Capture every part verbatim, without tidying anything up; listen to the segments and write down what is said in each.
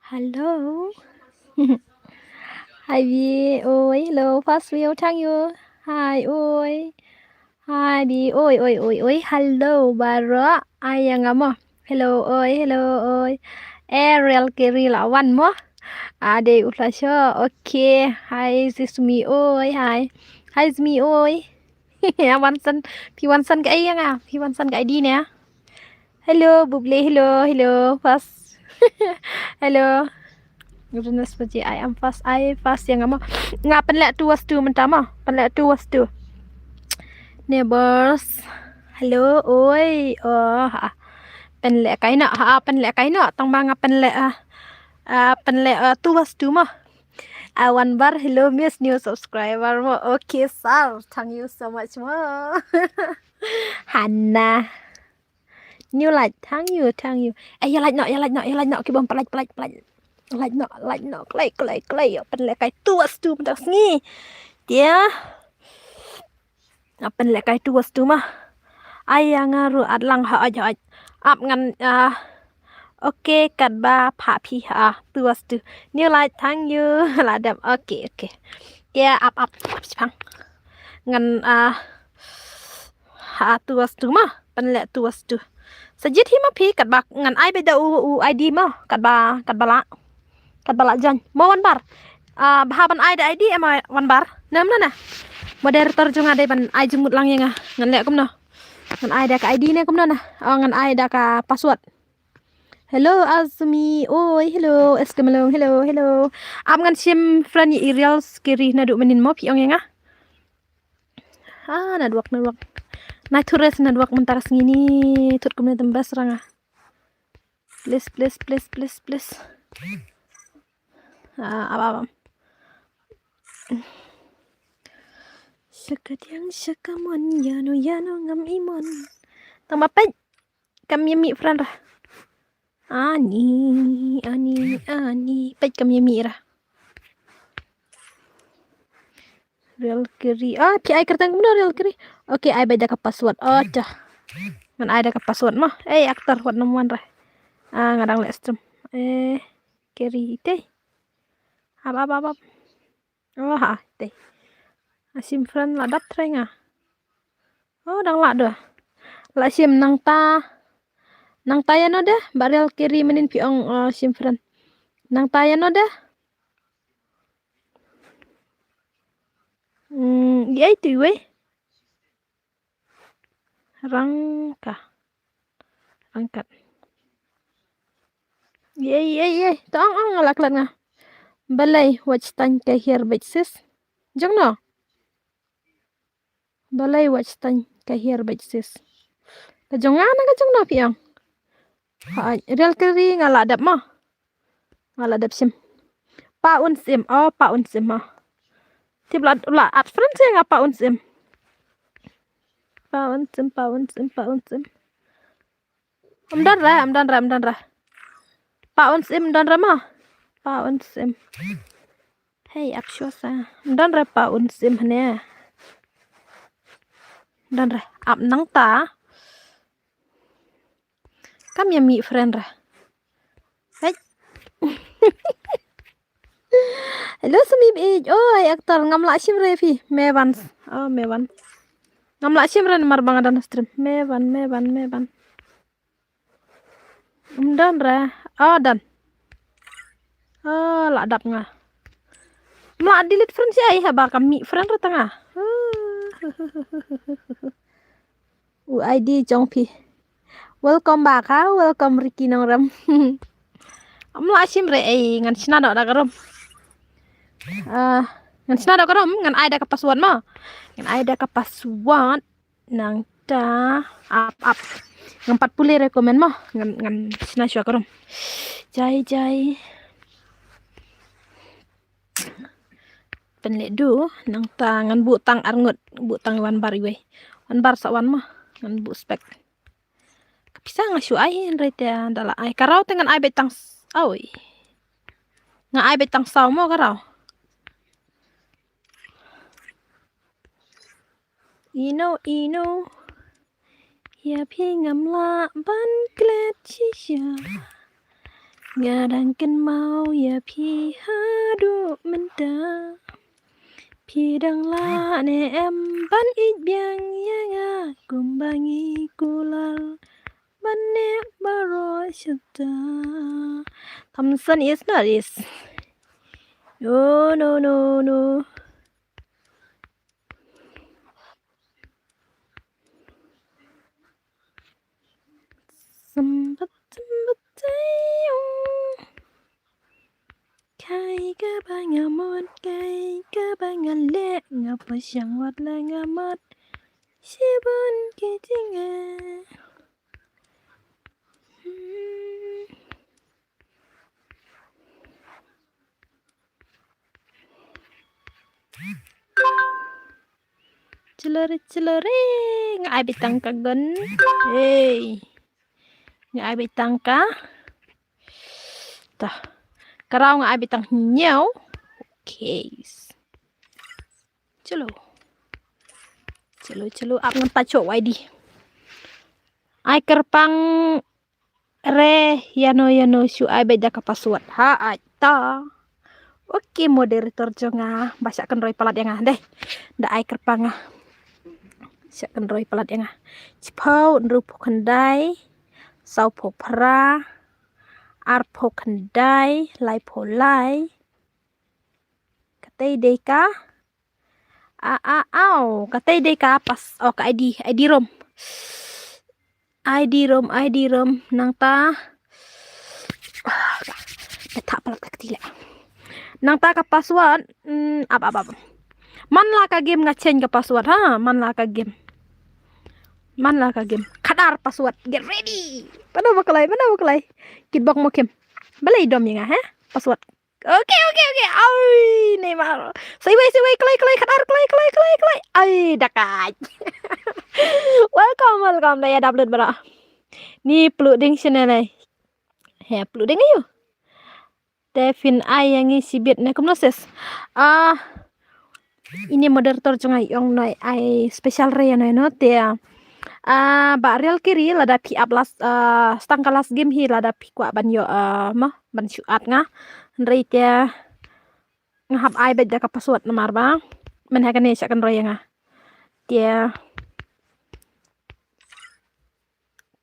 Hello. Hi, Bi. Oi, hello. First view, thank you. Hi, oi. Hi, Bi. Oi, oi, oi, oi. Hello, baroh. Ai, ïa nga mo. Hello, oi, hello, oi. Ariel Kiri la wan mo. Ade u flasho. Okay. Hi, Sismi. Oi, hi. Hi, Sismi. Oi. Wan san. Phi wan san ka ai ïa nga. Phi wan san ka ai di ne. Hello, Buble. Hello, hello. First. Hello. Goodness, Paji, I am first. I first ïa nga mo. Nga pynleh two was two mynta mo. Pynleh two was two. Neighbors. Hello, oi. Oh, ha. Pynleh kai noh, ha, pynleh kai noh. Tang ba nga pynleh, ah, ah, pynleh, ah, two was two mo. Ah, Wan Bar, hello, miss new subscriber mo. Okay, sir. Thank you so much mo. Hana. New light, thank you, thank you. Eh, ïa light noh, ïa light noh, ïa light noh. Ki bym pynlait, pynlait, pynlait. Light noh, light noh, klei, klei, klei. Pynleh kai two was two mynta sngi. Tia. Pynleh kai two was two mo. Ai ïa nga ruh at lang ha oj, ha oj. Ap ngan, ah, okay, katba pha phi ha two was two. New light, thank you. La dep, okay, okay. Tia, ap, ap, ap, shipang. Ngan, ah, ha two was two mo. Pynleh two was two. Sa jied hi ma phi katba ngan ai beit da u, u I D mo. Katba, katba lah. Katba lah join. Mo Wan Bar. Ah, bha ban ai da I D em Wan Bar. Nam na na. Moderator jong nga dei ban ai jingmut lang ïa nga. Ngan leh kumno. Ngan ai da ka I D ne kumno na. Oh, ngan ai da ka password. Hello, Azmi. Oi, hello. S K Malong. Hello, hello. Ap ngan shim friend ïa Ariel Kiri naduh mynnin mo phi ong ïa nga. Ah, network, network. Nai thures network mynta ka sngi ni, thut kumne tem best ranga. Please, please, please, please, please. Ah, ap, ap, ap. Shakadiang shakamon, ïano, ïano ngam imon. Tang ba peit. Kam ïa mih friend ra. Ani, ani, ani. Peit kam ïa mih ra. Ariel Kiri. Ah, phi ai kyrteng kumno Ariel Kiri? Okay, ai beit da ka password. Oh, cha. Ngan ai da ka password mo. Eh, actor wat nam wan ra. Ah, nga dang leh stream. Eh, Kiri ite. Ap, ap, ap, ap. Oh, ha, te. Shim friend la dap trei nga. Oh, dang lah dua. La shim nangta. Nangta ïano de, ba Ariel Kiri mynnin phi ong, oh, shim friend. Nangta ïano de. Hmm, ïa itu wei. Rangka. Rangkat. Ei, ei, ei. Tang ong nga la klet nga. Balei watch time ka hiar beit sis. Jong no. Balei watch time ka hiar beit sis. Ka jong nga na ka jong no phi ong. Ha, Ariel Kiri nga la dep mo. Nga la dep sim. Pa un sim. Oh, pa un sim mo. Tip la, la ap friend sia nga pa un sim. Pa un sim, pa un sim, pa un sim. Ym don re, ym don re, ym don re. Pa un sim, ym don re mo. Pa un sim. Hei, ap shuwa sa. Ym don re pa un sim hane. Ym don re. Ap nangta. Kam ïa mih friend ra. Hai. Hello, Sumi Beach. Oh, ai actor ngam lah shim re phi. Mevan. Oh, Mevan. Ngam lah shim re namar ba nga don stream. Mevan, Mevan, Mevan. Ym don re. Oh, don. Oh, la dap nga. Ym lah delete friend shi ai haba ka mih friend re tang nga. U I D jong phi. Welcome back ha, welcome Ricky Nongrem. Ym lah shim re ei, ngan shna noh da ka rum. Ah, ngan shna noh ka rum, ngan ai da ka password mo. Ngan ai da ka password. Nangta ap ap. Ngam pat pule re comment mo. Ngan, ngan shna shuwa ka rum. Jai, jai. Pynleh du, nangta ngan buh tang arngut, buh tang wan bar iwei. Wan bar sa wan mo, ngan buh spek. Ka pisa nga shu ai hynrei te da la ai. Ka raw te ngan ai beit tang s-, oi. Nga ai beit tang saw mo ka raw. Ino, ino. Ïa phi ngam lah ban klet shisha. Nga dang kynmaw ïa phi haduh mynta. Phi dang lah ne em ban ïeit biang ïa nga kumba ngi kular ban neh baroh shata. Thompson is not is. No, no, no, no. Sympat, sympat, ayo. Kai kaba nga mut, kai kaba nga leh, nga pyrshang wat la nga mut. Shibun ki jingeh. Hmm. Chlore, chlore. Nga ai beit tang ka gun. Hey. Nga ai beit tang ka. Tah. Ka raw nga ai beit tang hynñiew. Okay. Chalo. Chalo, chalo. Ap ngan ta chok wai di. Ai kyrpang re, ïano, ïano, shu ai beit da ka password. Ha, ai ta. Okay, moderator jong nga. Ba shah kynroi palat ïa nga. Dei. Da ai kyrpang nga. Shah kynroi palat ïa nga. Shiphew, hynriewphew khyndai. Sawphew phra. Arphew khyndai. Laiphew lai. Katei dei ka. A, a, au. Katei dei ka pas. Oh, ka I D. I D room. I D room, I D room. Nangta. Ka thah palat ka kti leh. Nangta ka password. Hmm, ap, ap, ap. Man la ka game nga change ka password, ha? Man la ka game. Man la ka game. Khadar password. Get ready. Mana ba kloi, mana ba kloi. Kitbok Mokim. Balei dom ïa nga, ha? Password. Okay, okay, okay. Ai, Neymar. Siwei, siwei, kloi, kloi, khadar, kloi, kloi, kloi, kloi. Ai, dakat. Welcome, welcome. Da ïa download bara. Ni Pluding channel ai. He, Pluding ayu. Te phin ai ïa ngi shibit ne kumno sis. Ah, ini moderator jong nga ong noh ai special re ïa no, no te. Ah, ba real kiri lada phi ap last, ah, stang ka last game hi lada phi kwah ban ïoh, ah, ma ban shu add nga. Hynrei te nga hap ai beit da ka password namar ba mynha kane shah kynroi ïa nga. Te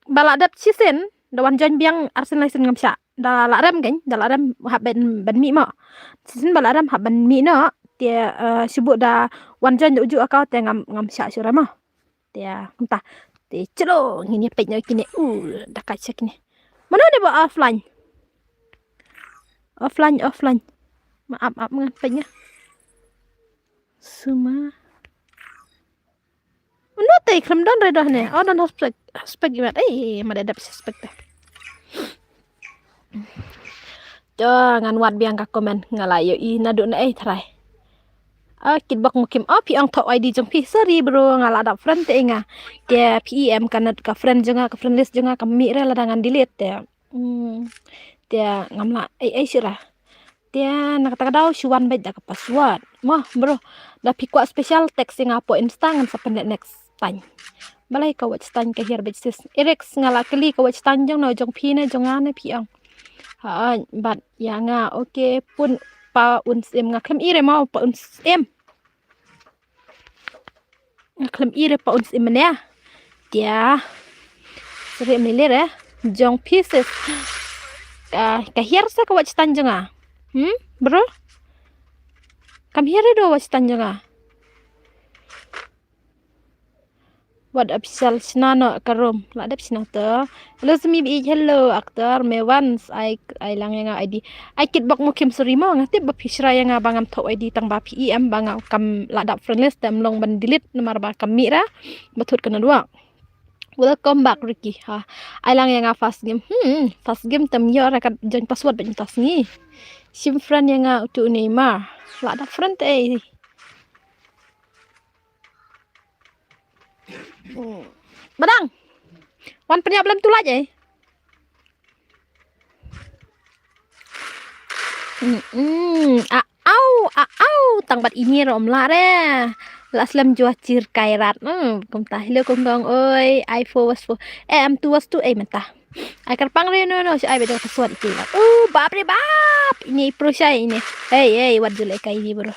ba la dep shisien da wan join biang arsien laisien ngam shah. Da la rem kan, da la rem hap ban, ban mih mo. Shisien ba la rem hap ban mih noh. Te, eh, shu buh da wan join da uju account te ngam, ngam shah shuh re mo. Te, kumta. Te, chalo, ngin ïa peit noh kine. Uh, da ka shah kine. Mano ne ba offline? Offline, offline. Ma ap, ap ngan peit nga. Suma. Mano te khlem don re doh ne. Oh, don suspect, suspect imat. Eh, ma da dep suspect te. To ngan wad biang ka comment nga la ïohi naduh na ei trai. Ah, Kitbok Mokim. Oh, phi ong thoh I D jong phi. Sorry bro, nga la dap friend te nga. Te phi em ka nat ka friend jong nga, ka friend list jong nga ka mih re lada ngan delete te. Hmm. Te ngam lah ei ei shuh ra. Te na kata ka daw shu wan beit da ka password. Mo bro, da phi kwah special text ïa nga hapoh Insta ngan sa pynleh next time. Balei ka watch time ka hiar beit sis. Eric nga la kylli ka watch time jong no jong phi ne jong nga ne phi ong. Ha, bad ïa nga okay pun pa un sim nga khlem i re mo pa un sim. Nga khlem i re pa un sim ne. Tia. Sri mili re. Jong phi sis. Ka, ka hiar sa ka watch time jong nga. Hmm? Bro? Kam hiar re do watch time jong nga. Wat official shna noh ka room. La dep shna to. Hello Sumi Bi, hello actor. Me once ai, ai lang ïa nga I D. Ai Kitbok Mokim sorry mo nga tip ba phi shra ïa nga ba ngam thoh I D tang ba phi em ba nga kam la dap friend list te ym long ban delete namar ba kam mih ra. Ba thut ka nadwa. Welcome back Ricky. Ha. Ai lang ïa nga first game. Hmm, first game te ym ïoh ra ka join password ba mynta sngi. Shim friend ïa nga utu Neymar. La dap friend te ei. Hmm. Badang. Wan pynïap lem tulaj eh. Mm-mm. A au, a au. Tang bad ini rom la re. La slem jua chir kairat. Hmm, kumta hello kong kong oi. Ai fo was fo. Eh, am tu was tu eh mynta. Ai kyrpang re no no, shu ai bad da ka password te. Oh, bap re bap. Ini pro shai ini. Hey, hey, wat ju leh kai ini bro.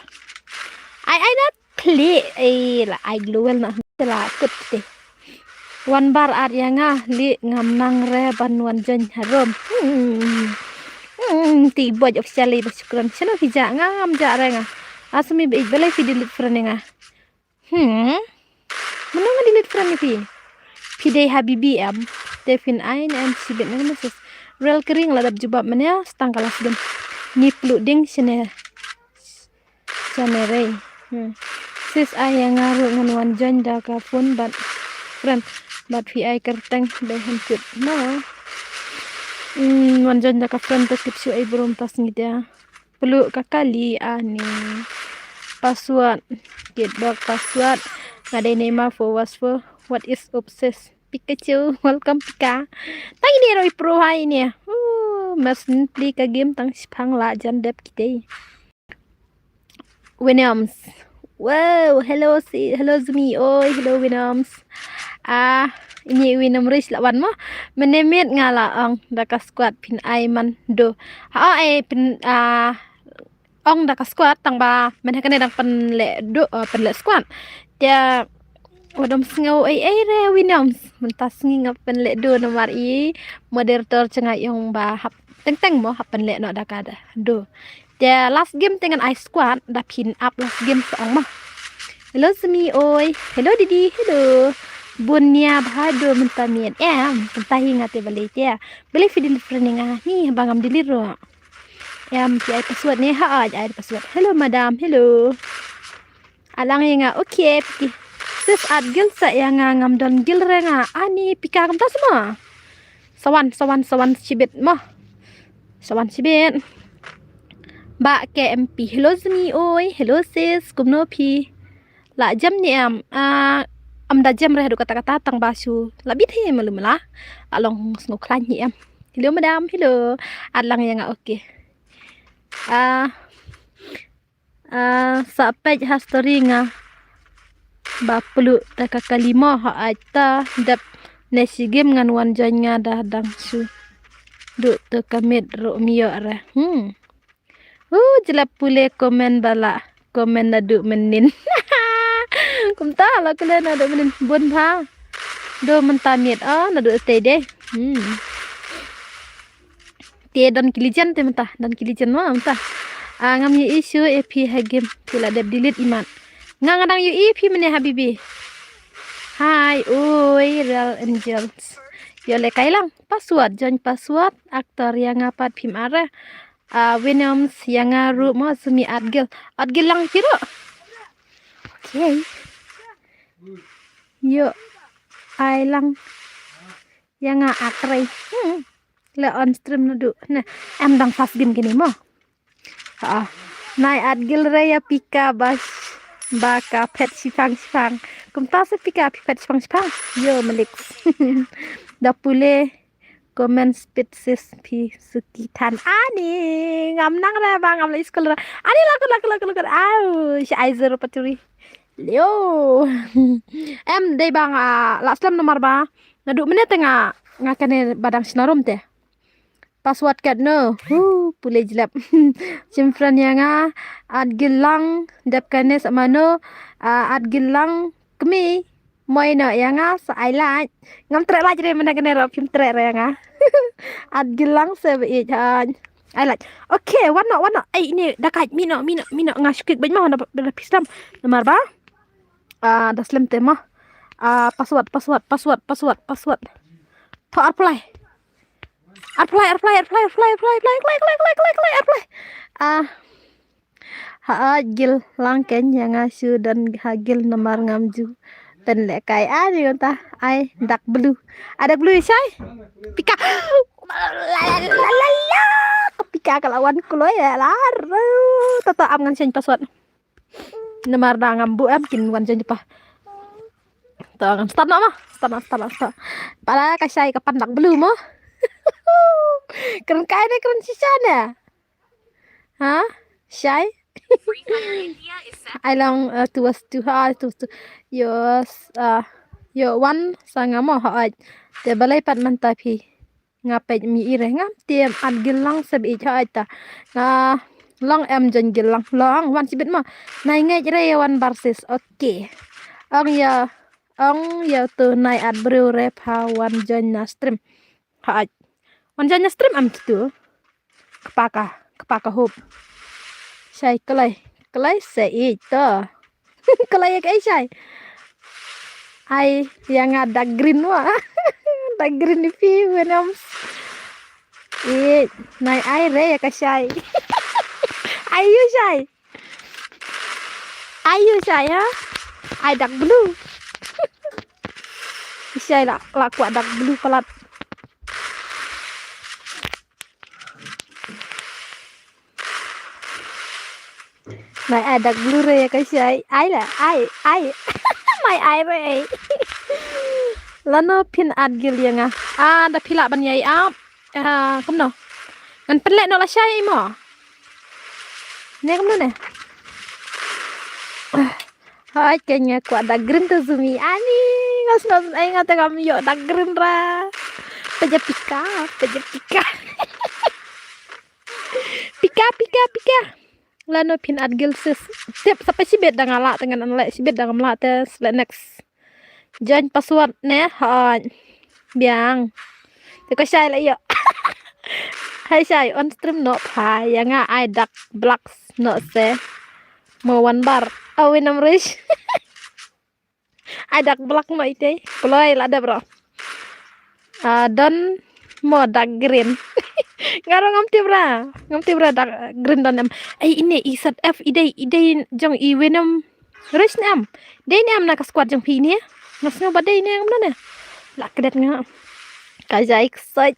Ai, ai na klik. Eh, la ai glowel na. Te la kut te. Wan bar ar ïa nga, li ngam nang re ban wan join harum. Hmm. Hmm, ti boj officially ba shukran. Shano phi ja, ngam ja re nga. Asmi ba ik balei phi delete friend ïa nga. Hmm. Mano nga delete friend ïa phi? Phi dei habibi em. Te phin ai ne em shibit ne message. Rel kering la dap jubab mane stang ka last game. Ni plu ding shane. Shane rei. Hmm. Sis ai ïa nga ruh ngan wan join da ka phone bad friend. Bad phi ai kyrteng dei hem kut. No. Hmm, wan join da ka friend te tip shu ai bro mynta sngi te. Plu ka kali ani. Password. Kit bok password. Nga dei Neymar followers for. What is obsessed? Pikachu, welcome Pika. Tang ini roi pro hai ini. Uh, mas pli ka game tang shipang la jan dep kitei. Williams. Wow, hello si, hello Zumi. Oi, hello Williams. Ah, ini William Rich la wan mo. Menemit nga la ong da ka squad phin ai man do. Ha ai phin ah ong da ka squad tang ba men ha kane dang pynleh do, uh, pynleh squad. Te wadom sngew ei ei re Williams. Mynta sngi nga pynleh do namar i moderator changa ong ba hap teng teng mo hap pynleh no da ka da do. Te last game te ngan ai squad da phin ap last game sa ong ma. Hello Sumi oi. Hello Didi. Hello. Bunia bha do mynta miet. Em, mynta hi nga te balei te. Balei phi delete friend nga ni ba ngam delete ro. Em, phi ai password ne ha ai ai password. Hello madam. Hello. Alang ïa nga, okay, piki. Sis at gil sa ïa nga ngam don gil re nga. Ani pika kumta sama. Sawan, sawan, sawan shibit mo. Sawan shibit. Ba K M P. Hello Zumi oi. Hello sis. Kumno phi? La jem ni em. Ah, am da jem re haduh kata kata tang ba shu. La bit he malu mala. La long sngew khlaiñ ni em. Hello madam. Hello. At lang ïa nga okay. Ah, Ah, sa peit ha story nga. Ba plu ta ka kalimo ha ai ta dep ne shi game ngan wan join nga dah dang shu. Du tu ka mit ru mio re. Hmm. Uh, jela pule komen bala. Komen na du menin. Kumta la kule na du menin. Bun bha. Do mynta mit. Oh, na du te deh. Hmm. Te don ki legend te mynta, don ki legend ma mynta. Ah, ngam ïohi shuh ïa phi ha game, phi la dep delete imat. Nga nga dang ïohi phi mynne habibi. Hi, oi, Real Angels. Ïoh lehkai lang. Password, join password, actor ïa nga pat phim are. Ah, Williams ïa nga ruh mo Sumi Atgil. Atgil lang phi ruh. Okay. Ïoh ai lang. Ïa nga akrei. Hmm. Le on stream naduh. Nah, em dang fast game kini mo. Ha. Nai Atgil re ïa pika bas ba ka phet shipang shipang. Kumta se pika phi phet shipang shipang. Yo Malik. Da pule comment speed sis phi suki than ani ngam nang re ba ngam la school re. Ani lakut lakut lakut lakut. Au, shi ai zero paturi. Leo. Em dei ba nga la slem namar ba. Naduh mynne te nga nga kane ba dang shna rum te. Password kat no. Hu pule jlep. Shim friend ïa nga Atgil lang dep kane sa mano. Ah, Atgil lang kmi. Moi no ïa nga sa ai like. Ngam treh like re mynne kane ro phim treh re ïa nga. Atgil lang se ba ïeit han. Ai like. Okay, wan no wan no. Ai ini da kait mino mino mino nga shukik bad ma na ba phi slem. Namar ba. Ah, da slem te ma. Ah, password, password, password, password, password. Tho apply. Apply, apply, apply, apply, apply, apply, apply, apply, apply, apply, apply. Ah, ha Atgil lang ken ïa nga shu don ha Atgil namar ngam ju pynlehkai. Ah, ni ta ai dak blue. Ah, dak blue shai. Pika. La la la la la. Pika ka la wan kloi la. Tata am ngan change password. Namar da ngam buh em kin wan jan jepah. To ngam start noh ma. Start noh, start noh, start. Para ka shai ka pan dak blue mo. Kren kai ne kren shisha ne. Ha? Shai? Ai long uh, tu was tu ha tu tu. Yo uh, yo wan sa nga mo ha. Te balai pat mynta phi. Nga peit mi i re ngam tiem at gil lang se beit ha aita. Nga long em jan gil lang long wan sibit ma. Nai ngej re wan bar sis. Okay. Ong ya ong ya tu nai at bru re pha wan join na stream. Ha ait. Wan join na stream am tu. Kepaka kepaka hop. Sai kelai kelai se ito. Kalau ya kai sai. Ai yang ada green wa. Ada green di pi wenam. Eh, nai ai re ya ka sai. Ayu sai. Ayu sai ya. Ai dak blue. Sai la la kuat dak blue palat. Mai ai dak blue re ka shai. Ai la ai ai. Mai ai re. Lano phin at gil ya nga. Ah da phila ban yai ap. Ah kumno. Ngan pynleh no la shai mo. Ne kumno ne. Hai kenya kwa da green tu zumi ani ngas ngas ai nga ta kam yo da green ra. Peja pika, peja pika. Pika pika pika. Lano phin at gil sis. Tip sa pa sibit da nga la te ngan an le sibit da ngam la te sle next. Join password ne hoi. Biang. Te ko shai la yo. Hai shai on stream no pha ya nga ai dak blacks no se. Mo wan bar. Awin am rich. Ai dak blak mo ite. Peloi la da bro. Ah don mo dak green. Ngaro ngam tip ra. Ngam tip ra dak green don em. Ai ine i sat F idei idei jong i wenom. Rich ne am. Dei ne am na ka squad jong phi ne. Ngas ngo ba dei ne ngam ne. La kedet nga. Ka jai ksai.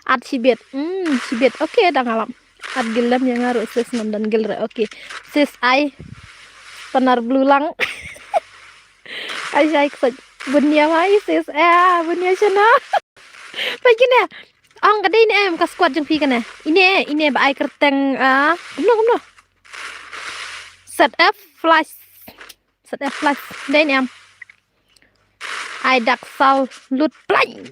At sibit. Hmm, sibit. Okay, da nga lap. At gil lem ya nga ruh sis nam dan gil re. Okay. Sis ai panar blue lang. Ai jai ksat bunia mai sis. Eh, bunia shana. Pai kine. Ang ka dei ne em ka squad jong phi kane. Ine ine ba ai kerteng ah. Kumno kumno. Set F flash. Set F flash. Dei ne em. Ai dak saw lut plain.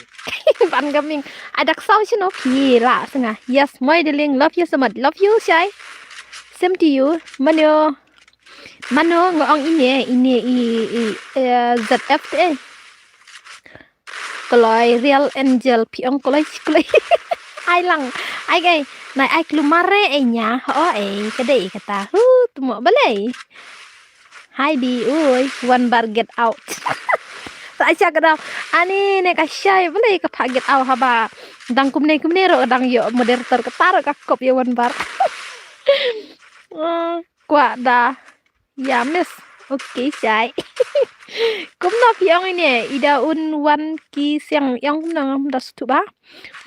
Ban gaming. Ai dak saw shino ki la senga. Yes, my darling. Love you so much. Love you, Shai. Same to you. Mano. Mano nga ong ine, ine i, i, eh, Z F te. Kloi Real Angel piong kloi kloi. Ai lang. Ai gai. Nai ai klumare ai nya. Ho ai. Kedai kata. Hu tumo balai. Hai bi ui, one bar get out. Sa ai sha ka dau. Ani ne ka shai bele ka pha get out haba. Dang kumne kumne ro dang yo moderator ka taro ka kop yo one bar. Kwa da. Ya miss. Okay shai. Kumno phi ong ine ida un wan ki siang ong kumno ngam da stu ba.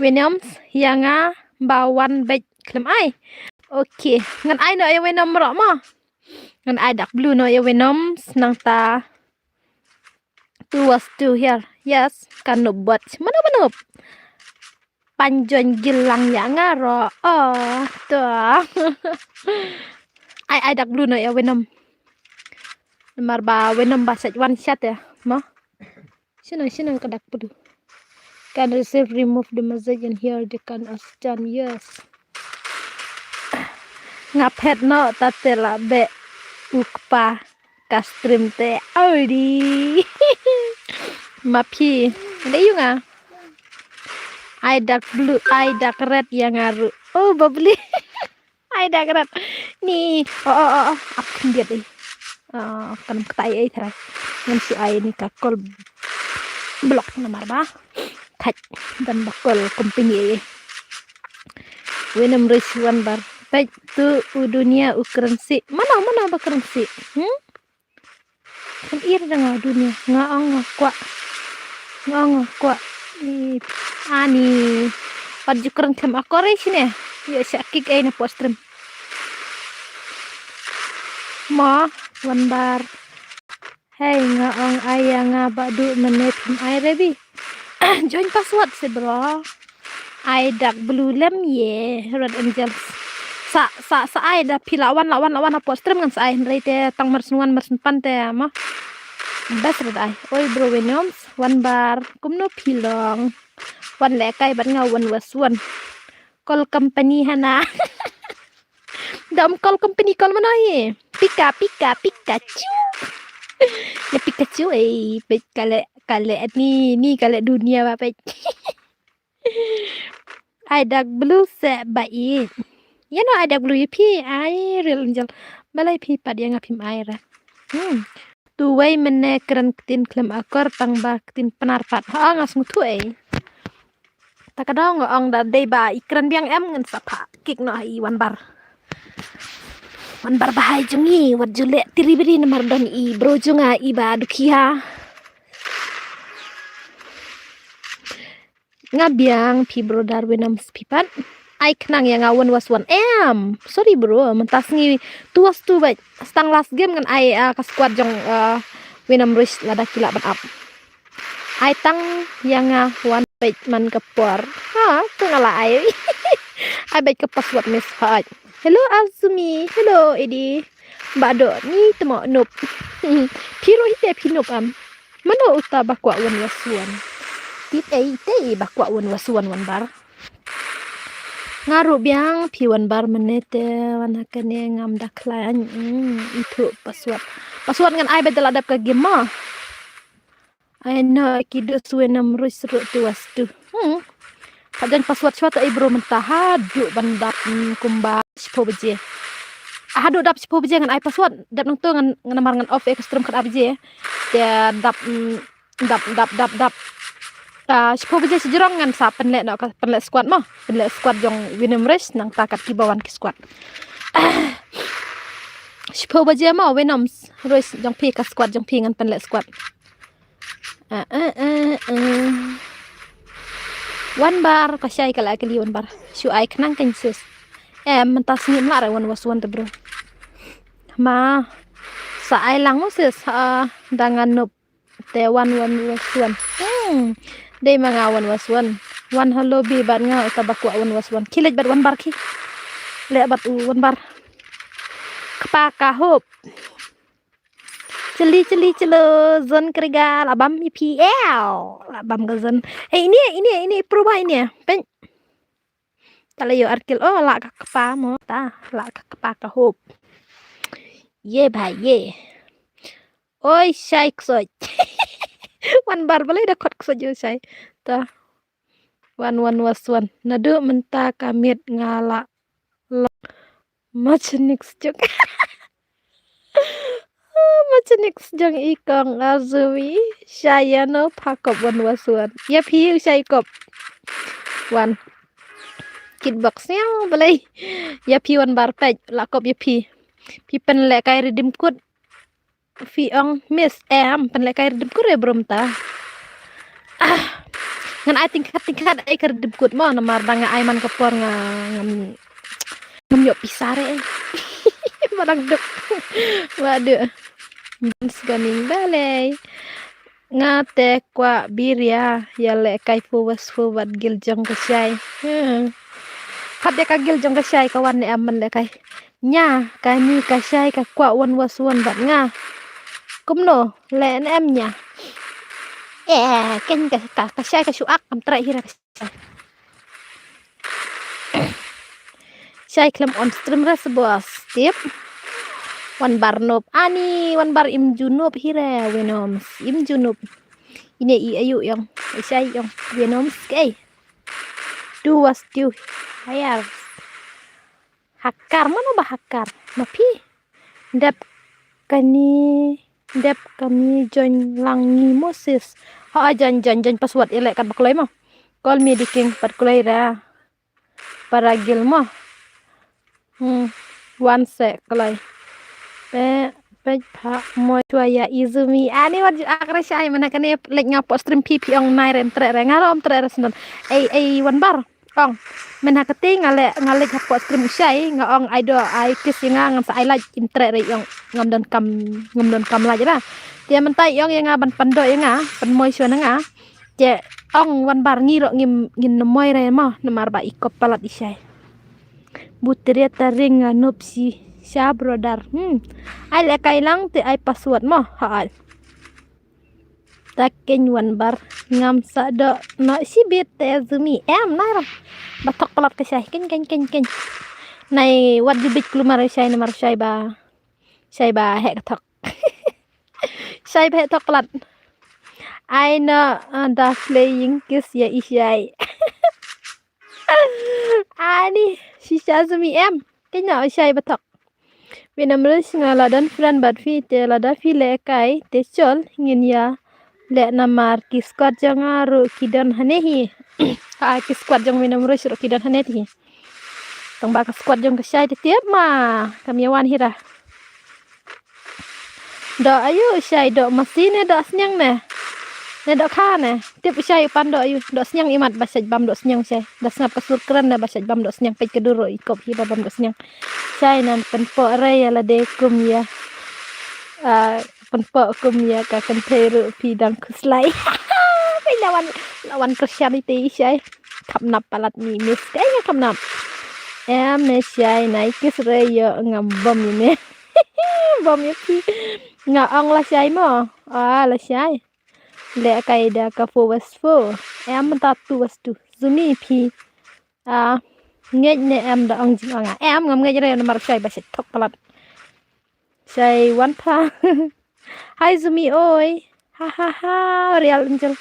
Williams ya nga ba wan bek klem ai. Okay. Ngan ai no ya William ro ma. Ngan ai dak blue no ya Venom nangta. Two was two here. Yes, kan no bot. Mano mano. Panjon gilang ya ngaro. Oh, to. Ai ai dak blue no ya Venom. Mar ba Venom ba set one shot ya. Ma. Sino sino ka dak pdu. Can receive remove the message and here they can as done yes. Nga phet no ta te la be ukpa ka stream te audi. Ma phi de yu nga. Ai dak blue ai dak red ya nga ru. Oh babli. Ai da krat. Ni. Oh oh oh oh. Ap khyndiat eh. Ah, kan kata ai ai tharai. Ngan si ai ni ka kol blok namar ba. Thaj dan ba kol company eh. Wenem ris wan bar. Thaj tu u dunia u currency. Mana mana ba currency? Hmm? Kan ir da nga dunia nga ong nga kwah. Nga ong nga kwah. Ani. Pat ju kren khlem akor eh shine. Yo sha kik eh na post stream. Ma wan bar. Hei nga ong ai ya nga ba du mene phim ai rebi. Join password se bro. Ai dak blue lem ye Red Angels. Sa sa sa ai da phi la wan la wan la wan hapoh stream ngan sa ai hynrei te tang mar syn wan mar syn pan te ma. Best red ai. Oi bro Williams. Wan Bar, kumno phi long? Wan lehkai bad nga Wan Waswan. Call company hana. Dam call company call mano hi? Pika, pika, Pikachu. Ya Pikachu, eh, pet kale, kale ni, ni kale dunia ba pet. Ai dak blue se ba i. Ya no ai dak blue ya phi, ai real angel. Balai phi pat ya nga phim ai ra. Hmm. Tu wei mene kren ktin klem akor tang ba ktin Pnar pat. Ha nga sngewthuh ei. Ta ka dong ong da dei ba i kren biang em ngan sa pha kik no i Wan Bar. Wan Bar bahai jong i wat ju leh tiri biri namar don i bro jong nga i ba dukhi ha. Nga biang phi bro Darwin am phi pat. Ai khnang ya nga Wan Waswan. Em, sorry bro, mynta sngi tu was tu bait. Stang last game ngan ai ah, ka squad jong ah, Winam Rush lada ki lah ban up. Ai tang ya nga Wan bait man ka por. Ha, tu nga la ai. Ai bait ka password miss hot. Hello Azumi, hello Edi. Ba do ni temo nup. Phi ruh ite phi nup am. Mano uta ba kwah Wan Waswan. Tit ei te ba kwah Wan Waswan Wan Bar. Nga ruh biang phi Wan Bar mene te wan ha kane ngam da khlaiñ. Hmm, itu password. Password ngan ai ba da la dap ka game ma. Ai no ki dus Winam Rush ruh tu was tu. Hmm. Ka jan password shwa ta i bro mynta haduh ban dap hmm, kumba shiphew baje. Haduh dap shiphew baje ngan ai password. Dap nangto ngan ngan namar ngan off eh ka stream khat ar baje. Te dap hmm, dap dap dap dap. Ah, shiphew baje shijrong ngan sa pynleh no ka pynleh squad mo. Pynleh squad jong Winam Rush nangta kat kiba wan ki squad. Shiphew baje mo Winam Rush jong phi ka squad jong phi ngan pynleh squad. Ah, ah, ah, ah. Wan Bar ka shai ka la kali Wan Bar. Shu ai khnang kan sis. Em mynta sngi mla re Wan Waswan te bro. Ma sa ai lang mo sis ha da ngan nup te Wan Wan Waswan. Hmm. Dei ma nga Wan Waswan. Wan hello bi bad nga uta ba kwah Wan Waswan. Ki leit bad Wan Bar ki. Leh bad u Wan Bar. Kpa ka hop. Chili chili chilo zon kriga la bam i phi ew. La bam ka zon. Eh ini ini ini pruba ini. Pen. Ta la ïoh arkil oh la ka kpa mo ta la ka kpa ka hop. Ye bhai ye. Oi shai ksoj. Wan Bar balai da khot ksoj yo shai. Ta. Wan Wan Waswan. Naduh mynta ka miet nga la long. Machanik sejong. Machanik sejong i kong Azumi. Shai ya no pha kop Wan Waswan. Ya phi u shai kop. Wan. Kitbox yang balai. Ya phi Wan Bar pej la kop ya phi. Phi pynleh kai redeem code. Phi ong miss em pynleh kai redeem code re bro mynta. Ah. Ngan ai tingkat tingkat ai ka redeem code mo namar da nga ai man ka por nga ngam ngam ïoh pisa re. Ba dang duk. Ba duk. Ban sganing balei. Nga te kwah biria ïa leh kai forward forward gil jong ka shai. Hmm. Khat de ka gil jong ka shai ka wan ne am man leh kai. Nya kani ka shai ka kwah Wan Waswan bad nga. Kumno leh ne em nya. Eh ken ka ka, ka shai ka shu ak am trai hira ka shai. Shai klem on stream res bos tip. Wan Bar nop ani Wan Bar im junop hira Wenoms im junop. Ine i ayu yong i shai yong Wenoms ke. Tu was tu hayar. Hakar mano ba hakar ma phi. Dep kani dep kani join lang ngi Moses. Ha join join join password ïa leh kat ba kloi mo. Call me the king pat kloi ra. Para gil mo. Hmm. Wan se kloi. Pe pej pha mo chwa ïa Izumi. Ani wat ju ak re shai mana kane lek nga po stream phi phi ong nai re em tre re nga rom tre re snon. Ei ei Wan Bar. Ong men ha kati nga le nga le ha pot stream u shai nga ong ai do ai kis ïa nga ngan sa ai like im tre re ong ngam don kam ngam don kam like ra. Te mynta ong ïa nga ban pando ïa nga pynmoi shuwa na nga. Te ong Wan Bar ngi ro ngim ngin nmoi re mo namar ba i kop palat i shai. Butria taring nga nup si sha brother. Hmm. Ai le kai lang te ai password mo ha ai. Ta keiñ wan bar ngam sa doh noh shibit te Zumi. Em, nai ram. Ba thok palat ka shai. Keiñ, keiñ, keiñ, keiñ. Nai wat ju bit kulmar shai namar shai ba. Shai ba heh ka thok. Shai ba heh thok palat. Ai no, uh, da playing kiss ïa i shai. Ani, shisha Zumi em. Keiñ na shai ba thok. Wi nam rush nga la don friend bad phi te lada phi leh kai te chol ngin ïa leh namar ki squad jong nga ruh ki don hangne hi. Ha, ki squad jong Wi nam rush ruh ki don hangne hi. Tang ba ka squad jong ka shai te tip ma kam ïa wan hi ra. Doh aïu shai, doh masi ne doh sniang ne? Ne doh kha ne? Tip shai u pan doh aïu, doh sniang imat ba shait bam doh sniang shai. Da sngap ka sur kren ne ba shait bam doh sniang, peit ka dur ruh i kop hi ba bam doh sniang. Shai nan pynpoh re ïa lade kum ïa. Ah, pynpoh kum ïa ka kynthei ruh phi dang khuslai. Peit la wan, la wan kyrshan ite i shai. Kham nap palat ni miss. Kai nga kham nap. Em ne shai nai kiss re ïoh ngam bam ine. Bam ïa phi. Nga ong la shai mo. Ah, la shai. Leh kai da ka four versus four. Em mynta two versus two. Zumi phi. Ah, ngeit ne em da ong jingong ah. Em ngam ngeit re namar shai ba shait thok palat. Shai wan pha. Hi Zumi oi. Ha ha ha. Real Angel.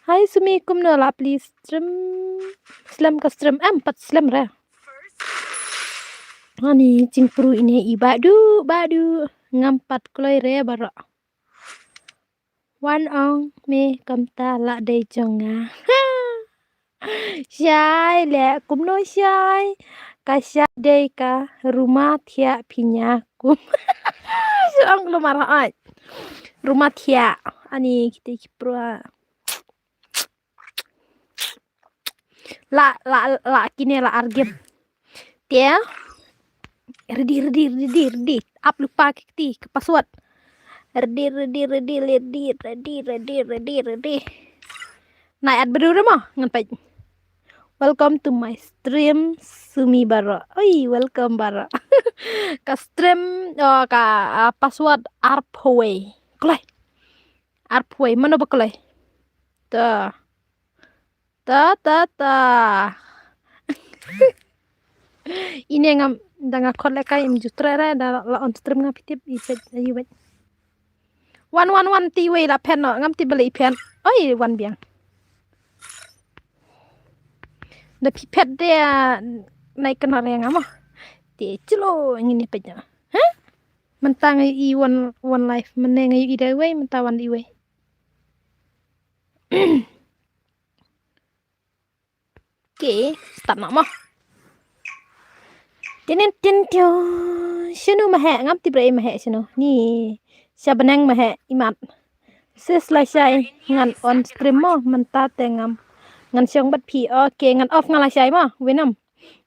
Hi Zumi kumno la please stream. Slem ka stream em pat slem re. Ani jingpru ine i badu badu. Ngam pat kloi re baroh. Wan ong me kumta la dei jong nga. Shai le kumno shai. Ka shai dei ka ruma thiah phi nya kum. Shong lumar hoi. Ruma thiah. Ani kita ki prua. La, la, la, kine la argim. Te. Ready, ready, ready, ready. Ap lupa ki kti, ki password. Ready, ready, ready, ready, ready, ready, ready, ready. Nai at bedu mo, ngan peit. Welcome to my stream, Sumi Baro. Oi, welcome Baro. Ka stream, oh, ka, ah, password arpawei. Kloi. Arpawei, mano ba kloi. Ta. Ta, ta, ta. Ine ngam, da nga khot le kai im ju tre re, da la on stream nga phi tip, i pet, i wet. Wan, wan, wan, ti wei la phen no, ngam tip bale i phen. Oi, wan biang. Da phi pet de, ah, nai kena re nga mo. Te chilo, ngin i pet no. Hah? Mynta nga i wan, wan live, mynne nga i dei wei, mynta wan i wei. Okay, start noh mo. Tinin tin tio. Shinu mahe, ngam tip re mahe shinu. Ni, sha beneng mahe, imat. Sis la shai, ngan on stream mo, mynta te ngam. Ngan shong bat phi, okay, ngan off nga la shai mo, winam.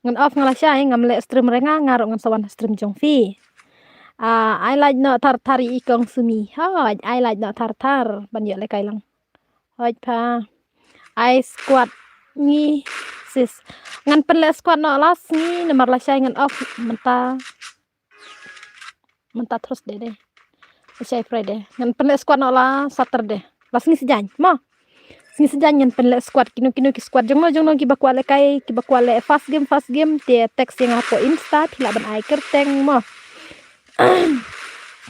Ngan off nga la shai, ngam le stream re nga, nga ruh ngan sa wan stream jong phi. Ah, ai like noh thar thar i kong Sumi. Hoi, ai like noh thar thar, ban ïoh le kai lang. Hoi pha. Ai squad ngi sis. Ngan pynleh squad noh la sngi namar la shai ngan off mynta. Mynta Thursday de. La shai Friday. Ngan pynleh squad noh la Saturday. La sngi sejaiñ. Mo. Sngi sejaiñ ngan pynleh squad kino kino ki squad jongno jongno kiba kwah leh kai kiba kwah leh first game first game te text ïa nga hapoh Insta phi lah ban ai kyrteng mo.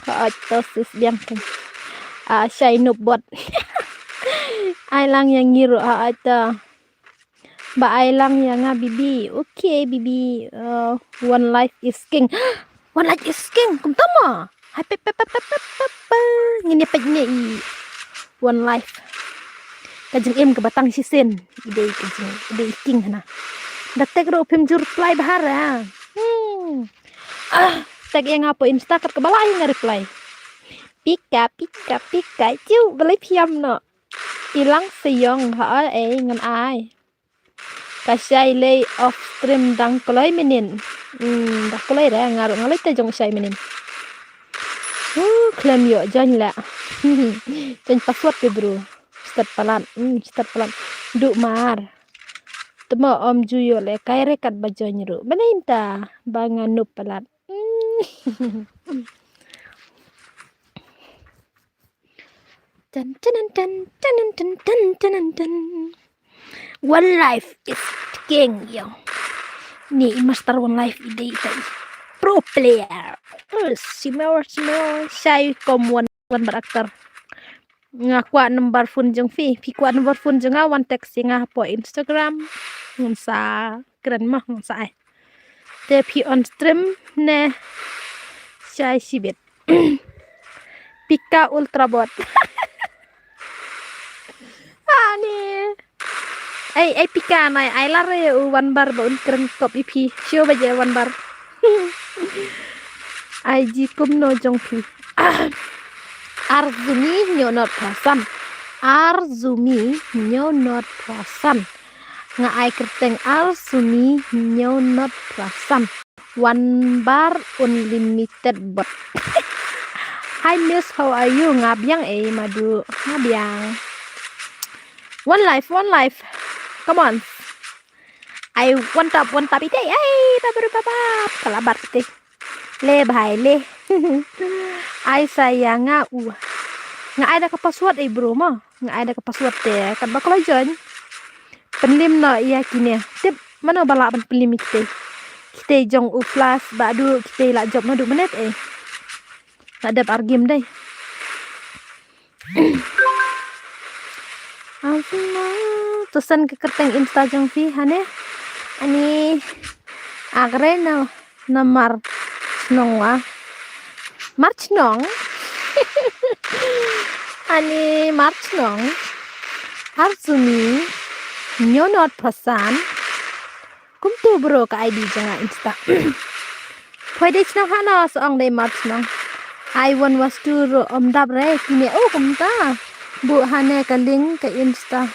Hooid to sis biang kan. Ah, shai noob bot. Ai lang ïa ngi ruh hooid to. Ba ai lang ïa nga bibi. Okay bibi. Uh, one life is king. One life is king. Kumta mo. Hai pep pep pep pep pep pep. Ngin ïa peit ne i one life. Ka jingim kaba tang shisien. I dei ka jing, i dei i king hana. Da tek ruh phim ju reply bha ra. Hmm. Ah, tek ïa nga hapoh Insta kat kaba lai nga reply. Pika pika pika. Ciu balei phiam no. I lang seiong ha ai ngan ai. Ka shai lei off stream dang kloi minin. Hmm, dang kloi re nga ruh nga lei te jong shai minin. Uh, khlem ïoh join la. Join password ke bro. Start palat. Hmm, start palat. Duk mar. Temo om ju ïoh le kai re kat ba join ruh. Balei mynta ba nga noob palat. Hmm. Dun, dun, dun, dun, dun, dun, dun, dun, dun. One Life is the king, yo. Ni i master One Life i dei i dei pro player. Uh, simmer, simmer, shai kom wan, wan bar actor. Nga kwah number phone jong phi, phi kwah number phone jong nga wan text ïa nga hapoh Instagram. Ngan sa kren ma, ngan sa ai. Te phi on stream ne shai shibit. Pika Ultra Bot. Ani. Ai, ai pika nai, ai lare u One Bar ba un kren kop i phi. Sio ba je One Bar. Ai ji kumno jong phi. Arzumi nyo not prasan. Arzumi nyo not prasan. Nga ai kyrteng Arzumi nyo not prasan. One Bar Unlimited Bot. Hi miss, how are you? Nga biang eh madu. Nga biang. One Life, One Life. Come on. Ai one tap, one tap ite. Ai, babar, babar. Palabar ite. Le bhai le. Ai sayang nga u. Nga ai da ka password eh bro ma. Nga ai da ka password te. Kat ba kala join. Pynlim no ïa kine. Tip mano ba lah ban pynlim ïa kite. Kite jong u flash ba du kite lah jop na du minit eh. Lah dep ar game dei. Azma, to send ka kyrteng Insta jong phi hane. Ani agre na namar chnong wa. Mar chnong. Ani mar chnong. Arzumi nyo not prasan. Kumtu bro ka I D jong nga Insta. Poi dei chnong hano sa ong dei mar chnong. Ai wan was tu ro om dap re kine oh kumta. Bu hane ka link ka Insta.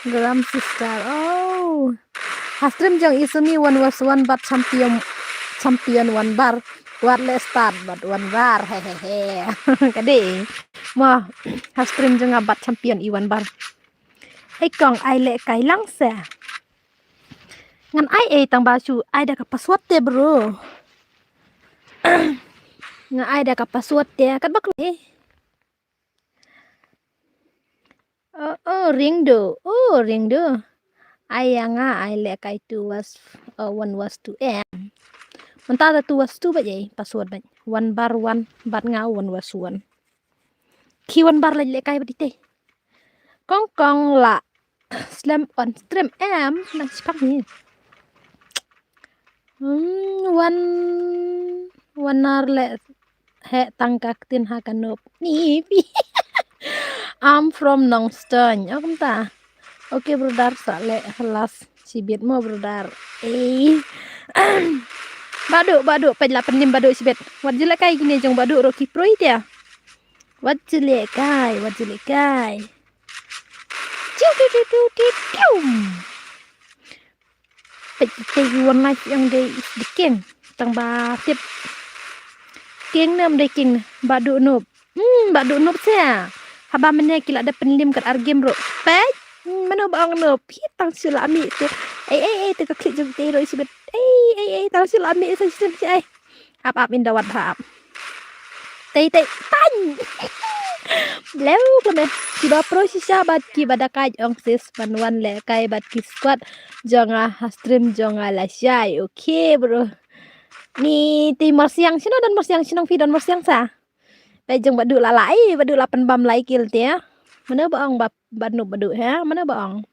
Gram sister. Oh. Ha stream jong i sumi one was one bat champion, champion One Bar. Wat le start bat One Bar. Hehehe. Kade. Mo ha stream jong nga bat champion i One Bar. Ai kong ai le kai lang se. Ngan ai eh tang ba shu ai da ka password te bro. Nga ai da ka password te kat ba kle. Oh, oh, ring do. Oh, ring do. Ai ïa nga ai le kai tu was, oh, one was two em. Mynta da tu was two ba jai password ba. One bar one bat nga one was one. Ki One Bar leh kai ba dite. Kong kong la slem on stream em na spang ni. Hmm, one one ar le he tang ka ktin ha ka nop. Ni pi. I'm from Nongstoiñ. Oh kumta. Okay brother sa le halas. Sibit mo brother. Eh. Badu badu pej la penim badu sibit. Wat jule kai kine jong badu ro ki proi tia. Wat jule kai, wat jule kai. Tiu tiu tiu tiu tiu tiu. Pej pej one life yang dei is the king. Tang ba tip. King nam dei king badu nup. Hmm, badu nup sia. Haba mene ki la da penlim kat ar game ro. Pej. Hmm, mano ba ong nup. Hi tang sila mi te. Ei ei ei te ka klik jong te ro isibet. Ei ei ei tang sila mi sa sim si ai. Ap ap inda wat ha ap. Tei tei tang. Bleu kame. Kiba pro shisha bad kiba da kai ong sis ban wan le kai bad ki squad. Jonga ha stream jonga la shai. Okay bro. Ni ti marsiang sino don marsiang sino fi don marsiang sa. Pejeng badu la lai badu la pen bam lai kil te. Mana ba ong ba banu badu ha? Mana ba ong?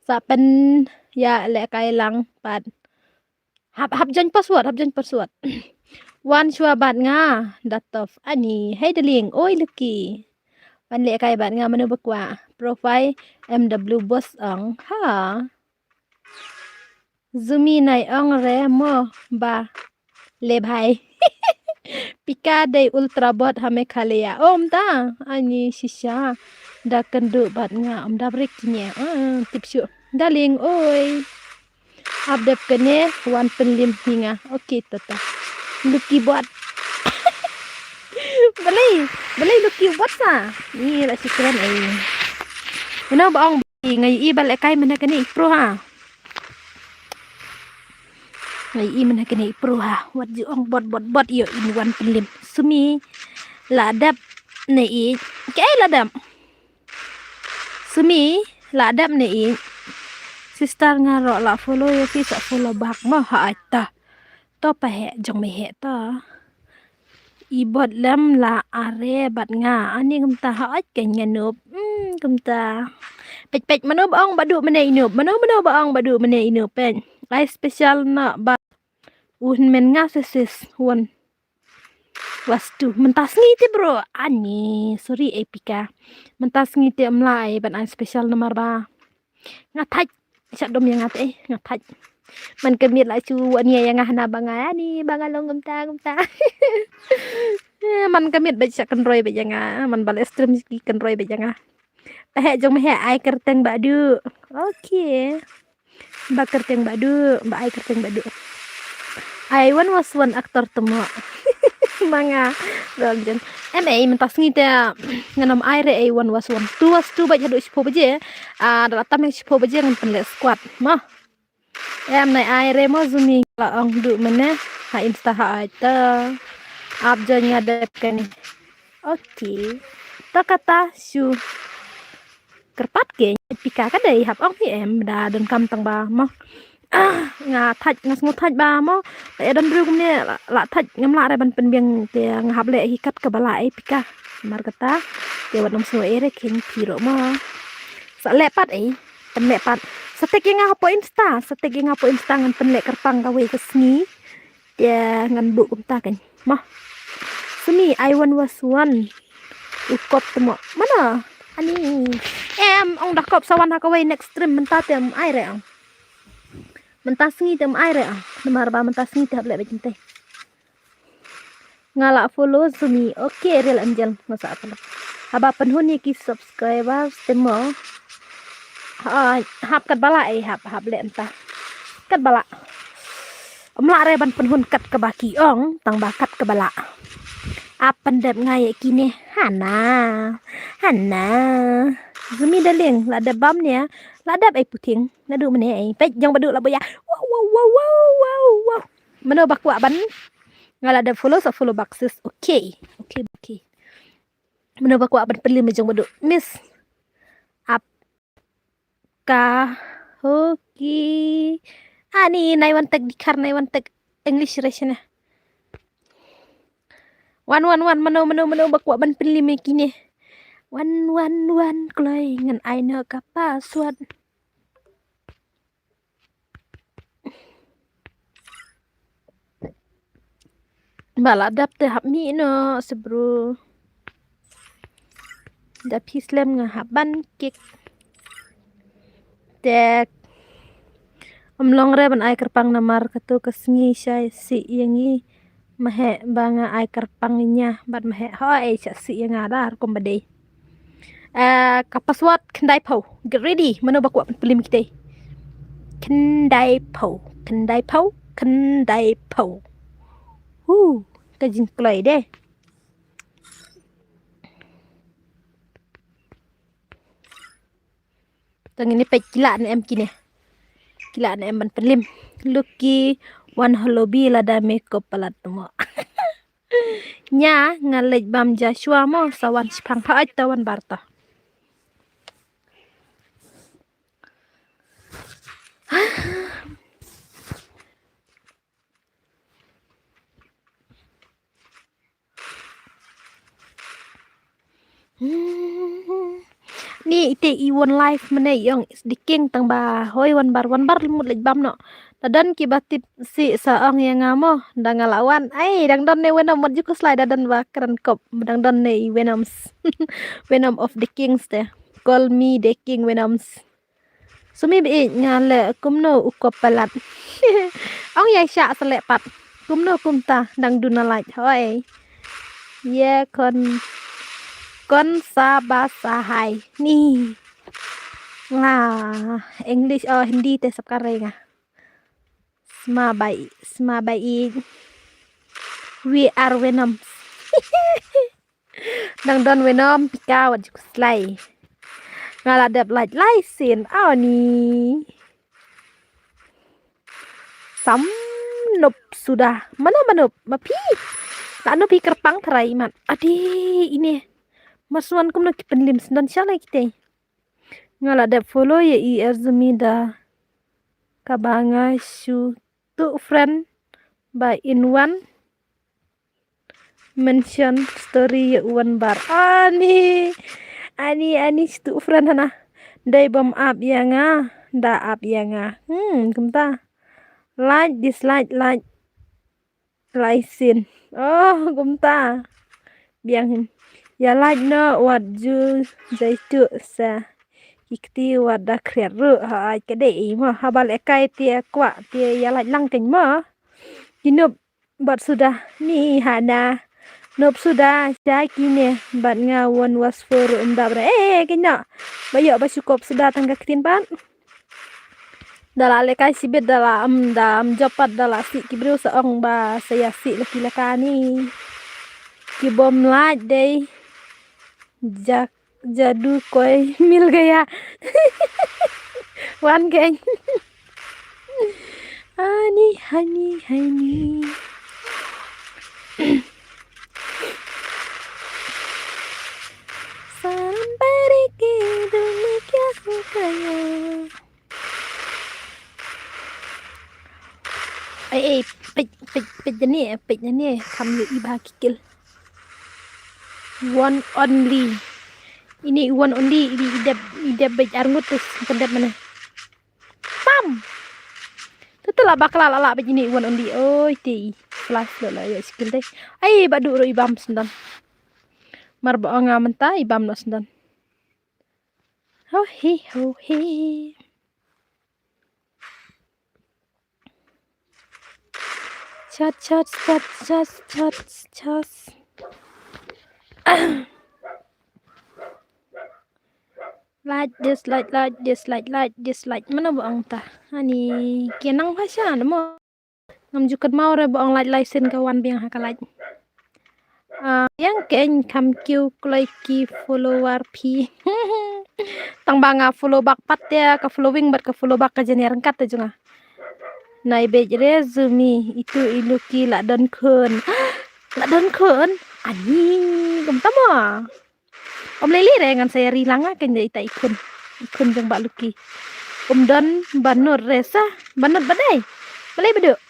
Sa pen ya le kai lang pat. Hap hap jan password hap jan password. Wan shwa bat nga. Datof ani. Hey deling oi lucky. Wan le kai bat nga mana ba kwa. Profile M W boss ong ha. Zumi nai ong re mo ba le bhai. Pika dei ultra bot ha Meghalaya. Om ta ani shisha. Da kendu bat nga om da brik nya. Ah, tip shu. Darling oi. Abdep kene wan penlim hinga. Okay tata. Lucky bot. Balai, balai lucky bot sa. Ni la sikran ai. Mana ba ong ngai i bal ekai mana kene i pro ha. Ngai i mana kene i pro ha. Wat ju ong bot bot bot yo in wan penlim. Sumi la dep ne i. Ke ai la dep. Sumi la dep ne i. Sister nga ro la follow ïa ki sa follow back mo ha ai ta. To pa he jong me he to. I bot lem la are bad nga ani kumta ha ot ke nyanup. Hmm, kumta. Pech pech mano ba ong ba du mane inup. Mano mano ba ong ba du mane inup pech. Ai special na ba un men nga sis sis wan. Wastu mentas ngi te bro. Ani sorry epika. Mentas ngi te mla ai ban ai special namar ba. Nga thaj. Sha dom ïa nga te eh, nga thaj. Man ka miet la chu wan ïa ïa nga hana ba nga ani ba nga long kumta kumta. Eh, man ka miet ba sha kan roi ba ïa nga, man ba le stream ki kan roi ba ïa nga. Ba he jong me he ai kyrteng ba du. Okay. Ba kyrteng ba du, ba ai kyrteng ba du. Ai wan was wan actor temo. Manga. Ron jen. Em ei mentas ngi te ngan ym ai re ei wan was wan. Tu was tu ba jadu shiphew baje. Ah, da la tam ïa shiphew baje ngan pynleh squad. Ma. Em nai ai re mo zumi la ong du mane. Ha Insta ha ai ta. Ap join nga dep kani. Okay. Ta kata shu. Kyrpad ke pika ka dei hap ong hi em da don kam tang ba mo. Nga thaj nga sngew thaj ba mo. Ta ïa don briew kumne la thaj ngam lah re ban pynbiang te nga hap leh hi kat kaba lah ei pika. Mar kata te wat ym sngew ei re khin phi ro mo. Sa leh pat ei. Pynleh pat. Sa tag ïa nga hapoh Insta, sa tag ïa nga hapoh Insta ngan pynleh kyrpang kawei ka sngi. Te ngan buh kumta kan. Mo. Sumi ai wan was wan. U kop temo. Mana? Ani. Em ong da kop sa wan ha kawei next stream mynta te em ai re ong. Mynta sngi te em ai re ong. Namar ba mynta sngi te hap leh ba jinte. Nga la follow sumi. Okay, Real Angel nga sa follow. Haba pynhun ïa ki subscribers te mo. Ha, hap kat bala eh hap hap leh mynta. Kat bala. Ym lah re ban pynhun kat kaba ki ong tang ba kat kaba lah. Ap pyndep nga ïa kine hana. Hana. Zumi darling la dep bam ne la dep ai puting. Naduh mane ai peit jong ba duh la boya. Wow wow wow wow wow wow. Mano ba kwah ban nga la dep follow sa follow back sis. Okay. Okay okay. Mano ba kwah ban pynlim jong ba duh Miss. Ap ka hoki. Ani nai wan tek dikar nai wan tek English re shane. Wan wan wan mano mano mano ba kwah ban pynlim ïa kine. Wan wan wan kloi ngan ai noh ka password. Ba la dap te hap mih noh se bro. Da phi slem nga hap ban kik. Tek. Ym long re ban ai kyrpang namar katu ka sngi shai sih ïa ngi. Mahe ba nga ai kyrpang ïa bad mahe ha ai sha sih ïa nga dar kum ba dei. Eh, ka password khyndai phew. Get ready. Mano ba kwah pynplim kita. Khyndai phew. Khyndai phew. Khyndai phew. Hu, ka jingkloi de. Tang ini peit ki lah ne em kine. Ki lah ne em ban pynlim. Lucky wan holobi lada me ko palat mo. Nya nga leit bam Joshua mo sa wan shipang pha ai ta wan barta. Ni ite i wan live mane i ong is the king tang ba hoi wan bar wan bar limut lej bam no. Ta don ki ba tip si sa ong ïa nga mo da nga la wan ai dang don ne Venom mat juku slai da don ba kran kop dang don ne i Venoms. Venom of the kings te. Call me the king Venoms. Sumi bi nga le kumno u ko palat. Ong ïa sha sa le pat. Kumno kumta dang duna laj hoi. Ye kon kon sa ba sa hai ni. Nga English oh Hindi te sab kare nga. Sma bai sma bai. We are Venom. Nang don Venom pika wat ju slai. Nga la dep lait lai sin aw ni. Sam nup suda. Mano mano ma phi. La nup hi kerpang tharai man. Adi ini. Mar shu wan kumno ki pynlim sdang sha la kitei. Nga la dep follow ïa i Azumi da kaba nga shu tuh friend ba in one mention story ïa u wan bar. Ani, ani, ani shu tuh friend hana. Dei bym ap ïa nga, da ap ïa nga. Hmm, kumta. Like, dislike, like. Lai sin. Oh, kumta. Biang hin. Ïa like noh wat ju jai tu sa. Ki kti wat da khriat ruh ha ai ka dei mo. Haba lehkai te kwah te ïa like lang kein mo. Ki nop bad suda ni hana. Nop suda sha kine bad nga wan was for um dap re. Eh, kein noh. Ba ïoh ba shu kop suda tang ka ktien pat. Da la lehkai shibit da la, em, da, em, jop pat da la sih ki briew sa ong ba sa ïa sih la ki lehkai ni. Ki bym like dei. Ja, jadu koi mil gaya. Wan kein. Ani, hani, hani. Salam pare ke dum kya ho gaya. Ei, ei, peit, peit, peit jani, peit jani, kam ïohi ba ki kill. One only. Ini one only, ini i dep, i dep beit arngut tu, kan dep mana. Pam! Tu tu la bakla la la beit ini one only. Oi, ti. Flash lo la, ïa skill dei. Ai, ba du ro i bam sdang. Mar ba nga mynta, i bam lo sdang. Ho hi, ho hi. Chat, chat, chat, chat, chat, chat. Like, dislike, like, dislike, like, dislike. Mano ba ong ta? Ani, ki nang pha sha, mo. Ngam ju kynmaw re ba ong like lai sin ka wan biang ha ka like. Ah, ïa kein kham kiew kloi ki follower phi. Tang ba nga follow back pat te ka following bad ka follow back ka jani ryngkat te jong nga. Nai bej re Zumi itu i Lucky la don khun. La don khun. Ani, kumta mo. Ym lei lei re ngan sa ïa ri lang ah, kein dei ita i khun. I khun jong ba Lucky. Um don ba nud re sa, ba nud ba dei. Balei ba duk.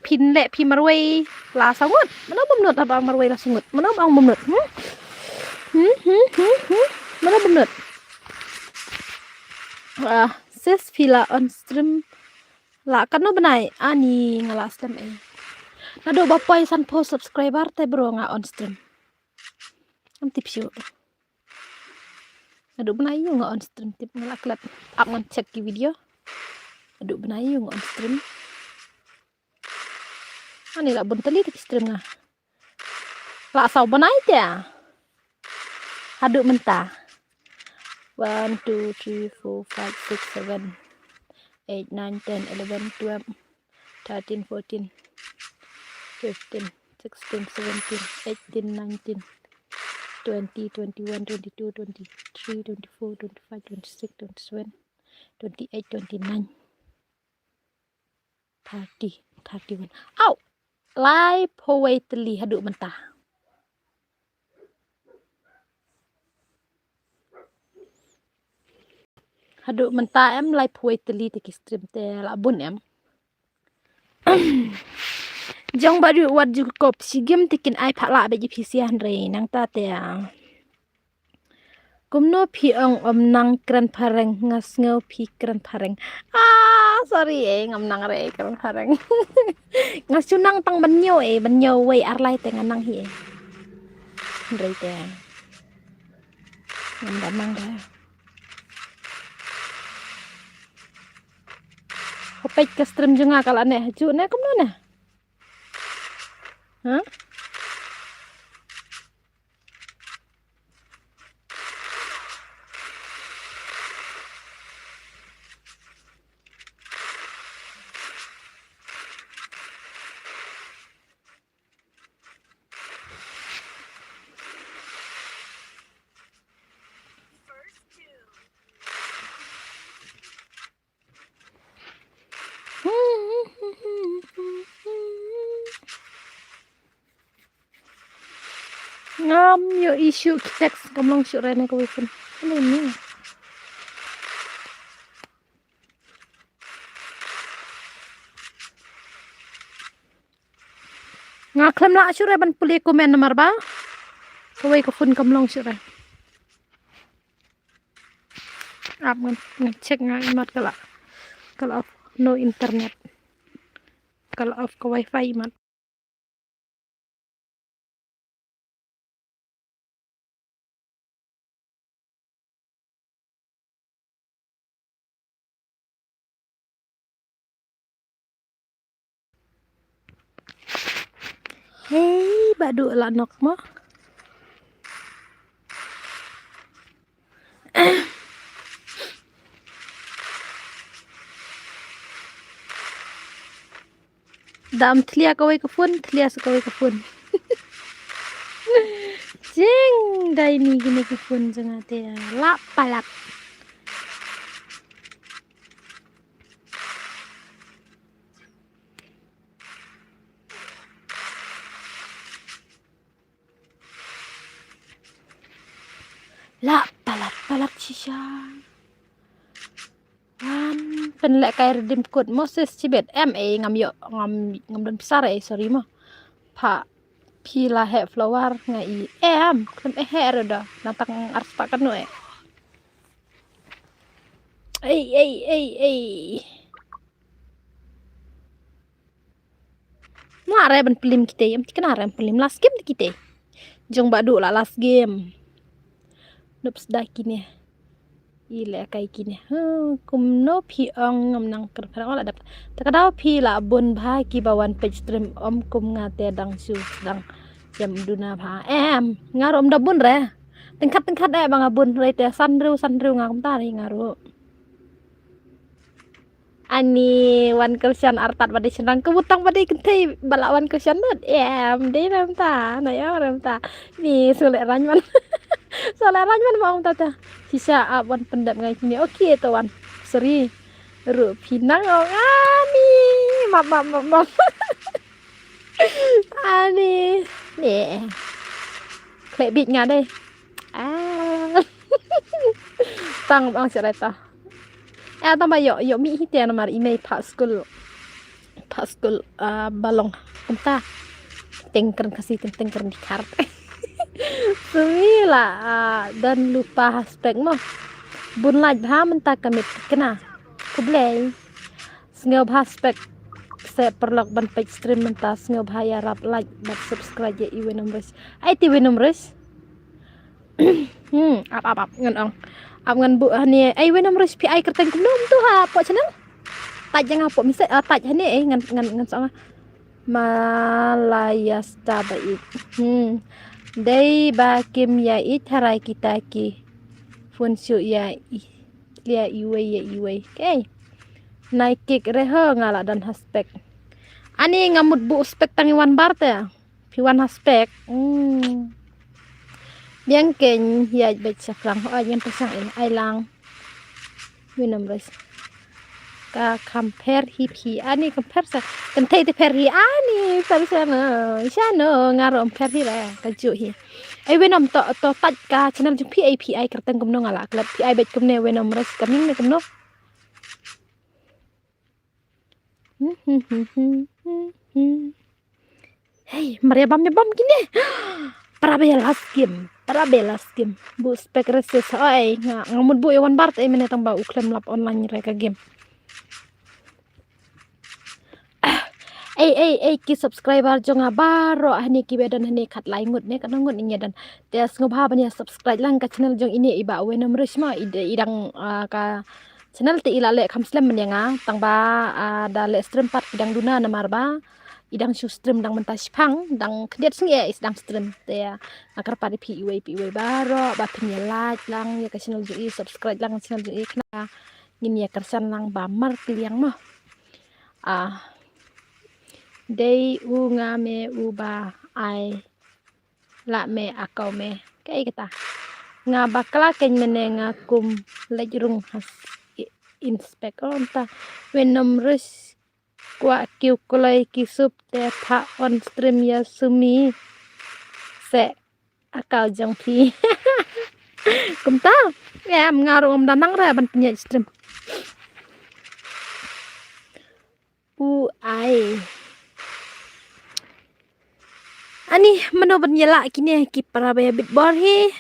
Phin leh phi marwei la saw ngut. Mano bym nud haba marwei la saw ngut. Mano bym nud. Hmm? Hmm, hmm, hmm, hmm. Mano bym nud. Ah, sis phi la on stream. La katno bnai ani nga la stream eh. Naduh ba poi sanphew subscriber te bro nga on stream. Am tip shu. Naduh bnai ïu nga on stream tip nga la klet. Ap ngan check ki video. Naduh bnai ïu nga on stream. Ani la bun tylli te ki stream nga. La saw bnai te. Haduh mynta. One, two, three, four, five, six, seven, eight, nine, ten, eleven, twelve, thirteen, fourteen, fifteen, sixteen, seventeen, eighteen, nineteen, twenty, twenty-one, twenty-two, twenty-three, twenty-four, twenty-five, twenty-six, twenty-seven, twenty-eight, twenty-nine, thirty, thirty-one. Au! Laiphew wei tylli haduh mynta. Haduh mynta em laiphew wei tylli te ki stream te la bun em. Jong ba du wat ju kop shi game te kin ai pha la ba ji phi sia hynrei nangta te. Kumno phi ong ym nang kren phareng, nga sngew phi kren phareng. Ah, sorry eh, ngam nang re kren phareng. Nga shu nang tang ban ñiew eh, ban ñiew wei ar lai te nga nang hi eh. Hynrei te ngam da nang re. Hopej ka stream jong nga ka la neh hajuh ne kumno ne? Ha? Ngam ïohi shuh ki text, kam long shuh re na kawei phone. Ano ni? Nga khlem lah shuh re ban pule comment namar ba kawei ka phone kam long shuh re. Ap ngan, ngan check nga imat ka la, ka la off no internet. Ka la off ka wifi imat. Hei, Bah Duh la nok mo. Dam thlia kawei ka phone, thlia sa kawei ka phone. Jing dai ni kine ki phone jong nga te lap palat. Lap palat palat shisha. Wan pynleh kai redeem code Moses Chibet. Em, eh, ngam ïoh, ngam, ngam don pisa re, eh, sorry mo. Pha phi la heh follower nga i. Em, khlem eh heh re da. Nang tang arspah katno eh. Ei, ei, ei, ei. Nga re ban plim kite, em tikna re ban plim last game kite. Jong Bah Duh la last game. Nup sda kine. I leh kai kine. Huh, kumno phi ong ngam nang kyrpad ong la dap. Ta ka daw phi la bun bha ki ba wan page stream, om kum nga te dang shu dang jem duna bha. Em, nga ruh ym da bun re. Tyngkhat tyngkhat eh ba nga bun re te san riew san riew nga kumta re nga ruh. Ani wan kyrshan artat ba dei shynrang ka butang ba dei kynthei ba la wan kyrshan lut. Em, dei rem ta, na ya rem ta. Ni sule ranman. Sule ranman ma ong ta ta. Shisha ap wan pyndep ngai kini. Okay to wan. Sorry. Ruh phi nang ong ani. Map, map, map, map. Ani. Ni. Khleh bit nga dei. Ah. Tang bang sha ta. Eh, tang ba ïoh, ïoh mih hi te namar i mei pha skul. Pha skul, ah, ba long. Kumta. Teng kren Khasi, teng, teng kren Dkhar. Sumi la, ah, don lypa ha spek mo. Bun lait bha mynta ka miet kane. Khublei. Sngewbha spek se paralok ban peit stream mynta, sngewbha ïarap like bad subscribe ïa i Wenum Rish. Ai te Wenum Rish. Hmm, ap, ap, ap, ngan ong. Ap ngan buh hangne. Ai Wenum Rish phi ai kyrteng kumno mynta hapoh channel? Tag ïa nga hapoh message, ah, tag hangne, eh, ngan, ngan, ngan song. Malaya Star ba ïeit. Hmm. Dei ba kim ïa ïeit tharai kita ki phone shuh ïa i. Ïa iwei, ïa iwei. Okay. Nai kik re ho nga la don ha spek. Ani nga mut buh spek tang i wan bar te. Phi wan ha spek. Hmm. Biang kein ïa beit shaphrang. Ho ai ngan pyrshang eh. Ai lang. Wenum Rish. Ka compare hi phi. Ani compare sa. Kynthei te pher hi. Ani pher sa no. Sha no nga rom pher hi la. Ka ju hi. Ai Wenum to, to tag ka channel jong phi ai phi ai kyrteng kumno nga la klet phi ai beit kumne Wenum Rish ka ming ne kumno. Hei, maria bam ya bam kine. Para be last game, para be last game. Bu spek resis ai nga, nga mut bu ya wan bar te mene tang ba u khlem lap online re ka game. Ei, ei, ei, ki subscriber jong nga baroh hangne ki ba don hangne khatlai ngut ne, katno ngut ne ngi don. Te sngewbha ban ïa subscribe lang ka channel jong ine i Bah Wenum Rish ma, i, i dang, ah, ka channel te i la leh kham slem ban ïa nga, tang ba, ah, da leh stream pat ki dang duna namar ba i dang shu stream dang mynta shipang, dang khyndiat sngi eh i dang stream. Te nga kyrpad ïa phi iwei pa iwei baroh ba phin ïa like lang ïa ka channel jong i, subscribe lang ka channel jong i khnang ngin ïa kyrshan lang ba markylliang mo. Ah, dei u nga me u ba ai la me akau me. Kaei kata. Nga bakla kein mene nga kum leit rung ha s-, i-, inspek. Oh, nta. Wenum Rish kwah kiew kloi ki sup te pha on stream ïa Sumi. Se. Account jong phi. Kumta. Em, nga ruh ngam da nang re ban pynïaid stream. U ai. Ani mano ban ïa lah kine ki para ba ïa bit bor hi.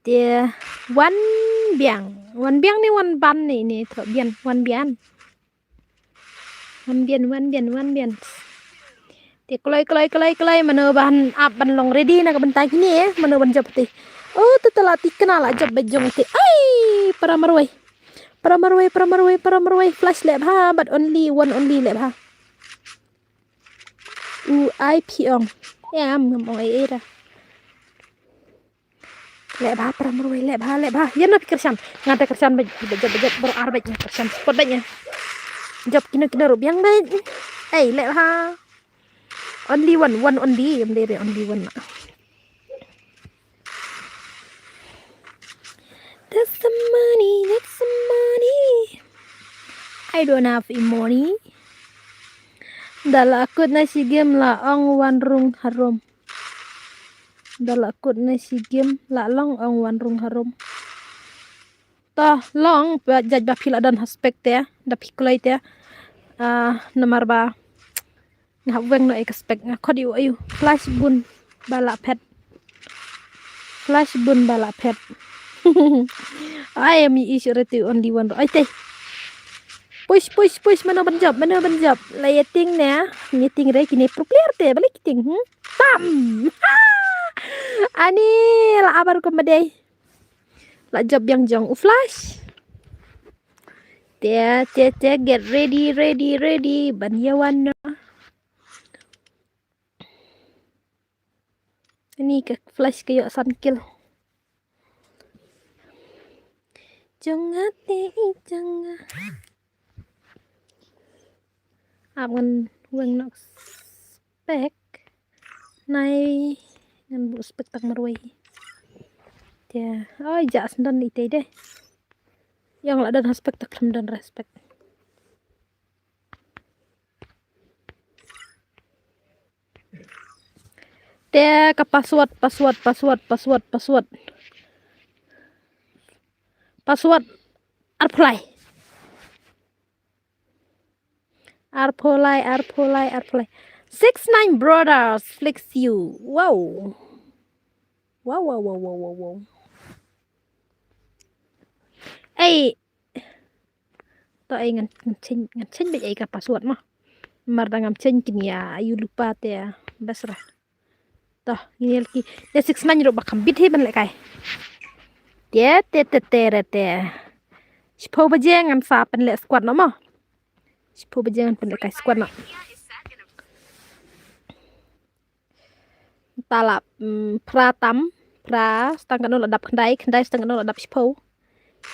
Te wan biang. Wan biang ne wan ban ne, ne tro bian, wan bian. Wan bian, wan bian, wan bian. Te kloi, kloi, kloi, kloi, mano ban ap ban long ready na ka bynta kine, mano ban jop te. Oh, te te la tikna la jop ba jong te. Ai, para marwei. Para marwei, para marwei, para marwei. Flash leh bha, but only one only leh bha. U ai phi ong. Em, ngam ong ai ai ra. Leh bha, para marwei, leh bha, leh bha. Ïa na phi kyrshan. Nga te kyrshan bad, bad, bad, bad, baroh ar bad nga kyrshan. Spot bad nga. Jop kino kino ruh biang bad. Ei, leh bha. Only one, one only. Em dei re only one na. That's the money, that's the money. I don't have any money. Da la kut na shi game la ong wan rung harum. Da la kut na shi game la long ong wan rung harum. To long ba jaj ba phi la don ha spek te, da phi kloi te. Ah, namar ba nga hap weng noh ïa ka spek, nga khot ïa u ayu. Flash bun ba la phet. Flash bun ba la phet. Ai, mi is already only one. Ai te. Push, push, push, mano ban jop, mano ban jop. La ïa ting ne, ïa ting re kine pro player te, balei ki ting, hmm? Tam. Ani la abar ko madei. La jop biang jong u flash. Te, te, te, get ready, ready, ready. Ban ïa wan noh. Ani ka flash ka ïoh san kill. Jong nga te i jong nga. Ap ngan weng nok spek. Nai ngan buh spek tang marwei. Te, oi, ja sendon ite de. Yang la don ha spek tak lem don respect. Te ka password, password, password, password, password. Password. Arphlai. Arphlai, arphlai, arphlai. Six nine brothers, flex you. Wow. Wow, wow, wow, wow, wow, wow. Ei. To ei ngan, ngan change, ngan change bad ei ka password mo. Mar da ngam change kini ïa, ayu lypa te best ra. To, ngin ïa laki. Te six nine ruh ba kham bit hi ban lehkai. Te, te, te, te, re, te. Shiphew baje ngan sa pynleh squad noh mo. Shiphew baje ngan pynlehkai squad noh. Talap, mm, phra tam, phra, stang katno la dap khyndai, khyndai stang katno la dap shiphew.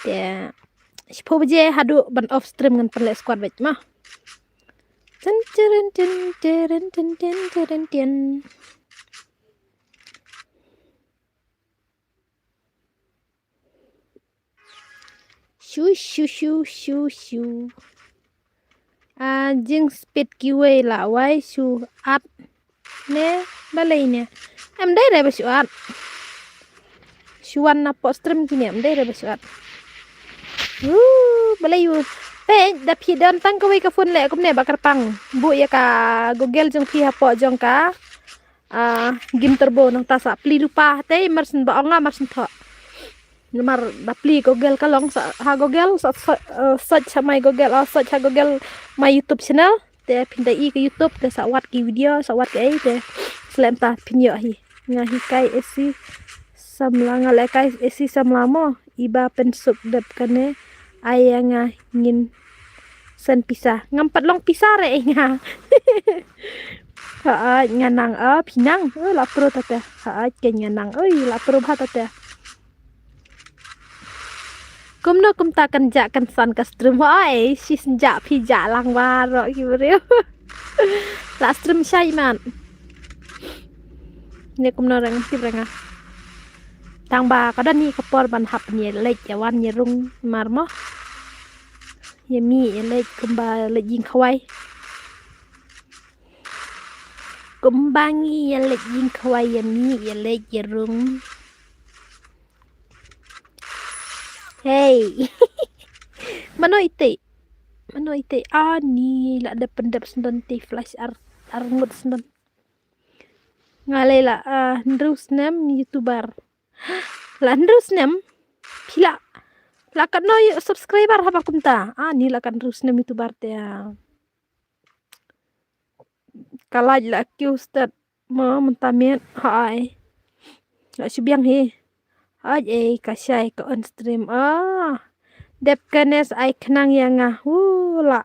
Te, shiphew baje haduh ban off stream ngan pynleh squad bad mo. Tin, tirin, tin, tirin, tin, tin, tirin, tin. Shu, shu, shu, shu, shu. Ah, jing speed kiwei la wai shu at. Ne, balei ne. Em dei re ba shu at. Shu wan na pok stream kine, em dei re ba shu at. Woo, balei yu. Peit, da phi don tang kawei ka phone leh kumne ba kyrpang. Buh ïa ka Google jong phi ha pok jong ka. Ah, game turbo nangta sa plie lypa te, mar shen ba ong nga mar shen thoh. Namar da plie Google ka long sa, ha Google sa, sa, eh, search ha my Google, ah, search ha Google my YouTube channel. Te phin da i ka YouTube te sa wad ki video, sa wad ki ei te. Slem ta phin ïoh hi. Nga hikai esi samla, nga lehkai esi samla mo. Iba pynsuk dep kane. Ai ïa nga ngin send pisa. Ngam pat long pisa re ïa nga. Hooid nga nang, ah, phi nang. Oh, la pro ta te. Hooid kein nga nang. Oi, la pro bha ta te. Kumno kumta kan jah kan san ka stream. Hooid, shi shen jah phi jah lang baroh ki briew. La stream shai man. Ne kumno reng tip reng ah. Tang ba ka don hi ka por ban hap ïa leit ïa wan ïa rung mar mo. Ïa mih ïa leit kumba leit ïing khawai. Kumba ngi ïa leit jingkhwai ïa mih ïa leit ïa rung. Hey. Mano ite? Mano ite? Ani la dep pyndep sendon te flash ar ar ngut sendon. Nga lei la ah, hynriew snem YouTuber. La hynriew snem. Phi la la katno ïa subscriber haba kumta? Ani la kat hynriew snem YouTuber te. Ka lait la kiew stet mo mynta miet ha ai. La shu biang hi. Haj ei ka shai ka on stream. Ah. Dep ka nes ai khnang ïa nga. Hu la.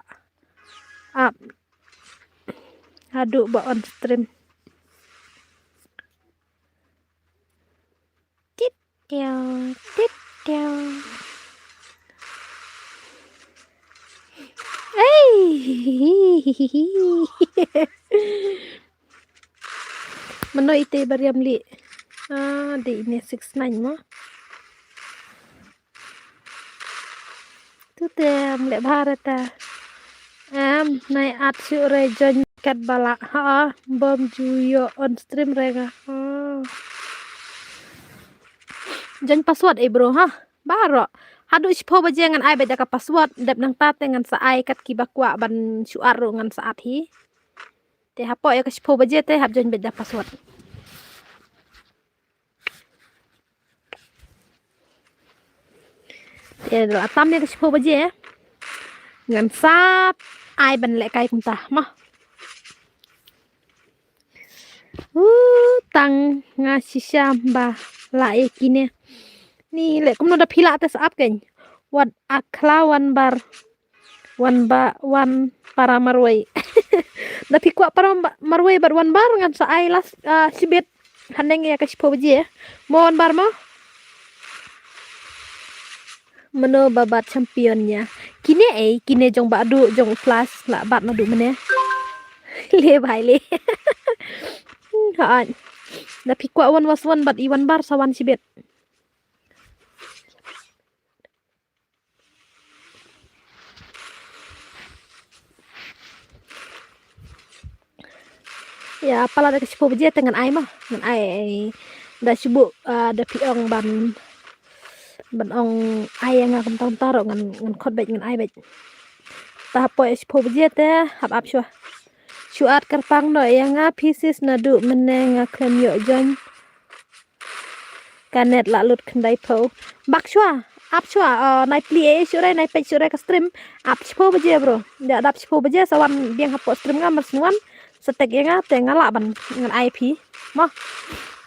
Ap. Haduh ba on stream. Tit tiang, tit tiang. Ei. Mano ite bariam li. Ah, de ine six nine mo. Tu te am le bharata. Am nai at su re join kat bala. Ha, bom ju ïoh on stream re nga. Ha. Join password eh bro ha. Baro. Haduh shiphew baje ngan ai beit da ka password, dep nangta te ngan sa ai kat kiba kwah ban shu at ruh ngan sa at hi. Te hapoh ïa ka shiphew baje te hap join beit da password. Te la tam ïa ka shiphew baje. Ngan sa ai ban lehkai kumta mo. Uh, tang nga shisha ba la ïa kine. Ni leh kumno da phi lah te sa ap kein. Wat akhla wan bar. Wan ba wan para marwei. Da phi kwah para ba- marwei bad wan bar ngan sa ai las ah, shibit. Haneng ïa ka shiphew baje. Mo wan bar mo. Mano ba bat champion ïa. Kine ei, kine jong ba du jong flash la bat na du mene. Le bai le. Hmm, ha. Da phi kwah wan was wan bat i wan bar sa wan shibit. Ïa pala da ka shiphew baje te ngan ai ma ngan ai da shu buh ah, da phi ong ban ban ong ai ïa nga kumta kumta ruh ngan ngan khot beit ngan ai beit. Ta hapoh ïa shiphew baje te hap ap shuwa. Shu at kyrpang noh ïa nga phi sis naduh mynne nga khlem ïoh join. Ka net la lut khyndai phew. Bak shuwa, ap shuwa, nai plie shuwa, nai peit shuwa ka stream. Ap shiphew baje bro. Da ap shiphew baje sa wan biang hapoh stream nga mar sngwan. Sa tag ïa nga te nga lah ban ngan ai phi. Mo.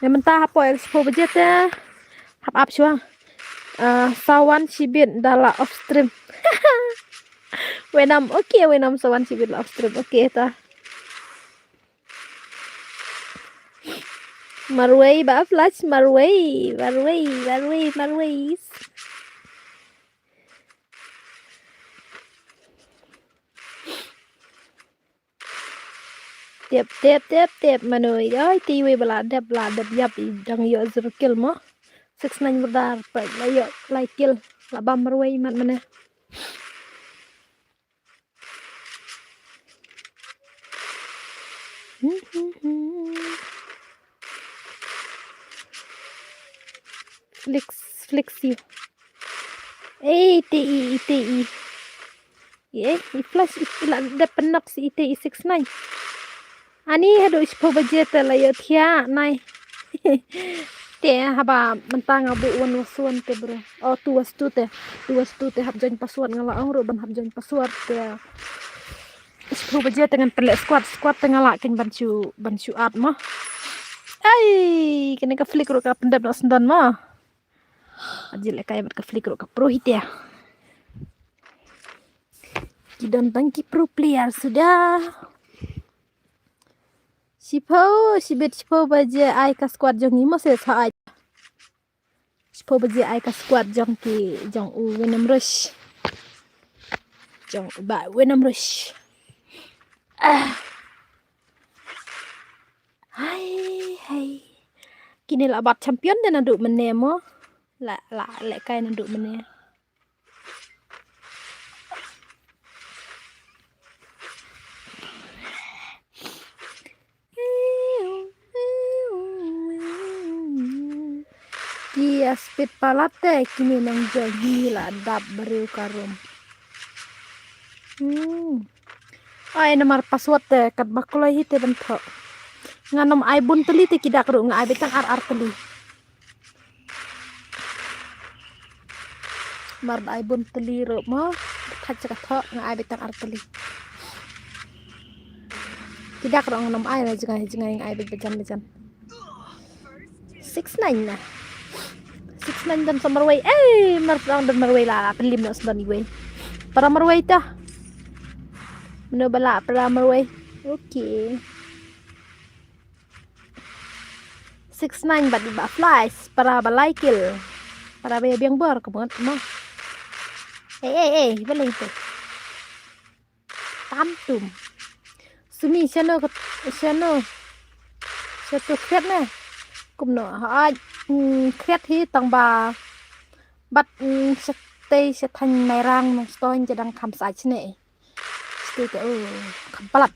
Ïa mynta hapoh ïa shiphew baje te hap ap shuwa. Ah, sa wan shibit da la off stream. Wenam, okay, wenam sa wan shibit la off stream. Okay ta. Marwei ba flash marwei, marwei, marwei, marwei. Tep tep tep tep manoi. Oi ti wei ba la dep la dep ïap i dang ïoh zero kill mo. Six nine murdar pa la ïoh lai kill la bam marwei mat mane. Flix, flix you. Ei, te i, te i. Ei, i flash i la dep penok si i te i six nine. Ani haduh shiphew baje te la ïoh thiah nai. Te haba mynta nga buh one was one te bro. Oh, two was two te. Two was two te hap join password nga la ong ruh ban hap join password te. Shiphew baje te ngan pynleh squad, squad te nga la ken ban shu ban shu at mo. Ai, kane ka flick ruh ka pyndep noh sendon mo. Ajil ka ïa ka flick ruh ka pro hi te. Ki don tang ki pro player suda. Shiphew, shibit shiphew baje ai ka squad jong ngi mo se sa ai. Shiphew baje ai ka squad jong ki jong u Winam Rush. Jong u ba Winam Rush. Ah. Hai hai. Kine la bat champion de naduh mene mo. La la lehkai naduh mene. Ïa speed palat te kine nang jong hi la dap briew ka room. Hmm. Ai namar password te kat ba kloi hi te ban thoh. Nga nam ai bun tylli te ki dak ruh nga ai beit tang ar ar tylli. Mar da ai bun tylli ruh mo, thach ka thoh nga ai beit tang ar tylli. Ki dak ruh nga nam ai la jngai jngai nga ai beit bajan bajan. Six nine na. Six nine don sa marwei. Eh, mar don don marwei la pynlim na sa don iwei. Para marwei ta. Mano bala para marwei. Okay. Six nine bad ba flash para ba lai kill. Para ba biang bor ka bot mo. Eh eh eh, balai tu. Tam tum. Sumi shano shano. Shatu khret na. Kumno ha khret hi tang ba. Bat shatei shatang mai rang nong stoin jadang kham sa chne. Shatei te u kham palat.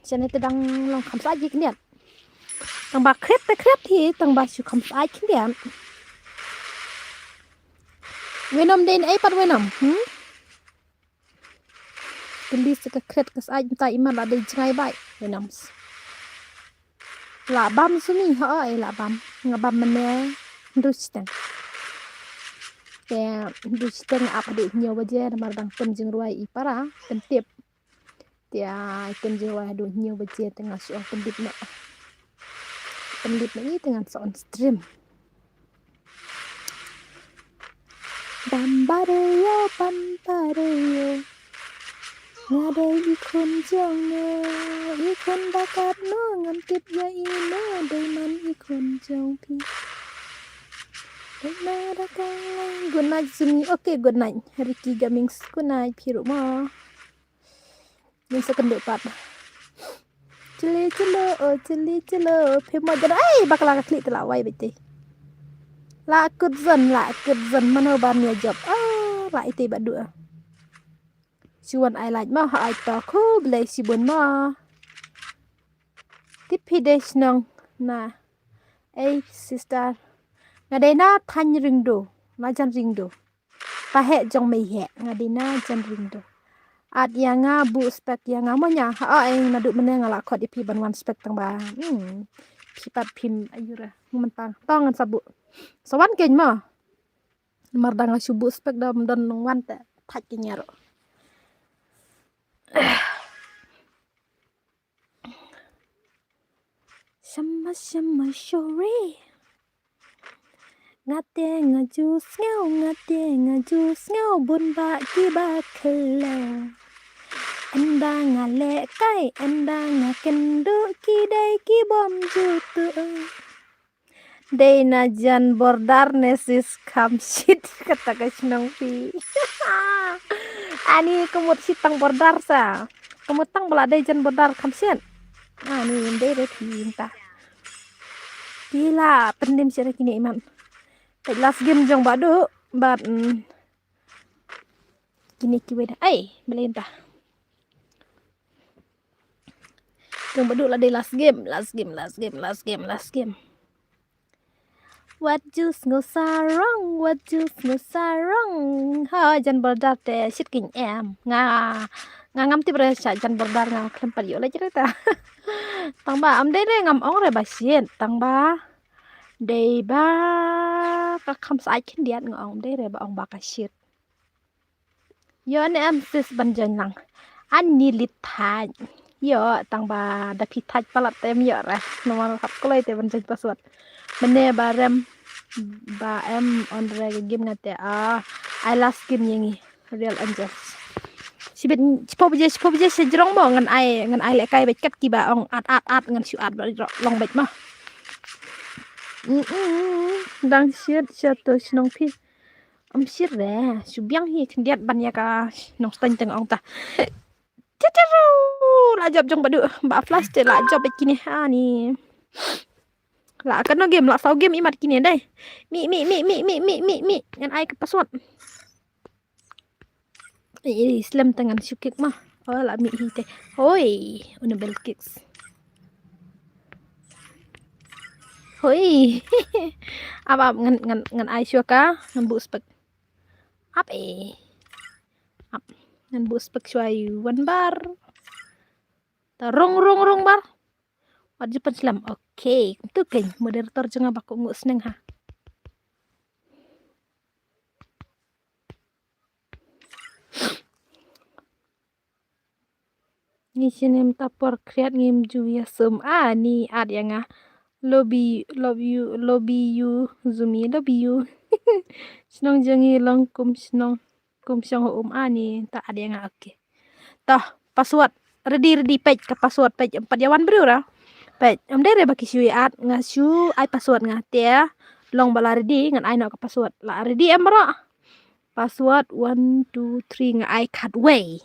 Shane te dang long kham sa ji kniat. Tang ba khret te khret hi tang ba shu kham sa ai khyndiat. Wenom den ai pat wenom. Hmm? Kylli sa ka khret ka sa ai mynta iman la dei jngai bai. Wenom. La bam sumi ha ai la bam. Nga bam mane. Ndu chiteng. Te ndu chiteng ap du nyo baje namar dang tem jingrwai i para. Tem tip. Te ai tem je wai haduh hynñiew baje te nga shu ong pyndip noh. Pyndip noh i te ngan sa on stream. Bambare yo, bambare yo. Nga dei i khun jong no, i khun ba katno ngam tip ïa ino dei man i khun jong phi. Dei ma da ka. Good night Sumi. Okay, good night Ricky Gaming. Good night phi ruh mo. Ngin sa kynduh pat. Chili chilo, oh chili chilo. Phi mo jana ai bakla ka khlieh te la wai bete. La kut zon, la kut zon mano ban ïa jop. Ah, la ite ba duh. Shu wan ai like mo ha ai to khublei shibun mo. Tip phi dei shnong na. Ei sister. Nga dei na thaiñ Ringdo. Na jan Ringdo. Paheh jong mei heh nga dei na jan Ringdo. At ïa nga buh spek ïa nga mo nya ha ai naduh mynne nga la khot ïa phi ban wan spek tang ba. Hmm. Phi pat phim ayu ra. Mynta tang ngan sa buh. Sa wan keiñ mo. Mar da nga shu buh spek da ym don nong wan te thait keiñ ïa ruh. Shama shama shore. Nga te nga ju sngew, nga te nga ju sngew bun ba ki ba khlew. Ynda nga leh kai, ynda nga kynduh ki dei ki bom ju tuh. Dei na jan border ne sis kham shit kata ka shnong phi. Ani kumut shit tang border sa. Kumut tang bala dei jan border kham shit. Ani dei re phi ta. Phi la pyndim shit kine iman. Peit last game jong ba du bad mm, kine kiwei da. Ai, belen ta. Jong ba du la dei last game, last game, last game, last game, last game. Wat ju sngew sarong, wat ju sngew sarong. Ha jan border te shit keiñ em. Nga nga ngam tip re sha jan border nga khlem pat ïoh leit re ta. Tang ba am dei re ngam ong re ba shit tang ba. Dei ba ka kham sa ai khyndiat nga ong dei re ba ong ba ka shit. Ïoh ne em sis ban join lang. Ani lit thait. Ïoh tang ba da phi thait palat te em ïoh re. Namar hap kloi te ban join password. Mane ba rem ba em on re ka game nga te ah. Ai last game ïa ngi. Real Angels. Shibit shiphew baje shiphew baje sha jrong mo ngan ai ngan ai lehkai bad kat kiba ong at at at ngan shu at ba long bad ma. Mm, mm, mm. Dang shit sha to shnong phi. Am shit re shu biang hi khyndiat ban ïa ka nongstaiñ teng ong ta. Tataru la jop jong ba du ba flash te la jop bad kine ha ni. La kano game la saw game imat kine dei. Mi mi mi mi mi mi mi mi ngan ai ka password. Ih, slem tangan shu kick ma. Oh, la mi hi te. Hoi, una bel kicks. Hoi. Ap, ap, ngan, ngan, ngan ai shuwa ka, ngan buh spek. Ap, eh. Ap, ngan buh spek shuwa ïa u Wanbar. Ta rung, rung, rung, Bar. Wat ju pynslem. Okay, kumtu keiñ moderator jong nga ba kohnguh sneng ha. Ngi shane mynta por khriat ngim ju ïasum. Ah, ni ad ïa nga. Love you, love you, love you, Zumi, love you. Shnong jong ngi long kum shnong, kum shong ha um, ah, ni ta ad ïa nga, okay. Toh, password. Ready, ready, peit ka password, peit, em pat ïa wan briew ra. Peit, em dei re ba ki shu ïa ad, nga shu ai password nga te. Long ba la ready, ngan ai noh ka password. La ready em baroh. Password one two three nga ai khatwei.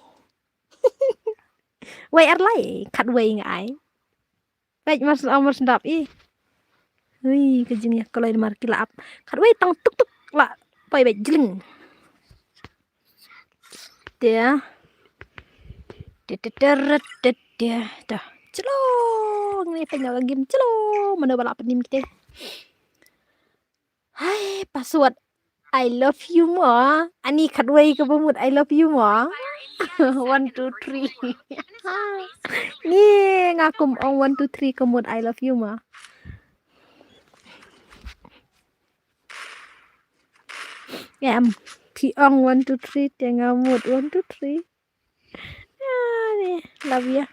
Wei ar lai, khatwei nga ai. Peit mar syn-, mar sngap i. Hui, ka jingïakloi namar ki la ap. Khatwei tang tuk tuk la poi beit jling. Te. Te, te, te, ret, te, te. Te. Chlo. Ngi peit noh ka game chlo. Mano ba la pynim kita. Hai, password. I love you more. Ani khatwei ka ba mut I love you more. One, two, three. Ni nga kum ong one, two, three ka mut I love you more. Em, phi ong one, two, three te nga mut one, two, three. Ah, ni, love ya.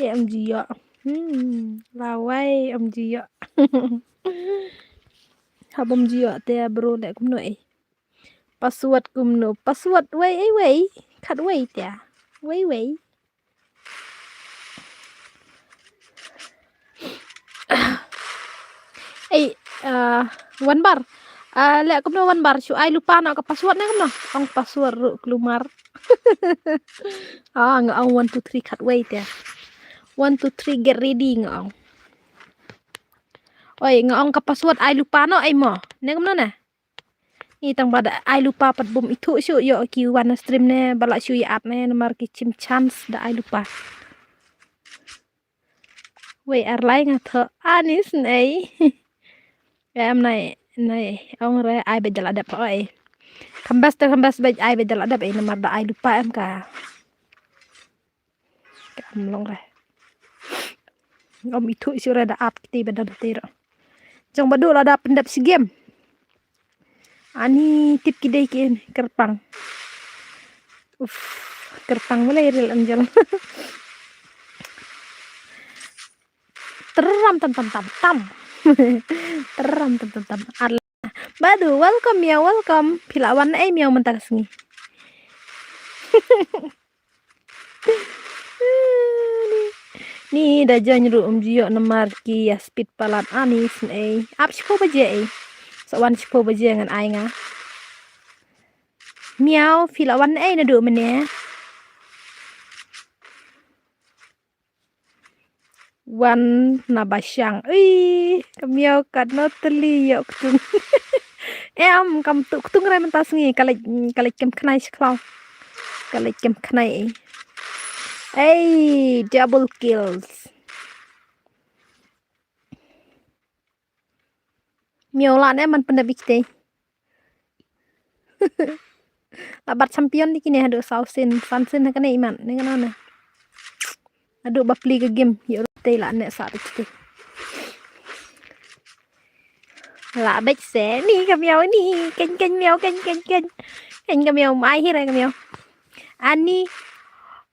Ye em ju ïoh. Hmm, lawei em ju ïoh. Haba em ju ïoh te bro leh kumno eh. Password kumno. Password wei, eh, wei. Khatwei te. Wei, wei. Eh, ah, Wanbar. Ah, leh kumno Wanbar. Shu ai lypa noh ka password ne kumno. Ong password ruh klumar. Ah, nga ong one, two, three khatwei te. One, two, three, get ready nga ong. Oi, nga ong ka password ai lypa noh ai mo. Ne kumno ne? Ni tang ba da ai lypa pat bym ithuh shuh ïoh ki wan na stream ne ba la shu ïa ad ne namar ki chim chance da ai lypa. Wei ar lai nga thoh ani snei. Em nai, nai ong re ai beit da la dep oi. Kham best, kham best beit ai beit da la dep ei namar da ai lypa em ka. Kam long re. Ym ithuh shuh re da ad kti ba dang te ro. Jong ba duh la da pyndep shi game. Ani tip ki dei ki kyrpang. Uf, kyrpang balei Real Angel. Teram tam tam tam tam. Teram tam tam tam. Ar la. Badu, welcome ya, welcome. Phi la wan ei miaw mynta ka sngi. Ni da join ruh um ju ïoh namar ki ïa speed palat ani snei. Ap shiphew baje ei. Sa wan shiphew baje ngan ai nga. Miaw phi la wan ei naduh mynne. Wan na ba shang. Ui, ka miaw katno tylli ïoh ktung. Em, kam tuh ktung re mynta sngi, ka leit, ka leit kem khnai shi khlaw. Ka leit kem khnai ei. Ei, double kills. Miaw la ne man pyndep ïa kitei. La bat champion di kine haduh saw sien, san sien ha kane imat, ne kane ne. Haduh ba plie ka game, ïa u tei la ne sa ta kitei. La beit se, ni ka miaw ni, keiñ keiñ miaw, keiñ keiñ keiñ. Keiñ ka miaw, mai hi re ka miaw. Ani,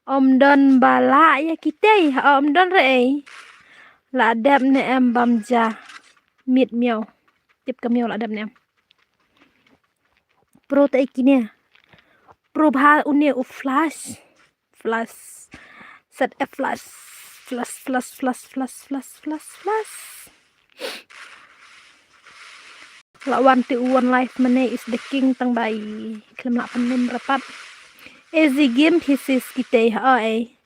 ym don ba la ïa kitei, ha ym don re ei. La dep ne em bam ja. Miet miaw. Tip ka miaw la dep ne em. Pro te kine. Pro bha une u flash. Flash. Set a flash. Flash, flash, flash, flash, flash, flash, flash. La wan te u one life mane is the king tang bai. Khlem la panem rapat. Easy game pieces kitei ha ei.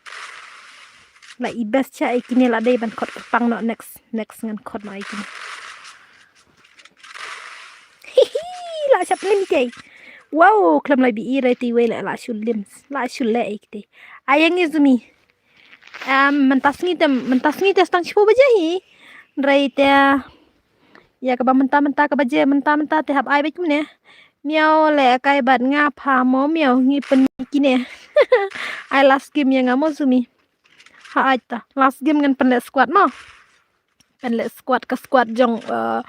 La i best cha ei kine la dei ban khot kyrpang noh next. Next ngan khot noh ei kine. Hihi, la shap lim tei. Wow, khlem lai bi i rei tei wei la, la shu lim. La shu le ei tei. Ayang i zumi. Em, mynta sngi te, mynta sngi te stang shiphew baje hi. Rei te, Ïa kaba mynta mynta kaba je mynta mynta te hap ai beit kumne. Miaw lehkai bad nga pha mo miaw ngi pynmih kine. Ai last game ïa nga mo Zumi. Ha ai ta. Last game ngan pynleh squad mo. Pynleh squad ka squad jong, eh,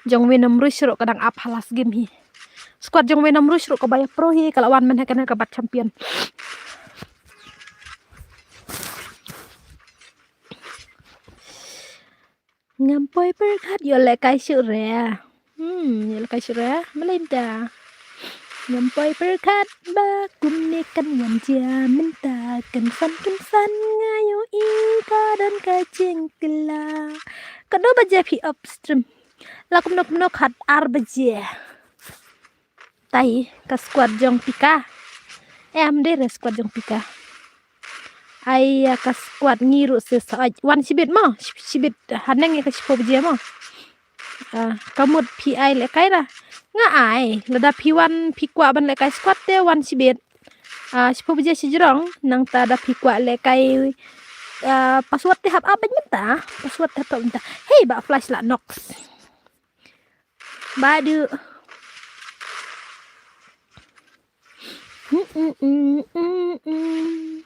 jong Venom Rush ruh ka dang ap ha last game hi. Squad jong Venom Rush ruh kaba ïa pro hi ka la wan mynne kane kaba champion. Ngam poi pyrkhat ïoh lehkai shuh re. Hmm, ïoh lehkai shuh re. Balei mynta? Ngam poi pyrkhat ba kumne kan wan jia mynta kan san kan san nga ïohi ka don ka jingkylla. Katno baje phi upstream? La kumno kumno khat ar baje. Tai ka squad jong Pika. Em dei re squad jong Pika. Ai ïa ka squad ngi ruh se sa wan shibit mo, shibit haneng ïa ka shiphew baje mo. Ah, ka mut phi ai lehkai ra. Nga ai, lada phi wan phi kwah ban lehkai squad te wan shibit. Ah, shiphew baje shajrong, nangta da phi kwah lehkai, ah, password te hap ap beit mynta. Password te hap ap mynta. Hei, ba flash la Nox. Badu. Mm, mm, mm, mm, mm.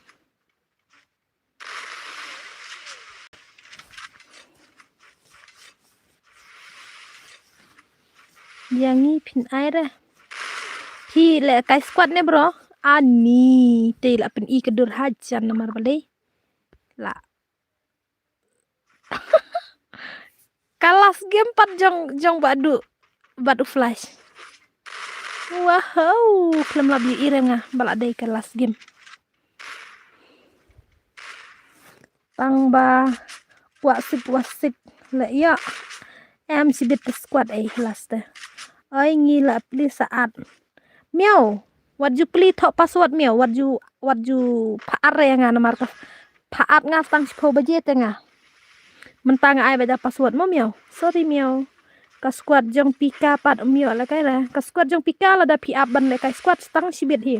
Ïa ngi phin ai re. Phi lehkai squad ne bro? Ani te la pyn-i ka dur hajan namar balei. La. Ka last game pat jong, jong Badu. Badu flash. Wahau, khlem lap ïohi re nga ba la dei ka last game. Tang ba kwah sip wah sip le ïa. Em shibit te squad ei last te. Oi ngi la pli saat. Miaw, wat ju pli thoh password miaw, wat ju, wat ju pha ar ïa nga namar ka pha ar nga tang shiphew baje te nga. Mynta nga ai beit da password mo miaw. Sorry miaw. Ka squad jong Pika pat um ïoh lehkai re. Ka squad jong Pika lada phi ap ban lehkai squad tang shibit hi.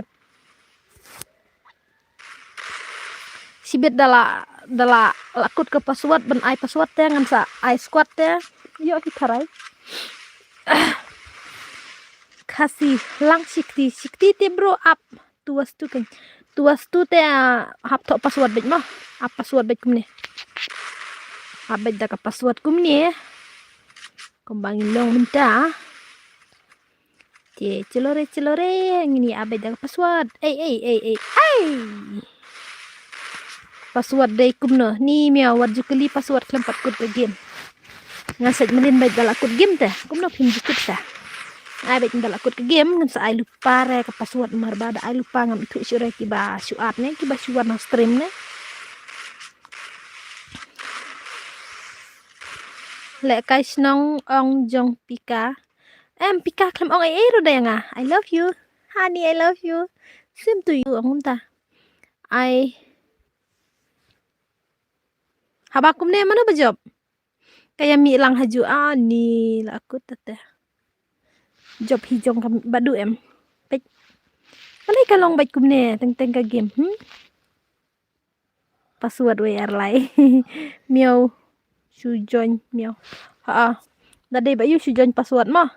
Shibit da la, da la, la kut ka password ban ai password te ngan sa ai squad te. Ïoh hi tharai. Khasi lang shikti, shikti te bro ap. Tu wastu kan. Tu wastu te, ah, hap thoh password beit mo. Ap password beit kumne. Ap beit da ka password kumne. Kumba ngi long mynta. Te, chelore, chelore, ngini ap beit da ka password. Ei, ei, ei, ei, ei. Password dei kumno. Ni miaw wat ju kylli password khlem pat kut ka game. Nga sait mlien beit da la kut game te. Kumno phim ju kut te. Ai beit da la kut ka game ngan sa ai lypa re ka password mar ba da ai lypa ngam ithuh shuh re kiba shu add ne kiba shu wan ha stream ne. Lehkai shnong ong jong Pika. Em, Pika khlem ong ei ei ruh da ïa nga. I love you. Honey, I love you. Same to you, ong kumta. Ai. Haba kumne mano ba jop? Ka ïa mih lang ha ju ani la kut te. Jop hi jong ka Badu em. Peit. Balei ka long beit kumne teng teng ka game, hmm? Password wei ar lai. Miaw. Shu join miaw. Ha. Da dei ba ïu shu join password ma.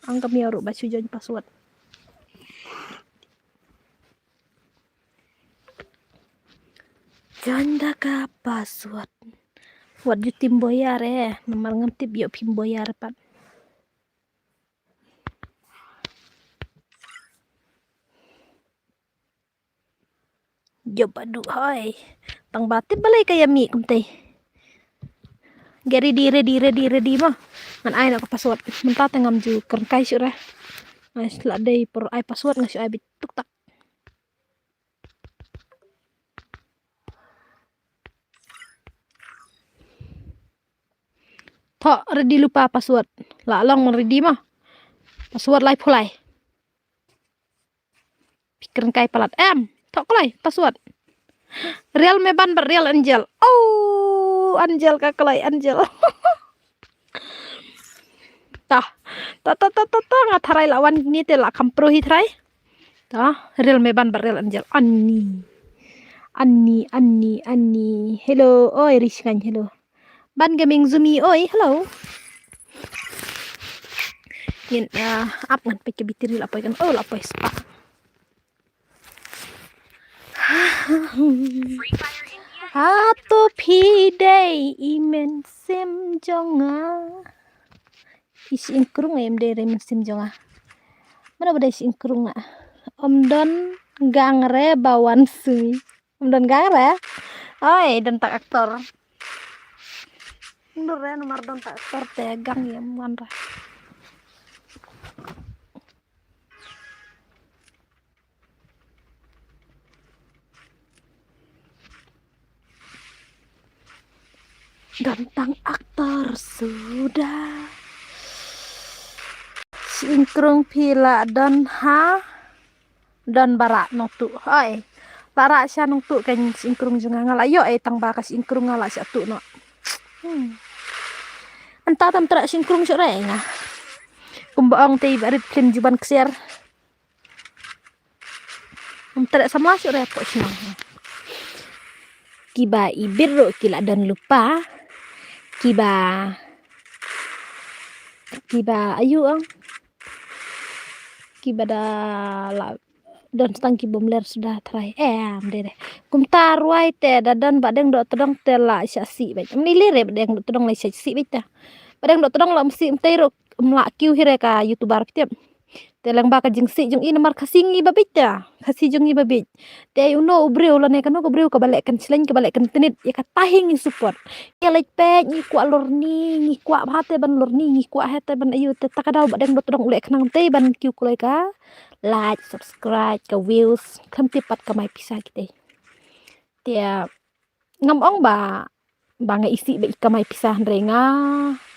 Ang ka miaw ruh ba shu join password. Join da ka password. Wat ju tim boyar eh. Namar ngam tip ïoh phim boyar pat. Jop Badu hoi. Tang ba tip balei ka ïa mih kumtei. Get ready, ready, ready, ready mo. Ngan ai noh ka password. Mynta te ngam ju kren kai shuh re. Ai sla dei por ai password nga shu ai bit tuk tak. Tho ready lypa password. La long ready mo. Password lai phulai. Pikir kai palat. Em, tho kloi password. Real me ban ba real angel. Oh, angel ka kloi angel. Tah. Tah, tah, tah, tah, tah. Nga tharai la wan ni te la kam pro hi tharai. Tah, real me ban ba real angel. Ani. Ani, ani, ani. Hello, oi Rishkan, hello. Ban Gaming Zumi, oi, hello. Ap ngan peit ka battery la poi kan. Oh, la poi spah. Hato phi dei i mynsiem jong nga? I shyieng krung em dei re mynsiem jong nga. Mano ba dei shyieng krung nga? Ym don gang re ba wan sui. Ym don gang re. Oi, don tak aktor. Ym don re namar don tak aktor te gang ïa ym wan re. Don tang aktor suda. Shyieng krung phi la don ha. Don ba rah nongtuh. Hoi. Ba rah sha nongtuh kan shyieng krung jong nga la ïoh ei tang ba ka shyieng krung nga la sha tuh noh. Hmm. Anta tam tra shyieng krung shuh re nga. Kumba ong te ba rit phlim juban ksiar. Ym treh samla shuh re hapoh shnong. Kiba i bit ruh ki la don lypa. Kiba kiba ayu ang. Kiba da la don tang ki bym ler suda trai. Em de de. Kumta ruwai te da don ba deng doh tdong te la sha si beit. Mni le re ba deng doh tdong la sha si beit ta. Ba deng doh tdong la msi mtei ruh mla kiu hire ka YouTuber ptep. Te lang ba ka jingsi jong i namar Khasi ngi ba bit ta. Khasi jong i ba bit. Te ai uno u briew lane kano ka briew kaba leh kan shleng kaba leh kan tnit ïa kata hi ngi support. Ïa leit peit ngi kwah lorni ngi kwah bha te ban lorni ngi kwah he te ban ayu te ta ka daw ba deng doh tdong u leh khnang te ban kiu kloi ka like, subscribe, ka views khlem tip pat kamai pisa kite. Te ngam ong ba ba nga isih ba i kamai pisa hynrei nga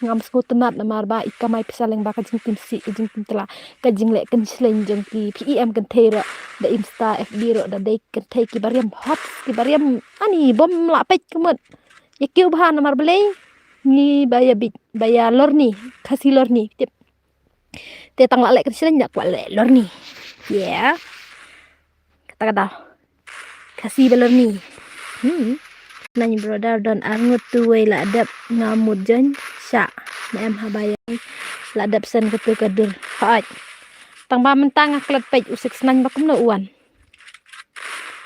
ngam sngewtynnat namar ba i kamai pisa leng ba ka jingtim sih ka jingtim tla ka jingleh kan shleng jong ki phi em kan thei ruh da Insta FB ruh da dei kan thei ki bariam hot ki bariam ani bom la peit kumut ïa kiu bha namar balei ngi ba ïa bit ba ïa lorni Khasi lorni tip. Te tang la leh kan shleng dak kwah leh lorni. Yeah. Kata kata. Khasi ba lorni. Hmm. Nang brother don arngut tu wei la dep nga mut jon sha. Na em haba ya la dep sen katu ka dur. Haj. Tang ba mentang nga klet peit u six nine ba kumno u wan.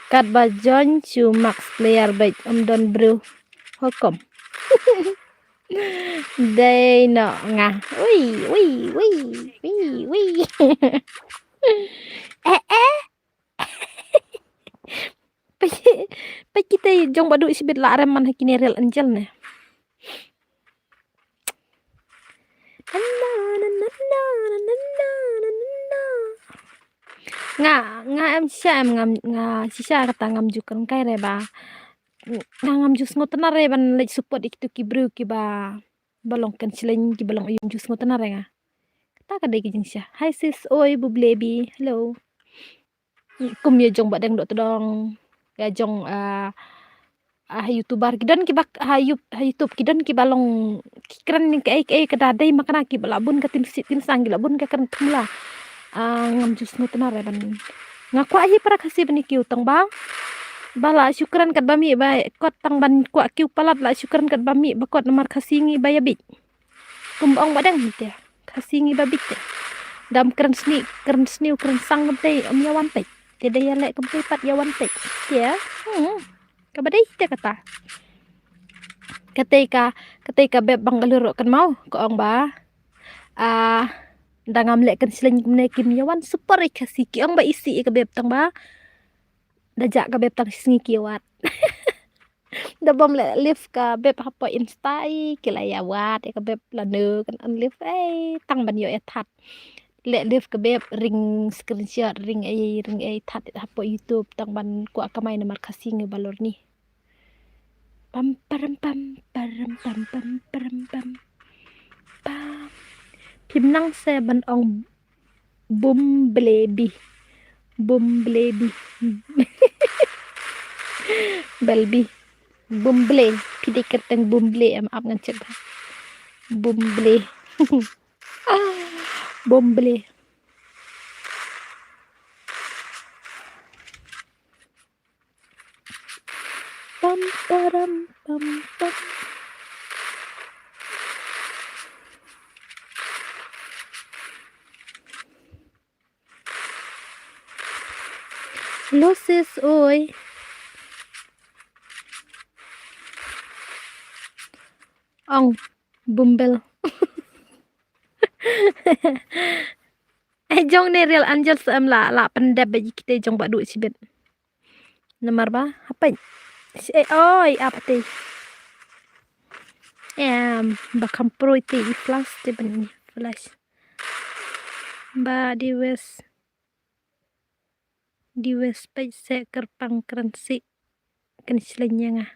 Kat ba jon chu max player beit um don bru. Hokom. Dei no nga. Ui, ui, ui, ui, ui. Eh, eh. Peit, peit kita jong ba du isbit la rem man ha kine real angel ne. Nga, nga em shisha em ngam, nga shisha kata ngam ju kren kai re ba. Nga ngam ju sngewtynnat re ban leit support ïa kitu ki briew kiba ba long kan shleng kiba long ïa ju sngewtynnat re nga. Kata ka dei ka jingshisha. Hi sis, oi bu blebi. Hello. Kum ïa jong ba deng doh tdong ïa jong ah, ah, YouTuber ki don kiba ha You- ha YouTube ki don kiba long ki kren ni kaei kaei ka da dei ma kane kiba la bun ka tim sih tim sang ki la bun ka kren thumla. Ah, ngam ju sngewtynnat re ban nga kwah hi para Khasi ban ïa kiu tang ba ba la shu kren kat ba mih ba kot tang ban kwah kiu palat la shu kren kat ba mih ba kot namar Khasi ngi ba ïa bit. Kum ba ong ba dang hi te Khasi ngi ba bit te. Dam kren sni kren sni kren sang kam te um ïa wan peit. Te da ïa leh kam te pat ïa wan peit. Te hmm. Ka ba dei te kata. Kate ka kate ka beb Bangalore kan mau ka ong ba. Ah, da ngam leh kan shleng kumne kim ïa wan super i Khasi ki ong ba isi i ka beb tang ba. Da jak ka beb tang sngi ki wat. Da bom leh live ka beb hapoh Insta i ki la ïa wat ka beb la nu kan an live ei tang ban ïoh ïa that. Leh live ka beb ring screenshot ring ei ring ei that hapoh YouTube tang ban kwah kamai namar Khasi ngi ba lorni. Pam param pam param pam pam param pam pam. Phim nang se ban ong Bumblebee. Bumblebee. Belbi. Bumble. Phi dei kyrteng Bumble em ap ngan check ba. Bumble. Ah, Bumble. Pam param pam pam. Hello sis, oi. Ong, bumbel. Eh, jong ne Real Angel sa em la, la pyndep ba ji kite jong ba du shibit. Namar ba, hapet. Si, eh, oi, apa te? Em, ba kham proi te i flash te ban i flash. Ba di wes. Di wes peit se kyrpang kren si. Kan sleng ïa nga.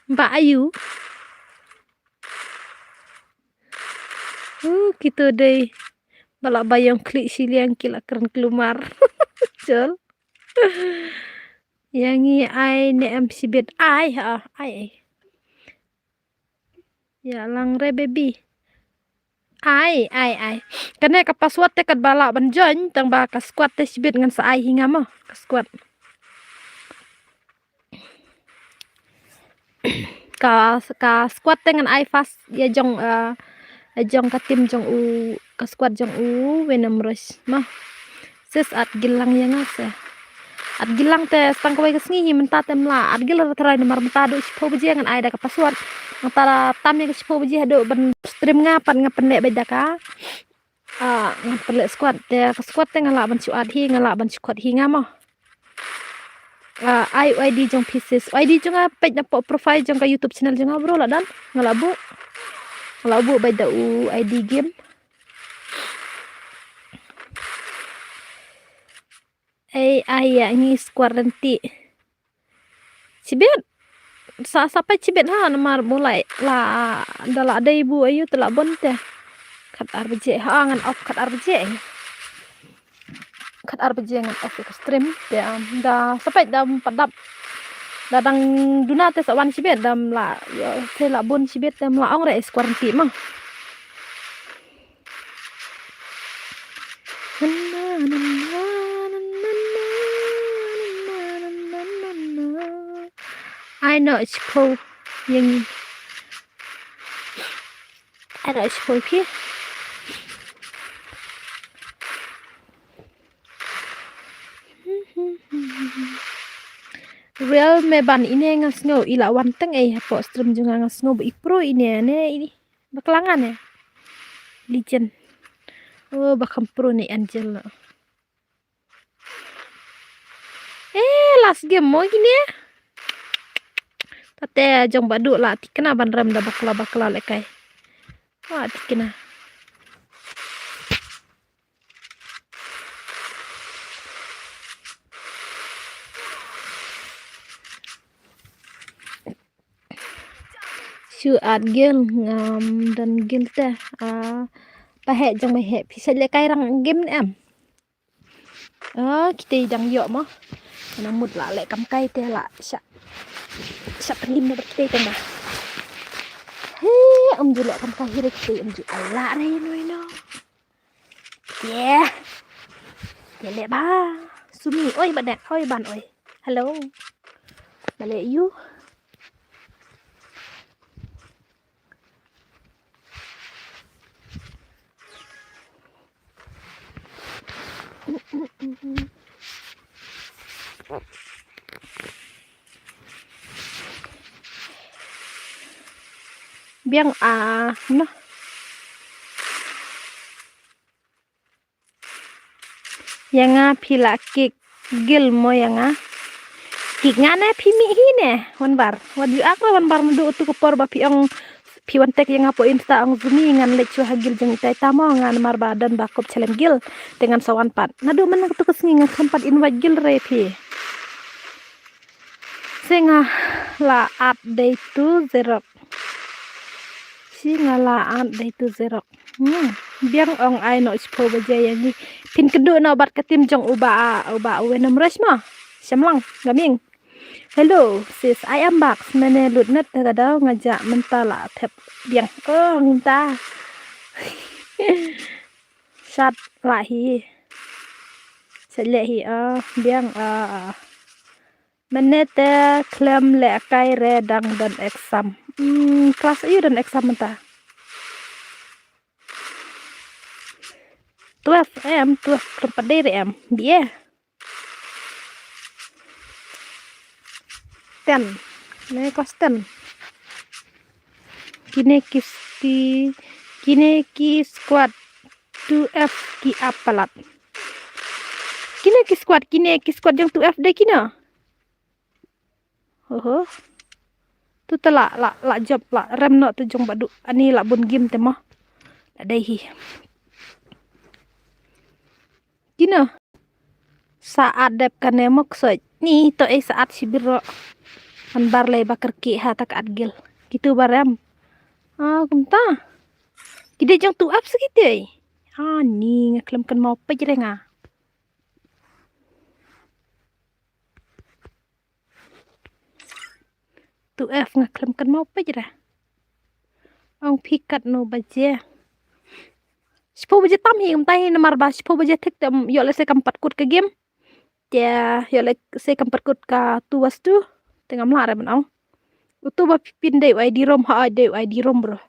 Ba ayu. Uh, kito dei. Ba la ba ïong khlieh shiliang ki la kren klumar. Jol. Ïa ngi ai ne em shibit ai ha, ai, ai. Ïa lang re baby. Ai, ai, ai. Kane ka password te kat ba lah ban join, tang ba ka squad te shibit ngan sa ai hi nga mo, ka squad. Ka, ka squad te ngan ai first, ïa jong, eh, ïa jong ka team jong u, ka squad jong u Venom Rush mo. Sis, at gil lang ïa nga se. At gil lang te stang kawei ka sngi hi mynta te mla. At gil ra tharai namar mynta du shiphew baje ngan ai da ka password. Mynta tam ïa ka shiphew baje haduh ban stream nga pat nga pynleh beit da ka. Ah, nga pynleh squad te, ka squad te nga lah ban shu add hi, nga lah ban shu khot hi nga mo. Ah, ai u I D jong phi sis. U I D jong nga peit na po profile jong ka YouTube channel jong nga bro la don. Nga lah buh. Nga lah buh beit da u I D game. Ai, ai, ïa ngi squad rynti. Chibit. Sa, sa peit chibit ha, namar mulai la, da la dei bu ayu te la bun te. Khat ar baje ha, ngan off khat ar baje. Khat ar baje ngan off ïa ka stream te, um, da sa peit da pat dap. Da dang duna te sa wan chibit da mla, ïa, te la bun chibit te mla ong re squad rynti mo. Ai noh shiphew ïa ngi. Ai noh shiphew phi. Real me ban ine nga sngew i la wan teng ei hapoh stream jong nga, nga sngew ba i pro ine ne i. Bakla nga ne. Legend. Oh, ba kham pro ne Angel. Eh, last game mo kine. Tate jong ba du la thikna ban rem da bakla bakla le kai. Wa thikna. Shu at gil ngam don gil te. Ah, pa heh jong me heh phi sa le kai rang game ne em. Ah, kita dang ïoh mo. Nang mut la le kam kai te la sha. Sha pynlim na ba kita te ma. He, um ju le kam kai hi re kita um ju ala re no no. Yeah. Ye le ba. Sumi, oi ba dek, oi ban oi. Hello. Ba le you. Biang a, no. Ïa nga phi la kick gil mo ïa nga. Kick nga ne phi mih hi ne. Wan bar. Wat ju ak wan bar naduh tu ka por ba phi ong phi wan tag ïa nga po Insta ong Zumi ngan leit shuwa ha gil jong itai ta mo nga namar ba don ba kop chalem gil. Te ngan sa wan pat. Naduh man ka tu ka sngi ngan khlem pat invite gil re phi. Singa la at dei tu zerok. Singa la at dei tu zerok. Hmm. Biang ong ai noh shiphew baje ïa ngi. Phin kynduh noh bad ka team jong u ba, u ba u Venom Rush mo. Shamlang, gaming. Hello, sis, I am back. Mene lut net ka daw nga ja mynta la thep biang. Oh, mynta. Shat la hi. Shat le hi, ah, biang, ah, ah. Mynne te khlem lehkai re dang don exam. Hmm, klas aïu don exam mynta? Twelve em, twelve khlem pat dei re em. Bia. Ten. Ne kos ten. Kine ki sti, kine ki squad two F ki ap palat. Kine ki squad, kine ki squad jong two F dei kine. Oho. Tu te la, la, la jop, la rem noh tu jong Bah Duh. Ani la bun game te mo. La dei hi. Kino? Sa at dep kane mok soi. Ni to ei sa at shibit ro. An bar lei ba kyrkieh ha ta ka at gil. Kitu ba rem. Ah, kumta. Ki dei jong two F sa kito ei. Ah, ni nga khlem kynmaw peit re nga. Two F nga khlem kynmaw peit re. Ong phi katno baje. Shiphew baje tam hi kumta hi namar ba shiphew baje thik te ïoh lehse kam pat kut ka game. Te ïoh lehse kam pat kut ka two versus two. Te ngam lah re ban ong. Utu ba phi pyn dei u I D room, ha dei u I D room bro.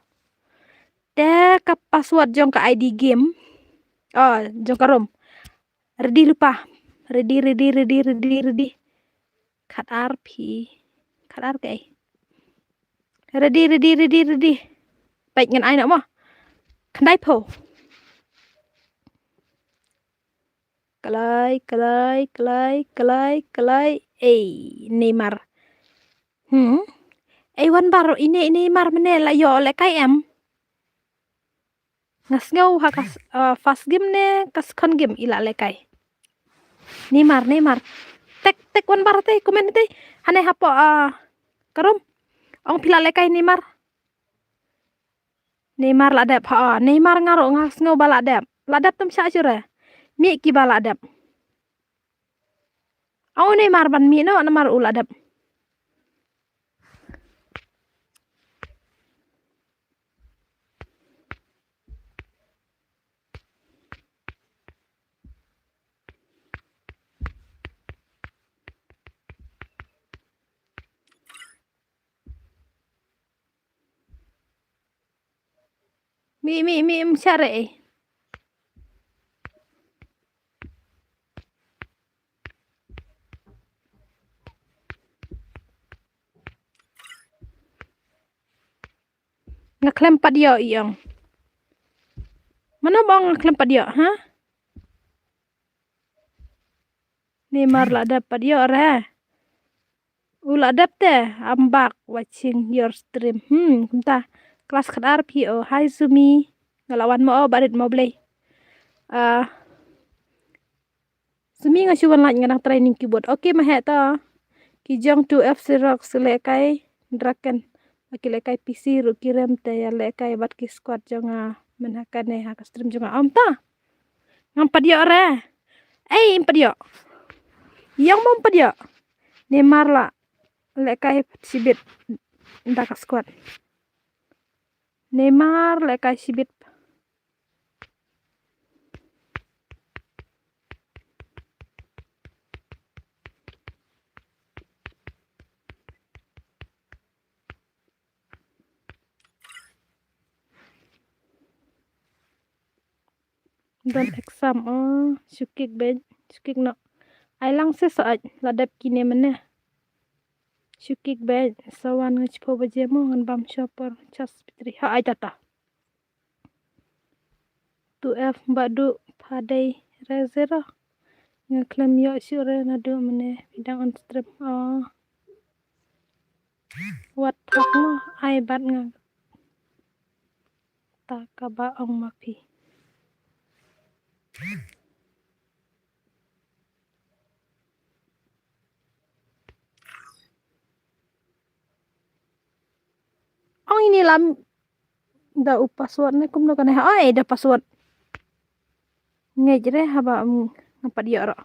Te ka password jong ka I D game. Oh, jong ka room. Ready lypa. Ready, ready, ready, ready, ready. Khat ar phi. Khat ar kaei. Ready, ready, ready, ready. Peit ngan ai noh mo. Khyndai phew. Kloi, kloi, kloi, kloi, kloi. Ei, Neymar. Hmm. Ei, wan baroh ine, ine Neymar mynne la ïoh lehkai em. Nga sngew ha ka s-, ah, first game ne ka second game i la lehkai. Neymar, Neymar. Tek, tek wan baroh te, comment te. Hane hapoh, ah, ka room. Ong phi la lehkai Neymar. Neymar la dep, ha, Neymar nga ruh nga sngew ba la dep. La dep tam sha jure. Mih kiba la dep. Au Neymar ban mih noh namar u la dep. Mi, mi, mi, em, share. Nga khlem pat ïoh ïong. Mano ba nga khlem pat ïoh, ha? Neymar la dep pat ïoh re. U la dep te, I'm back watching your stream. Hmm, kumta. Klas khat ar phi o. Hi Sumi. Nga la wan mo o, barit mo blei. Ah, Sumi nga shu wan lait nga dang training keyboard. Okay, ma heh ta. Ki jong two F Xerox lehkai Draken. Ki lehkai P C ruh ki rem te ïa lehkai bad ki squad jong nga. Men ha kane ha ka stream jong nga. Om ta. Ngam pat ïoh re. Ei, ngam pat ïoh. Ïong mo ngam pat ïoh. Neymar la lehkai shibit da ka squad. Neymar lehkai shibit. Don exam o, shu kik beit, shu kik noh. Ai lang seh sah, la dep kine mynne. Shu kik beit, sa wan nga shiphew baje mo ngan bam sha por chas pitri. Ha ai tata. Two F Bah Duh pha dei re zero. Nga khlem ïoh shuh re naduh mynne phi dang on stream. Oh. Wat thok mo ai bad nga. Ta kaba ong ma phi. Ong ini lam da u password ne kumno kane ha. Oi, da password. Ngej re haba, um, ngam pat ïoh ruh.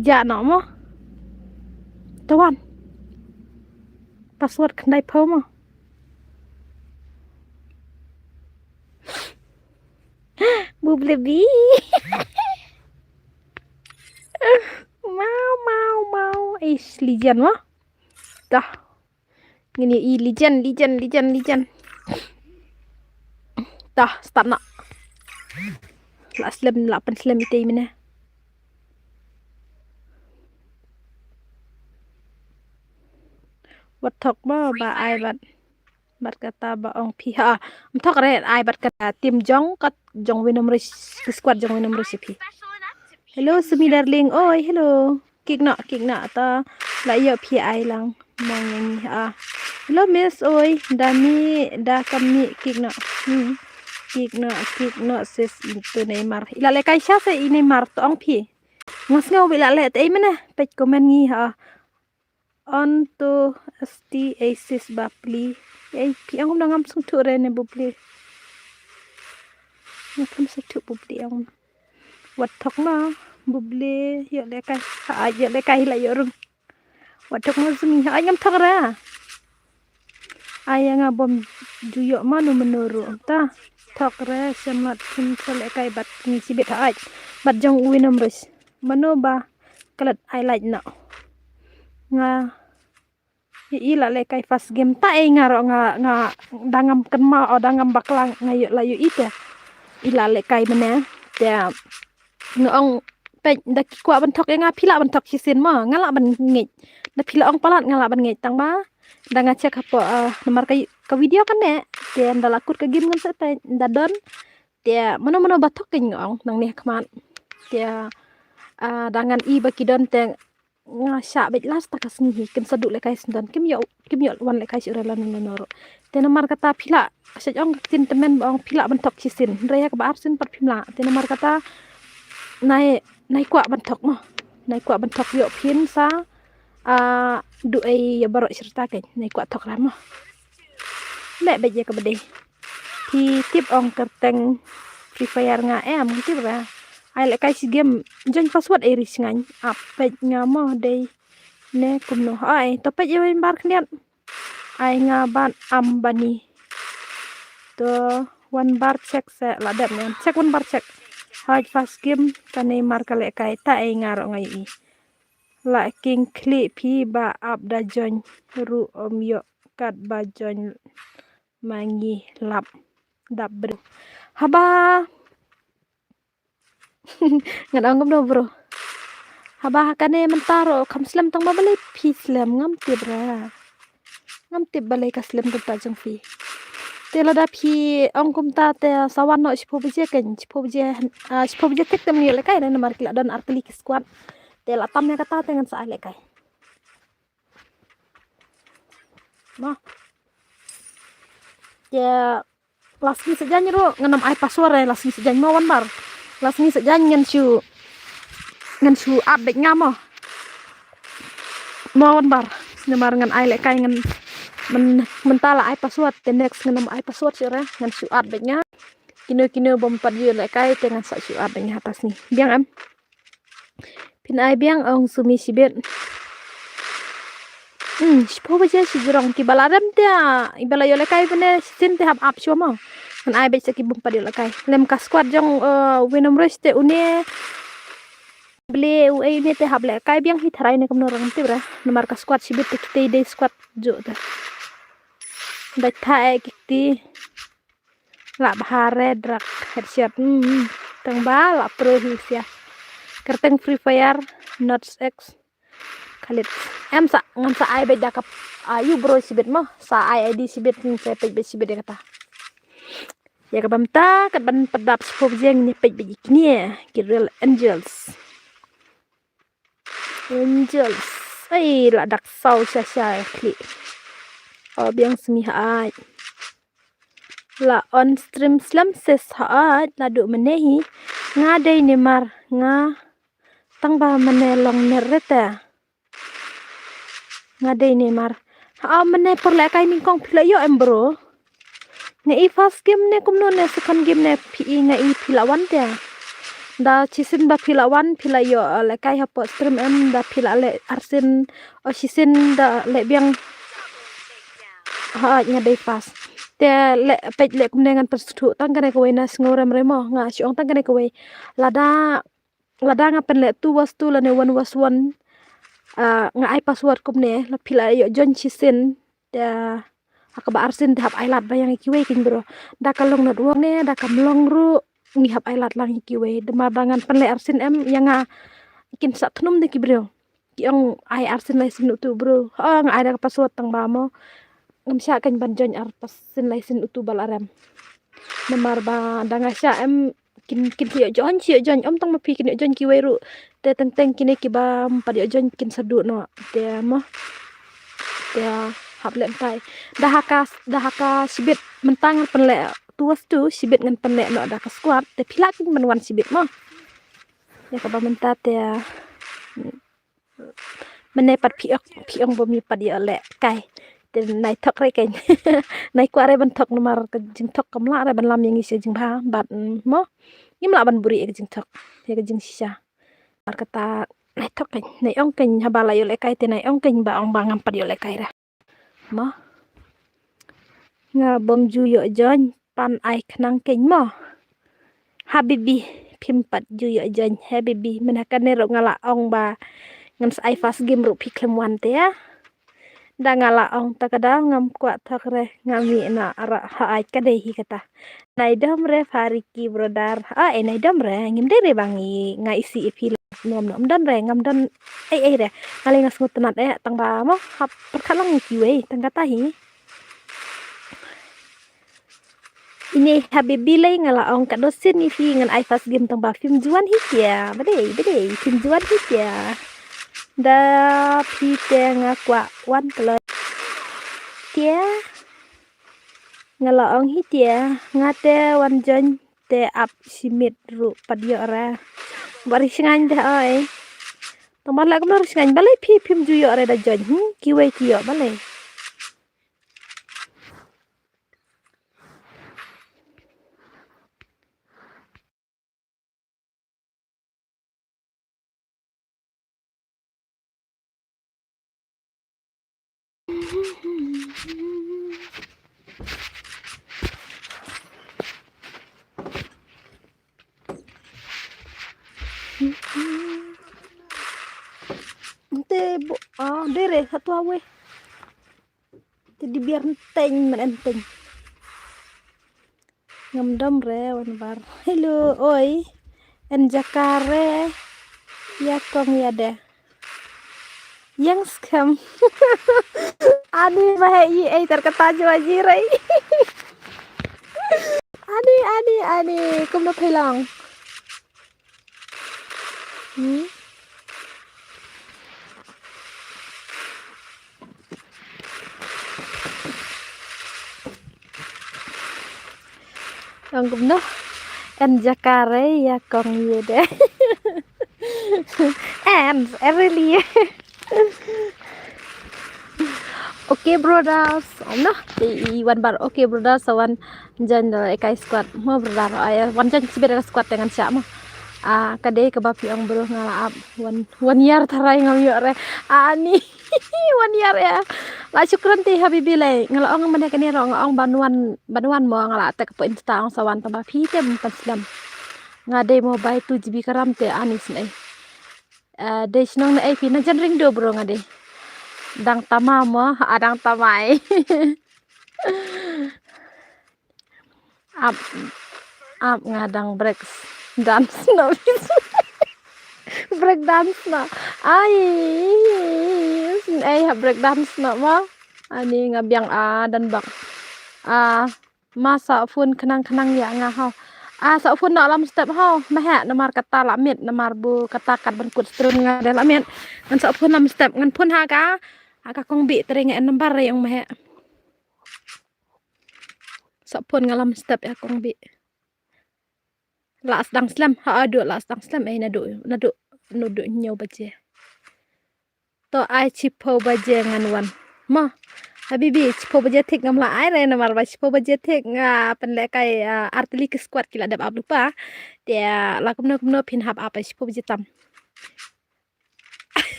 Ja no mo. Tawan. Password khyndai phew mo. Bubli bi. Mau, mau, mau. Ish, lijan mo. Dah. Ngin ïa i lijan, lijan, lijan, lijan. Dah, start na. La slem, la pynslem ite i mene. Wat thok mo ba ai bad, bad kata ba ong phi ha. Ym thok re, ai bad kata team jong kat jong Venom Rush, squad jong Venom Rush phi. Hello, Sumi darling. Oi, hello. Kik na, kik na ta. La ïoh phi ai lang. Mong yang ni ha. Hello, Miss. Oi, da mi, da kam mi kik na. Hmm. Kik na, kik na, sis, itu Neymar. Ila le kai sha se i Neymar to ong phi. Ngas ngau bila le te i mene. Pej komen ngi ha. On to S T A sis bapli. Ei, phi ong da ngam sngewthuh re ne bubli. Ngam sngewthuh bubli ong. Wat thok ma, bubli, ïoh le kai, ha, ïoh le kai la ïoh rung. Wat thok ma zumi, ha, ngam thok ra. Ai nga bom ju ïoh mano mano ru, ta. Thok re, semat kin sa le kai bat ngi sibit ha, bat jong Venom Rush. Mano ba, kalat ai like no. Nga, i la le kai first game ta ei nga ro nga, nga dangam kenma o dangam baklang nga ïoh la ïoh ite. I la le kai mene. Te nga ong pej da ki kwah ban thok ïa nga phi lah ban thok shisien mo nga lah ban ngeit. Da phi la ong palat nga lah ban ngeit tang ba. Da nga check hapoh, ah, namar ka, ka video kane. Te da la kut ka game ngan sa pej da don. Te mano mano ba thok kein nga ong nangne ha khmat. Te, ah, da ngan i ba ki don te nga shah beit last ta ka sngi hi kin sa duh le kai sngewdon kim ïoh, kim ïoh wan le kai shuh re lano lano ruh. Te namar kata phi lah ka sha ong ka ktien tymmen ba ong phi lah ban thok shisien. Hynrei ha kaba arsien pat phim lah. Te namar kata nai, nai kwah ban thok mo. Nai kwah ban thok ïoh phin sa, ah, duh ei ïa baroh shi rta kein. Nai kwah thok ra mo. Leh beit ïa kaba dei. Phi tip ong kyrteng Free Fire nga em, tip ra. Ai leh kai shi game, join password ei ri sngaiñ. Ap peit nga mo dei. Ne kumno ai, to peit ïa wan bar khyndiat. Ai nga ban am bani. To wan bar check se la dep ne. Check wan bar check. Haj first game ka Neymar ka leh kai ta ei nga ro nga i. La king khlieh phi ba ap da join ruh ym ïoh kat ba join ma ngi lap dap bru. Haba ngan ong kumno bro. Haba ha kane mynta ruh kham slem tang ba balei phi slem ngam tip ra. Ngam tip balei ka slem kumta jong phi. Te lada phi ong kumta te sa wan noh shiphew baje kein, shiphew baje, ah, shiphew baje thik te men ïoh lehkai ne namar ki la don ar tylli ki squad. Te la tam ïa kata te ngan sa ai lehkai. Mo. Te la sngi sa jaiñ ruh ngan ym ai password re, la sngi sa jaiñ mo wan bar. La sngi sa jaiñ ngan shu, ngan shu add beit nga mo. Mo wan bar. Namar ngan ai lehkai ngan myn, mynta la ai password te next ngan ym ai password shuh re ngan shu add beit nga. Kino kino bym pat ïoh lehkai te ngan sa shu add beit nga ha ta sngi. Biang em. Phin ai biang ong Sumi shibit. Hmm, shiphew baje shi jrong kiba la rem te, iba la ïoh lehkai bane shisien te hap ap shuwa mo. Ngan ai beit sa ki bym pat ïoh lehkai. Lem ka squad jong, eh, Venom Rush te une. Ble u ei une te hap lehkai biang hi tharai ne kumno rang te bra. Namar ka squad shibit te kitei dei squad juh te. Dai tha ei kiti. La bha re drak headshot. Hmm, hmm. Tang ba la pro hi sia. Kyrteng Free Fire, Nots X, Khalid. Em sa, ngan sa ai beit da ka, ah, yu bro shibit mo. Sa ai I D shibit, ngan sa peit beit shibit ïa kata. Ïa ka bam ta, kat ban pat dap shiphew baje ngin peit beit ïa kine, ki Real Angels. Angels. Ai, la dak saw sha sha khlieh. O biang Sumi ha ai. La on stream slem sis ha ai, la duh mane hi. Nga dei Neymar, nga tang ba mane long ner rete. Nga dei Neymar. Ha mane por lehkai nyngkong phi la ïoh em bro. Nga i first game ne kumno ne second game ne phi i nga i phi la wan te. Da shisien ba phi la wan, phi la ïoh, eh, lehkai hapoh stream em, da phi la leh arsien, o shisien da leh biang. Ha, nga dei fast. Te leh peit leh kumne ngan pynsngewthuh tang kane kawei na sngewrem re mo, nga shu ong tang kane kawei. Lada, lada nga pynleh two was two lane one was one. Ah, nga ai password kumne, la phi la ïoh join shisien. Te ha kaba arsien te hap ai lad ba ïa ngi kiwei kein bro. Da ka long network ne, da kam long ruh, ngi hap ai lad lang ïa kiwei. Te mar ba ngan pynleh arsien em, ïa nga kin sa thnum de ki briew. Ki ong ai arsien lai sien utu bro. Ha, nga ai da ka password tang ba mo. Ngam shah kein ban join arsien lai sien utu ba la rem. Namar ba da nga shah em, kin, kin ïoh join, ïoh join, ym tang ma phi kin ïoh join kiwei ruh. Te teng teng kine kiba ym pat ïoh join kin sa duh noh. Te mo. Te hap leh tai. Da ha ka, da ha ka shibit mynta ngan pynleh two was two, shibit ngan pynleh noh da ka squad. Te phi lah kein ban wan shibit mo. Ïa kaba mynta te, mynne pat phi ong, phi ong ba mi pat ïoh lehkai. Te nai thok re kein. Nai kwah re ban thok namar ka jingthok kam lah re ban lam ïa ngi sha jingbha bad, mm, mo. Ngim lah ban buhrieh ïa ka jingthok, ïa ka jingshisha. Namar kata nai thok kein, nai ong kein haba la ïoh lehkai te nai ong kein ba ong ba ngam pat ïoh lehkai re. Mo. Nga bym ju ïoh join, pan ai khnang kein mo. Habibi, phim pat ju ïoh join, habibi. Mynha kane ruh nga la ong ba ngan sa ai fast game ruh phi khlem wan te ïa. Da nga la ong ta ka daw ngam kwah thok re, nga mih na ara ha ai ka dei hi kata. Nai dom re Fariki brother. Ah, eh, nai dom re, ngim dei re ba ngi, nga isi ïa phi la nom nom don re, ngam don ei ei re. Nga lei nga sngewtynnat eh, tang ba mo, hap pyrkhat lang ïa kiwei, tang kata hi. Ine habibi lei nga la ong ka dosen ïa phi ngan ai fast game tang ba phim ju wan hi tia. Ba dei, ba dei, phim ju wan hi tia. Da phi te nga kwah wan kloi. Tia. Nga la ong hi tia, nga te wan join te ap shi miet ruh pat ïoh re. Ba ri sngewbha oi. Tang ba la kumno ri sngewbha balei phi phim ju ïoh re da join. Hmm, kiwei ki ïoh balei. Te bo, ah, dere, satu awe. Te di biar enteng, men enteng. Ngam dom re, wan bar. Hello, oi. En jaka re. Ïa kong ïa de. Yang skhem. Ani ba he i ei ter kata jua ji re. Ani, ani, ani. Kumno phi long. Hmm? Ong kumno? En jaka re ïa kong ïa de. En, eh, really. Okay, brothers. Ano, te i wan bar. Okay, brothers, sa wan join da ekai squad. Mo, brother. Ai, wan join sibit da squad te ngan shah mo. Ah, ka dei kaba phi ong bro nga la ap. Wan, wan ïar tharai ngam ïoh re. Ani. Wan ïar ya. La shukran te habibi lei. Nga la ong mane kane ro nga ong ban wan, ban wan mo nga la tek po insta ong sa wan tang ba phi te ban slem. Nga dei mo bai two GB ka ram te ani snei. Eh, dei shnong na A P na jan ring do bro nga dei. Dang tama mo, ha dang tamai. Ap, ap nga dang break dance no. Break dance no. Ai, ai ha break dance no mo. Ani nga biang a dan bak. A, ma sa phone khnang khnang ïa nga hau. A, sa phone na lam step hau. Mahe namar kata la mit namar bu kata kat ban kut strun nga de la mit. Ngan sa phone lam step ngan phone ha ka. Ha ka kong bi tering number re ong mahe. Sa phone nga lam step ïa kong bi. La sdang slem, ha adu la sdang slem, eh, nadu, nadu, nadu ñiew baje. To ai shiphew baje ngan wan. Mo, habibi, shiphew baje thik ngam la ai re namar ba shiphew baje thik nga pynlehkai, ah, artylli ki squad ki la dep ap lypa. Te la kumno kumno phin hap ap ai shiphew baje tam.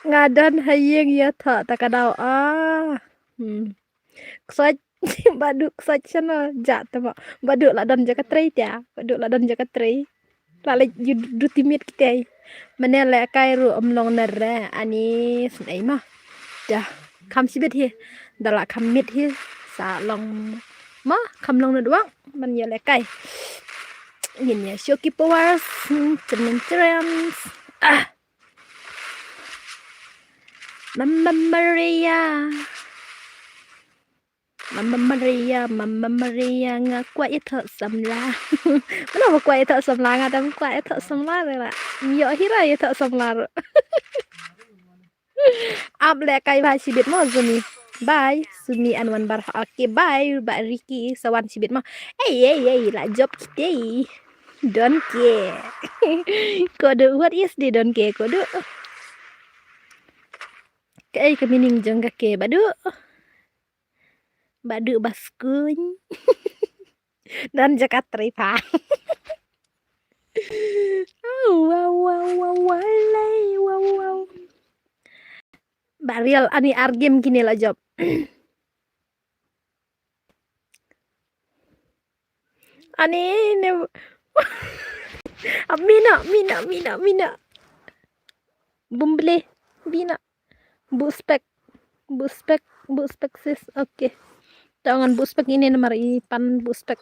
Nga don ha ïing ïa thoh ta ka daw ah. Hmm. Ksoit, Badu ksoit shano ja te mo. Badu la don ja ka trei te. Badu la don ja ka trei. La leit ju du timit kitei. Mane lehkai ruh ym long na re ani snei ma. Da kham shibit hi. Da la kham mit hi. Sa long ma kham long na duang. Man ïa lehkai. Ngin ïa shoki powers. Cemen cerem. Ah. Mama Maria. Mama Maria, Mama Maria, nga kwah ïa thoh samla. Mano ba kwah ïa thoh samla, nga dang kwah ïa thoh samla re la. Ym ïoh hi ra ïa thoh samla ruh. Ap lehkai bha shibit mo Sumi. Bye. Sumi an wan bar. Okay, bye. Ba Ricky sa wan shibit mo. Ei, ei, ei, la jop kitei. Don't care. Kodu, what is the don't care, Kodu? Kaei ka meaning jong ka ke, Badu? Badu ba skun. Don ja ka trei pha. Au, wow, wow, wow, wow, lei, wow, wow. Ba real ani ar game kine la jop. Ani ne. Ah, mina, mina, mina, mina. Bumble, mina. Buspek, buspek, buspek sis. Okay. Tangan buspek ini nomor i pan buspek.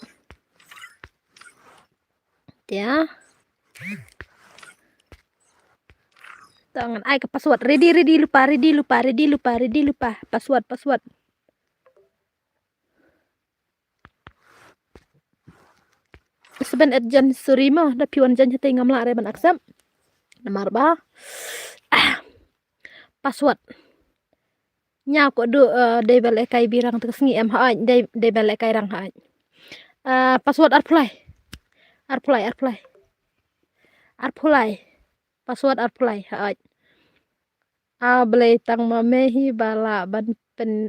Ya. Tangan ai ka password. Ready, ready, lupa, ready, lupa, ready, lupa, ready, lupa. Password, password. Seben urgent, sorry mo, da phi wan jan hati ngam lah re ban accept. Namar ba. Ah. Password. Nya Kodu, eh, dei bel ekai birang te sngi em ha, dei, dei bel ekai rang ha. Eh, password arpulai. Arpulai, arpulai. Arpulai. Password arpulai ha. Ah, blei tang ma me hi bala ban pen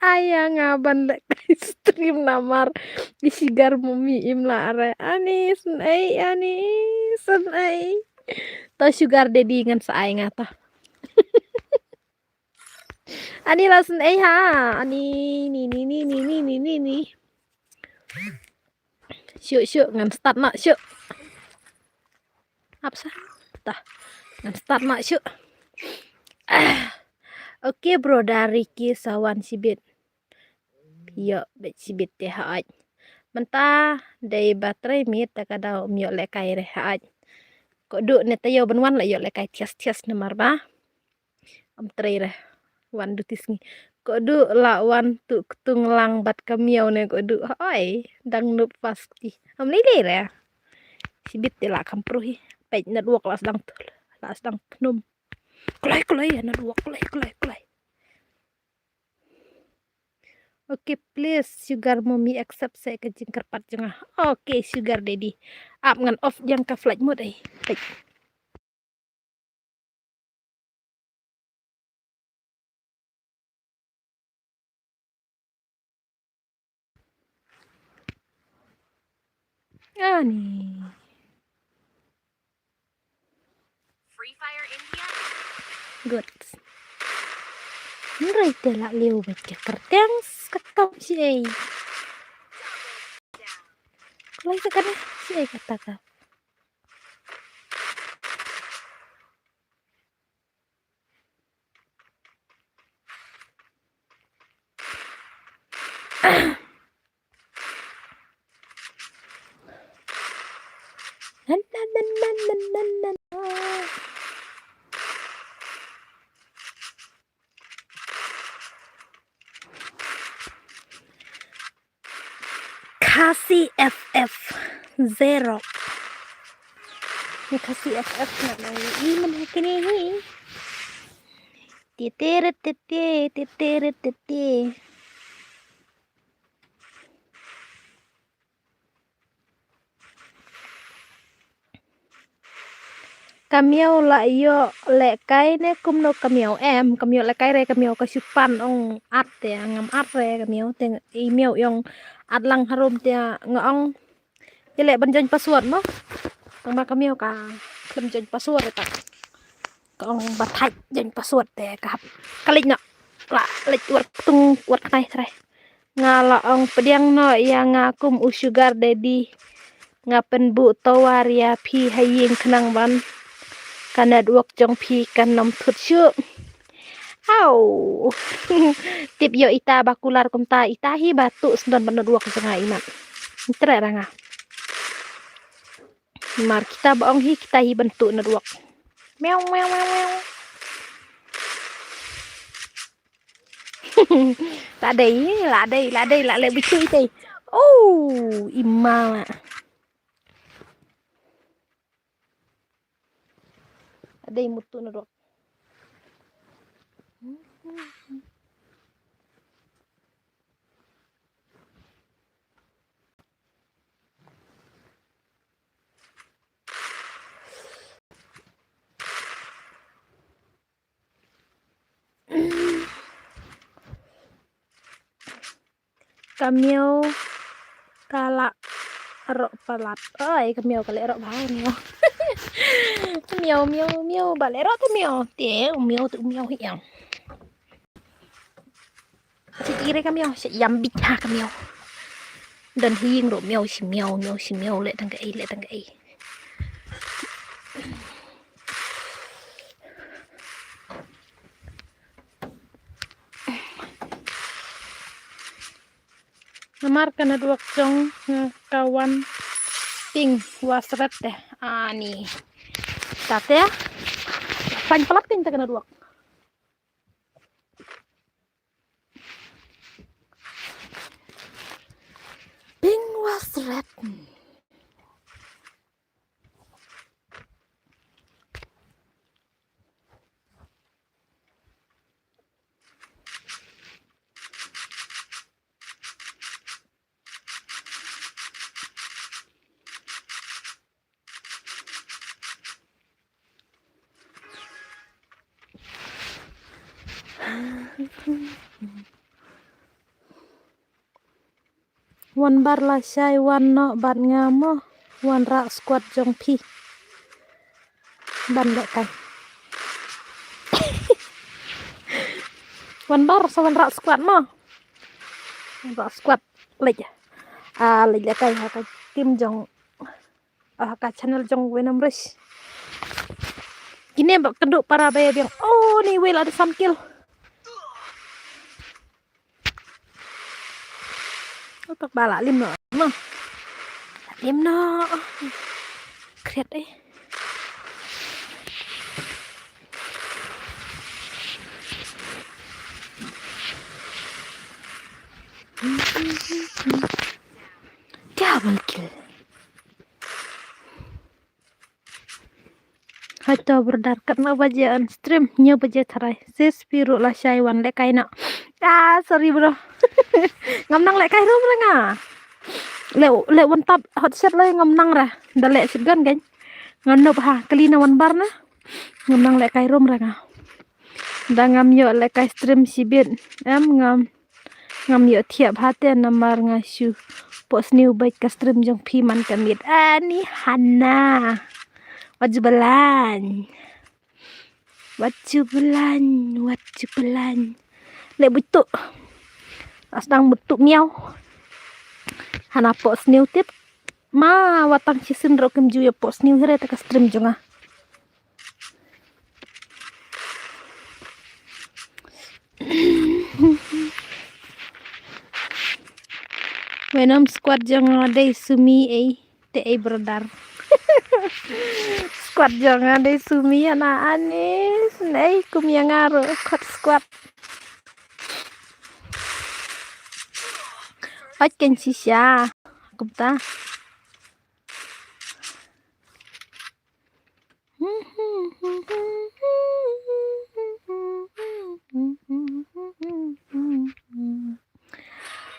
Aya nga ban leh stream namar i sugar mommy im lah re. Ani snei, ani snei. To sugar daddy ngan sa ai nga to. Ani la snei ha. Ani ni ni ni ni ni ni ni ni. Shu shu ngan start ma shu. Ap sa. Tah. Ngan start ma shu. Ah. Okay, brother Ricky sa wan shibit. Ïoh bad shibit te haj. Mynta dei ba trei miet ta ka daw ym ïoh lehkai re haj. Kodu ne taïew ban wan la ïoh lehkai thias thias namar ba. Am trei re. Wan duti sngi. Kodu la wan tu ktung lang bad ka miaw ne kodu. Oi, dang nup pas ti. Am lei lei re. Shibit te la kam pruhi. Peit network la sdang tul. La sdang tnum. Kloi kloi network kloi kloi kloi. Okay, please sugar mommy accept se ka jingkyrpad jong nga. Okay, sugar daddy. Ap ngan off jong ka flight mode ai. Peit. Ani. Good. Nrei te la liu bad ka kyrteng ka kam shi ei. Kulai sa kane shi ei kata ka. Khasi F F zero. Ni Khasi F F na na i man hakini hi. Ti ti rit ti ti, ti ti rit ti ti. Ka miaw la ïoh lehkai ne kumno ka miaw em, ka miaw lehkai re ka miaw ka shu pan ong at te ngam at re ka miaw te i miaw ong at lang harum te nga ong. Te leh ban join password mo. Tang ma ka miaw ka khlem join password ta. Ka ong ba thait join password te ka hap. Ka leit noh. La leit wat ktung wat khnai trai. Nga la ong pdiang noh ïa nga kum u sugar daddy. Nga pynbuh tower ïa phi ha ïing khnang ban ka network jong phi kan ym thut shuh. Au. Tip ïoh ita ba kular kumta, ita hi ba tuh sndon ban network jong nga imat. Ntre ra nga. Mar kita ba ong hi kita hi ban tuh network. Miau miau miau miau. La dei, la dei, la dei, la leh bitu ite. Oh, ima. La dei mutu na dok. Ka miaw ka la roh palat. Oi, ka miaw ka la roh bha miaw. Miaw, miaw, miaw, ba la roh te miaw. Te, miaw, te miaw hi yang. Shi ire ka miaw, shi yam bit ha ka miaw. Dan hi ing ro miaw, shi miaw, miaw, shi miaw, le tang ka ei, le tang ka ei. Namar ka network jong nga ka wan ping wasrat te. Ani. Tate. Pan palat kan ka network. Ping wasrat. Wan bar lashai wan noh bad nga mo. Wan rah squad jong phi. Ban leh kai. Wan bar sa wan rah squad mo. Wan rah squad leh. Ah, leh leh kai ha ka team jong, ah, ka channel jong Venom Rush. Kine ba kynduh para ba ïa biang. Oh, ni wel ada sam kill. Utok ba la lim noh. Noh. La lim noh. Kriat eh. Double kill. Hai to brother, katno baje on stream? Hynñiew baje tharai. Sis, phi ruh lashai wan lehkai noh. Ah, sorry bro. Ngam nang lehkai rum re nga. Leh, leh wan tap hot shot leh ngam nang re. Da leh shotgun kan. Nga nop ha, kali na wan bar na. Ngam nang lehkai rum re nga. Da ngam ïoh lehkai stream shibit. Em ngam. Ngam ïoh thiah bha te namar nga shu pok sniew bad ka stream jong phi man ka miet. Ani Hana. Wat ju balan. Wat ju balan, wat ju balan. Leh butuh. As dang butuh miaw. Hana pok sniew tip. Ma watang shisien ruh kim ju ïa pok sniew hire te ka stream jong nga. Venom squad jong nga dei sumi ei te ei brother. Squad jong nga dei sumi ana anis nei kum ïa nga ruh kot squad. Ot ken shisha kumta.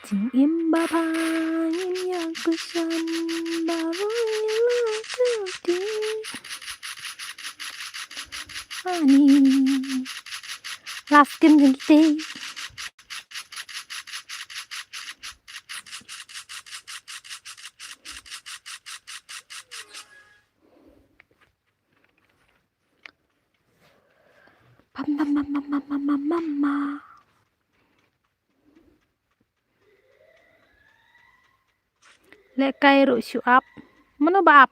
Jingim ba bha ngin ïa kyrshan baroh ïa la ka ti. Ani. Last game jong kita. Pam, pam, pam, pam, pam, pam, pam, pam. Lehkai ruh shu ap. Mano ba ap?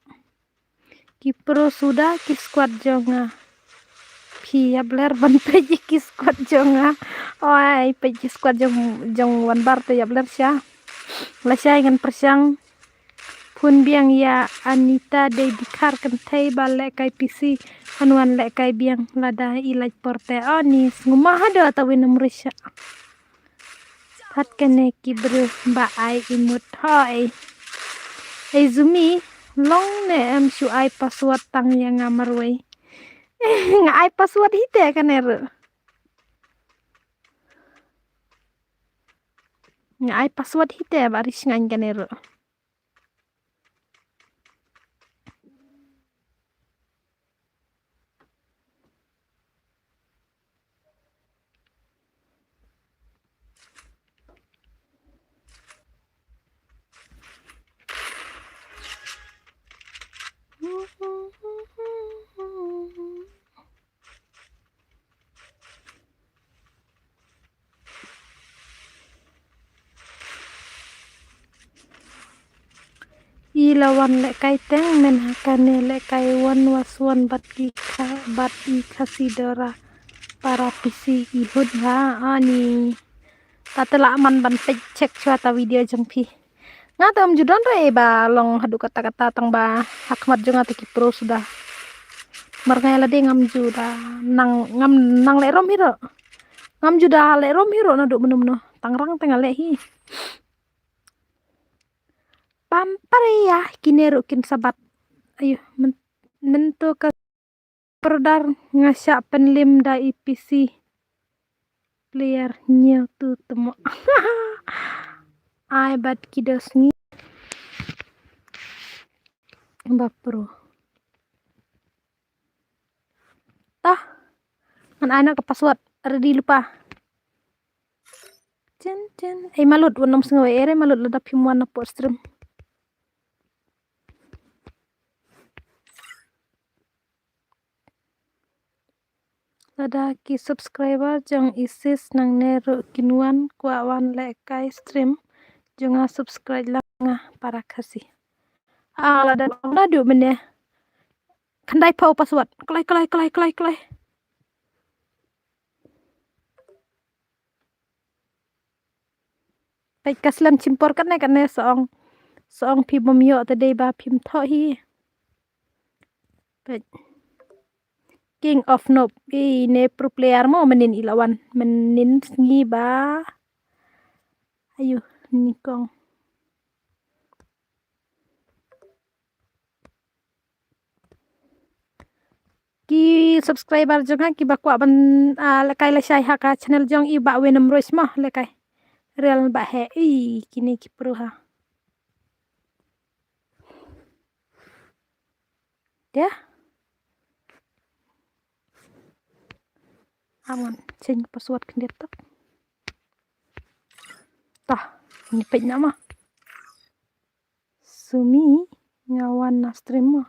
Ki pro suda ki squad jong nga. Phi ïap ler ban peit ïa ki squad jong nga. Oi, peit ki squad jong, jong Wanbar te ïap ler sha. Lashai ngan pyrshang phone biang ïa Anita dei dkhar kynthei ba lehkai P C. Ngan wan lehkai biang lada i lait por te. Ani sngewma haduh ta win ym risha. Pat kane ki briew ba ai imut hoi. Ei Zumi, long ne em shu ai password tang ïa nga marwei. Nga ai password hi te kane ruh. Nga ai password hi te ba ri shngain kane ruh. I la wan lehkai teng men ha kane lehkai wan was wan bad i kha bad i Khasi Dora para P C i hut ha ani. Ta te la man ban peit check chwa ta video jong phi. Nga te ym ju don re ba long haduh katta katta tang ba ha khmat jong nga te ki pro suda. Mar nga ïa lade ngam ju da nang ngam nang leh rom hi ruh. Ngam ju da leh rom hi ruh naduh mynno mynno. Tang rang te nga leh hi. Pam paria kine ruh kin sabat. Ayo men, men to ka Prodar nga shah pynlim da i P C player ñiew tu temo. Ai bad ki dos ngi. Ba pro. Tah. Ngan ai na ka password. Ready lypa. Chin chin. Ei malut wan ym sngew ei re malut lada phim wan na por stream. Lada ki subscriber jong i sis nangne ruh kin wan kwah wan lehkai stream jong nga subscribe lang nga para Khasi. Ah, lada ong naduh mynne. Khyndai phew password. Kloi, kloi, kloi, kloi, kloi. Peit ka slem chimpor kane kane sa ong. Sa ong phi bym ïoh te dei ba phim thoh hi. Peit. King of Noob. I ne pro player mo mynnin i la wan. Mynnin sngi ba. Ayu, ni kong. Ki subscriber jong nga ki ba kwah ban, ah, lehkai lashai ha ka channel jong i Bah Winam Rois mo lehkai. Real ba he i kine ki pro ha. Te. Amon, change password khyndiat tok. Tah, ni peit na ma. Sumi nga wan na stream ma.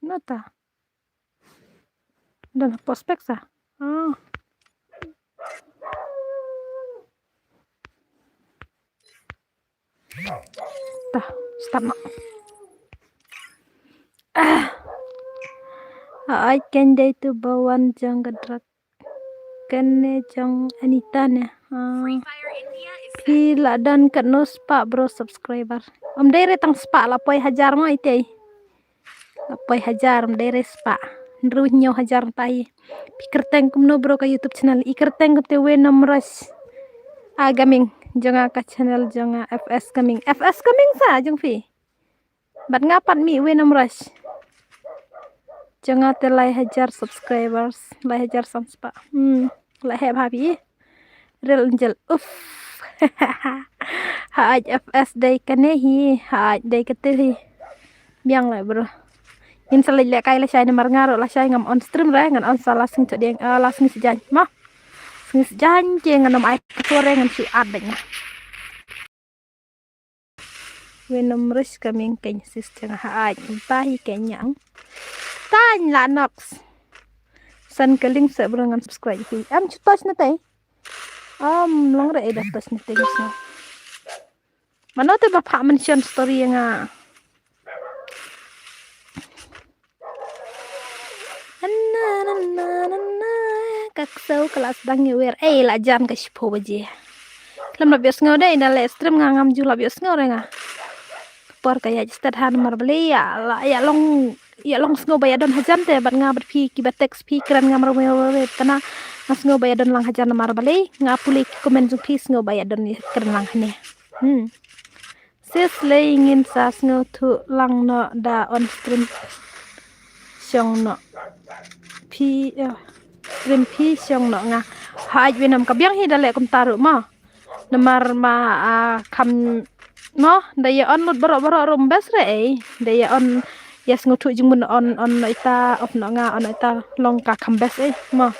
Nata. Dan prospek sa. Ah. Tah, start na. Ah. Ai ken dei tu bawan jong gadrak. Kane jong Anita ne. Ah. Phi la don katno spah bro subscriber. Ym dei re tang spah la poi hajar mo itei. La poi hajar ym dei re spah. Hynriew hynñiew hajar ta hi. Phi kyrteng kumno bro ka YouTube channel. I kyrteng kumte Winam Rois. Ah, gaming. Jong nga ka channel jong nga F S Gaming. F S Gaming sa jong phi. Bad nga pat mih Winam Rois. Jong nga te lai hajar subscribers, lai hajar san spah. Hmm, la heh bha phi. Real Angel. Uff. Haid F S dei kane hi, haid dei kate hi. Biang lai bro. Ngin sa leit lehkai lashai namar nga ruh lashai ngam on stream re, ngan on sa la sngi chadiang, ah, la sngi sijaiñ. Ma. Sngi sijaiñ ke ngan ym ai kore ngan shu at bad nga. Winam Rois ka ming keiñ sis jong nga haid. Ba hi keiñ yang. Tang la noks. San ka link sa bro ngan subscribe hi. Am chu touch na tai. Am long re da touch na tai ngi sno. Mano te ba pha mention story nga. Anna, anna, anna, anna. Ka ksew ka la sdang ïa wer. Eh, la jan ka shiphew baje. Khlem lap ïohsngew dei, da leh stream nga ngam ju lap ïohsngew re nga. Ka por ka ïa stet ha namar balei ïa, la, ïa long, ïa long sngew ba ïa don hajan te, bad nga bad phi, ki ba text phi, kren nga mar wer wer wer, tana, nga sngew ba ïa don lang hajan namar balei, nga pule ki comment jong phi sngew ba ïa don kren lang hane. Hmm. Sis lei ngin sa sngewthuh lang noh da on stream shong noh. Phi, eh, stream phi shong noh nga. Haj winam ka biang hi da leh kumta ruh ma. Namar ma, ah, kham, no, da ïa on lut baroh baroh ruh best re ei. Da ïa on ïa sngewthuh jingmut on, on noh ita, off noh nga, on noh ita long ka kham best ei. Ma.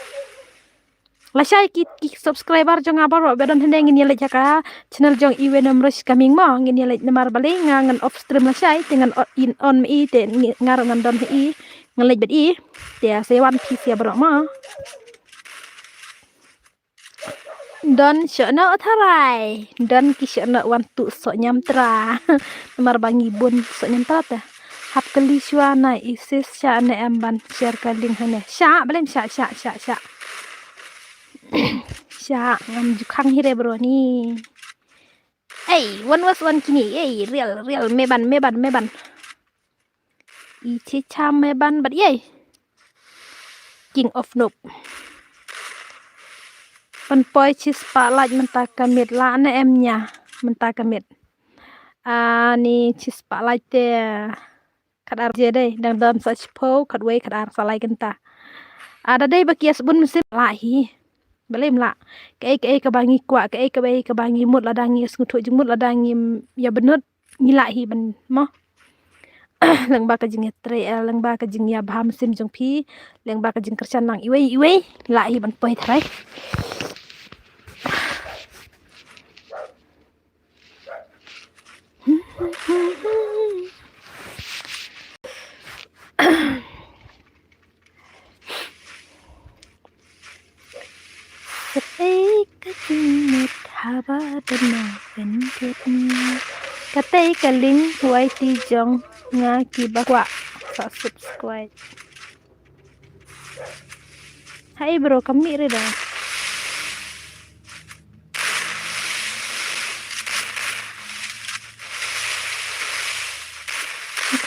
Lashai ki, ki subscriber jong nga baroh ba don hynne ngin ïa leit ha ka channel jong Iwen Amrish Gaming mo, ngin ïa leit namar balei nga ngan off stream lashai te ngan o-, in on ma i te ngi-, nga ruh ngan don ha i ngan leit bad i te sa ïa wan phi sia baroh mo. Don shoh noh u tharai, don ki shoh noh wan tu soh ñiamtra. Namar ba ngi bun soh ñiamtra te. Hap kylli shuwa na i sis sha ne em ban share ka link hane. Sha, balem sha, sha, sha, sha. Sha, ngam ju khang hi re bro ni. Ei, wan was wan kini, ei, real, real, me ban, me ban, me ban. I chi cha me ban bad ei. King of Noob. Ban poi chi spotlight mynta ka miet la ne em nia mynta ka miet. Ani chi spotlight te khadar je dei, dang don sa shiphew, khatwei, khadar, sa lai kynta. A da dei ba ki ïa sbun mynsiem lah hi. Balei em lah. Kaei kaei kaba ngi kwah, kaei kaei kaba ngi mut lada ngi sngewthuh jingmut lada ngi ïa bynnud ngi lah hi ban mo. Lyngba ka jingïatrei, eh, lyngba ka jingïabha mynsiem jong phi, lyngba ka jingkyrshan lang iwei iwei, lah hi ban poi tharai. Kaei ka jingmut haba dang na pynjot. Kaei ka link Y T jong nga kiba kwah sa subscribe. Hai bro, kami re da.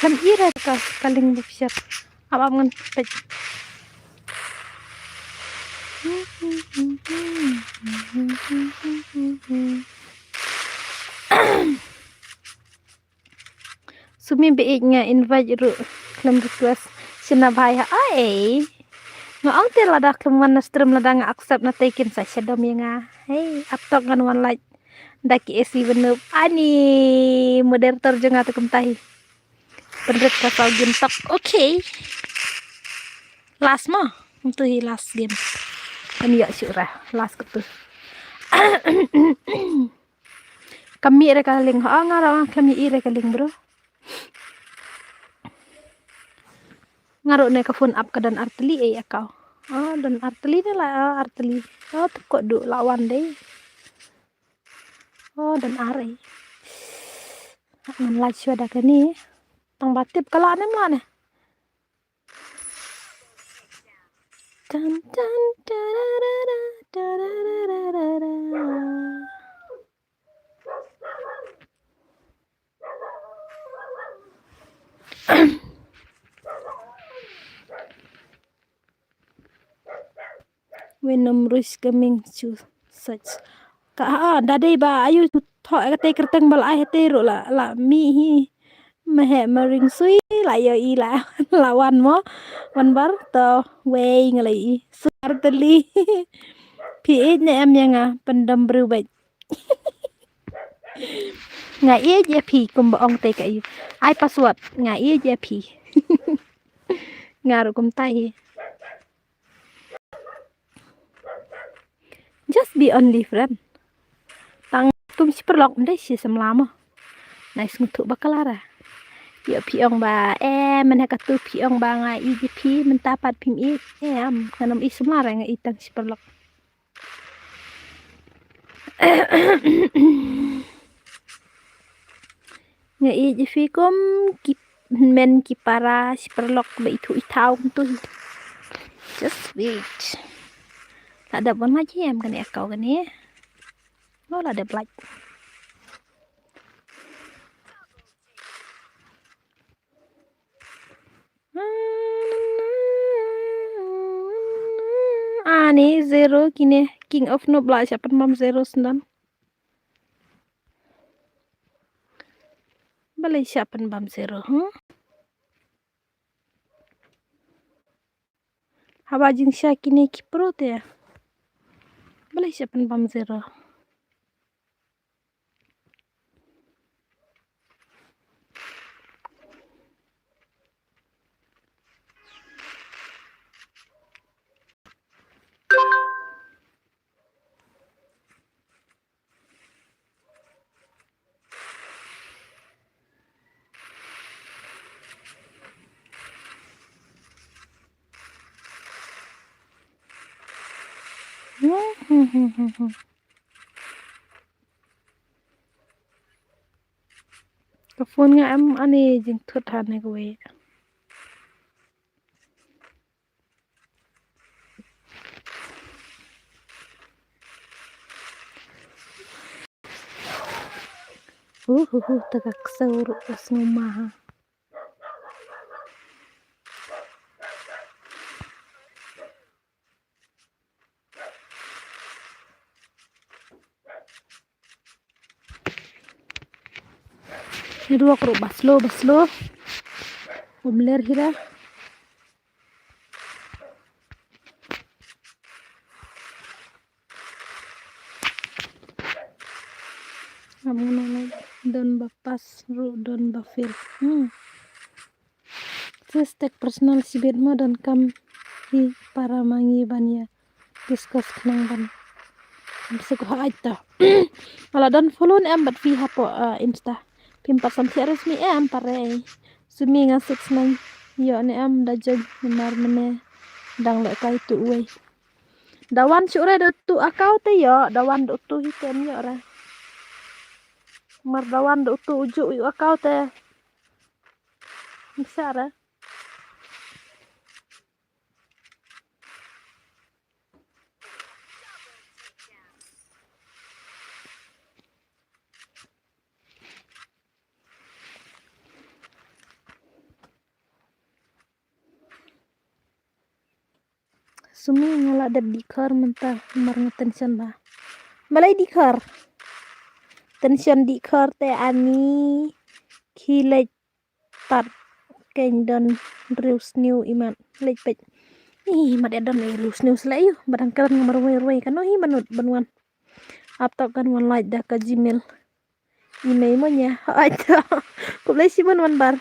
Kami re ka, ka link ba psiat. Ap ap ngan peit. Sumi ba ïeit nga invite ruh khlem request. Shina bhai ha ai. Nga ong te lada khlem wan na stream lada nga accept na te kin sa shadom ïa nga. Hei, ap tok ngan wan like. Da ki A C Bynoob ani moderator jong nga te kumta hi. Pynrit ka saw game tok. Okay. Last mo. Kumtu hi last game. Kan ïoh shuh ra. Last kumtu. Kami re ka link. Oh, nga ra kami i re ka link, bro. Nga ruh ne ka phone app ka don artylli ei account. Oh, don artylli ne la, oh, artylli. Oh, tu ko du la wan dei. Oh, don ar ei. Ngan like shuwa da kani. Tang ba tip ka la ne em la ne. Tan tan tararara tararara. Wenam rush coming to search. Ka, ah, da dei ba ayu thoh ka te kyrteng ba la ai te ruh la, la mih hi. Meh ma ring sui la ïoh i la, la wan mo. Wan bar to wei nga la i. Sui artylli. Phi ïeit ne em ïa nga pyndem briew bad. Nga ïeit ïa phi kumba ong te ka i. Ai password nga ïeit ïa phi. Nga ruh kumta hi. Just be only friend. Tang tum shi paralok ndai shi samla mo. Nai sngewthuh ba ka la ra. Ïoh phi ong ba, eh, mynta katu phi ong ba nga ïeit ïa phi, mynta pat phim ïeit. Eh, em, ngan ym ïeit sumar, nga ïeit tang shi paralok. Nga ïeit ïa phi kum ki hynmen ki para shi paralok ba ithuh ithaw kumtu hi. Just wait. La dep wan ma jiem kane account kane. No, la dep like. Ani zero kine, King of Noob la shah pynbam zero snem. Balei shah pynbam zero, hmm? Haba jingsha kine ki pro te. Balei shah pynbam zero. Ka phone nga em ani jingthut ha ne kawei. Uhuhu, ta ka ksew ruh ka sngew ma ha. Network ruh ba slow, ba slow. Um ler hi ra. Am ngan ong don ba pass ruh don ba fail. Hmm. Sis, take personal shibit mo, don kam hi para ma ngi ban ïa discuss khnang ban. Am suk ha ai ta. Ala don follow ne em bad phi hapoh, ah, Insta. Phim pat sam thiah re Sumi em pare. Sumi nga six nine. Ïoh ne em da join namar mynne dang lehkai tu uwei. Da wan shuh re da utu account te ïoh, da wan da utu hi te em ïoh re. Mar da wan da utu uju u account te. Misa re. Sumi nga la dep dih khor mynta, mar nga tension ba. Balei dih khor? Tension dih khor te ani khie leit pat kein don riewsniew imat leit peit. Ih, mat ïa don riewsniew sleh ïa u. Ba dang kren nga marwei rwei kano hi manud ban wan. Ap tok kan wan lait da ka Gmail. Email mo nya. Ai to. Khublei shibun wan bar.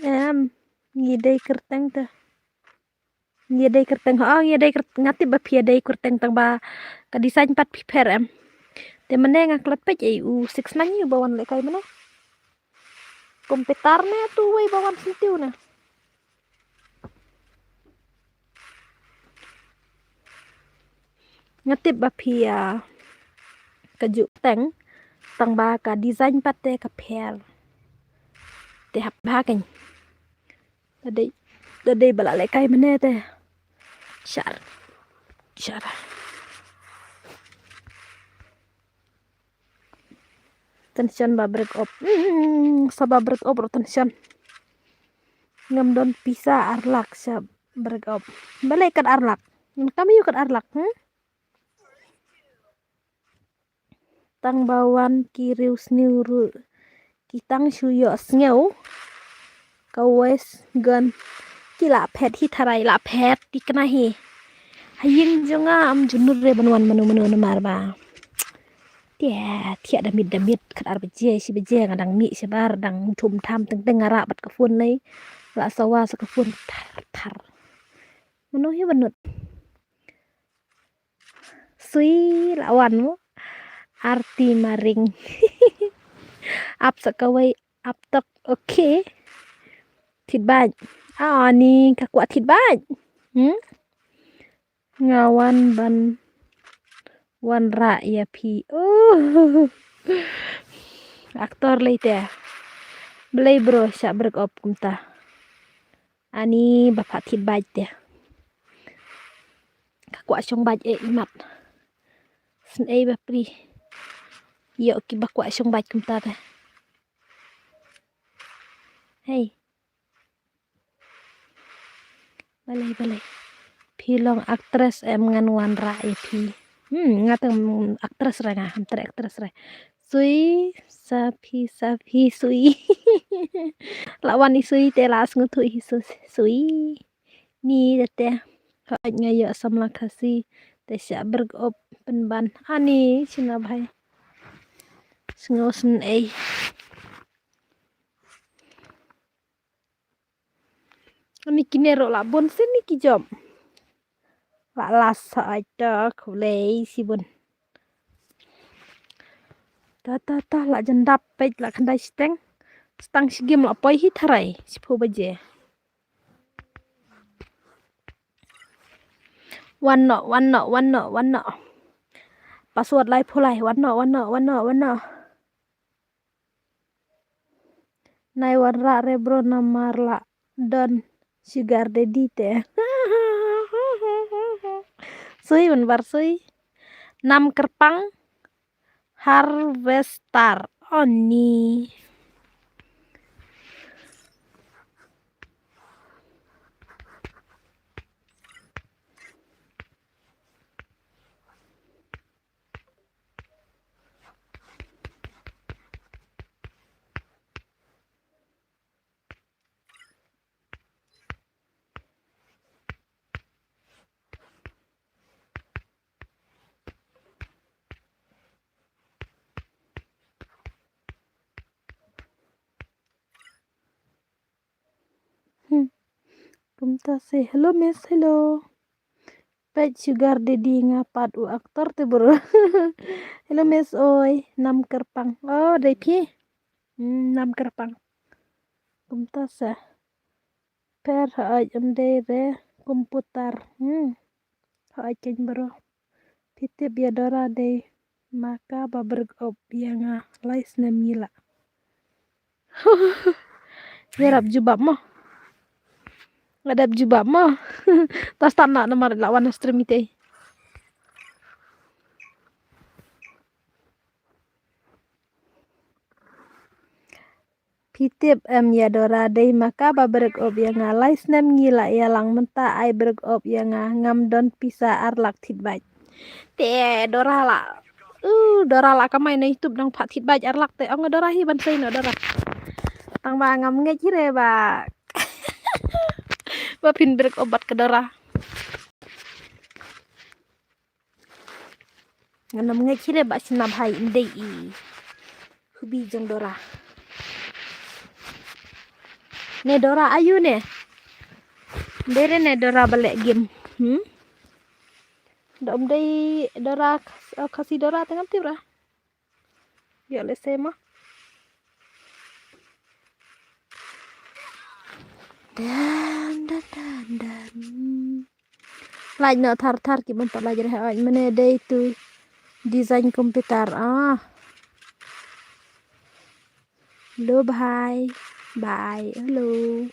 Em, ngi dei kyrteng te. Ngi dei kyrteng, ha, ngi dei kyrt-, nga tip ba phi dei kyrteng tang ba ka design pat phi pher em. Te mynne nga klet peit ei u six nine u ba wan lehkai mynne. Komputer ne tu wei ba wan senti u ne. Nga tip ba phi, ah, ka ju teng tang ba ka design pat te ka pher. Te hap ba kein. Da dei, da dei ba la lehkai mynne te. Shar. Shar. Tension ba break up. Hmm, sa ba break up ruh tension. Ngam don pisa ar lak sa break up. Balei kat ar lak? Kam ïa u kat ar lak, hmm? Tang ba wan ki riewsniew ruh ki tang shu ïoh sngew. Ka wes gun ki la phet hi tharai la phet ki kna hi. Ha ïing jong nga am ju nud re ban wan mano mano namar ba. Te thiah da miet da miet kat ar baje shi baje nga dang mih shabar dang thum tham teng teng nga rah bad ka phone lei. La sawa sa ka phone thar thar. Mano hi ban nud. Sui la wan mo. Arti maring. Ap sa kawei ap tok Okay. Thit bait. Ani ka kwah thit bait. Hmm? Nga wan ban wanrah ïa phi. Oh. Actor lei te. Balei bro shah brek op kumta. Ani ba pha thit bait te. Ka kwah shong bait eh imat. Sngewbha phi. Ïoh ki ba kwah shong bait kumta te. Hei. Balei, balei. Phi long actress em, ngan wanrah ïa phi. Hmm, nga tang actress re nga, ham treh actress re. Sui, sa phi, sa phi, sui. La wan i sui te la sngewthuh hi su-, sui. Ni da te. Ka ait nga ïoh samla Khasi. Te shah brek op pynban. Ani, shina bhai. Sngew sngewsih. Ani kine ruh la bun sien ni ki jop. La las sa ai ta khulei si bun. Ta ta ta la jendap peit la khandai siteng. Stang sigim la poi hi tharai. Siphew baje. Wan noh, wan noh, wan noh, wan noh. Password laiphew lai, wan noh, wan noh, wan noh, wan noh. Nai wanrah re bro namar la don sugar daddy te. Sui, wan bar sui. Nam kyrpang harvester. Ani. Hmm. Kumta se, hello miss, hello. Peit sugar daddy nga pat u actor te bro. Hello miss oi, nam kyrpang. Oh, dei phi. Hmm, nam kyrpang. Kumta se. Per ha ai em dei re komputer. Hmm. Ha ai ken bro. Phi tip ïa Dora dei ma ka ba brek op ïa nga lai snem ngi la. Ïarap jubab mo. Ngadap jubab mo. Ta start na namar la wan stream ite. Phi tip em ïa Dora dei ma ka ba brek op ïa nga lai snem ngi la ïalang mynta ai brek op ïa nga ngam don pisa ar lak thit bait. Te Dora la. Uh, Dora la kamai na YouTube nang pha thit bait ar lak te ong Dora hi ban sei no Dora. Tang ba ngam ngeit hi re ba. Ba phin brek op bad ka Dora. Ngan ym ngeit hi re ba sna bhai ndei i. Hubi jong Dora. Ne Dora ayu ne. Ndei re ne Dora ba leh game. Hmm? Da um dei Dora khas-, oh, Khasi Dora te ngam tip ra. Ïa leh se ma. Dan dan dan dan. Lait noh thar thar ki bym pat lait re hoi mane dei tu design computer ah. Hello bhai. Bhai. Hello.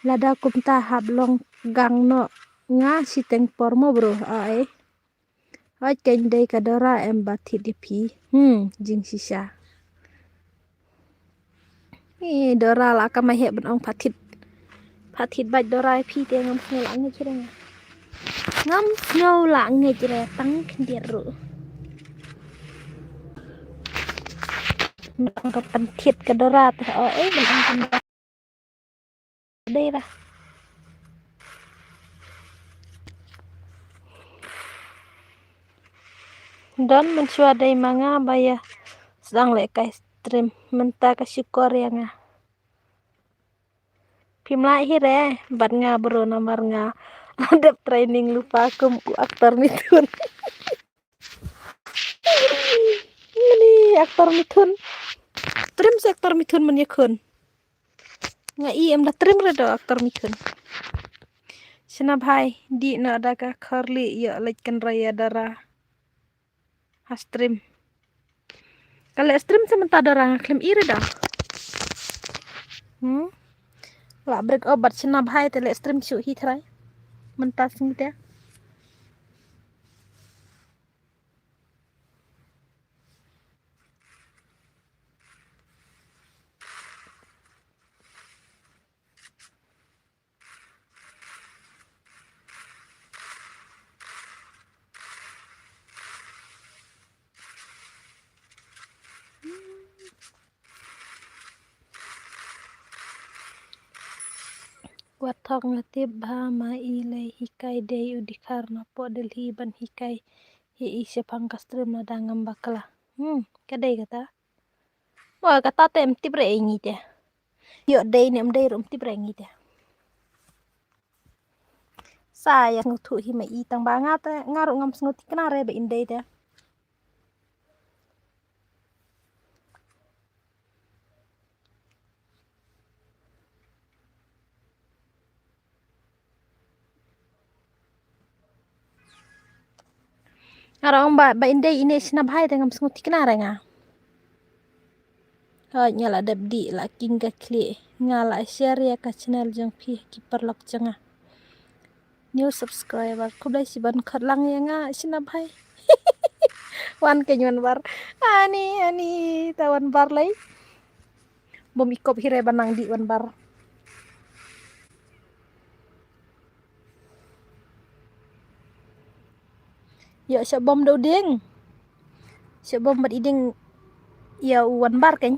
Lada kumta hap long gang noh nga shiteng por mo bro. Ai. Hoi kein dei ka Dora em ba thit ïa phi. Hmm, jingshisha. Eh, Dora la kamai heh ban ong pha thit. Pha thit bad Dora ïa phi te ngam sngew la ngeit re nga. Ngam sngew la ngeit re tang khyndiat ruh. Ban ong ka pynthit ka Dora te o eh ban ong ka Dora. Dei ra. Don mynshuwa dei ma nga ba ïa sdang leh kai stream mynta ka shukor ïa nga. Phim lah hi re bad nga bro namar nga la dep training lypa kum u actor Mithun. Mani actor Mithun. Stream se actor Mithun man ïa khun. Nga i em da trim re do aktor Mithun. Shna bhai, dih noh da ka khorli ïoh leit kynroi ïa Dora ha stream. Ka leh stream sa mynta Dora, nga khlem i re do. Hmm? Lah break off bad shna bhai te leh stream shuh hi trai. Mynta sngi te. Wat thok nga tip bha ma i lei hikai dei u dkhar na po Delhi ban hikai hi i shaphang ka stream lada ngam bakla. Hmm, ka dei kata. Wa kata te em tip re ngi te. Yo dei ne em dei rum tip re ngi te. Sa ya sngewthuh hi ma i tang ba nga te nga ruh ngam sngewthikna re ba in dei te. Nga ruh ong ba, ba in dei ine shna bhai te ngam sngewthikna re nga. Hoi nga la dep dih la king ka khlieh nga la share ïa ka channel jong phi ki paralok jong nga. New subscriber khublei shibun khot lang ïa nga shna bhai. Wan kein wan bar. Ani ani ta wan bar lei. Bom i kop hi re ba nang dih wan bar. Ïoh shah bom da u dieng. Shah bom bad i dieng ïa u wan bar kein.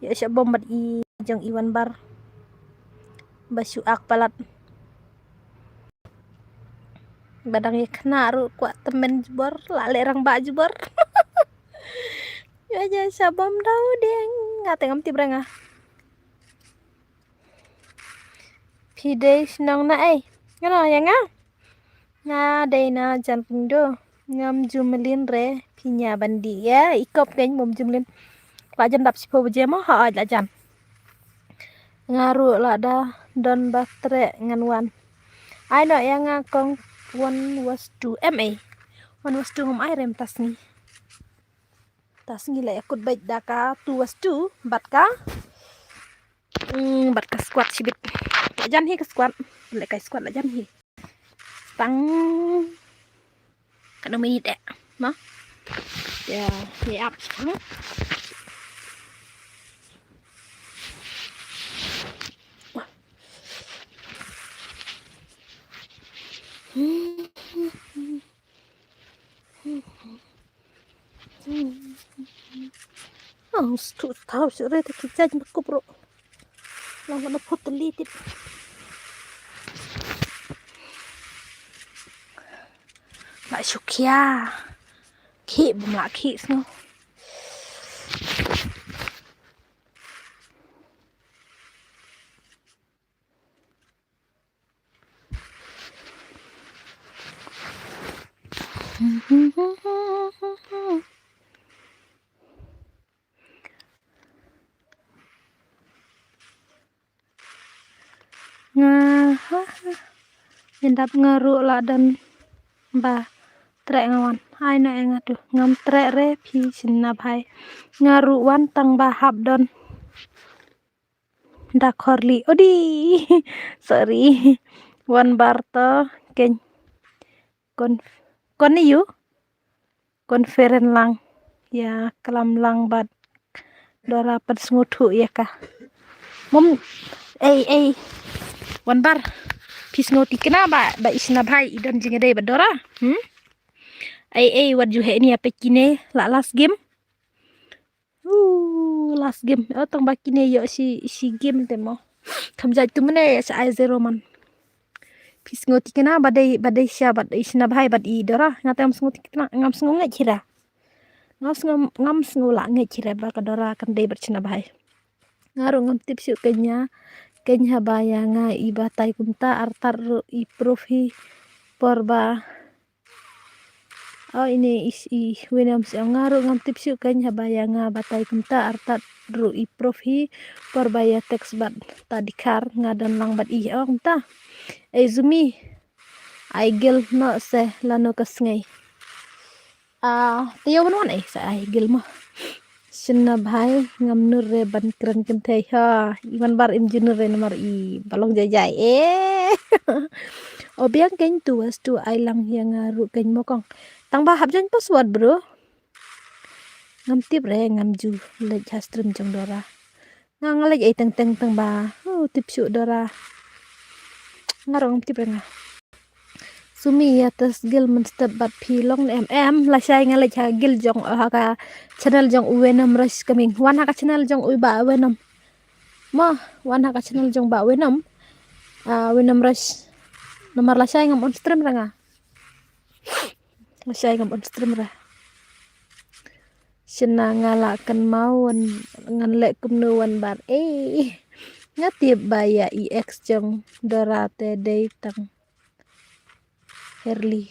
Ïoh shah bom bad i jong i wan bar. Ba shu ak palat. Ba dang ïa khynnah ruh kwah tymmen jubor, la leh rangbah jubor. Ïoh ja shah bom da u dieng. Nga te ngam tip re nga. Phi dei shnong na ei? Ngano ïa nga? Nga dei na Jan Pyndoo. Ngam ju mlien re phi nia ban dih ïa i kop kein mom ju mlien. La jan dap shiphew baje mo ha la jan. Nga ruh la da don ba treh ngan wan. Ai noh ïa nga kong one was two em ei. One was two ngam ai re mynta sngi. Ta sngi la ïa kut beit da ka two was two bad ka. Mm, bad ka squat shibit. La jan hi ka squat. La kai squat la jan hi. Tang. Ka no minit eh. Ma. Ya, ya ap tang. Ang stu tau sure te ki jaj ma kupro. Lang na put li tip. La shukia. Ki bum la ki sno. Nga ha ha. Ïa dap nga ruh la don ba treh nga wan. Ai na nga tu ngam treh re phi shin na bhai. Nga ruh wan tang ba hap don. Da khorli. Odi. Sorry. Wan bar to kein. Kon kon yu. Conference lang. Ïa klam lang bad Dora pat sngewthuh ïa ka. Mom ei ei. Wan bar. Phi sngewthikna ba ba i sna bhai i don jingïadei bad Dora. Hmm? Ei ei wat ju heh ni apa kine la last game. Uh, last game. Oh, tang ba kine ïoh shi shi game te mo. Kham jait tu mene sa ai zero man. Phi sngewthikna ba dei ba dei sha bad i sna bhai bad i Dora. Nga te ngam sngewthikna ngam sngewngeit hi ra. Ngam sngew ngam sngew la ngeit hi ra ba ka Dora kan dei bad sna bhai. Nga ruh ngam tip shuh kenya kenya ba ïa nga i batai kumta artat ruh i proof hi por ba O ine i, i Venom shu ong, nga ruh ngam tip shuh keiñ haba ïa nga batai kumta, artat ruh i prof hi, por ba ïa text bad ta Dkhar nga don lang bad i, ong kumta. Ei Zumi, ai gil noh se lano ka sngi. Ah, te ïa wan wan ei sa ai gil mo. Shynna bhai, ngam nur re ban kren kynthei ha. I wan bar im ju nur re namar i ba long jai jai. Eh. O biang keiñ tu was tu ai lang ïa nga ruh keiñ mo kong. Tang ba hap join password bro. Ngam tip re, ngam ju leit ha stream jong Dora. Nga nga leit ei teng teng tang ba. Oh, tip shuh Dora. Nga ruh ngam tip re nga. Sumi ïa test gil mynstep bad phi long em em, lashai nga leit ha gil jong, ha ka channel jong u Venom Rush Coming. Wan ha ka channel jong u Bah Venom. Mo, wan ha ka channel jong Bah Venom. Ah, Venom Rush. Namar lashai ngam on stream re nga. Lashai ngam on stream re. Shynna nga lah kynmaw wan ngan leh kumno wan bar. Eh. Nga tip ba ïa i ex jong Dora te dei tang Herli.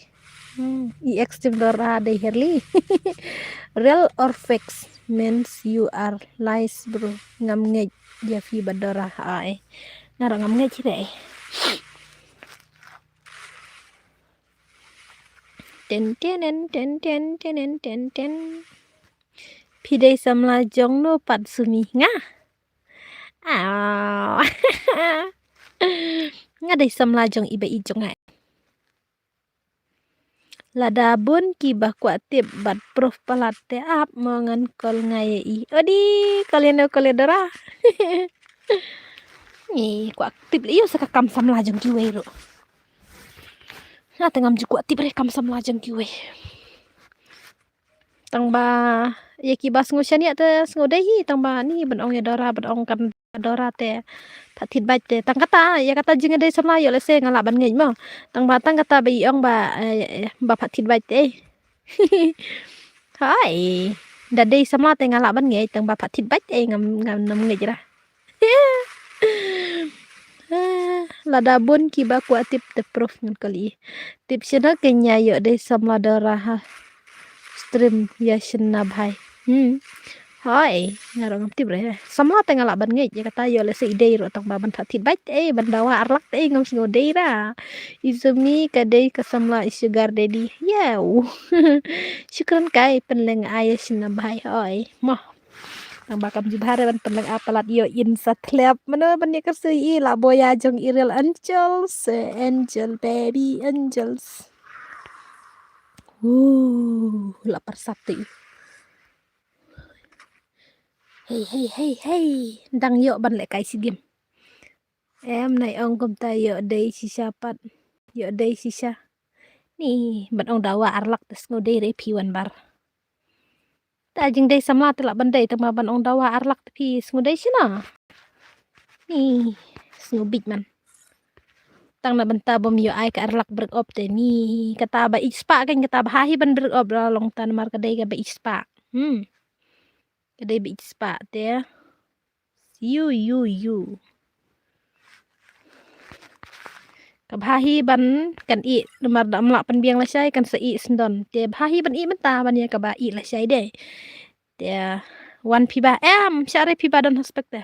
Hmm, i ex jong Dora dei Herli. Real or fakes means you are lies, bro. Ngam ngeit ïa phi bad Dora. Ai. Nga ruh ngam ngeit hi re. Ten ten ten ten ten ten ten ten. Phi dei samla jong no pat Sumi nga? Ah. Nga dei samla jong i ba i jong nga. Lada bun kiba kwah tip bad proof palat te ap mo ngan call nga ïa i. Odi, call ïa no, call ïa Dora. Ni kwah tip lei ïa sa ka kam samla jong kiwei ruh. Nga te ngam ju kwah tip re kam samla jong kiwei. Tang ba ïa kiba sngew shaniah te sngew dei hi, tang ba ni ban ong ïa Dora, ban ong kan Dora te phat thit bait te. Tang kata ïa kata jingdei samla ïoh lehse nga lah ban ngeit mo. Tang ba tang kata ba i ong ba, eh, ba phat thit bait te. Hai. Da dei samla te nga lah ban ngeit, tang ba phat thit bait te ngam, ngam ngeit ra. Lada bun kiba kwah tip te proof ngan kali. Tip shano keiñ ïa ïoh dei samla Dora ha stream ïa shynna bhai. Hmm. Hoi, nga ruh ngam tip re. Samla te nga lah ban ngeit ïa kata ïoh lehse i dei ruh tang ba ban phat thit bait te ban dawa arlak te ngam sngew dei ra. I Sumi ka dei ka samla i sugar daddy. Yow. Shukran kai pynleng ai ïa shynna bhai hoi. Mo. Tang ba kam ju bha re ban pynleng a palat ïoh in sa thlep. Mano ban ïa kyrsu i la boya jong i real angels, eh, angel baby angels. Uh, la parsat te. Hei hei hei hei. Dang ïoh ban leh kai sigim. Em nai ong kumta ïoh dei shisha pat. Ïoh dei shisha. Ni ban ong dawa arlak te sngew dei re phi wan bar. Ta jingdei samla te lah ban dei tang ba ban ong dawa arlak te phi sngew dei shina. Ni sngew bit man. Tang na bynta bym ïoh ai ka arlak break up te ni kata ba ïeit spah kan kata ba ha hi ban break up la long tan mar ka dei ka ba ïeit spah. Hmm. Ka dei ba ïeit spah te. Yu yu yu. Ka bha hi ban kan ïeh namar da mlak pynbiang lashai kan sa ïeh sndon. Te bha hi ban ïeh mynta ban ïa kaba ïeh lashai de. Te wan phi ba em sha re phi ba don haspek te.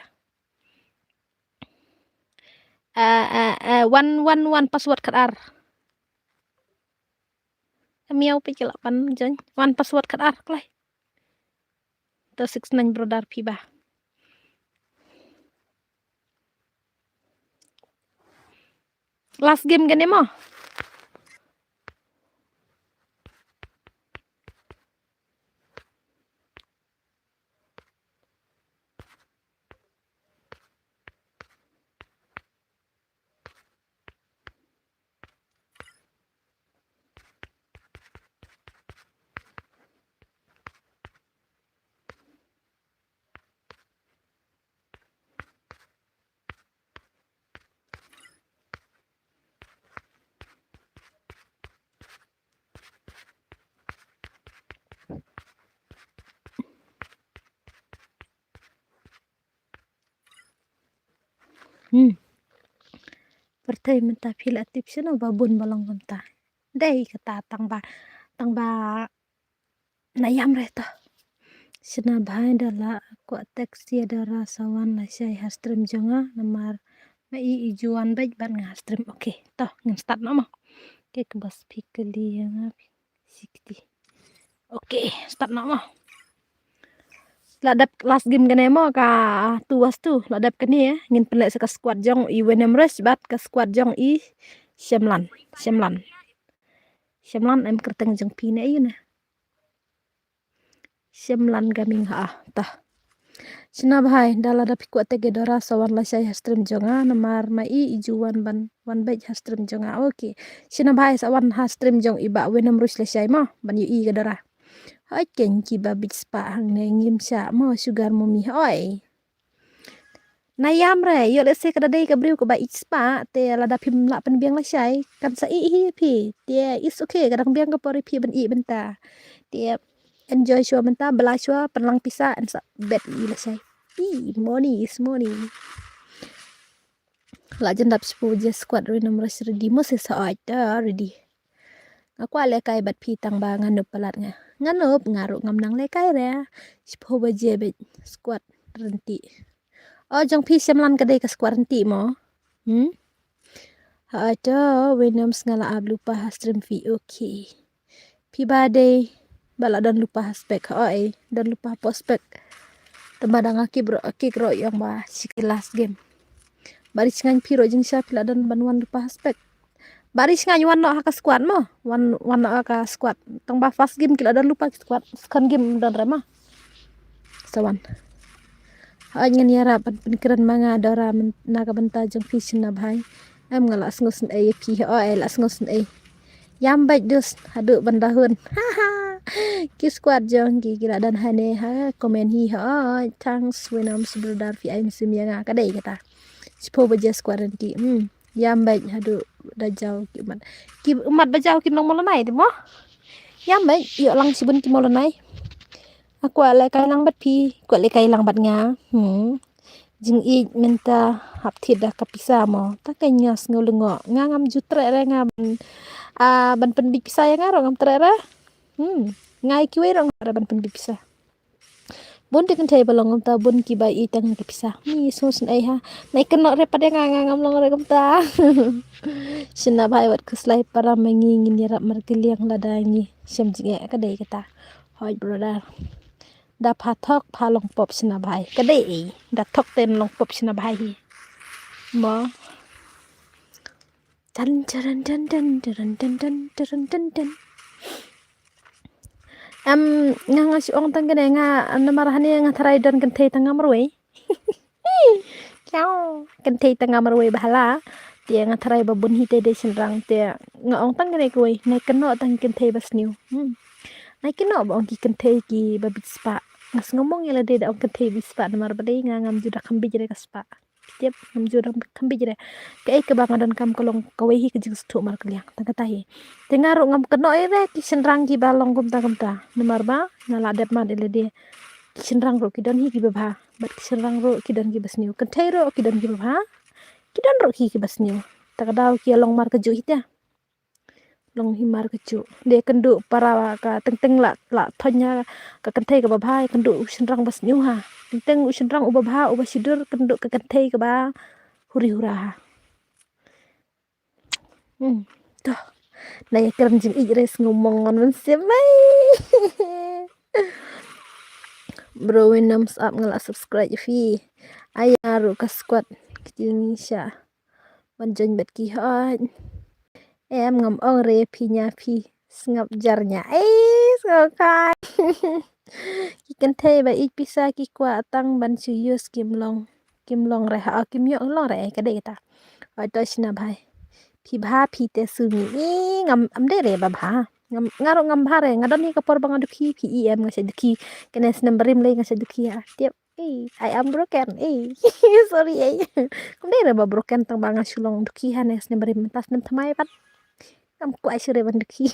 Ah, ah, ah, wan wan wan password khat ar. Miau pe kelak pan join. Wan password khat ar klai. To six nine brother phi ba. Last game kane mo. Hmm. Pyrthei mynta phi la tip shano ba bun ba long kumta. Dei kata tang ba Tang ba na ïam re to. Shna bha ïa da la kwah text ïa Dora sa wan lashai ha stream jong nga namar ma i i ju wan bad bad nga ha stream. Okay, to ngin start noh mo. Okay, ka bas pick kali ïa nga. Sikti. Okay, start noh mo. La dep last game kane mo ka tu was tu. La dep kane eh. Ngin pynleh sa ka squad jong i Venom Rush bad ka squad jong i Shemlan. Shemlan. Shemlan em kyrteng jong phi ne ayu ne. Shemlan Gaming ha ta. Shna bha ïa da la da phi kwah text ïa Dora sa wan lashai ha stream jong nga namar ma i i ju wan ban wan bad ha stream jong nga. Okay. Shna bha ïa sa wan ha stream jong i ba Venom Rush lashai mo ban ïohi ka Dora. Hoi ken ki ba bit spah hangne ngim sha mo sugar mommy hoi. Na ïam re, ïoh lehse ka da dei ka briew kaba ïeit spah, te lada phim lah pynbiang lashai, kan sa ïeh hi phi. Te it's okay, ka dang biang ka por ïa phi ban ïeh bynta. Te enjoy shuwa mynta, bylla shuwa, pynlang pisa, yn sa bet ïeh lashai. Ih, money is money. La jan dap shiphew baje squad Venom Rush ready, Moses ha oi ta ready. Nga kwah lehkai bad phi tang ba nga nop palat nga. Nga nop nga ruh ngam nang lehkai re. Shiphew baje bad squad Rynti. Oh, jong phi Shemlan ka dei ka squad Rynti mo. Hmm? Ha to Venom, nga la ap lypa ha stream phi. Okay. Phi ba dei ba la don lypa ha spec. Hooid, don lypa ha spec. Tangba da nga kip ruh, kip ruh ïa nga ba shi ki last game. Ba ri sngewbha phi ruh jingshisha phi la don ban wan lypa ha spec. Ba ri sngewbha wan noh ha ka squad mo. Wan, wan noh ha ka squad. Tangba first game ki la don lypa ki squad. Second game don re mo. Sa wan. Hooid, ngan ïarap ban pynkren ma nga Dora myn-, na ka bynta jong phi Shna bha. Em, nga la sngewsynei ïa phi. Hooid, la sngewsynei. Ïam bad dus haduh ban da hun. Ki squad jong ki ki la don hangne ha comment hi. Hooid, thanks Venom brother phi ai mynsiem ïa nga, ka dei kata. Shiphew baje squad Rynti. Hmm. Ïam bad haduh da jaw ki ummat. Ki ummat ba jaw ki nong Mawlynai te mo. Ïam bad ïoh lang shibun ki Mawlynai. Nga kwah lehkai lang bad phi, kwah lehkai lang bad nga. Hmm. Jingïeit mynta hap thied da ka pisa mo. Ta ka nga sngew lyngngoh. Nga ngam ju treh re nga ban, ah, ban pynbit pisa ïa nga ruh ngam treh re. Hmm. Nga ïa kiwei ruh ngam treh ban pynbit pisa. Bun te kynthei ba long kumta, bun kiba ïeit tang ki pisa. Ni sngewsynei ha. Nai kynnoh re pat ïa nga, nga ngam long re kumta. Shna bha wat khuslai para ma ngi ngin ïarap markylliang lada ngi shem jingeh, ka dei kata. Hooid brother. Da pha thok pha long pop Shna bha. Ka dei ei. Da thok ten long pop Shna bha hi. Mo. Tan, taran, tan, tan, taran, tan, tan, taran, tan, tan. Em, nga nga shu ong tang kane nga namar hangne nga tharai don kynthei tang nga marwei. Kiaw, kynthei tang nga marwei ba hala. Te nga tharai ba bun hi te dei shynrang te nga ong tang kane kawei, nai kynnoh tang kynthei ba sniew. Hmm. Nai kynnoh ba ong ki kynthei kiba bit spah. Nga sngew mong ïa lade da ong kynthei bit spah namar ba dei nga ngam ju da kham bit re ka spah. Tip, ngam ju da kham bit re. Kaei kaba nga donkam ka long kawei hi ka jingsngewthuh markylliang. Tang kata hi. Te nga ruh ngam kynnoh ei re ki shynrang kiba long kumta kumta. Namar ba nga la dep mad ïa lade. Ki shynrang ruh ki don hi kiba bha. Bad ki shynrang ruh ki don kiba sniew. Kynthei ruh ki don kiba bha. Ki don ruh hi kiba sniew. Ta ka daw ki long markajuh hi te. Long hi markajuh. De kynduh para ka teng teng la, la thoh ïa ka kynthei kaba bha, kynduh u shynrang ba sniew ha. Teng teng u shynrang uba bha, uba shidur, kynduh ka kynthei kaba huri hura ha. Hmm. To. Nai kren jingïeit re sngew mong ngan mynsiem mai. Bro Venom, sap nga la subscribe phi. Aya ruh ka squad. Kti ngi sha. Ban join bad ki hooid. Em ngam ong re phi nia phi. Sngap jar nia. Ei, sngap kai. Ki kynthei ba ïeit pisa ki kwah tang ban shu use kim long. Kim long re ha, kim ïoh long re, ka dei kata. Hooid to Shna bha. Phi bha phi te sumi. Ei, ngam, am dei re ba bha. Ngam, nga ruh ngam bha re, nga don hi ka por ba nga dukhi, phi i em nga sha dukhi. Kane snem barim lei nga sha dukhi ha. Tip. Ei, I am broken. Ei, sorry ei. Kam dei re ba broken tang ba nga shu long dukhi ha ne snem barim, mynta snem thymmai pat. Ngam kwah shu re ban dukhi.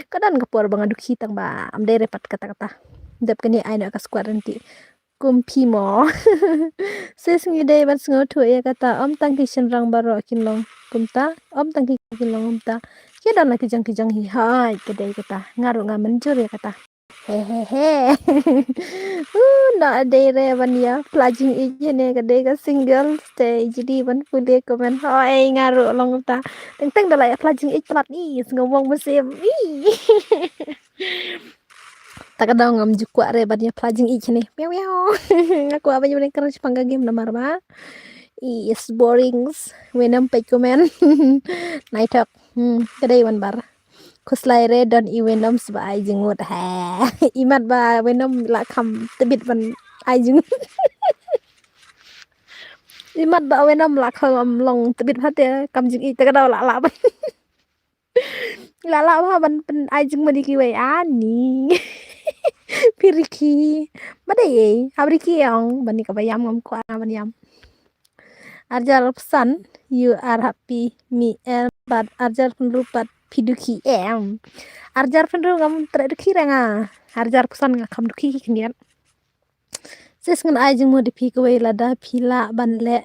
Ka don ka por ba nga dukhi tang ba am dei re pat kata kata. Dep kane ai na ka squad Rynti. Kum phi mo. Sis ngi dei ban sngewthuh ïa kata, ym tang ki shynrang baroh kin long kumta, ym tang ki kin long kumta. Ki don la ki jong ki jong hi, hai, ka dei kata. Nga ruh nga mynjur ïa kata. He he he. Uh, na dei re ban ïa pla jingïeit ïa ne ka dei ka single te jidi ban pule comment. Hai, nga ruh long kata. Teng teng da la ïa pla jingïeit plat i, sngew wong mynsiem. I. Ta ka daw ngam ju kwah re ban ïa pla jingïeit ne. Miau miau. Nga kwah ban ïa ban kren shaphang ka game namar ba i is boring. Wei nam peit comment. Nai thok. Hmm, ka dei wan bar. Khuslai re don i Venom sba ai jingmut. Ha. I mat ba Venom la kham tbit ban ai jingmut. I mat ba Venom la kham long tbit pha te kam jingïeit ta ka daw la la ban. La la ba ban pyn ai jingmut ïa kiwei ani. Phi Ricky. Ba dei ei, hap Ricky ong ban ni ka ba ïam ngam kwah na ban ïam. Arjar phew san, you are happy, me and but arjar pynru pat phi dukhi em. Arjar pynru ngam treh dukhi re nga. Arjar phew san nga kham dukhi hi khyndiat. Sis ngan ai jingmut ïa phi kawei lada phi lah ban leh.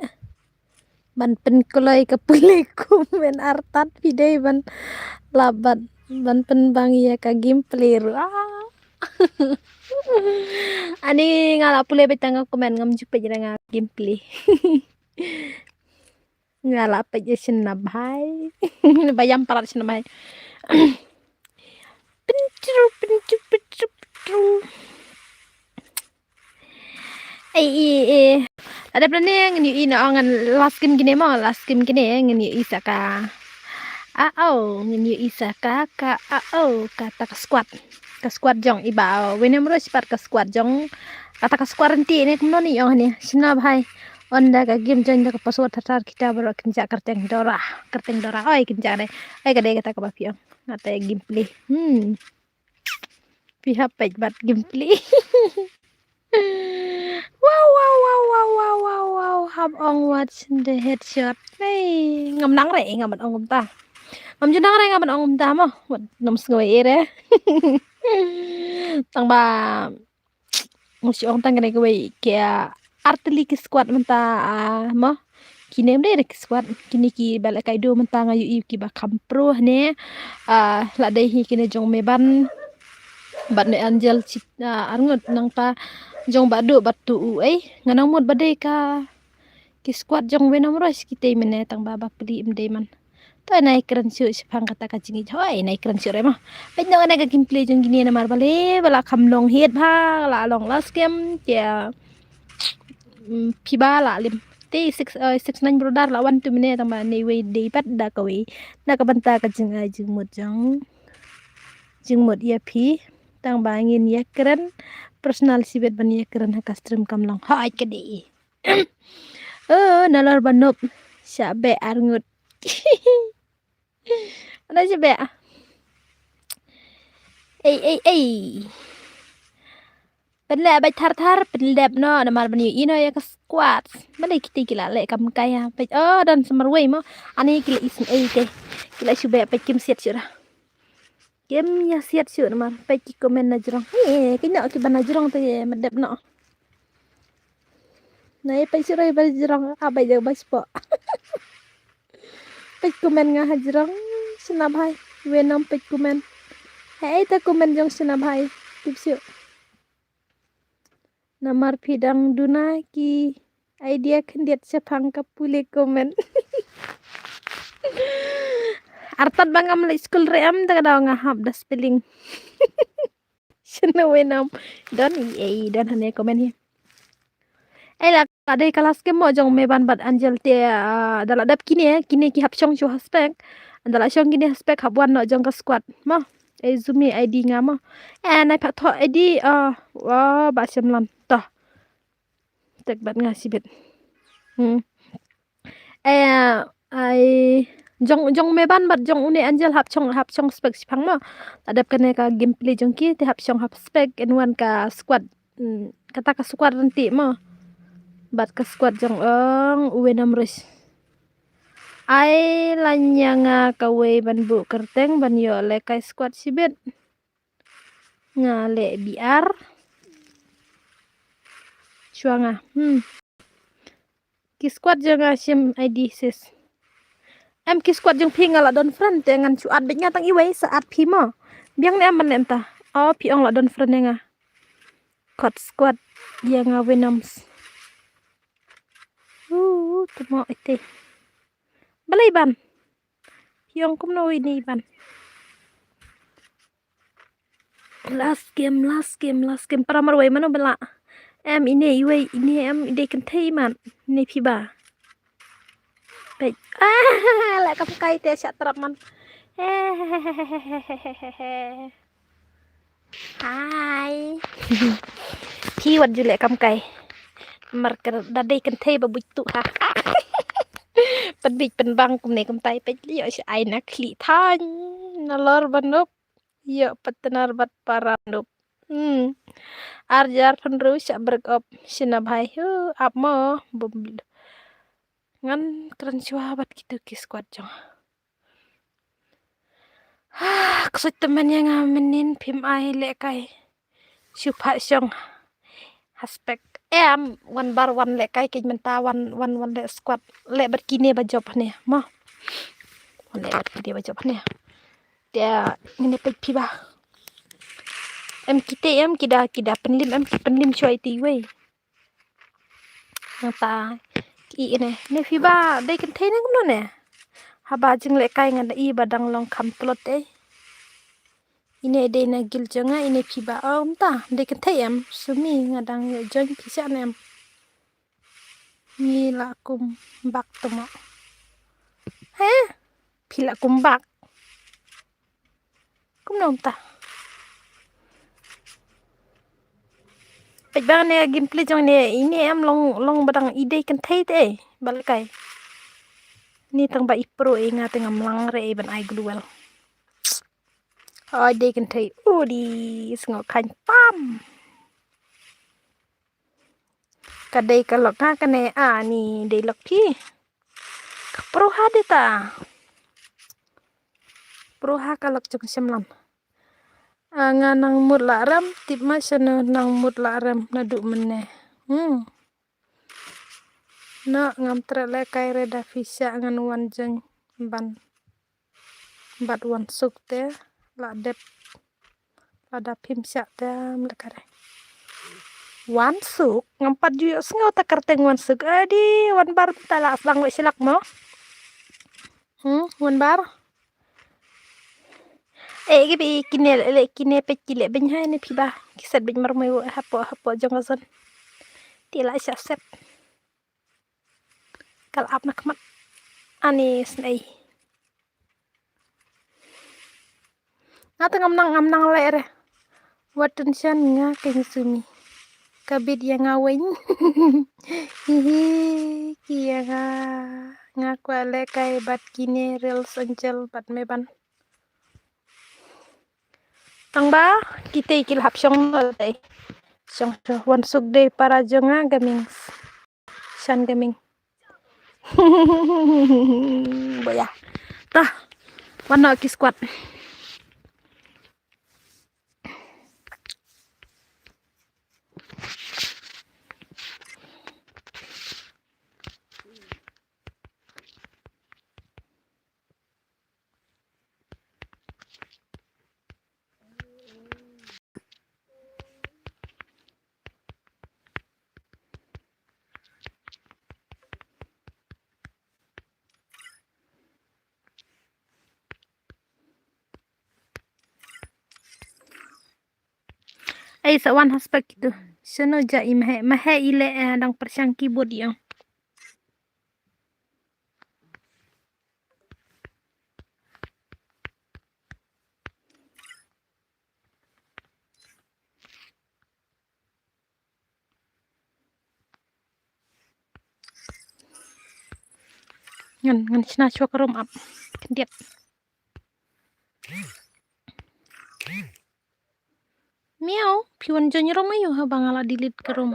Ban pynkloi ka pule comment artat phi dei ban lah ban, ban pynbang ïa ka gameplay ruh. Ah. Ani nga la pule beit tang ka comment ngam ju peit re nga gameplay. Nga la peit ïa shen na bhai. Ba ïam palat shen na bhai. Pintru, pintru, pintru, pintru. Ei, ei, ei. Lada pynne ngan ïohi na ong ngan last game kine mo, last game kine ngan ïohi sa ka. A o, ngan ïohi sa ka, ka a o, kata ka squad. Ka squad jong i ba, Venom Rush pat ka squad jong. Kata ka squad renti ne kumno ni ong ne. Shna bhai. Onda ka game join da ka password thar thar kita baroh kynjah kyrteng Dora. Kyrteng Dora. Oi kynjah ne. Oi ka dei kata ka ba phi ong. Ngata gameplay. Hmm. Phi hap peit bad gameplay. Wow, wow, wow. Hap ong watch the headshot. Hey, ngam nang re, ngam ong kumta. Ngam ju nang re, ngam ong kumta mo. Wat nom sngew e re. Tang ba ngu shu ong tang kane kawei ki artylli ki squad mynta, ah, mo. Kine ym dei re ki squad, kine ki ba leh kai du mynta nga ïohi ki ba kham pro ne. Ah, la dei hi kine jong Meban bad ne Angel chit, ah, arngut nangta jong ba du bad tu u ei. Nga nang mut ba dei ka ki squad jong Venom Rush ki tei mene tang ba ba pli ym dei man. To nai kren shuh shaphang kata ka jingïeit. Hoi, nai kren shuh re ma. Peit noh kane ka gameplay jong kine namar ba le ba la kham long hit bha, la long last game. Kya, mm, phi ba la lim. Te six, eh, six nine brother la wan tu mene tang ba ne wei dei pat da kawei. Na ka bynta ka jingai jingmut jong. Jingmut ïa phi. Tang ba ngin ïa kren. Personal shibit ban ïa kren ha ka stream kam long. Hoi ka dei. Oh, nalor ba nop. Sha be arngut. Ana sha be. Ei, ei, ei. Pynleh bad thar thar, pynlep no, namar ban ïohi no ïa ka squad. Mane kiti ki la leh kam kai ha. Peit, oh, don samar wei mo. Ani ki la isem ei te. Ki la shu be peit kim siat shu ra. Kim ïa siat shuh namar peit ki comment na jrong. He, ki noh ki ba na jrong te ma dep noh. Nai peit shuh rai ba jrong, a bai jrong ba spo. Peit comment nga ha jrong, shna bhai. Venom peit comment. Hei ta comment jong shna bhai. Tip shuh. Namar phi dang duna ki idea khyndiat shaphang ka pule comment. Artat ba ngam leit skul re em da ka daw nga hap da spelling. Shano Venom. Don i ei don hane comment hi. Ei la ka dei ka last game mo jong Meban bad Angel te, ah, da la dep kine, kine ki hap shong shu ha spec. Da la shong kine ha spec hap wan noh jong ka squad mo. Ei zumi I D nga mo. Eh, nai pat thoh I D, ah, wa ba shem lan. Toh. Tek bad nga shibit. Hmm. Eh, ai jong, jong Meban bad jong une Angel hap shong, hap shong spec shiphang mo. Ta dep kane ka gameplay jong ki te hap shong hap spec in wan ka squad. Hmm, kata ka squad renti mo. Bad ka squad jong ong u Venom Rush. Ai la nya nga kawei ban buh kyrteng ban ïoh leh kai squad shibit. Nga leh B R. Shuwa nga. Hmm. Ki squad jong nga shim I D sis. Em ki squad jong phi nga la don friend te ngan shu add beit nga tang iwei sa add phi mo. Biang ne em ban ne em ta. Oh phi ong la don friend ïa nga. Kot squad ïa nga Venoms. Uh, tu mo ite. Balei ban. Phi ong kumno ine i ban. Last game, last game, last game. Para marwei mano bela. Em ine iwei ine em ide kynthei man. Ine phi ba. Peit. Ah, la kam kai te sha trap man. Hi. Phi wat ju leh kam kai. Mar ka da dei kynthei ba buit tu ha. Pynbit pynbang kumne kumtai peit lio sha ai na khlieh than. Na lor ba nop. Ïoh partner bad para nop. Hmm. Ar jar pynru sha brek op. Shina bhai hu ap mo. Bum. Ngan kren shuwa bad kitu ki squad jong. Ksuid tymmen ïa nga mynnin phim ai lehkai. Shu pha shong. Haspek em wan bar wan lehkai kij mynta wan wan wan leh squad leh bad kine ba jop hane mo. Wan leh bad kine ba jop hane. Te ngine peit phi ba. Em kite em kida kida pynlim em ki pynlim shuwa iti wei. Nata ki ne ne phi ba dei kynthei ne kumno ne. Haba jinglehkai nga da i ba dang long kham tlot ei. Ine dei na gil jong nga ine phi ba om ta dei kynthei em sumi nga dang ïoh join phi sha ne em. Ngi la kum bak tamo. He phi la kum bak. Kumno ta. Peit ba ne gameplay jong ne ine em long long ba dang i dei kynthei te ba lehkai. Ni tang ba i pro e nga te ngam lang re e ban ai global. Oi dei kynthei u di sngo khain pam. Ka dei ka lok ha kane a ni dei lok phi. Ka pro ha dei ta. Pro ha ka lok jong shemlan. A nga nang mut la rem tip ma shano nang mut la rem na du mene. Hmm. Na ngam treh lehkai re da phi sha ngan wan jeng ban. Bad wan suk te la dep. Lada phim sha te am lehkai re. Wan suk ngam pat ju ïoh sngew ta kyrteng wan suk. Adi wan bar ta la slang wei shlak mo. Hmm, wan bar. Eh, ki bi kine le kine peit ki le beiñ hai ne phi ba. Ki set beiñ mar mai hapo hapo jong ka zon. Ti la sha set. Kal ap na khmat. Ani snei. Nga te ngam nang ngam nang leh re. Wat tension nga keiñ sumi. Ka bit ïa nga weng. Hihi ki ïa nga. Nga kwah lehkai bad kine reels angel bad me ban. Tang ba kitei ki la hap shong no tei. Shong shong wan suk dei para jong nga gaming. Shan gaming. Boya. Tah. Wan no ki squad. Ai sa wan haspek kitu. Shano ja i mahe mahe i le eh, dang pershang keyboard i ong. Ngan ngan shna shwa ka rum ap. Khyndiat. Miau, phi wan join rum ayu ha ba nga la delete ka rum.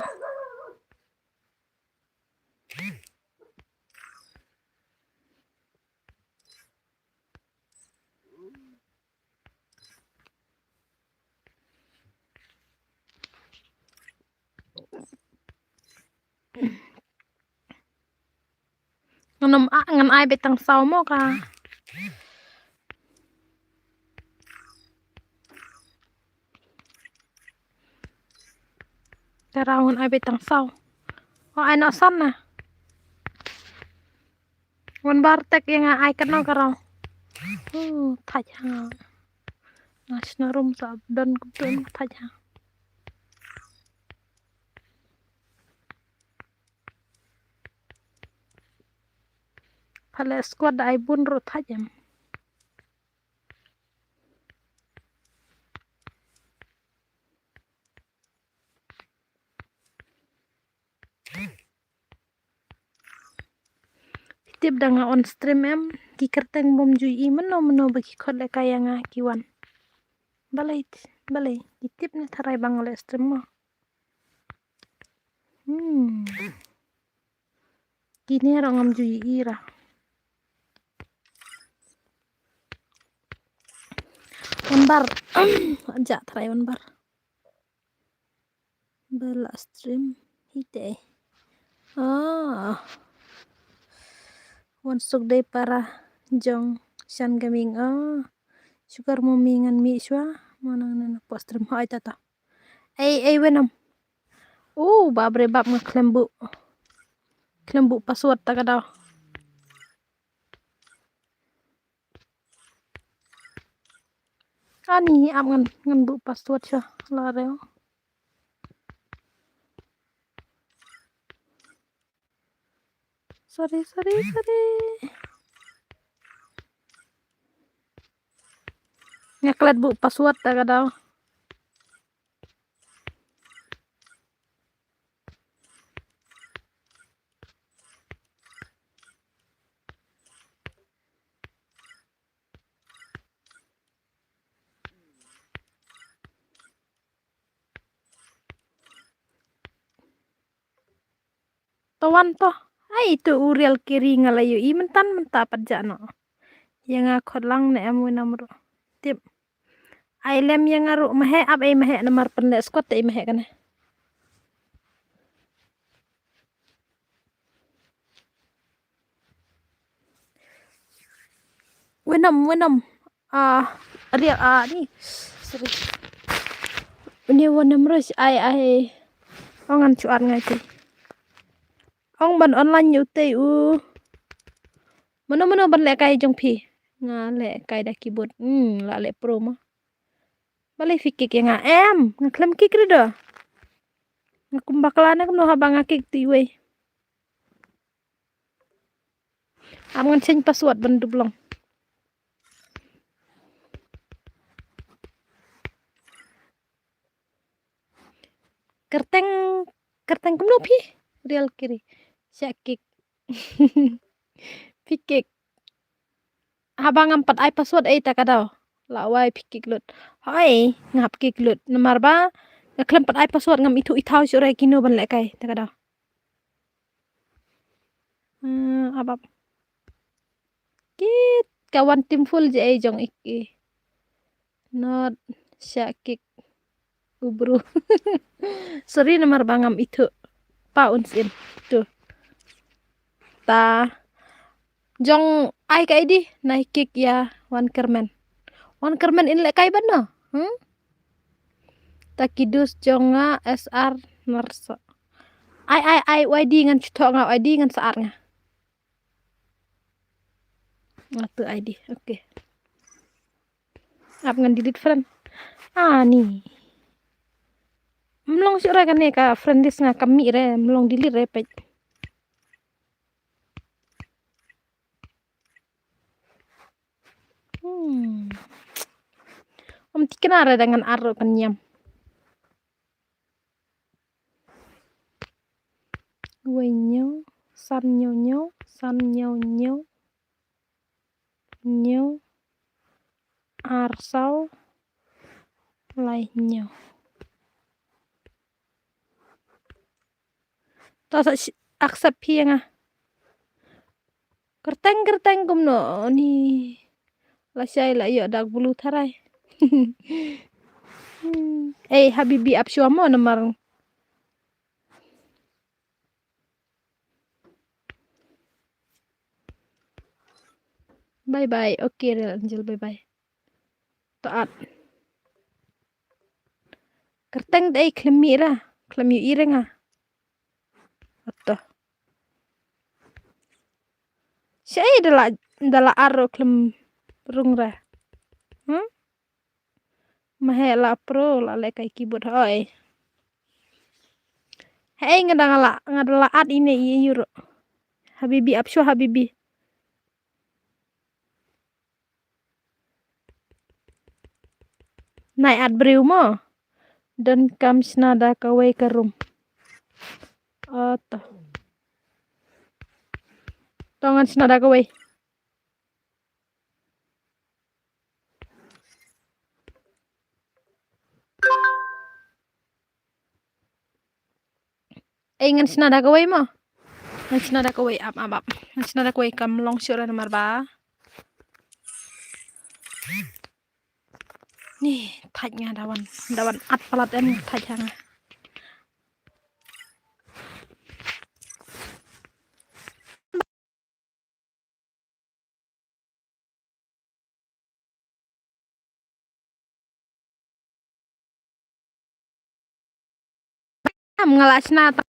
Ngan ai, ngan ai beit tang saw mo ka. Ka raw ngan ai beit tang saw. O, ai noh san na. Wan bar tek ïa nga ai katno ka raw. Uh, thait ha. Nga shna rum sa don kumtu, thait ha. Pha leh squad da ai bun ruh thait em. Phi tip da nga on stream em, ki kyrteng bym ju ïohi mynno mynno ba ki khot lehkai ïa nga ki wan. Balei, balei, ki tip ne tharai ba nga leh stream mo. Hmm. Kine ruh ngam ju ïohi ra. Wan bar. Ja tharai wan bar. Ba la stream hi te. Ah. Wan suk dei para jong Shan Gaming. Ah. Sugar mommy ngan mih shuwa. Mo nang nang post stream hai tata. Ei, ei, Venom. Uh, bap re bap, nga khlem buh. Khlem buh password ta ka daw. Ani ap ngan, ngan buh password sha la reo. Sorry, sorry, sorry. Nga klet buh password ta ka daw. Tawan to. Ai to u Real Kiri nga la ïohi myntan mynta pat ja noh. Ïa nga khot lang ne em Venom ruh. Tip. Ai lem ïa nga ruh maheh, ap ei maheh namar pynleh squad te ei maheh kane. Venom, Venom. Ah, Real, ah, ni. Sorry. Ni Venom rush, ai, ai. Ong ngan chuat ngai te. Ong ban online ïa u te u. Mano mano ban lehkai jong phi. Nga lehkai da keyboard. Hmm, la leh pro ma. Balei phi kick ïa nga em. Nga khlem kick re do. Nga kum bakla ne kumno haba nga kick te iwei. Ap ngan change password ban dup long. Kyrteng, kyrteng kumno phi? Real Kiri. Sha kick. Phi kick. Haba ngam pat ai password ei ta ka daw. La wai phi kick lut. Hoi, nga hap kick lut. Namar ba nga khlem pat ai password, ngam ithuh ithaw shuh re kino ban lehkai ta ka daw. Hmm, ap ap. Kit ka wan team full je ei jong ik i. Not sha kick u bru. Sorry namar ba ngam ithuh. Pa un sin. Tu. Ta jong ai ka I D na kick ïa wan kyrmen. Wan kyrmen in lehkai ban no. Hmm? Ta ki dus jong nga S R Narsa. Ai, ai, ai, Y D ngan chuto nga, Y D ngan saat nga. Nga tu I D, okay. Ap ngan delete friend. Ah, ni. Mlong shuh re kane ka friend list nga, ka mih re, mlong delete re peit. Hmm. Ym tikna re da ngan ar ruh kan ñiam. Wei ñiew, san ñiew ñiew, san ñiew ñiew, ñiew, ar saw, lai ñiew. To sa accept phi ïa nga. Kyrteng kyrteng kumno ni. Lashai la ïoh dak bulu tharai. Ei habibi ap shuwa mo namar. Bye bye. Okay, Real Angel, bye bye. To at. Kyrteng dei khlem mih ra, khlem ïohi re nga. Ato. Shaei da la, da la ar ruh khlem rung ra. Hmm? Ma heh la pro la leh kai keyboard hoi. Hei nga da nga la, nga da la at ine i yur. Habibi, ap shuwa habibi. Nai at briew mo. Don kam shna da kawei ka room. Ato. To ngan shna da kawei. Ei, ngan shna da kawei mo. Ngan shna da kawei, ap, ap, ap. Ngan shna da kawei kam long shuh re namar ba. Ni, thait nga da wan, da wan at palat em thait ha nga. Am nga la shna ta.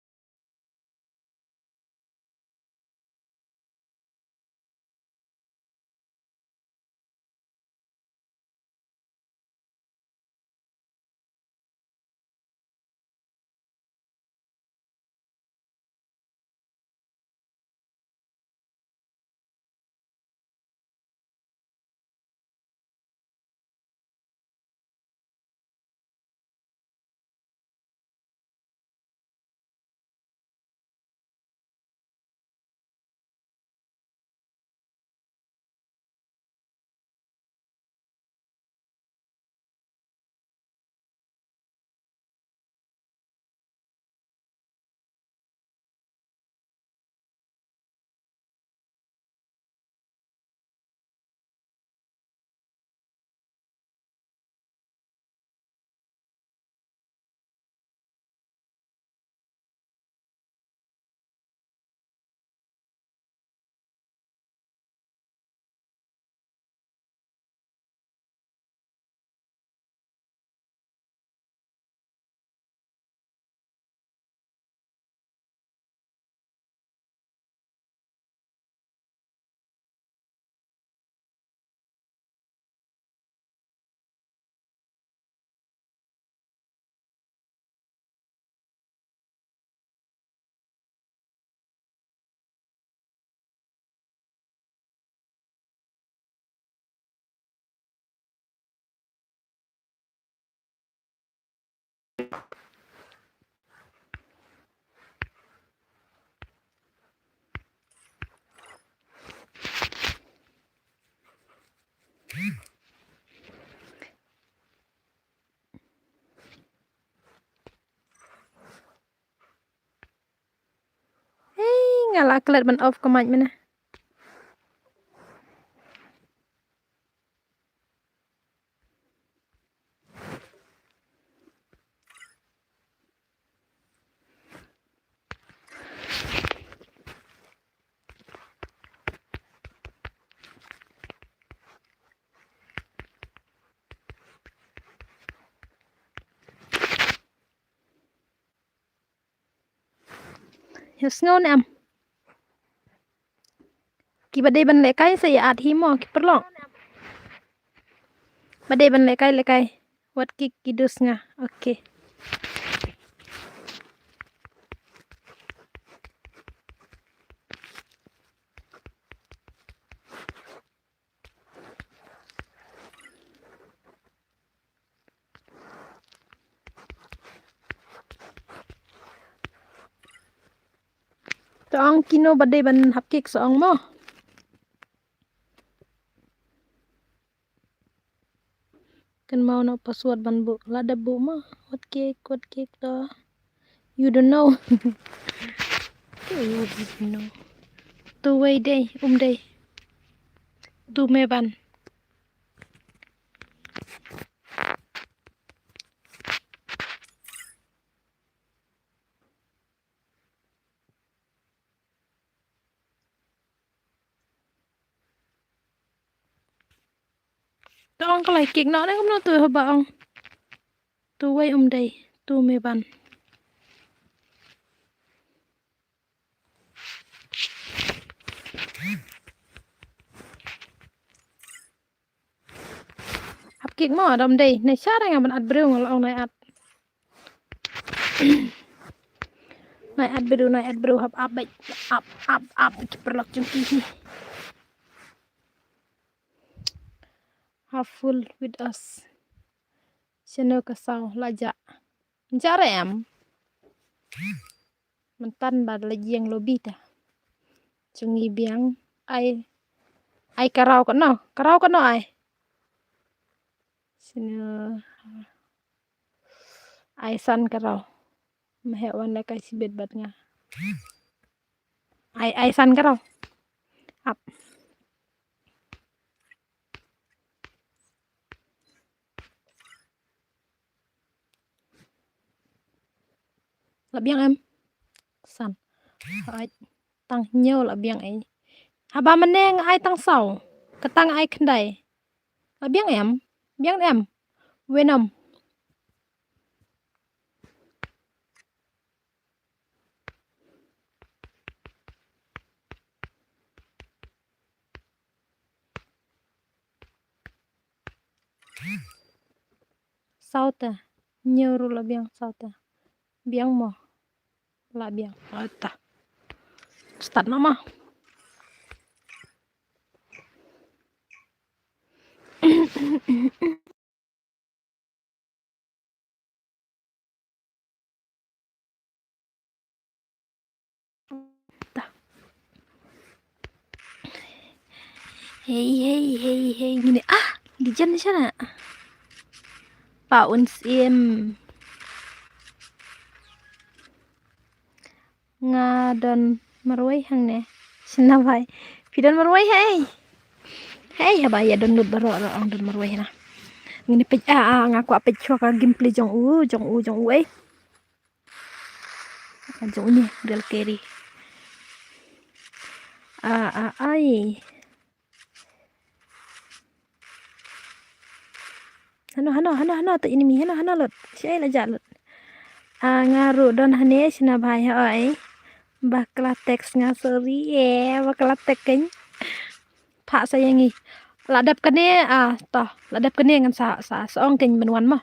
Hei, nga la klet ban off ka mic mynne. Ïa sngew ne em? Kiba dei ban lehkai sa ïa at hi mo ki paralok. Ba dei ban lehkai lehkai. Wat ki ki dus nga. Okay. To ong kino ba dei ban hap kik sa ong mo. Kynmaw noh password ban buh, la dep buh mo. Wat kik, wat kik to. You don't know. To you don't know. To wei dei, um dei. To me ban. Ong ka lai kik noh ne kumno tu haba ong. Tu wei um dei, tu me ban. Hap kik mo dom dei, ne sha rang ban at briew ngal ong nai at. Nai at briew, nai at briew hap ap bait, ap, ap, ap, ki perlok jong ki hi. Have full with us. Sino ka saw la ja. Ja re em. Mentan ba la jieng lobi ta. Chungi biang ai, ai karau ka no, karau ka no ai. Sino ai san karau. Mehe wan le kai sibit bat nga. Ai, ai san karau. Ap. La biang em. San. Ai tang hynñiew la biang ei. Haba mynne nga ai tang saw. Ka tang ai khyndai. La biang em. Biang em. Wenom. Saw te. Hynñiew ruh la biang saw te. Biang mo. La biang. Ata. Start noh mo. Hei, hei, hei, hei, ngini. Ah, di jan sana. Pa un sim. Nga don marwei hangne. Shna bhai. Phi don marwei hei. Hei, haba ïa don lut baroh, baroh ong don marwei na. Ngini peit, ah, ah, nga kwah peit chwa ka gameplay jong u, jong u, jong u ei. Jong u ni, real carry. Ah, ah, ai. Hano, hano, hano, hano, tu enemy, hano, hano, lut. Shi ai la ja lut. Ah, nga ruh don hane, shna bhai ha ai. Bakla text nga, sorry, eh, bakla text kein. Pha sa ïa ngi. La dep kane, ah, to. La dep kane ngan sa, sa, sa ong kein mynwan mo.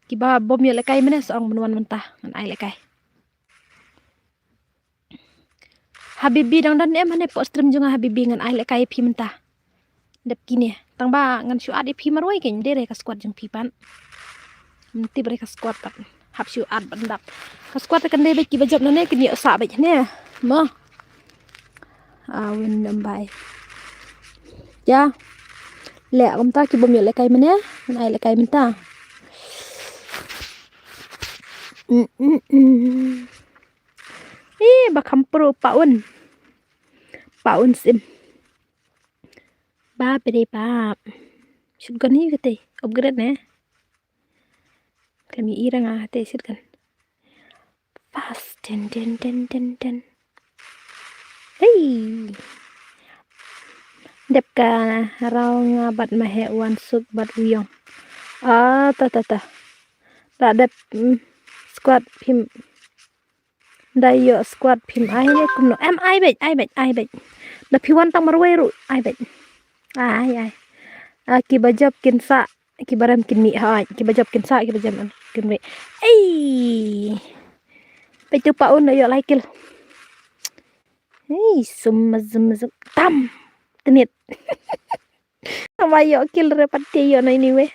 Kiba bom ïoh lehkai mynne sa ong mynwan mynta. Ngan ai lehkai. Habibi dang don em hane pok stream jong nga Habibi ngan ai lehkai phi mynta. Dep kine. Tang ba ngan shu add ïa phi marwei kein dei re ka squad jong phi pat. Mynta ba re ka squad pat. Hap shu add ban dap. Ka squad kan dei bad kiba jop nane kin ïoh sah bad ne. Mo. A win dam bai. Ya. Leh kumta ki bom ïoh lehkai mynne. Ngan ai lehkai mynta. Mm, mm, mm. Ih, ba kham pro paun. Paun sim. Ba bere ba. Shotgun hi kate. Upgrade ne. Kami ira nga te shotgun. Fast. Ten, ten, ten, ten, ten. Hey. Dep ka raw nga bad ma he wan suk bad u yong. Ah, ta, ta, ta. La dep, mm, squad phim. Da ïoh squad phim ai ne kumno. Em ai beit, ai beit, ai beit. Da phi wan tang marwei ruh, ai beit. Ai, ai. Ah, kiba jop kin sa, kiba rem kin mih, hai. Kiba jop kin sa, kiba rem kin mih. Ei. Peit tu paun da ïoh lai kill. Ei, sum mazum mazum. Tam. Tenit. Ama ïoh kill re pat te ïoh na ini wei.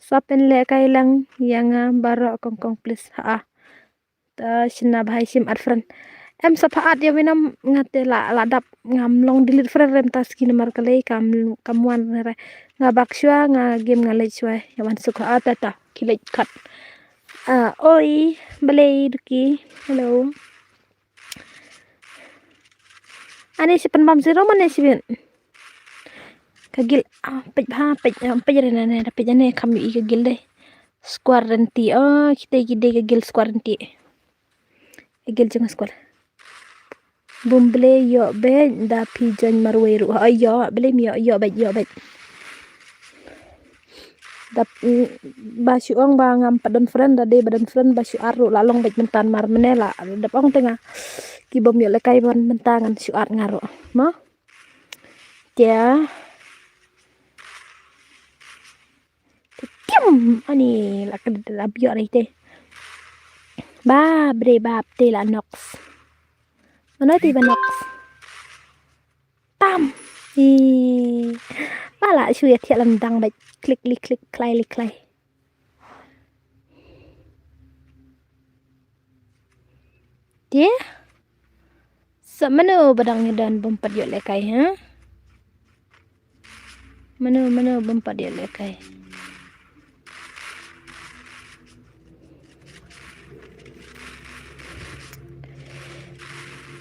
Sa pynlehkai lang ïa nga baroh kong kong please ha. Ta shna bhai shim add friend. Em sa pha add ïa wei nam nga te la la dap ngam long delete friend rem ta skin mar ka lei kam kam wan re. Nga bak shwa nga game nga leit shwa ïa wan suk ha ta ta ki leit kat. Ah, oi, balei duki. Hello. Ani si pynbam zero mane si bin. Ka gil, ah, peit bha, peit, ah, peit re ne, ne, peit ne, kam i ka gil dei. Squad renti, oh, kita ki dei ka gil squad renti. Ka gil jong squad. Bum ble ïoh beit da phi join marwei ruh. Ïoh ble ïoh, ïoh beit, ïoh beit. Da, mm, ba shu ong ba ngam pat don friend, da dei ba don friend ba shu add ruh la long beit mynta, mar mynne la dep ong te nga. Ki bym ïoh lehkai ban mynta ngan shu add nga ruh. Mo? Te. Te tiam ani la ka da biot ri te. Ba bre ba te la nox. Mano te ba nox. Tam. Ih. Ba la shu ïa thiah lam dang beit. Klik, klik, klik, klai, klik, klai. Te? Sa mano ba dang ïa don bym pat ïoh lehkai, ha? Mano, mano bym pat ïoh lehkai?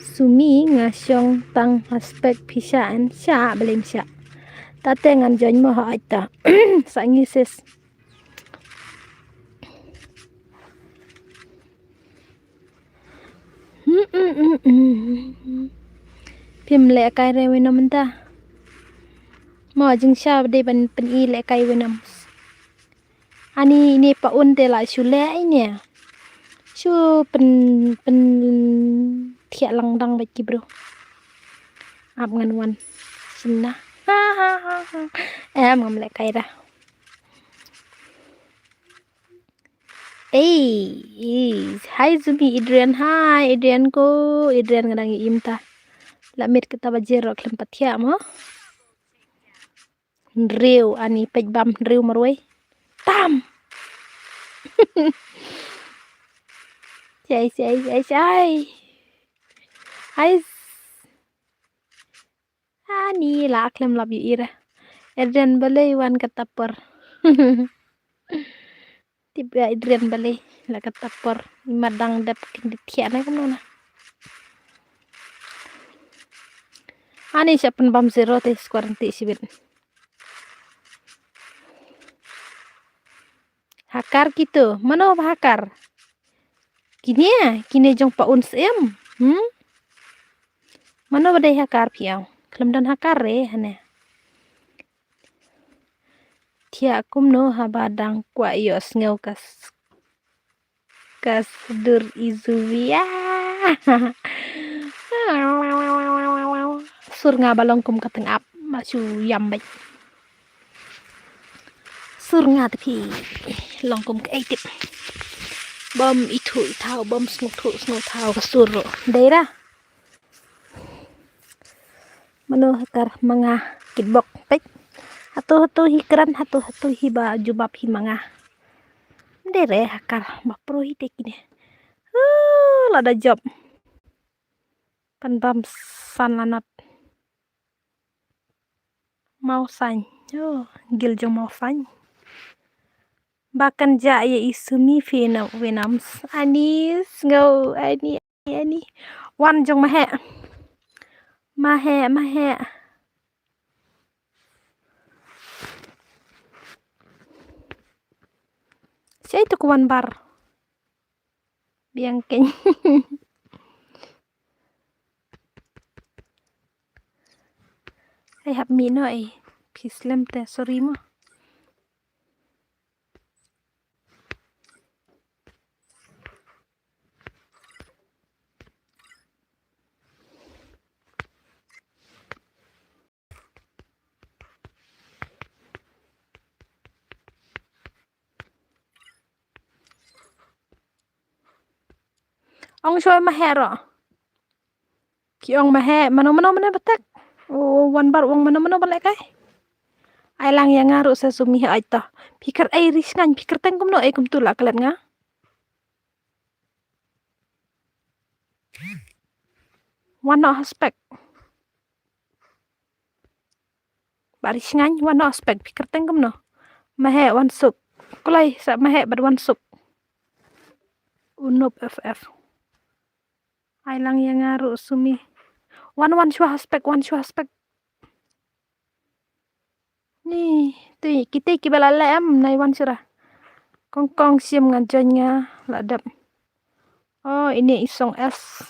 Sumi nga shong tang ha spek phi sha en sha, blem sha. Tate ngan join mo ha aita. Sa ngi sis. Phim lehkai re wei nam mynta. Mo jingsha dei ban pyn-i lehkai wei nam. Ani ine pa un te la shu leh ine. Shu pyn, pyn thiah lang dang bad ki bro. Ap ngan wan. Sina. Em ngam lehkai da. Ei, ei, hi Zumi Adrian, hi Adrian ko, Adrian nga dang im ta. La miet kata ba jero khlem pat thiah mo. Hynriew ani peit bam hynriew marwei. Tam. Shai, shai, shai, shai. Hi. Ani la khlem lap ïa ira. Adrian balei wan kata por. Tip ïa Adrian balei la kata por. Ima dang dep kin di thiah na kumno na. Ani sha pynbam zero te square ti sibit. Hakar kito, mano ba hakar? Kine, kine jong pa un syiem. Hmm? Mano ba dei hakar phi ong? Khlem don hakar re hane. Thiah kumno haba dang kwah ïoh sngew kas, kas dur i Zumi. Sur nga ba long kum ka teng ap ma shu ïam beit. Sur nga te phi long kum ka ei tip. Bym ithuh ithaw, bym sngewthuh sngewthaw ka sur ruh. Dei ra. Mano hakar ma nga kitbok peit. Hato hato hi kren, hato hato hi ba jubab hi ma nga. Dei re hakar ba pro hi te kine. Huh, lada jop. Pynbam san lanot. Mawsain. Oh, gil jong Mawsain. Ba kan ja ïa i Sumi phi na winam. Ani sngew, ani, ani. Wan jong Mahe. Mahe, Mahe. Shai tu ku wan bar. Biang keng. Ai hap mih noh ai. Phi slem te, sorry mo. Ong shuwa Mahe ro. Ki ong Mahe, mano mano mano batek. O, wan bar ong mano mano ba lehkai. Ai lang ïa nga ruh sa Sumi ha ai ta. Phi kyrteng ai ri sngain, phi kyrteng kumno ai kumtu la klet nga. Wan noh ha spek. Ba ri sngain, wan noh ha spek, phi kyrteng kumno. Mahe wan suk. Kulai sa Mahe bad wan suk. U Nup F F. Ai lang ïa nga ruh Sumi. Wan wan shuwa ha spek, wan shuwa ha spek. Ni, te, kita kiba la leh em, nai wan shuwa. Kong kong sim ngan join nga la dep. Oh, ini i Song S.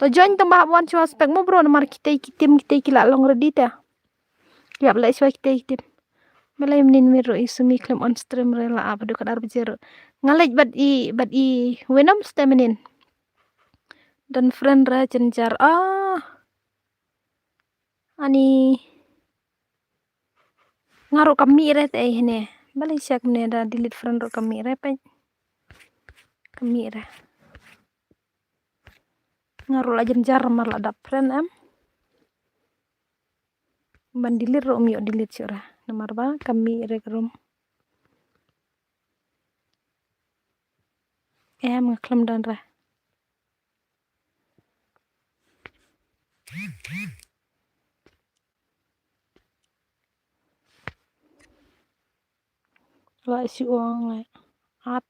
To join tang ba hap wan shuwa spek mo bro, namar kitei ki team kitei ki la long ready te. Ïap leh shuwa kitei ki team. Balei mynnin mir ruh i Sumi khlem on stream re, la ap haduh khatar baje ruh. Nga leit bad i, bad i Venom ste mynnin. Don friend re jynjar. Ah. Ani. Nga ruh kam mih re te ei hne. Balei sha kumne da delete friend ruh kam mih re peit. Kam mih re. Nga ruh la jynjar namar la dap friend em. Ban delete ruh um ïoh delete shuh re. Namar ba kam mih re ka room. Em nga khlem don re. Lai shu ong lai. At.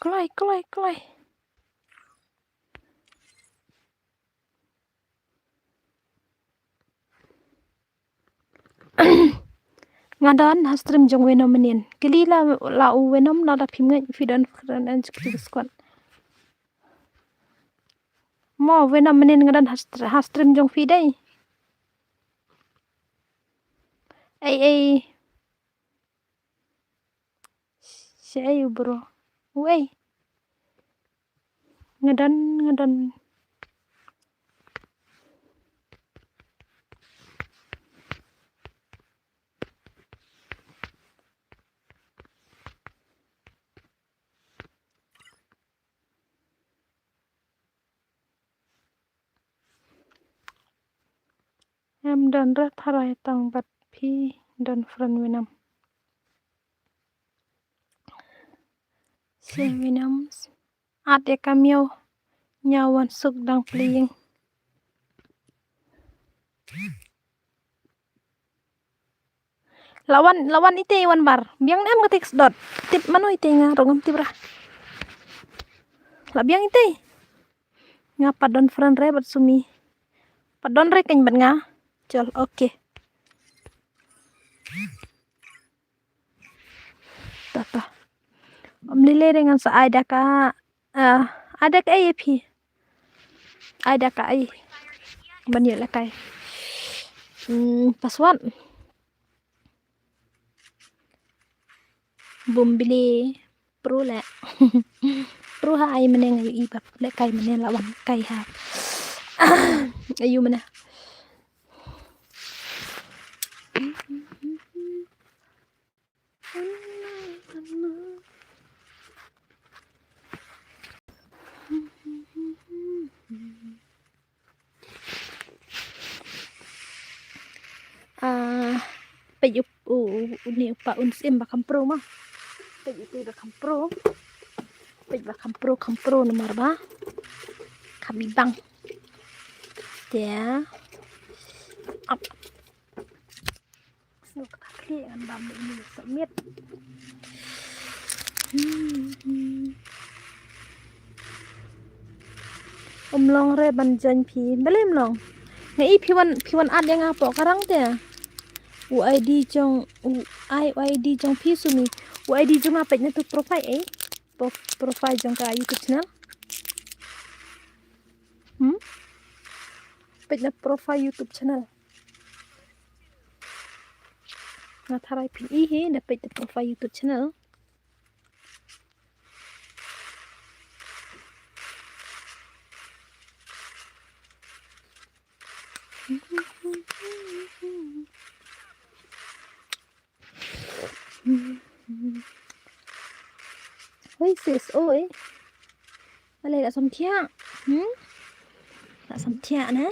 Kloi, kloi, kloi. Nga don ha stream jong Venom mynnin. Kylli la, la u Venom lada phim ngeit phi don friend and security squad. Mo Venom mynnin nga don ha str-, ha stream jong phi dei. Ei, ei. Shaei u bro? Uei? Nga don, nga don. Em don re, tharai tang bad phi don friend Venom. Shem Venom. At ïa ka miaw. Ñiaw wan suk dang playing. La wan, la wan itei wan bar. Biang ne em ka text dot. Tip mano itei nga ruh ngam tip ra. La biang itei. Nga pat don friend re bad Sumi. Pat don re keiñ bad nga. Chol, okay. Tata. Ym lei lei re ngan sa ai da ka, ah, ai da ka ei ïa phi. Ai da ka ei. Ban ïoh lehkai. Hmm, password. Bumbili. Pro leh. Pro ha ai mane nga ïohi ba lehkai mane la wan kai ha. Ayu mane. Ah, peit u, u, u, une u pa un syiem ba kham pro ma. Peit u, peit ba kham pro. Peit ba kham pro, kham pro namar ba kham ibang. Te. Ap. Snoh ka thli ngan bam ni ini submit. Um long re ban join phi. Balei um long? Nga i phi wan, phi wan add ïa nga hapoh ka rang te. U I D jong, u ai u I D jong phi Sumi. U I D jong nga peit na tu profile eh. Pro-, profile jong ka YouTube channel. Hmm? Peit na profile YouTube channel. Nga tharai phin i hi, da peit na profile YouTube channel. Hoi sis, oi. Balei la sam thiah? Hmm? La sam thiah ne?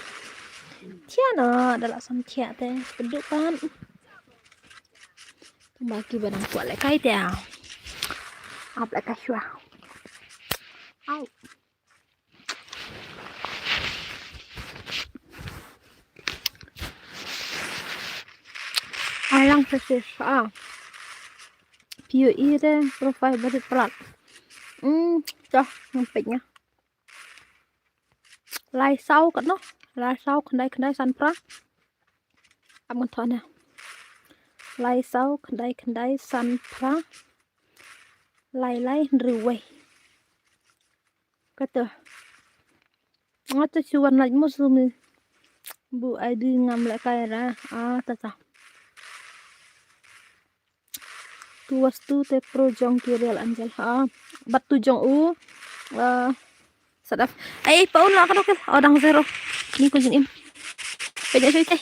Thiah no, da la sam thiah te. Pynduh pat. Tang ba ki ba dang kwah lehkai te. Ap lehkai shuwa. Au. Ai lang sa sis, ah. Phi ïohi re, profile ba rit palat. Hmm, to, ngam peit nga. Lai saw katno, lai saw khyndai khyndai san phra. Ap ngan thoh ne. Lai saw khyndai khyndai san phra. Lai lai hynriew wei. Kata. Nga ta shu wan lait mo sumi. Bu ai di ngam lehkai ra. Ah, ta ta. Tu was tu te pro jong ki Real Angel. Ha. Bat tu jong u. Ah, sadaf. Ai, pa un la ka dokel. Oh, dang zero. Ni ko jin im. Pynja shu ite.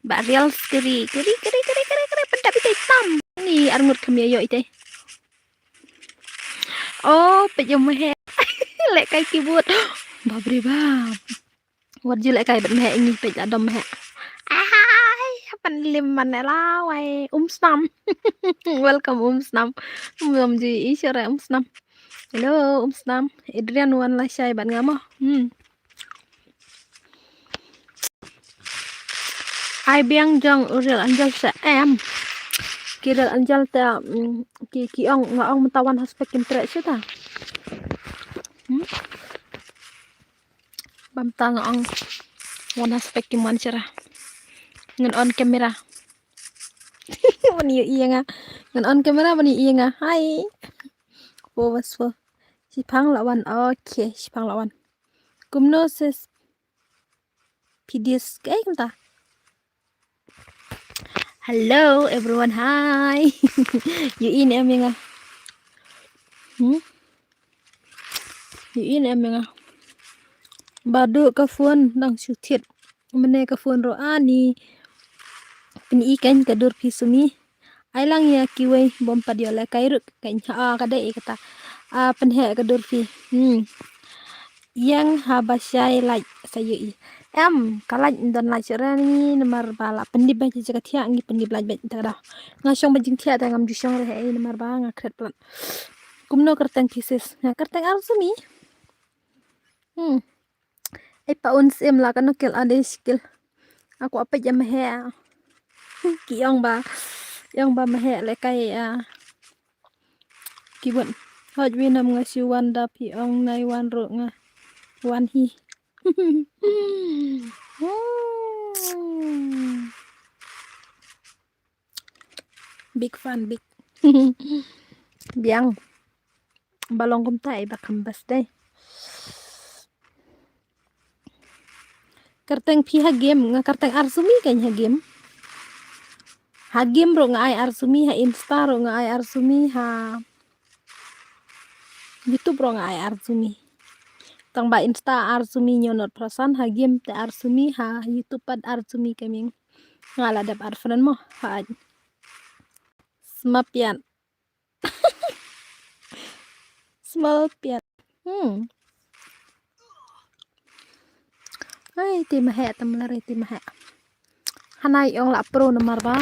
Ba Real kiri, kiri, kiri, kiri, kiri, kiri. Pynda ite tam. Ni arngut kami ayo ite. Oh, peit ïa u mehek. Lehkai keyboard. Babre bap. Wat ju lehkai bad mehek ngi, peit la dom mehek. Ai, pan lim man la wai. Um Snam. Welcome Um Snam. Um Snam ju i sure Um Snam. Hello Um Snam. Adrian wan lashai bad nga mo. Hmm. Ai biang jong u Real Angel sa em. Ki Real Angel te, mm, ki, ki ong, nga ong mynta wan ha spek kim treh shuh ta. Hmm? Bam ta nga ong wan ha spek kim wan shuh ra. Ngan on camera. Ban ïohi ïa nga. Ngan on camera ban ïohi ïa nga. Hai. Wo was wo. Shipang la wan. Okay, shipang la wan. Kumno sis? Pidis kaei kumta. Hello everyone, hi. Ïohi ne em ïa nga? Hmm? Ïohi ne em ïa nga? Ba duh ka phone dang shu thied. Mynne ka phone ruh ani. Pyni kein ka dur phi sumi. Ai lang ïa kiwei bym pat ïoh lehkai ruh kein. Ah, ka dei kata. Ah, pynheh ka dur phi. Hmm. Ïeng haba shai lait sa ïohi. Em, ka lait ym don lait shuh re ngi namar ba la pyndip beit ïa ka thiah, ngi pyndip lait beit ta ka daw. Nga shong beit jingthiah te ngam ju shong re hei namar ba nga kret palat. Kumno kyrteng phi sis? Nga kyrteng Arsumi. Hmm. Ai pa un sim la kano kel ade skill. Aku apet ïa mehek. Ki ong ba, ong ba mehek lehkai, ah, keyboard. Hoj wi nam nga shu wan da phi ong nai wan ruh nga wan hi. Big fan, big. Biang. Ba long kumta i ba kham bas dei. Kyrteng phi ha game, nga kyrteng Arsumi kein ha game. Ha game ruh nga ai Arsumi, ha Insta ruh nga ai Arsumi, ha YouTube ruh nga ai Arsumi. Tang ba Insta Arsumi Ñiewnoh Prasan, ha game te Arsumi, ha YouTube pat Arsumi Gaming. Nga la dep ar friend mo, ha. Sma piat. Small piat. Hmm. Ai, te mehek, te mehek, te mehek. Hanai ong la pro namar ba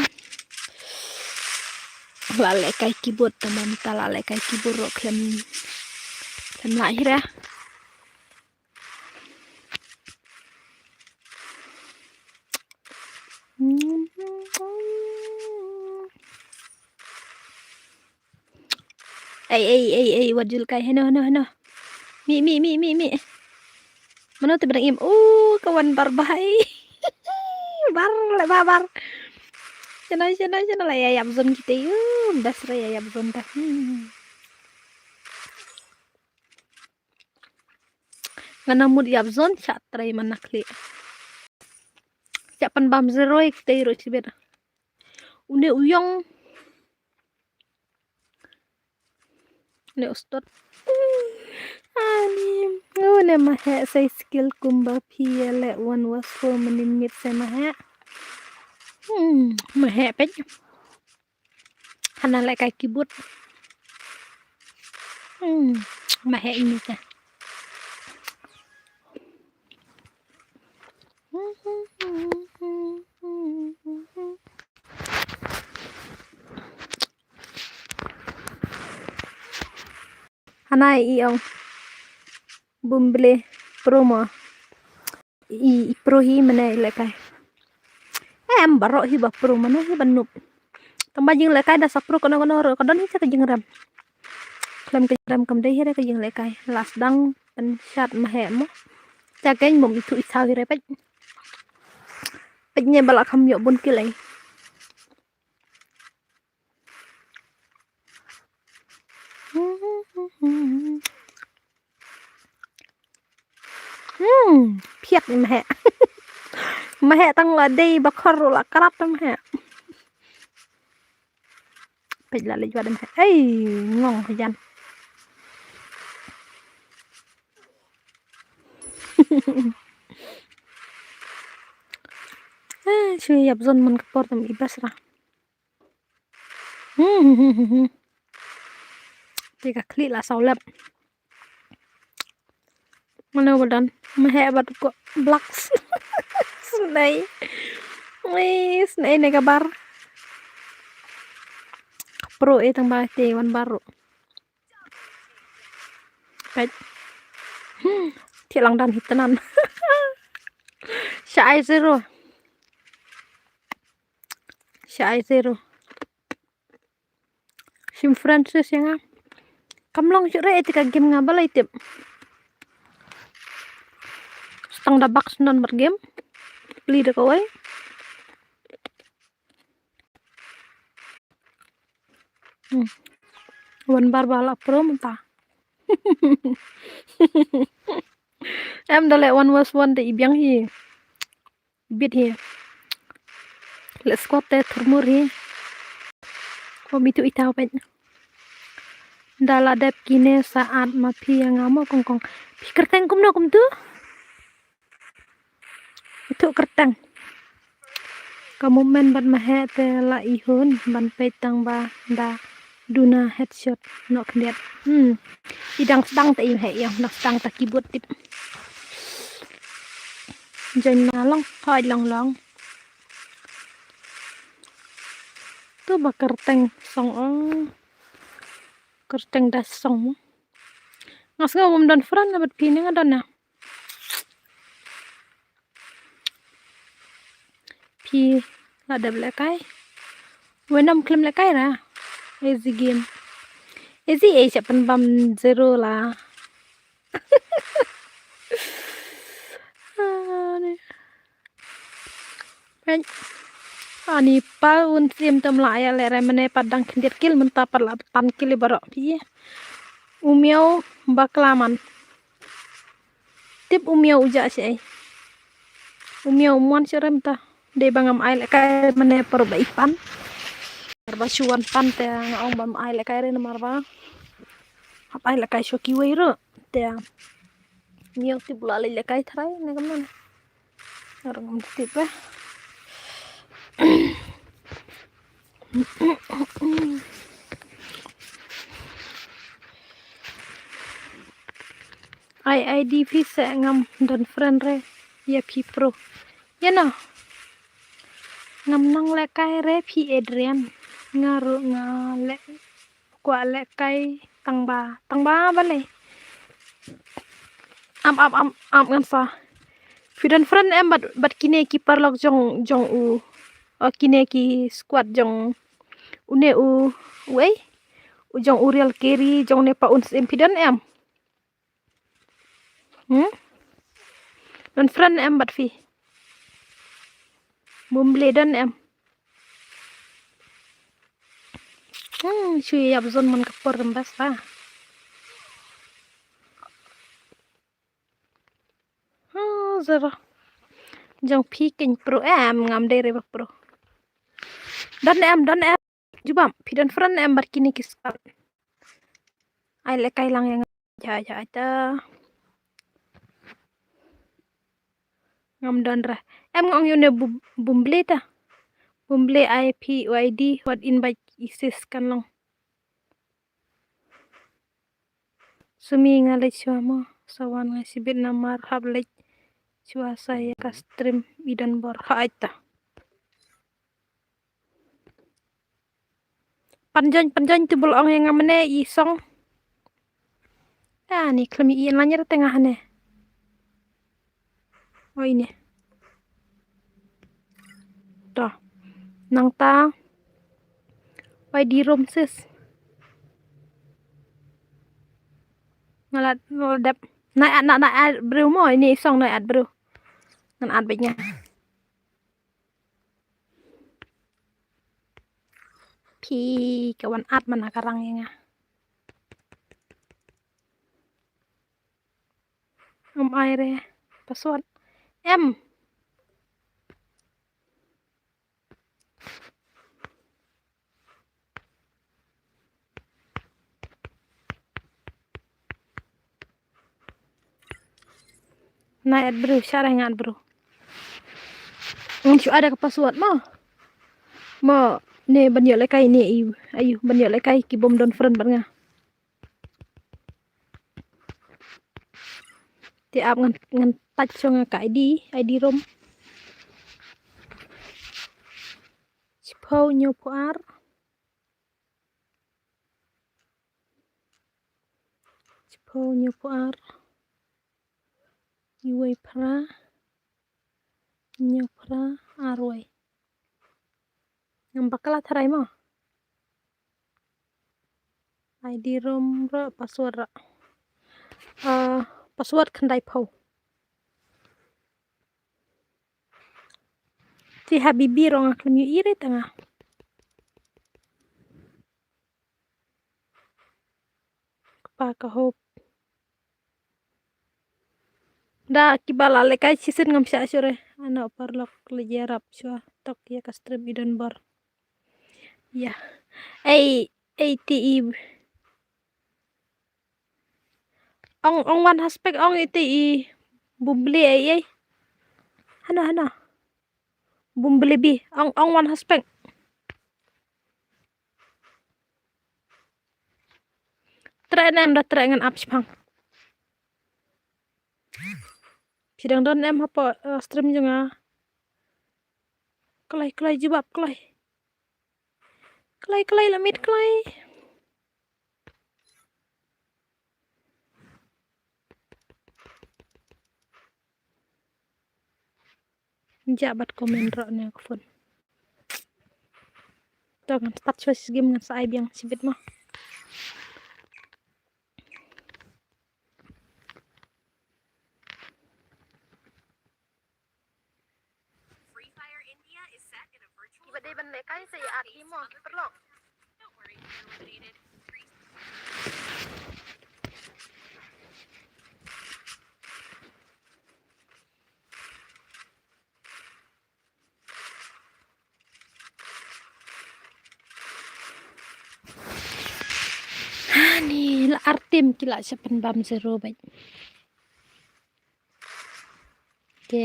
la lehkai keyboard, te mynta la lehkai keyboard ruh khlem, khlem lah hi re. Ei, ei, ei, ei, wat ju lehkai, heno, heno, heno. Mih, mih, mih, mih, mih. Mano te ba dang im? Uh, ka wan bar bha. Bar, leh bar, bar. Shano, shano, shano la ïa ïap zone kita. Uh, best re ïa ïap zone ta. Hmm. Nga nang mut ïap zone, shah trai man na khlieh. Shah pan bam zero ik tei ruh chibit. Une u ïong. Une u stot. Ani, une mehek sai skill kumba phi ïa leh wan was for minimit sai mehek. Hmm, mehek peit. Hana lehkai keyboard. Hmm, mehek ini te. Hana i ong. Bumble promo. I, i pro hi mane i lehkai. Em, baroh hi ba pro, mano hi ba noob. Tang ba jinglehkai da sa pro kano kano ruh, ka don hi sa ka jingrem. Khlem ka jingrem kam dei hi re ka jinglehkai. Last dang pynshat mehek mo. Sa kein bym ithuh i thaw hi re peit. Peit ne ba la kham ïoh bun kill ei. khiat ni mhe. Mhe tang la dei ba khor la krap mhe. Peit la leit wad mhe. Ei, ngong ka jan. Eh, shu ïap zon man ka por tam i bas ra. Hmm. Te ka khlieh la saw lep. Mano ba don? Mhe bad ko blacks. Snei. Ui, snei ne ka bar. Pro e tang ba te wan bar ruh. Peit. Hmm. Te lang dan hitanan. Sha ai zero. Sha ai zero. Shim Francis ïa nga. Kam long shuh re ïa ka game nga balei tip. Stang da bak snan bar game. Pli da kawei. Hmm. Wan bar ba la pro mynta. Em da leh one versus one te i biang hi. Bit hi. Leh squad te thurmur hi. Ko mitu ita pet. Da la dep kine saat ma phi ïa nga mo kong kong. Phi kyrteng kumno kumtu? Itu kyrteng. Ka movement bad mhe te la ihun ban peit tang ba da duna headshot noh khyndiat. Hmm. I dang sdang ta i mhe ïa, dang sdang ta keyboard tip. Join na long, hoi long long. Tu ba kyrteng song ong. Kyrteng da song. Nga sngew bym don friend na bad phi ne nga don na. Phi la dep lehkai. Wen ym khlem lehkai ra. Easy game. Easy ei sha pynbam zero la. Ani pa un sim tam la ïa le re mane pat dang khyndiat kill mynta pat la tan kill baroh phi. U miaw bakla man. Tip u miaw u jah shi ai. U miaw u mon shi rem ta. Dei ba ngam ai lehkai mane por ba i pan. Mar ba shu wan pan te nga ong ba ngam ai lehkai re namar ba. Hap ai lehkai shuwa kiwei ruh. Te miaw tip la lehkai tharai ne kam nan. Ar ngam tip eh. Ai ID phi seh ngam don friend re ïa phi pro. Ïa no. Ngam nang lehkai re phi Adrian. Nga ruh nga leh kwah lehkai tang ba tang ba balei. Am am am am ngan sa. Phi don friend em bad bad kine ki paralok jong jong u. O kine ki squad jong une u u ei. U jong u real carry jong ne pa un sim phi don em. Hmm? Don friend em bad phi. Bumble don em. Hmm, shu ïap zon man ka por rem bas ba. Hmm, zero. Jong phi ken pro em ngam dei re ba pro. Don em don em. Jubab phi don friend em bad kine ki squad. Ai lehkai lang ïa nga. Ja ja ta. Ngam don re. Em nga ong ïa une bumble ta. Bumble ai phi ID wat in ba isis kan long. Sumi nga leit shuwa mo sa wan nga shibit namar hap leit shuwa sa ïa ka stream i don bor ha ai ta. Panjoin panjoin tu bul ong ïa nga mane i song. Ani khlem i lan ïa te nga hane. Oi ne. To. Nangta. Wai di rom sis. Nga la dep. Nai at nai at bru mo ini i song nai at bru. Ngan at bit nga. Phi ka wan at mana ka rang ïa nga. Ngam ai re. Password. Em. Na add bro, sha re nga add bro. Ngan shu add ka password mo. Mo ne ban ïoh lehkai ne aïu, aïu ban ïoh lehkai ki bym don friend bad nga. Te ap ngan, ngan touch shuwa nga ka I D, I D room. Shiphew hynñiewphew ar. Shiphew hynñiewphew ar. Iwei phra. Hynñiew phra ar wei. Ngam bakla tharai mo. I D room ruh, password ruh. Ah, password khyndaiphew. Te ha B B ruh nga khlem ïohi re tang nga. Kpa ka hop. Da kiba la lehkai shisien ngam shah shuh re. Ano paralok leit ïarap shuwa. Tok ïa ka stream i don bor. Ïa. Ei, ei te i. Ong, ong wan ha spek ong ite i. Bumble ei ei. Hano, hano. Bumble bi. Ong, ong wan ha spek. Treh ne em, da treh ngan ap shipang. Phi dang don em hapoh, eh, stream jong nga. Kloi, kloi jubab, kloi. Kloi, kloi la miet kloi. Jah bad comment ruh ne ka phone. To ngan start shuwa shi game, ngan sa ai biang shibit mo. Kiba dei ban lehkai sa ïa add hi mo, ki paralok. Ani la artem ki la sha pynbam zero bad. Te.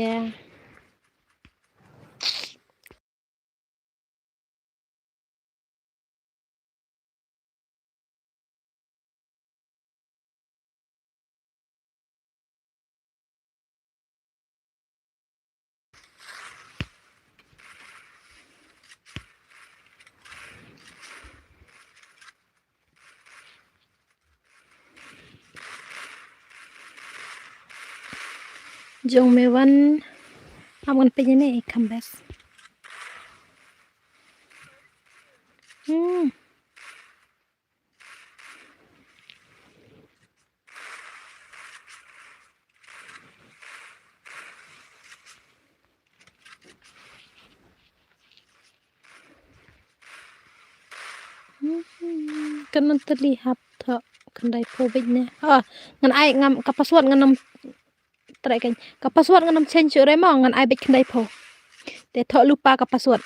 Jong me wan. Am ngan pynjane i khambes. Hmm. Hmm, kan nang tali hap thoh khyndaiphew bad ne. Ah, ngan ai ngam ka password ngan ym Try kan. Ka password ngan ym change shuh re mo, ngan ai bad khyndaiphew. Te thoh lypa ka password.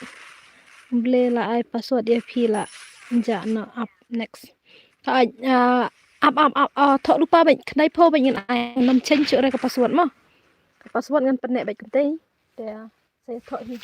Ble la ai password ïa phi la. Ja no, ap next. Ka ai, ah, ap, ap, ap, ah, thoh lypa bad khyndaiphew bad ngan ai, ngan ym change shuh re ka password mo. Ka password ngan pynneh bad kynthei. Te sa thoh hi.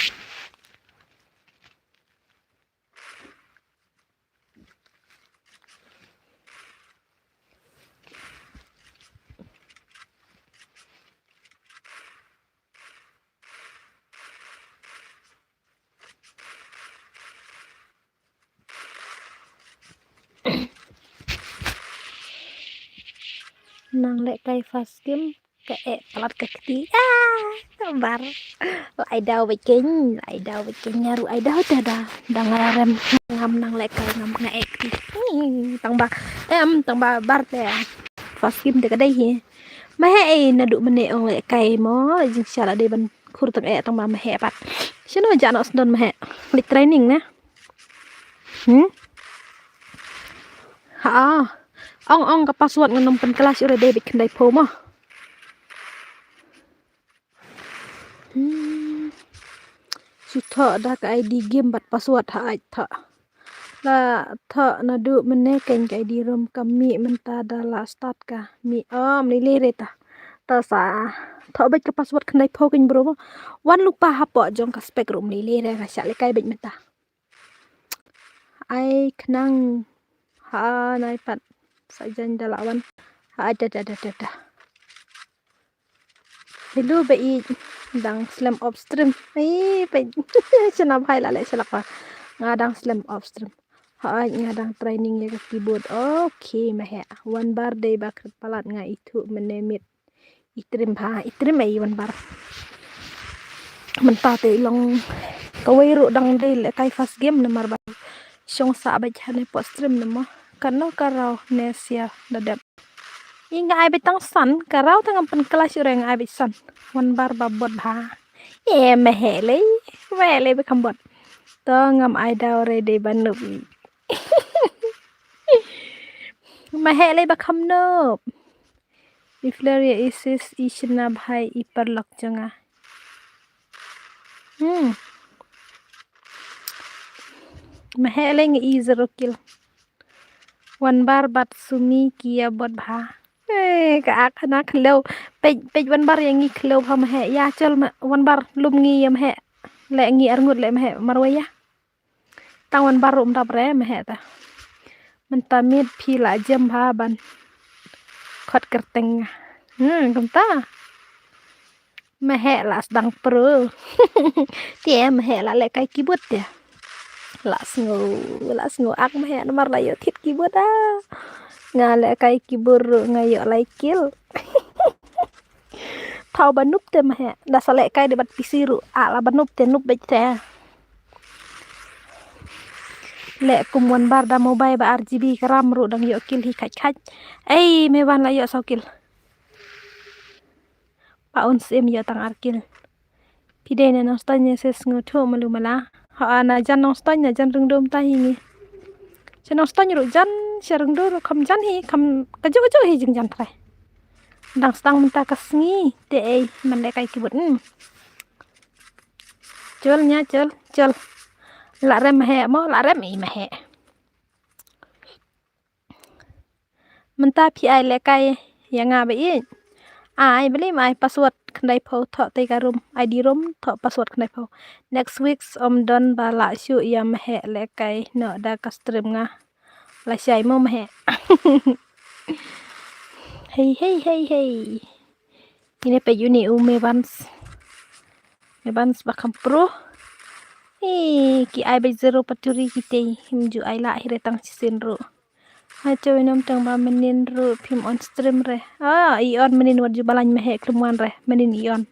Nang lehkai first game. Ka eh palat ka kti. Ah, bar. Lai daw bad keiñ, lai daw bad keiñ, nga ruh ai daw te da. Da nga rem ngam nang lehkai ngam nga eh kti. Ih, tang ba. Em, tang ba bar te. First game te ka dei hi. Ma heh ei naduh mynne ong lehkai mo, jingshisha la dei ban khur tang eh tang ba ma heh pat. Shano ja noh sdon ma heh. Leit training ne. Hmm? Ha. Ong ong ka password ngan ym pynkylla shuh re dei bad khyndaiphew mo. Hmm. Shu thoh da ka I D game bad password ha ait thoh. La thoh naduh mynne kein ka I D room ka mih mynta da la start ka mih. Oh, mlei lei re ta. Ta sa thoh bad ka password khyndai phew kein bro mo. Wan lypa hapoh jong ka spek ruh mlei lei re, nga shah lehkai bad mynta. Ai khnang ha nai pat sa jan da la wan. Ha da da da da da. Hello ba i dang slem off stream. Ai ba shana bhai la le shalak ba. Nga dang slem off stream. Ha nga dang training ïa ka keyboard. Okay, ma he. Wan bar dei ba khrip palat nga ithuh mynne miet. I trim ha, i trim ai wan bar. Mynta te i long kawei ruh dang dei lehkai first game namar ba shong sah bad hane post stream namo. Kano ka raw ne sia da dep. I nga ai bad tang san, ka raw tang am pen kelas ure nga ai bad san. Wan bar ba bot ha. E ma he lei, ma he lei ba kham bot. To ngam ai daw re dei ba nup i. Ma he lei ba kham nup. I Fleur ïa i sis i shna bhai i paralok jong nga. Hmm. Ma he lei ngi i zero kill. Wan bar bad sumi ki ïa bot bha. Eh, ka ak na khleu. Pej, pej wan bar ïa ngi khleu bha ma he. Ïa chol ma, wan bar lum ngi ïa ma he. Le ngi arngut le ma he marwei ïa. Tang wan bar ruh um dap re ma he ta. Mynta miet phi la jem bha ban khot kyrteng nga. Hmm, kumta. Ma he la sdang pro. Te ma he la lehkai keyboard te. La sngew, la sngew ak ma he namar la ïoh thied keyboard ah. Nga lehkai keyboard ruh nga ïoh lai kill. Thaw ba nup te ma he. Da sa lehkai de bad P C ruh. Ah, la ba nup te nup bad te. Le kum wan bar da mobile ba R G B ka ram ruh dang ïoh kill hi khait khait. Ei, me wan la ïoh saw kill. Pa un sim ïoh tang ar kill. Phi dei ne Nongstoiñ ne se sngewthuh malu mala. Ha na jan Nongstoiñ na jan Rengdu mynta hi ngi. Sha Nongstoiñ ruh jan, sha Rengdu ruh kham jan hi, kham kajuh kajuh hi jingjan trai. Dang sdang mynta ka sngi, te ei man lehkai keyboard. Hmm. Chol nia, chol, chol. La rem ma he mo, la rem i ma he. Mynta phi ai lehkai ïa nga ba ïeit. Ai beli ma ai password khyndai phew thoh tei ka room, I D room thoh password khyndai phew. Next week om don ba la shu ïa ma he lehkai noh da ka stream nga. La shai mo ma he. Hei hei hei hei. Ine peit uni u Mevans. Mevans ba kham pro. Hei, ki ai ba zero paturi ki tei. Him ju ai la hi re tang shisien ruh. Ha, cho inom tang ba mynnin ruh phim on stream re. Ah, i on mynnin wat ju ba lain ma he khlem wan re. Mynnin i on.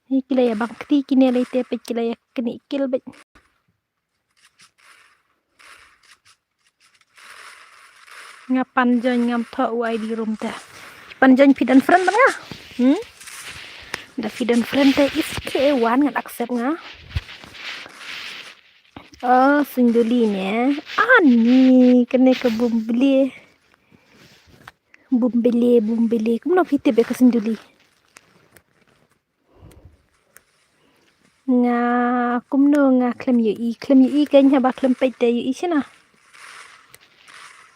Hi ki la ïa bang kti kine lei te peit ki la ïa knieh kill beit. Nga pan join ngam thoh u I D room te. Pan join phi don friend bad nga. Hmm? Da phi don friend te is ke wan ngan accept nga. Oh, Sinduli ne. Ani kane ka Bumbili. Bumbili, Bumbili. Kumno phi tip ïa ka Sinduli? Nga kumno nga khlem ïohi, khlem ïohi kein haba khlem peit te ïohi shina.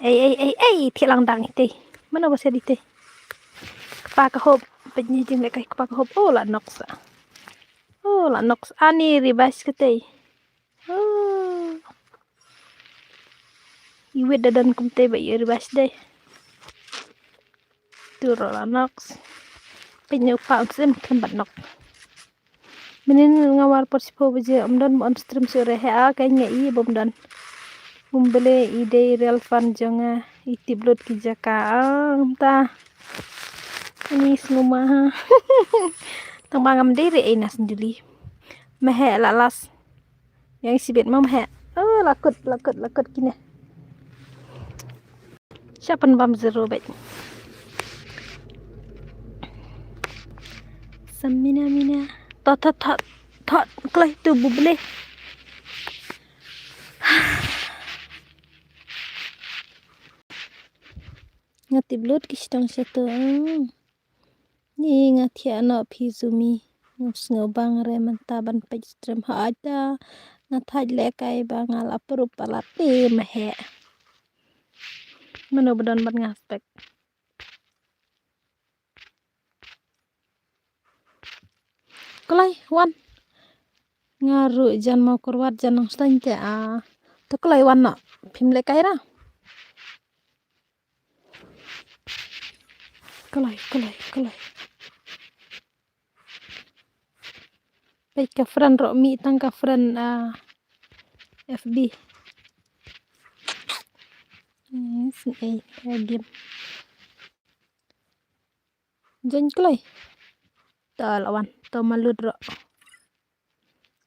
Ei, ei, ei, ei, thiah lang dang itei. Mano ba siat itei? Kpa ka hop, peit ni jinglehkai kpa ka hop. Oh, la nok sa. Oh, la nok sa. Ani ribas katei. Oh. Iwit da don kumtei ba ïoh ribas dei. Tu ruh la nok. Peit ni u pa un sim khlem bat nok. Mynnin nga war por shiphew baje, ym don ba on stream shuh re, he a ka nga i bym don. Bumbili i dei real fan jong nga, i tip lut ki jaka. Ah, kumta. Ani sngewma ha. Tang ba ngam dei re ei na Sinduli. Ma he la las. Yang sibit mam he. Oh, la kut, la kut, la kut kine. Siapa bam zero bait. Samina mina. Tot, tot, tot, tot. Klai tu Bumbili. Nga tip lut ki sdang sha tu. Hmm. Ni nga thiah noh phi Sumi. Ngam sngew bang re mynta ban peit stream ha aita. Nga thait leh kai ba nga la prup palat te ma he. Mano ba don ban nga spek. Kloi wan. Nga ruh jan mau kurwat jan nang stang te a. To kloi wan noh. Phim leh kai ra. Kloi, kloi, kloi. Peit ka friend ruh mih tang ka friend, ah, F B. Eh, sngewbha ka game. Jan kloi. To la wan, to malut ruh.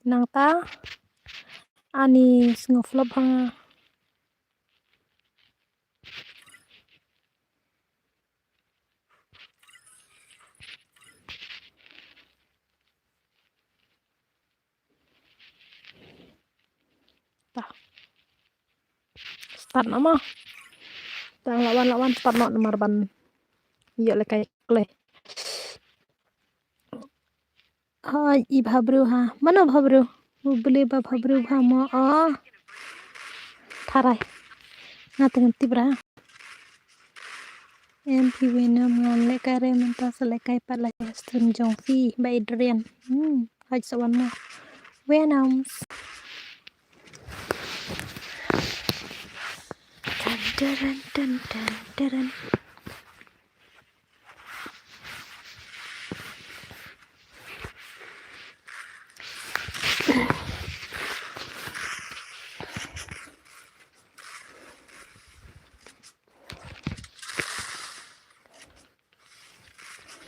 Nangta ani sngew flop hang. Ta. Start noh mo. Tang la wan la wan start noh namar ban ïoh lehkai kloi. Hoi, i bha bru ha. Mano bha bru? U beli ba bha bru bha mo. Oh. Tharai. Nga tengah tip ra. Em phi Venom nga lehkai re mynta sa lehkai pat la stream jong phi ba Adrian. Hmm, hoi sa wan mo. Venom. Tan, taran, tan, tan, taran.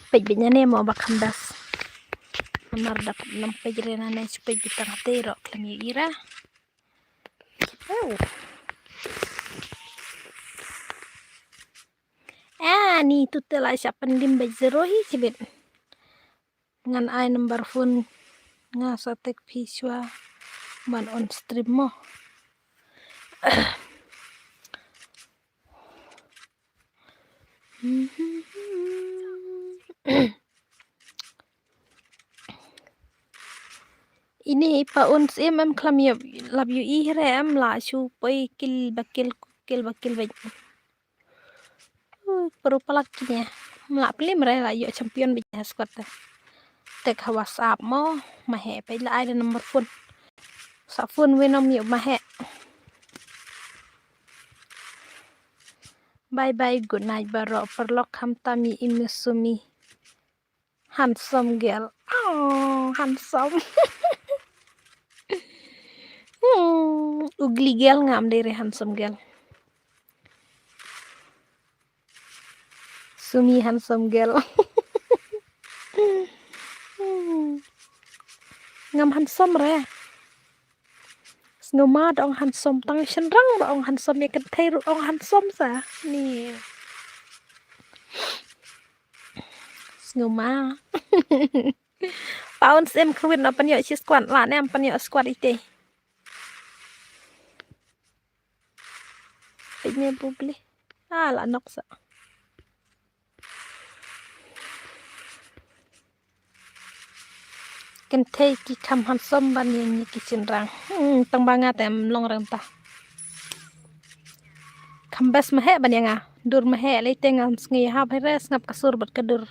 Peit beit ïa ne mo ba kham das. Namar dap nam peit re na ne shu peit beit tang te ro khlem ïa ira. Oh. Ah, ni tu te la sha pan lim beit zero hi chibit. Ngan ai number phone nga sa tek phi shuwa ban on stream mo. Ini pa un sim em klam yap lap yu i re em la shu poi kil bakil kil bakil bek. Ui, peru palak kine. Mlak pelim re la yu champion bek ha squad te. Tek ha WhatsApp mo, mahe pe la ai de number phone. Sa phone Venom yu mahe. Bye bye, good night, baro, paralok khamtam ïa i Sumi. Handsome girl. Oh, handsome. Hmm, ugly girl ngam dei re handsome girl. Sumi handsome girl. Hmm. Ngam handsome re. Sngewma da ong handsome tang shynrang ba ong handsome ïa kynthei ruh ong handsome sa. Ni. Sngewma. Pound sim khwin na pan ïoh shi squad la ne pan ïoh squad ite. Peit ne bubli. Ah, la nok sa. Kynthei ki kham handsome ban ïa ngi ki shynrang. Hmm, tang ba nga te em long rem ta. Kham best mahe ban ïa nga. Dur mahe lei te ngan sngi hap hare sngap ka sur bad ka dur.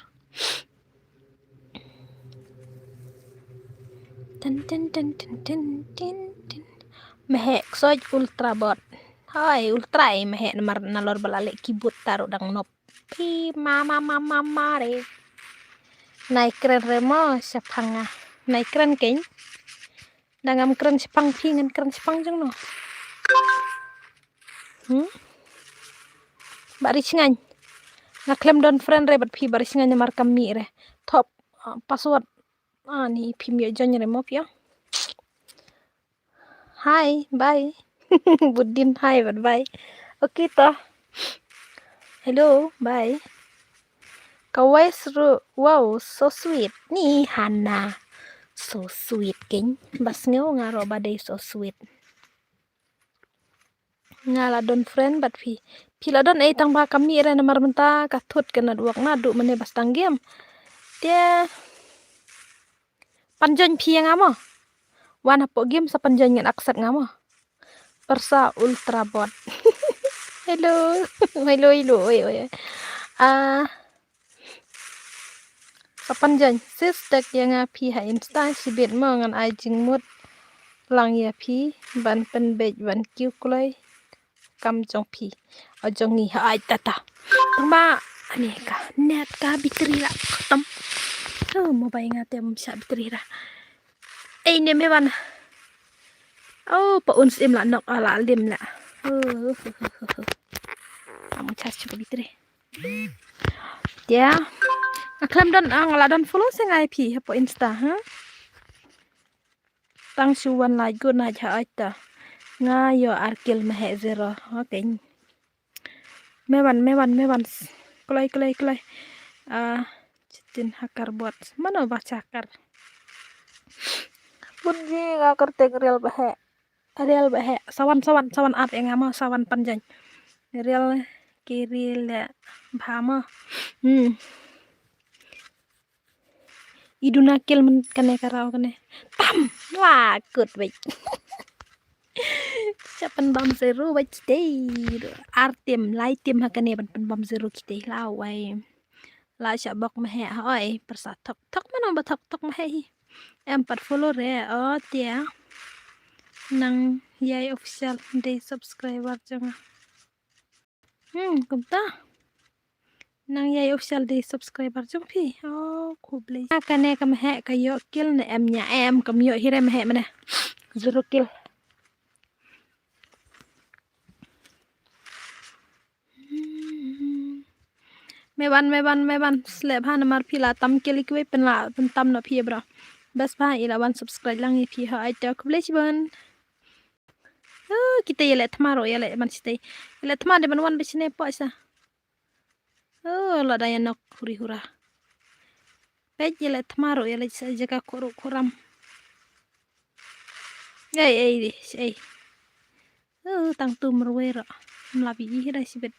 Tin, tin, tin. Mahe ksoid ultra bot. Hoi, ultra i mahe namar nalor ba la leh keyboard taru dang nop. Phi mama mama mare. Nai kren re mo shaphang nga. Nai kren keng. Da ngam kren shaphang phi ngan kren shaphang jong no. Hmm? Ba ri shngain. Nga khlem don friend re bad phi ba ri shngain namar kam mih re. Thop, ah, password. Ah, ni phim ïoh join re mo phi ïa. Hi, bye. Budin hi bad bye. Okay to. Hello, bye. Ka voice ru, wow, so sweet. Ni Hana. So sweet keng. Ba sngew nga ro ba dei so sweet. Nga la don friend bad phi. Phi la don ei tang ba ka mih re namar mynta ka thut ka network naduh mynne ba sdang game. Te pan join phi ïa nga mo. Wan hapoh game sa pan join ngan accept nga mo. Pyrsa Ultra Bot. Hello. Hello, hello. Oi, oi, oi. Ah, sa pan join. Sis, tag ïa nga phi ha Insta shibit mo, ngan ai jingmut lang ïa phi ban pynbeit ban kiew kloi kam jong phi. O jong ngi ha ai tata. Tang ba ani ka net ka battery la khatam. Oh, mobile nga te ym shah battery ra. Ei ne me wan. Oh, pa un sim la nok, ah, la lim la. Oh, oh, oh, oh, oh. Am charge ka battery. Te nga khlem don, ah, nga la don follow se nga ïa phi hapoh Insta, ha. Tang shu wan like good night ha aita. Nga ïoh ar kill, me heh zero. Okay. Me wan, me wan, me wan. Kloi, kloi, kloi. Ah, chitin hacker bot. Mano ba cha hacker? Bun ji nga kyrteng Real Bah Heh. Real Bah Heh. Sa wan, sa wan, sa wan ap ïa nga mo, sa wan pan join. Real ki real le bha mo. Hmm. I duna kill man kane ka round kane. Tam! La kut beit. Sa pynbam zero beit stay. Ar team, lai team ha kane ban pynbam zero kita la wai. La sha bok me heh ha oi, pyrsa thok. Thok mano ba thok, thok me heh hi. Em pat follow re, oh tia. Nang Ïai Official dei subscriber jong nga. Hmm, kumta. Nang Ïai Official dei subscriber jong phi. Oh, khublei. Kane ka me heh ka ïoh kill ne em nia, em kam ïoh hi re me heh mane. Zero kill. Me wan, me wan, me wan. Slep ha namar phi la tam kill ïa kiwei, pynlah pyntam noh phi bro. Best ba i la wan subscribe lang ïa phi ha aita, khublei shibun. Oh, kita ïaleh thma ruh, ïaleh ban sitei. Ïaleh thma de ban wan ba sine poh sa. Oh, la da ïa nok huri hura. Peit ïaleh thma ruh, ïaleh sa jaka khuruh khuram. Ei, ei, di, ei. Oh, tang tu marwei ruh. Mla bi ih da sibit.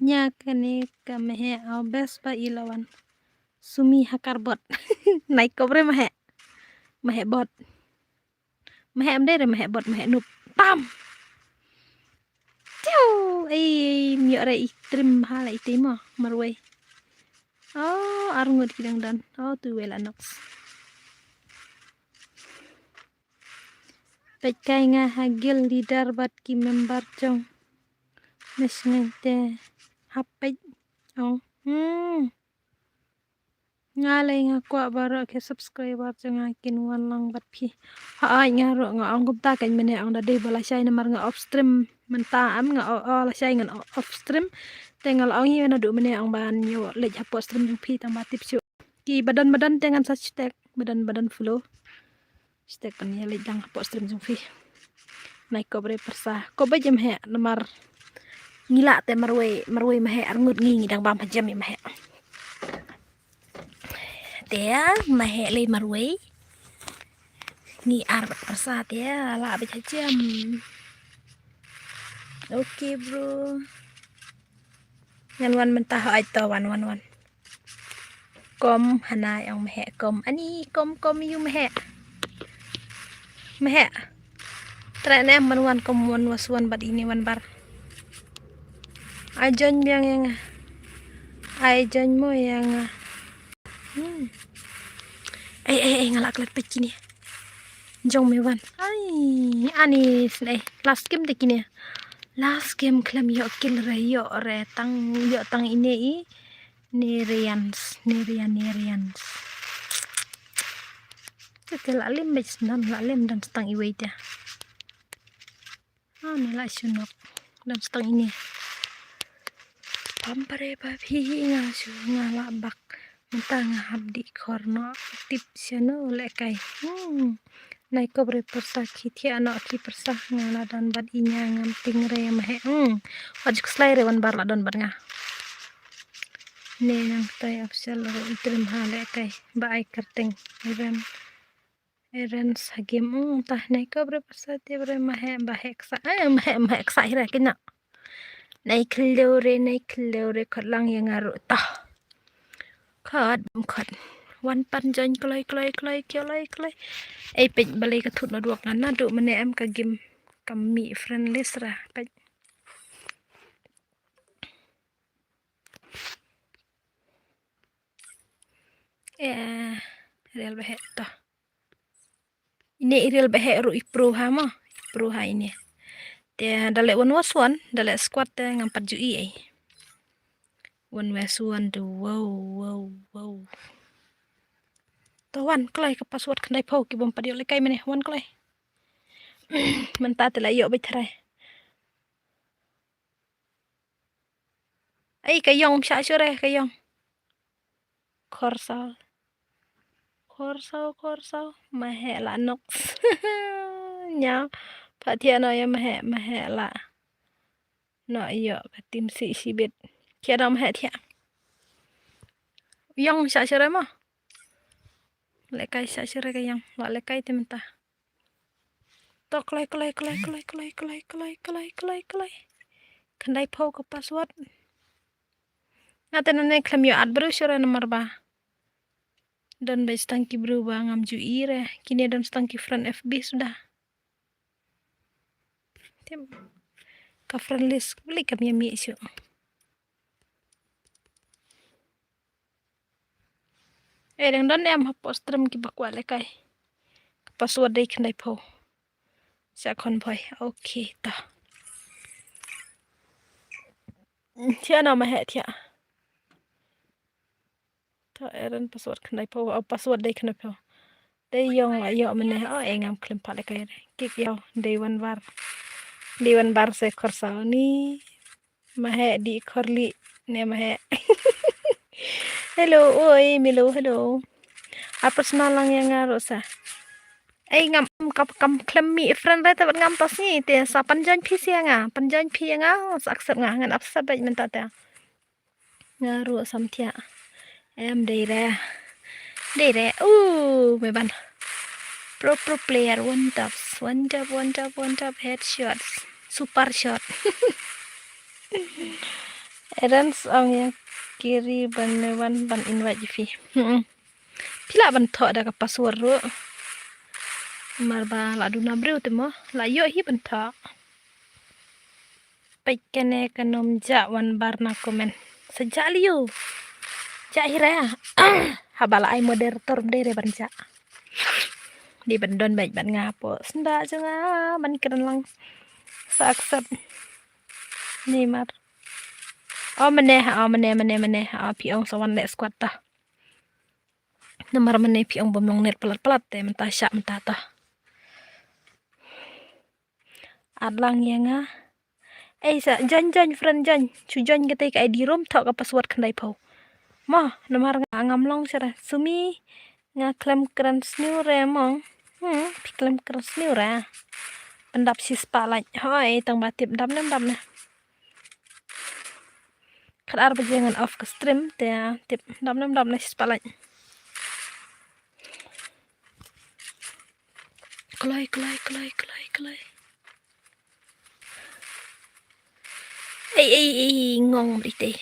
Nia kane ka me heh, oh, best ba i la wan. Sumi hacker bot. Nai kobre me heh. Me heh bot. Me heh em dei re me heh bot, me heh noob. Tam. Tiu. Ei, mioh re i trim ha la i timo marwei. Oh, ar ngut ki dang don. Oh, tu wei la nok. Peit kai nga ha guild leader bad ki member jong. Mes ngai te hap peit. Oh. Hmm. Nga lei nga kwah baroh ki subscriber jong nga kin wan lang bad phi. Ha ai nga ruh nga ong kumta kan mene ong da dei ba lashai namar nga off stream mynta am nga o, o lashai ngan o, off stream. Te nga la ong hi naduh mene ong ban ïoh leit hapoh stream jong phi tang ba tip shuh. Ki badon badon te ngan sa stek badon badon follow. Stek kan ïa leit lang hapoh stream jong phi. Nai kobre pyrsa. Kobe jem heh namar ngi lah te marwei, marwei me heh ar ngut ngi, ngi dang bam ha jem ïa me heh. Te me heh lei marwei. Ngi ar bad pyrsa te lah bad ha jem. Okay bro. Ngan wan mynta ha ai to wan wan wan. Kom hana ong me heh kom. Ani kom kom yu me heh. Me heh. Tre ne man wan kom wan was wan bad ini wan bar. Ai join biang ïa nga. Ai join mo ïa nga. Hmm. Ei ei ei nga la klet peit kine. Jong me wan. Ai ani snei. Last game de kine. Last game khlem ïoh kill re ïoh re tang ïoh tang ine i. Nerians, Nerian, Nerians. Te te la lem bej snan la lem dan stang iwei te. Ah, ni la shu nok. Dan stang ini. Pam pare ba phi nga shu nga la bak. Mynta nga hap di khor no tip sha no le kai. Hmm. Nai kobre pyrsa ki thia no ki pyrsa nga la don bad inya ngam ting re ma he. Hmm. Waj kslai re wan bar la don bad nga. Ne nang tai official ro itrim ha le kai ba ai kerteng. Even Eren sa game, mm, tah, nei ko bre pasa te bre, ma he, ba he ksa, eh, ma he, ma he ksa hira kina. Nei khlo re, nei khlo re, khot lang ïa nga ruh tah. Khot, khot. Wan pan join kloi, kloi, kloi, kloi, kloi. Ei, peit balei ka thut na duak nga, naduh mynne em ka game, kam mih friend list ra, peit. Eh, real ba he tah. Ine i real ba he ruh i pro ha mo. I pro ha ine. Te da leh one versus one, da leh squad te ngam pat ju i ei. One versus one tu, wow, wow, wow. To wan kloi ka password khyndai phew ki bym pat ïoh lehkai mynne, wan kloi. Mynta te la ïoh beit tharai. Ei, ka ïong, shah shuh re ka ïong. Khorsaw. Khorsaw, khorsaw. Ma he la nok. Nya. Pha thiah noh ïa ma he, ma he la. Noh ïoh ka tim si shibit. Thiah noh ma he thiah. Ïong shah shuh re mo. Lehkai shah shuh re ka ïong. Lah lehkai te mynta. To kloi, kloi, kloi. Khyndai phew ka password. Nga te nane khlem ïoh add briew shuh re namar ba don beit tang ki briew ba ngam ju i re. Kine don tang ki friend F B suda. Te ka friend list kaba leh kam ïa mih shuh. Eh, dang don em hapoh stream kiba kwah lehkai. Ka password dei khyndai phew. Sa khon bhoi. Okay, ta. Thiah noh ma he thiah. Ta, Eren password khyndai phew. Oh, password dei khyndai phew. Dei ïong la ïoh mynne. Oh, eh, ngam khlem pat lehkai re. Kik ïoh. Dei wan bar. Dei wan bar se khorsaw ni. Ma he di khorli ne ma he. Hello, oi, Milo, hello. A personal lang ïa nga ruh sa. Ei, ngam, kam, kam khlem mih friend re te bad ngam to sngi te sa pan join phi ïa nga. Pan join phi ïa nga, sa accept nga, ngan accept beit mynta te. Nga ruh sam thiah. Em dei re. Dei re. Uh, me ban. Pro, pro player, one taps. One tap, one tap, one tap, headshots. Super shot. Eren sa ong ïa Kiri ban me wan ban invite phi. Hmm. Phi lah ban thoh da ka password ruh. Mar ba la duna briew te mo. La ïoh hi ban thoh. Peit kane ka nym jah wan bar na comment. Sa jah liu. Jah hi re. Haba la ai moderator dei re ban jah. Dei ban don beit ban nga hapoh syndah jong nga ban kren lang. Sa accept. Ni mar. Oh, mynne, oh, mynne, mynne, mynne. Oh, phi ong sa wan leh squad ta. Namar mynne phi ong bym long net palat palat te mynta shah mynta ta. Add lang ïa nga. Ei, sa join, join, friend, join. Shu join katei ka I D room, thoh ka password khyndai phew. Mo, namar nga ngam long shuh re. Sumi, nga khlem kren sniew re mo. Hmm, phi khlem kren sniew re. Pyndap shispah lait. Hoi, tang ba tip dap ne, dap ne. Khatar baje ngan off ka stream, te tip dap ne, dap ne shispah lait. Kloi, kloi, kloi, kloi, kloi. Ei, ei, ei, ngong bri te.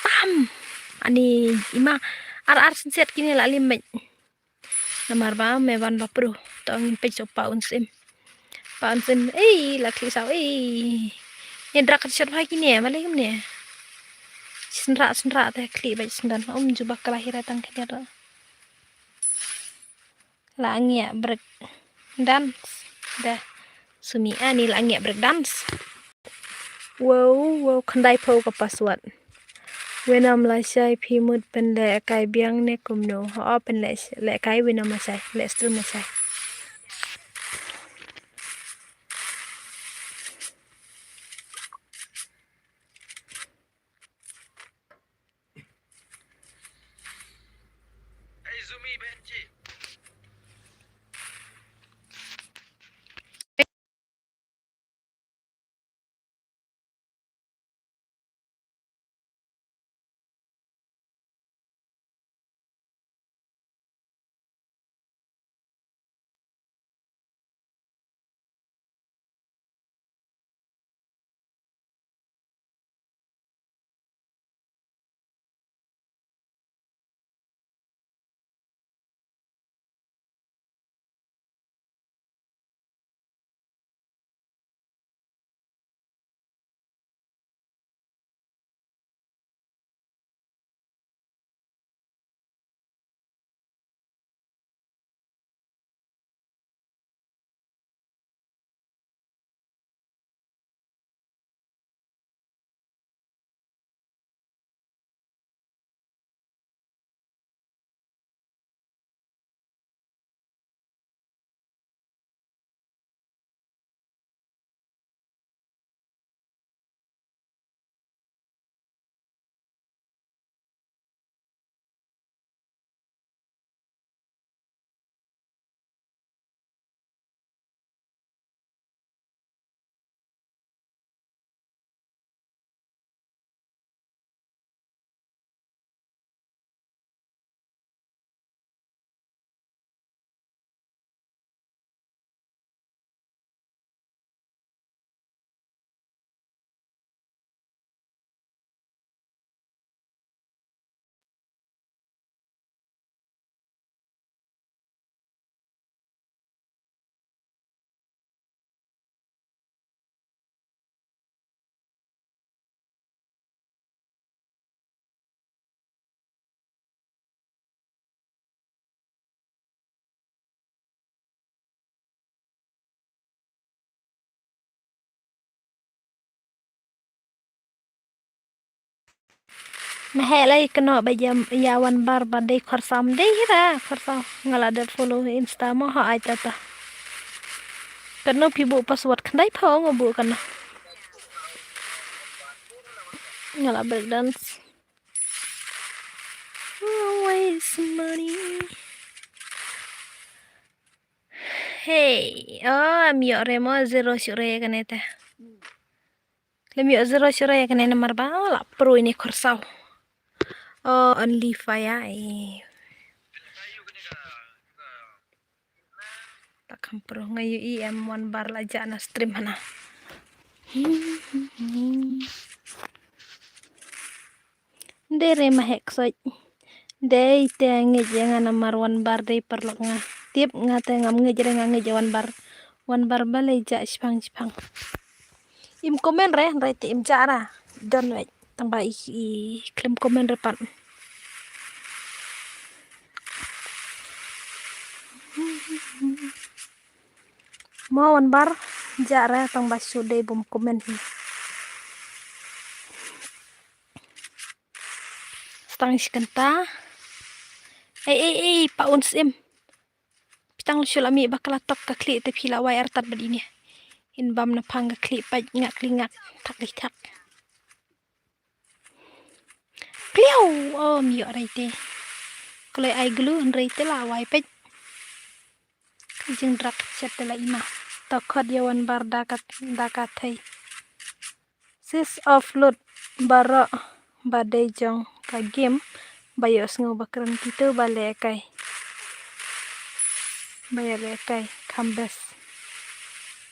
Pam. Ani ima ar ar synset kine la lim beit. Namar ba me wan ba pru. To ngin peit sha pa un sim. Pa un sim. Ei, la khlieh saw, ei. Ni drak ka shot bha kine, ma lei kumne. Synrah, synrah te khlieh beit syndan. Um, jubak ka la hira tang khlieh. La ngiah break dance. Da. Sumi ani la ngiah break dance. Wow, wow, khyndai phew ka password. Wei nam lashai phi mut pynlehkai biang ne kumno. Ho, pynleh, lehkai wei nam lashai, leh stream lashai. Ma heh lai kano ba ïa, ïa wan bar ba dei khor sam dei hira khor sam. Nga la dep follow Insta mo ha ai tata. Kano phi buh password khandai pho nga buh kano. Nga la break dance. Always money. Hey, oh, am ïoh re mo zero shuh re kane te. Lem ïoh zero shuh re kane namar ba la pro ini khorsaw. Oh, only fire. Eh. Tak hampro nga ïohi em wan bar la jah na stream hana. Dei re ma heh ksoit. Dei te ngeit ïa nga namar wan bar dei paralok nga. Tip nga te ngam ngeit re nga ngeit ïa wan bar. Wan bar balei jah shipang shipang. Im comment re, hynrei te im jah ra. Don wei. Tang ba i, i khlem comment re pat. Mo wan bar jah re tang ba shu dei bym comment hi. Stang shi kynta. Ei ei ei pa un sim. Pitang lu shu la mih ba ka la tok ka khlieh te phi la wai artat bad ine. In bam na phang ka khlieh pait ngak li ngak thak li thak. Kliaw! Oh, mi ïoh rei te. Kloi ai glu hynrei te la wai peit. Ka jingdrak shet te la ima. To khot ïa wan bar da ka, da ka thei. Sis offload baroh ba dei jong ka game ba ïohsngew ba kren kito ba leh kai. Ba ïa leh kai kham bes.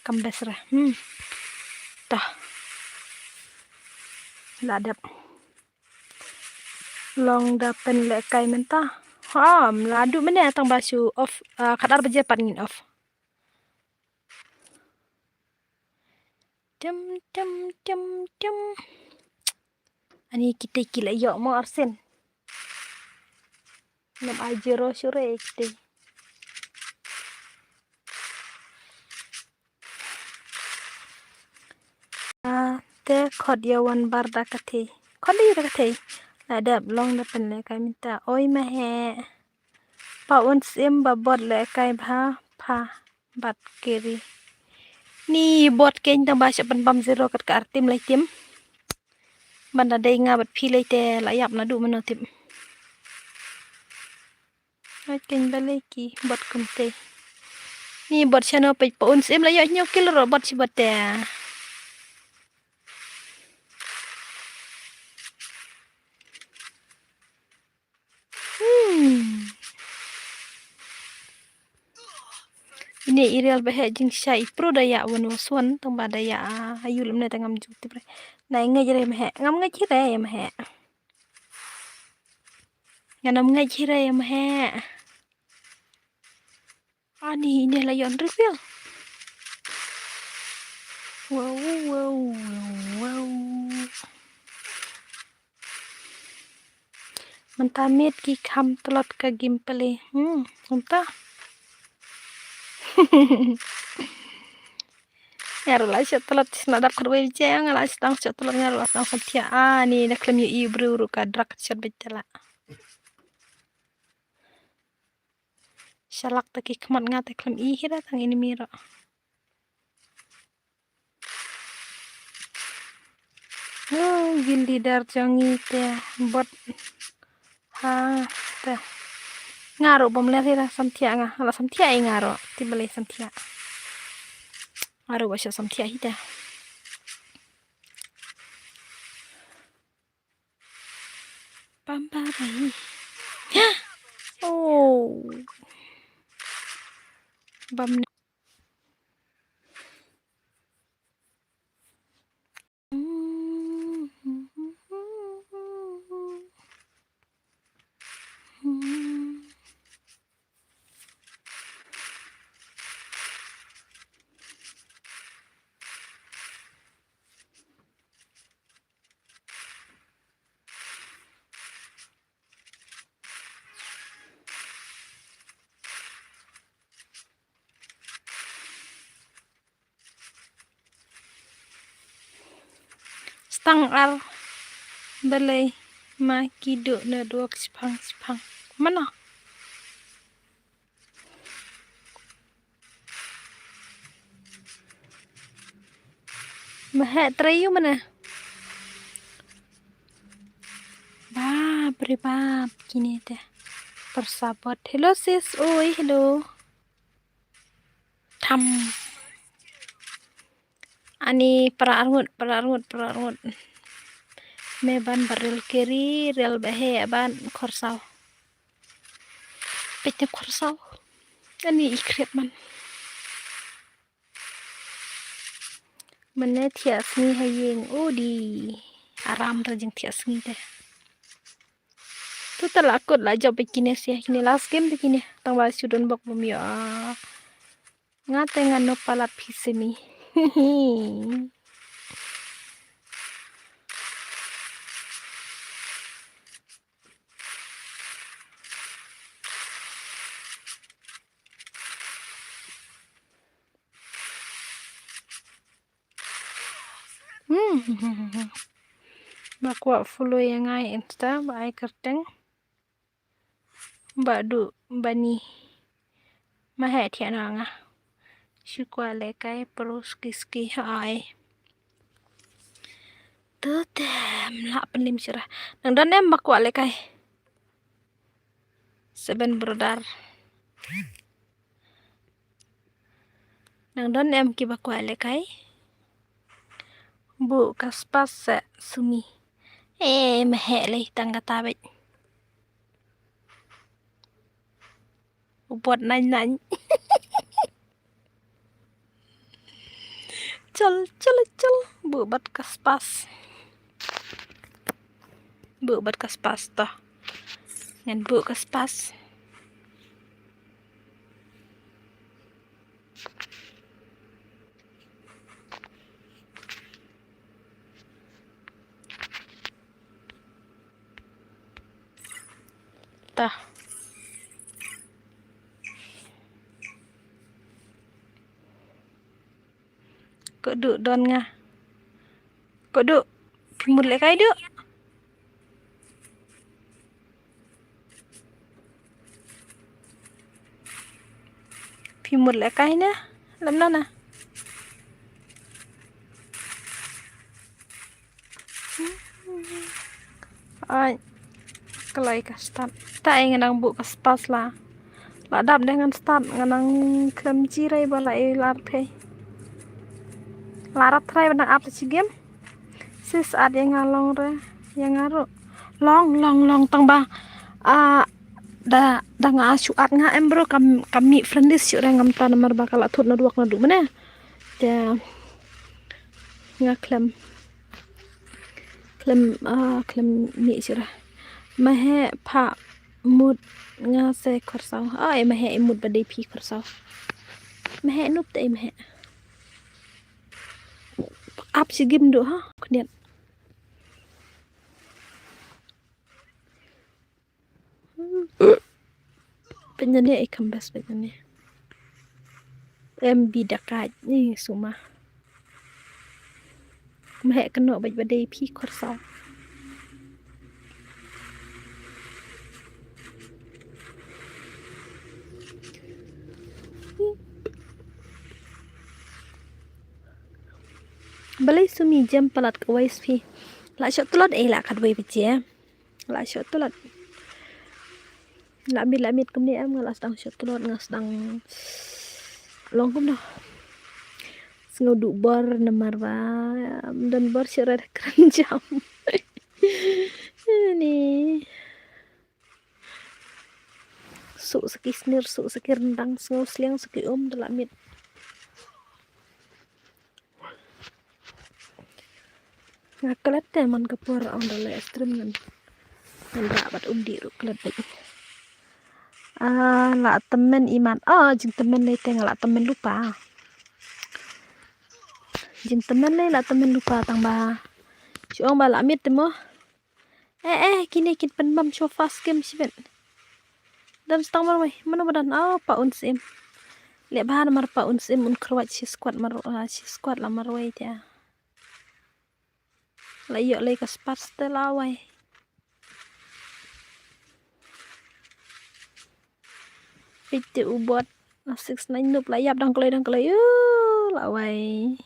Kham bes ra. Hmm. Tah. La dep. Long da pynlehkai mynta. Ha, mla duh mynne tang ba shu off, ah, khatar baje pat ngin off. Tem, tem, tem, tem. Ani kita ki la ïoh mo arsen. Nam ai zero shuh re kita. Ah, te khot ïa wan bar da ka thei. Khot ïa da ka thei. La dep long da pynlehkai mynta. Oi ma heh. Pa un sim ba bot lehkai bha pha bad kiri. Ni bot kein tang ba sha pynbam zero kat ka ar tim lai tim. Ban da dei nga bad phi lai te la ïap naduh mano tip. Ai kein balei ki bot kumte. Ni bot shano peit pa un sim la ïoh hynñiew kill ruh bot shi bot te. Hmm. Ine i real ba heh jingshai i pro da ïa wan wa suan tang ba da ïa ayu lem ne tang ngam ju tip re. Nai ngej re ma heh ngam ngej hi re ma heh. Ngan ym ngeit hi re ïa ma heh. Ani ine la ïoh reveal. Wow, wow, wow, wow. Mynta miet ki kham tlot ka game play. Hmm, mynta. Nga ruh la shu tlot sna dap khat wei je nga la sdang shu tlot nga ruh la sdang sdang thiah ani na khlem ïohi briew ruh ka drak shu bit la. Shalak ta ki khmat nga te khlem i hi da tang ini miro. Oh, guild leader jong ngi te bot ha te. Nga ruh bom ler hi da samthiah nga. La samthiah i nga ruh. Ti balei samthiah. Nga ruh ba shu samthiah hi da. Bam ba bai. Oh. Bam. Stang ar balei Ma ki duh na duak chipang chipang. Mano? Mahe trayu mana? Bap re bap kine te. Persabot. Hello sis. Oi, hello. Tham. Ani para arngut, para arngut, para arngut. Me ban baril kiri, rel bahe ban khorsaw. Pete khorsaw. Ani i kriat man. Mane thiah sngi ha ïing, u di. Aram ra jing thiah sngi te. Tu ta la kut la jop ba kine sia kine last game ba kine. Tang ba shu don bok bum yo. Nga te nga no palat phi simi. Hmm. Ba kwah follow ïa nga ïa Insta ba ai kyrteng. Ba du bani. Mahe thiah na nga. Shu kwah lehkai pro ski ski hai. Tu te mlah pynlim syrah. Nang don em ba kwah lehkai. Seven brother. Nang don em kiba kwah lehkai. Buh ka spas sa sumi. Eh, mahe lei tang kata beit. U bot nain nain. Chal, chal, chal. Buh bad ka spas. Buh bad ka spas to. Ngan buh ka spas. Ta. Ko du don nga. Ko du. Phi mut lehkai du. Phi mut lehkai na. Lam na na. Ai. Kalai ka start. Ta eng nang buh ka spas la. La dap deh ngan start ngan nang khlem jirai ba la i lar thei. La rat thrai ba nang ap ta chi game. Sis at ïa nga long re ïa nga ruh. Long long long tang ba. Ah, da da nga shu at nga em bro kam kam mi friend list shu re ngam ta namar ba ka la thut na duak na du mane. Te nga khlem. Khlem, ah, khlem mih sira. Mahe pha mut nga se khorsaw. Ai, mahe i mut ba dei phi khorsaw. Mahe nup te i mahe. Ap shi gim du ha, khniat. Pynjane i khambes pynjane. Em bi dakat ni suma. Mehek keno bad badei phi khorsaw. Balei sumi jem palat kawei spi. La shot tlot ei la katwei baje. La shot tlot. La mit la mit kumne em nga la sdang shot tlot nga sdang long kumno. Sngew duh bor namar ba don bor shira da kren jam. Ni. Suk saki snir suk saki rendang sngew sliang saki um da la mit. Nga klet te man ka por ong da leh stream ngan. Ngan rah bad um dih ruh klet bad. Ah, la tymmen iman. Ah, jingtymmen lei te nga la tymmen lypa. Jingtymmen lei la tymmen lypa tang ba. Shu ong ba la miet te mo. Eh, eh, kine kin pynbam shu fast game shibit. Dan stang marwei, mano ba dan? Ah, pa un sim. Leh ba namar pa un sim un khrwat shi squad mar, ah, shi squad la marwei te. La ïoh lei ka spas te la wai. peit te u bot. Six nine nup la ïap dang kloi dang kloi. U la wai.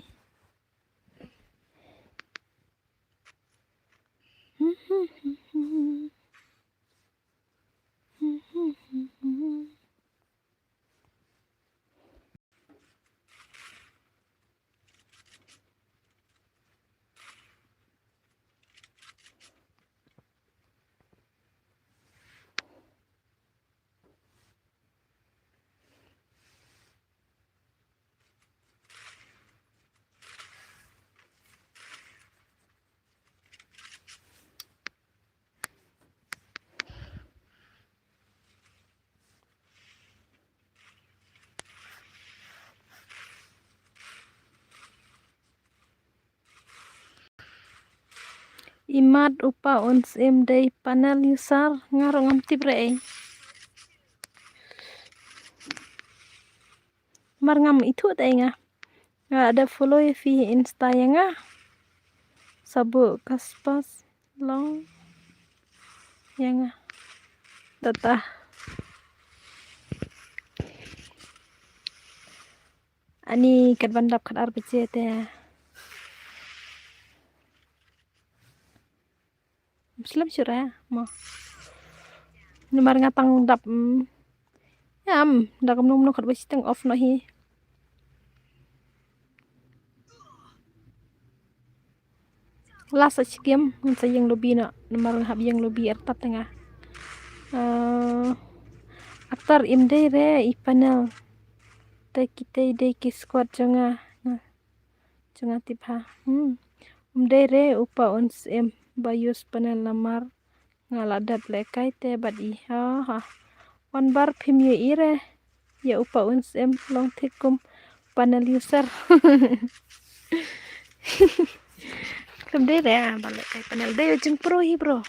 Imat upa un sim dei panel user, nga ruh ngam tip re ei. Mar ngam ithuh te nga. Nga da follow ïa phi Insta ïa nga. Sabu kaspas long ïa nga. Tata. Ani kat ban dap kat ar baje te. Muslim sure mo. Namar nga tang dap, mm. Ya, mm, da kam nung nung kat baje teng off no hi. Last sa shikim ngan sa ïeng lobby no, namar nga hap ïeng lobby artat nga. Eh, actor im dei re i panel. Te kitei dei ki squad jong nga. Jong nga tip ha. Hmm. Um dei re upa un sim ba use panel namar nga la dat lehkai te bad i. Ha ha. Wan bar phim ïohi re. Ïa upa un sim long thik kum panel user. Kum dei re ba lehkai panel dei u jingpro hi bro.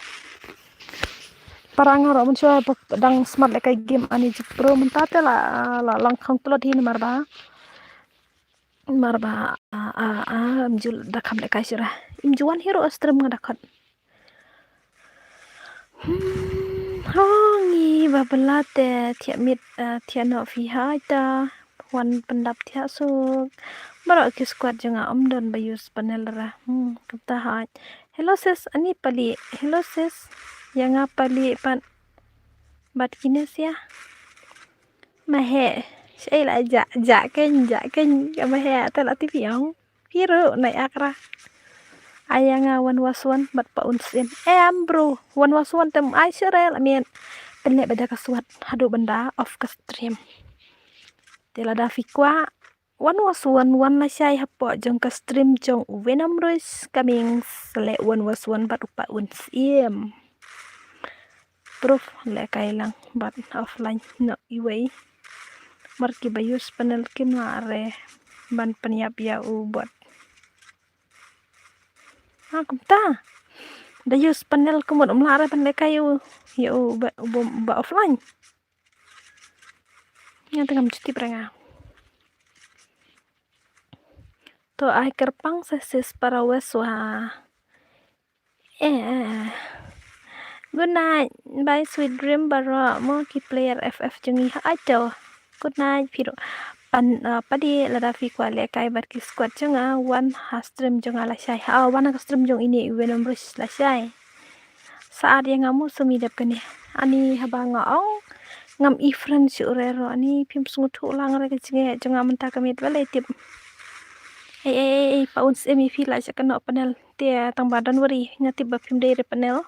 Para nga ruh mynshuwa ba dang smat lehkai game ani jingpro mynta te la, la lang khang tlot hi namar ba. Mar ba, a, a, a, im ju da kham lehkai shuh ra. Im ju wan hi ruh stream nga da khot. Hmm, ho ngi ba bla te thiah miet, a, thiah noh phi hai ta. Wan pyndap thiah suk. Baroh ki squad jong nga ym don ba use panel ra. Hmm, kumta hai. Hello sis, ani pali. Hello sis. Ïa nga pali pat. Bad kine sia. Mahe, shai la ja, ja ken, ja ken, mahe, ta la tipi ong. Piru, nai akra. Aya nga one was one, bat pa un sim. Em, bro, one was one tem ai sure la miet. Pynleh bada ka swat, hadu banda off ka stream. Te lada phi kwah, one was one, one la shai hapoh jong ka stream jong u Venom Rush, coming select one was one, bat u pa un sim. Proof lehkai lang bad offline noh iwei. Mar ki ba use panel kim lah re ban pynïap ïa u bot. Ha kumta. Da use panel kumut um lah re ban lehkai ïa u, ïa u ba, u ba, ba offline. Nga te ngam ju tip re nga. To ai kyrpang sa sis para wes wa. Eh. Good night. Bye sweet dream baroh mo ki player F F jong ngi ha ato. Good night phi ruh. Pan, uh, padi lada phi kwah lehkai bad ki squad jong nga wan ha stream jong nga lashai. Ha wan ha stream jong ine i Venom Rush lashai. Saat ïa nga mo sumi dep kane. Ani haba nga ong ngam i friend shuh re ro ani phim sngewthuh lang re ka jingeh jong nga mynta ka miet ba lei tip. Ei ei ei ei pa un simi phi la sha kano panel. Te tang ba don't worry nga tip ba phim dei re panel.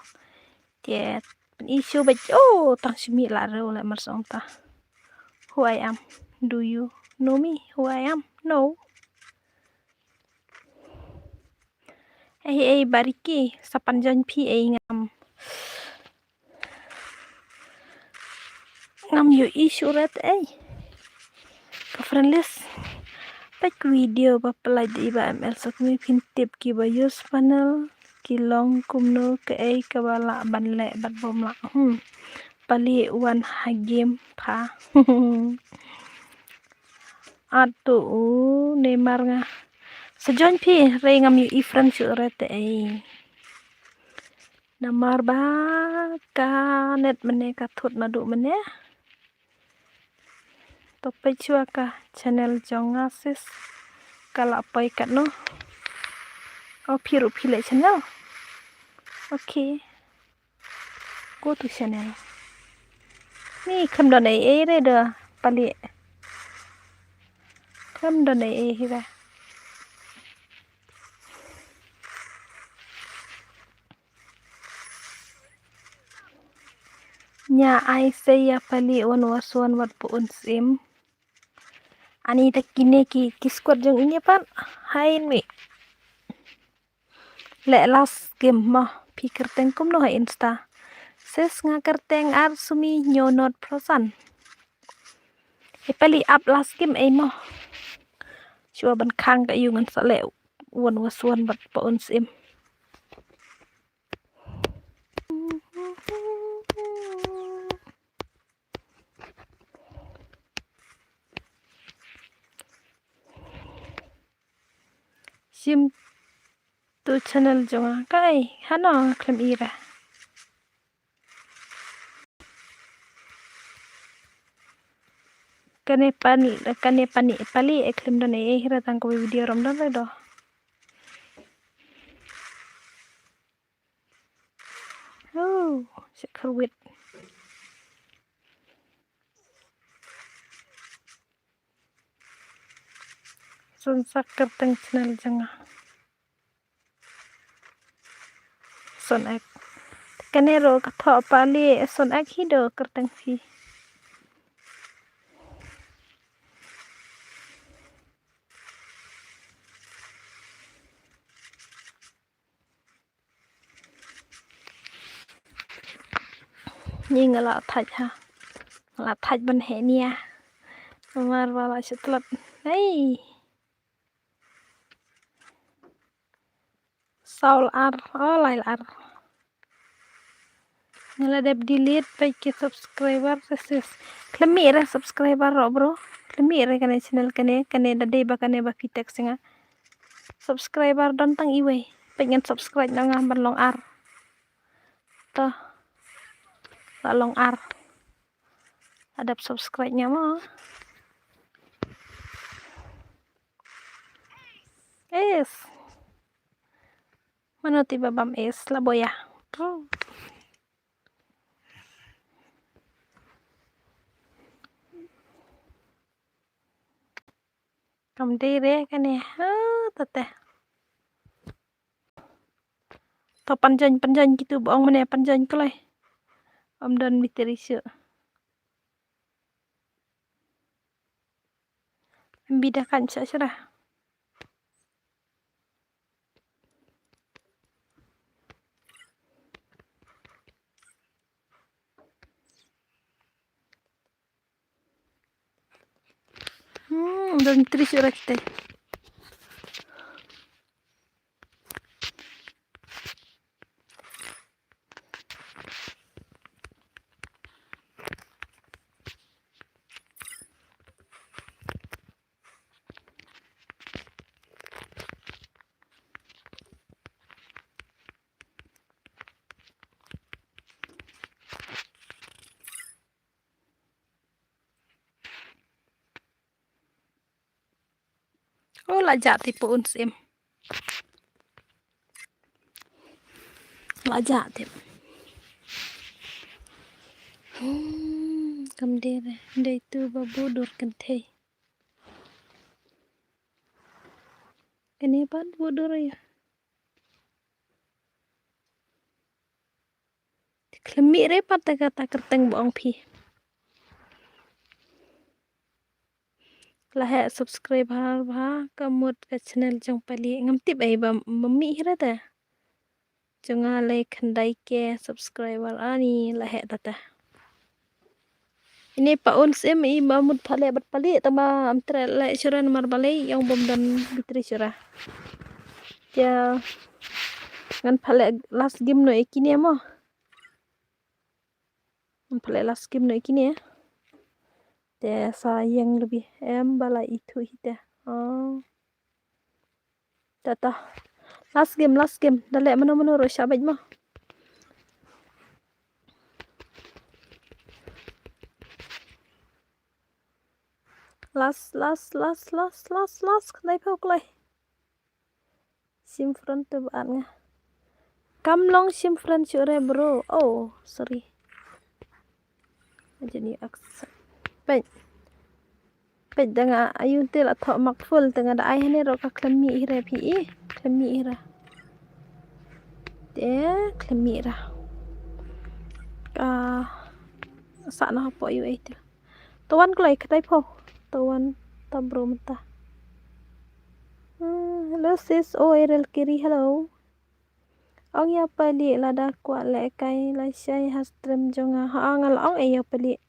Te pyn issue ba oh tang shimi la re u le mar song ta. Who I am? Do you know me? Who I am? No. Ei ei bariki sapan jan phi ei ngam. Ngam ïohi shuh re te ei. Ka friend list. Peit ka video ba pynlait da i ba M L sa kmie phin tip ki ba use panel ki long kumno kaei kaba lah ban leh bad bym lah. Hmm. Pali wan ha game pha. Atu u Neymar nga. Sa join phi re ngam ïohi friend shuh re te ei. Namar ba ka net mane ka thut naduh mane. To peit shuwa ka channel jong nga sis. Ka la poi katno. O phi ruh phi leh channel. Okay. Go to channel. Ni khlem don ei ei re da pali. Khlem don ei ei hi re. Nia ai sei ïa pali un wa suan wat pu un sim. Ani ta kine ki ki squad jong ini pat. Hain mi. Leh last game mo phi kyrteng kumno ha Insta. Sis nga kyrteng Ar Sumi Nyo Not Prosan. E pali ap last game ei mo. Shuwa ban khang ka ïu ngan sa leh wan wa suan bad pa un sim. Sim tu channel jong nga kai hano khlem ira. Kane pan kane pani pali e khlem don e hira tang ko video rom don re do. Oh, se kharwit. Sun sak kyrteng channel jong nga. Son ek. Kane ro ka thoh pali son ek hi do kyrteng phi. Ni nga la thait ha. Nga la thait ban heh nia. Namar ba la shu tlot. Hei. Saw la ar, oh lai la ar. Nga la dep delete peit ki subscriber sis. Khlem mih re subscriber ro bro. Khlem mih re kane channel kane, kane da dei ba kane ba phi text nga. Subscriber don tang iwei. Peit ngan subscribe na nga ban long ar. To. La long ar. La dep subscribe nga mo. Yes. Mano ti ba bam es la boya. Kam dei re kane. Ha, tate. To panjan panjan kitu ba ong mane panjan kloi. Om don miteri shu. Em bida kan sha shra. Hmm, don tris ora kita. Oh, la jah ti pu un sim. La jah ti. Hmm, kam dei re. Dei tu ba budur kynthei. Kane pat budur ïa. Khlem mih re pat te kata kyrteng ba ong phi. La heh subscribe ha ba ka mut ka channel jong pali ngam tip ei ba mih re te. Jong nga le khyndai K subscriber ani la heh tata. Ini pa un sim i ba mut pale bat pali tama am tre le sura namar bale yang bom dan bitri sura. Ya ngan pale last game no ikini mo. Ngan pale last game no ikini. Te sa yang lebih em bala itu hite. Oh. Tata. Last game, last game. Dale mano mano ro shabaj mo. Last, last, last, last, last, last. Khyndai phew kloi. Shim friend te ba at nga. Kam long shim friend shuh re bro. Oh, sorry. Aja ni accept. Peit. Peit da nga ayu te la thoh mark full te nga da ai hane ro ka khlem mih hi re phi i. Khlem mih hi re. Te khlem mih ra. Ka sa na hapoh yu ai te. Tawan kloi khyndai phew. Tawan ta bro mynta. Hmm, hello sis, oh Erel Kiri, hello. Ong ïa pali lada kwah lehkai lashai ha stream jong nga. Ha nga la ong ïa pali.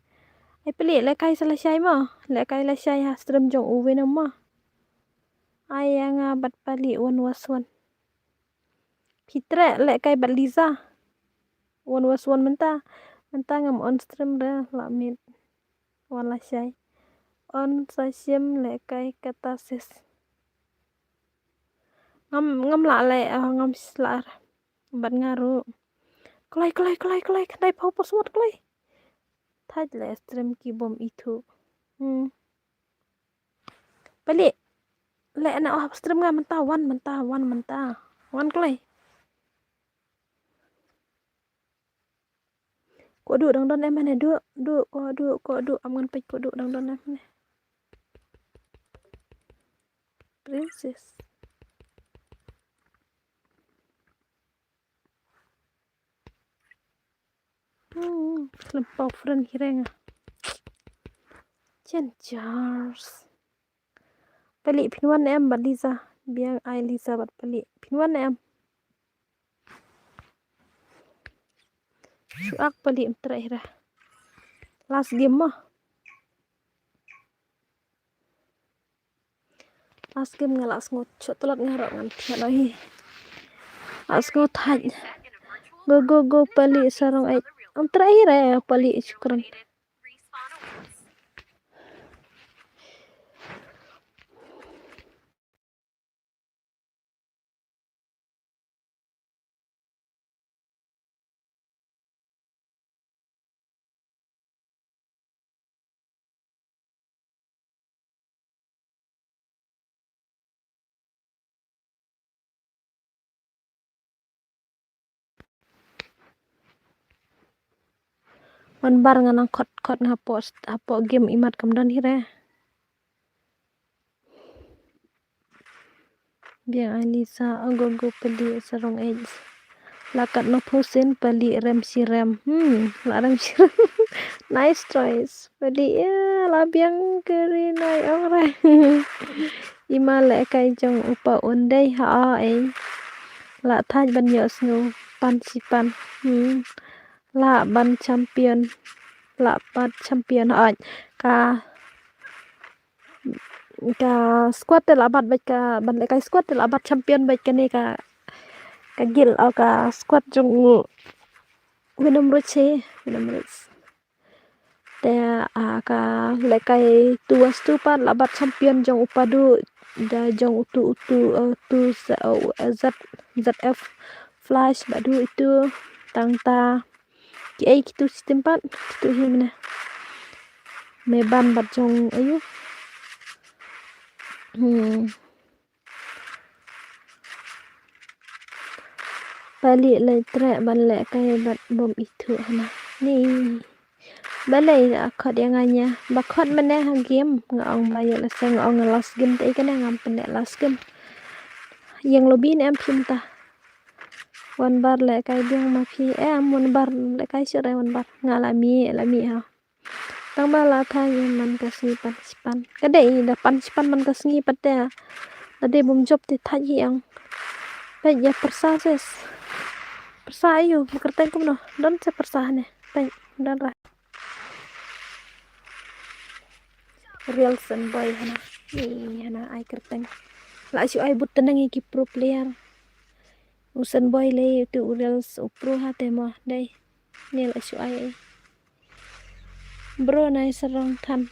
Ai pali lehkai sa lashai mo. Lehkai lashai ha stream jong u Venom mo. Ai ïa nga bad pali one was one. Phi treh lehkai bad Liza. One was one mynta. Mynta ngam on stream re la miet. Wan lashai. On sa shim lehkai kata sis. Ngam, ngam lah leh, ah, ngam slah. Bad nga ruh. Kloi, kloi, kloi, kloi, khyndai phew password kloi. Thait leh stream ki bym ithuh. Hmm. Pali. Leh na oh stream nga mynta wan mynta wan mynta. Wan kloi. Ko du dang don em hane du du ko du ko du am ngan peit ko du dang don em hane. Princess. Hmm, khlem pau friend hi re nga. Chen Charles. Pali phin wan em bad Liza. Biang ai Liza bad pali. Phin wan em. Shu ak pali em treh hi re. Last game mo. Last game nga la sngew chot tlot nga roh ngan thiah noh hi. La sngew thait. Go go go pali sarong ai. Em treh hi re pali shukran. Wan bar nga nang khot khot nga hapoh hapoh game imat kam don hi re. Biang ai Lisa, ago go pali sarong ej. La kat no phosin pali rem si rem. Hmm, la rem si rem. Nice choice. Pali ya la biang kari nai ong re. Ima le kai jong upa undai ha a ei. La thaj ban yo sngu pan si pan. Hmm. La ban champion. La pat champion ha ka ka squad te la bat bad ka ban le kai squad te la bat champion bad kane ka ka gil o ka squad jong u Venom Rich he Venom Rich. Te a ka le kai tu was tu pat la bat champion jong u Padu da jong u tu u tu u tu Z Z F Flash badu itu tang ta ki ei kitu system pat kitu hi mena me ban bat jong ayu. Hmm. Pali le tre ban le kai bat bom itu hana ni. Balei a khot ïa nga nia ba khot mane ha game nga ong ba ïa la seng ong last game te kane ngam pynne last game. Yang lobby ne em phim ta. Wan bar le kai biang ma phi em wan bar le kai sure wan bar nga la mi la mi ha. Tang ba la thai man ka sngi pan sipan ka dei da pan sipan man ka sngi pat te. Da dei bum jop te thai hi ang. Peit ïa persa ses. Persa ayu ma kyrteng kumno don se persa ne. Peit don ra. Real Senboy hana. Ni hana ai kyrteng. La shu ai but tenang ïa ki pro player. U Senboy le tu u Real u pro ha te mo dei. Ni la shu ai. Bro nai sarong than.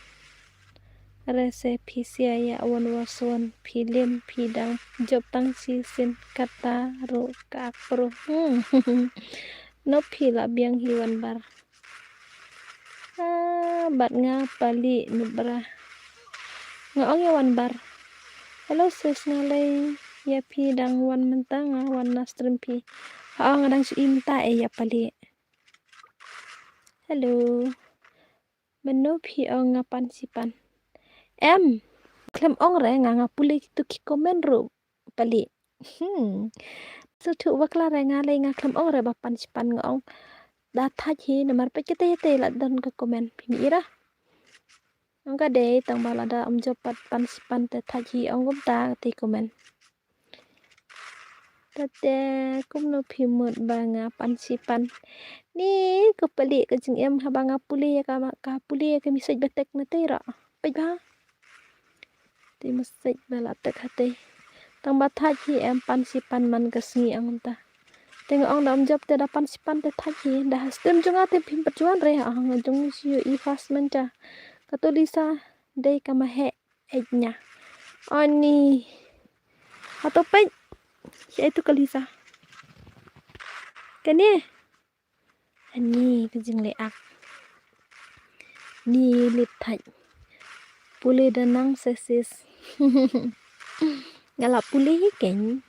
Rese phi sia ïa wan was wan phi lim phi dang jop tang si sin kata ru ka pro. Hmm. No phi la biang hi wan bar. Ah, bat nga pali nubra. Nga ong ïa Wanbar. Hello sis, nga lei ïa phi dang wan mynta, nga wan na stream phi. Ha, nga dang shu i mynta eh ïa Pali. Hello. Mano phi ong nga pan shi pan? Em, khlem ong re nga, nga pule kitu ki comment ruh Pali. Hmm. Sngewthuh bakla re nga lei, nga khlem ong re ba pan shi pan, nga ong da thait hi namar peit kata ïa te la don ka comment, phi mih ira. Ong ka dei tang ba lada ym jop pat pan shi pan te thait hi, ong kumta te comment. Tate kumno phi mut ba nga pan shi pan? Ni ko Pali, ka jingim haba nga pule ïa ka, ka pule ïa ka message ba tek na te ro. Peit ba. Te message ba la tek ha te. Tang ba thait hi em pan shi pan man ka sngi, ong kumta. Te nga ong da ym jop te da pan shi pan te thait hi, da ha stream jong nga te phim pat wan re, ha nga jong shu ïohi first mynta. Kato Lisa dei ka maheh eit nia. Ani. Hato peit. Shaei tu ka Lisa? Kane. Ani ka jingleh ak. Ni leit thait. Pule da nang se sis. Nga la pule hi keiñ.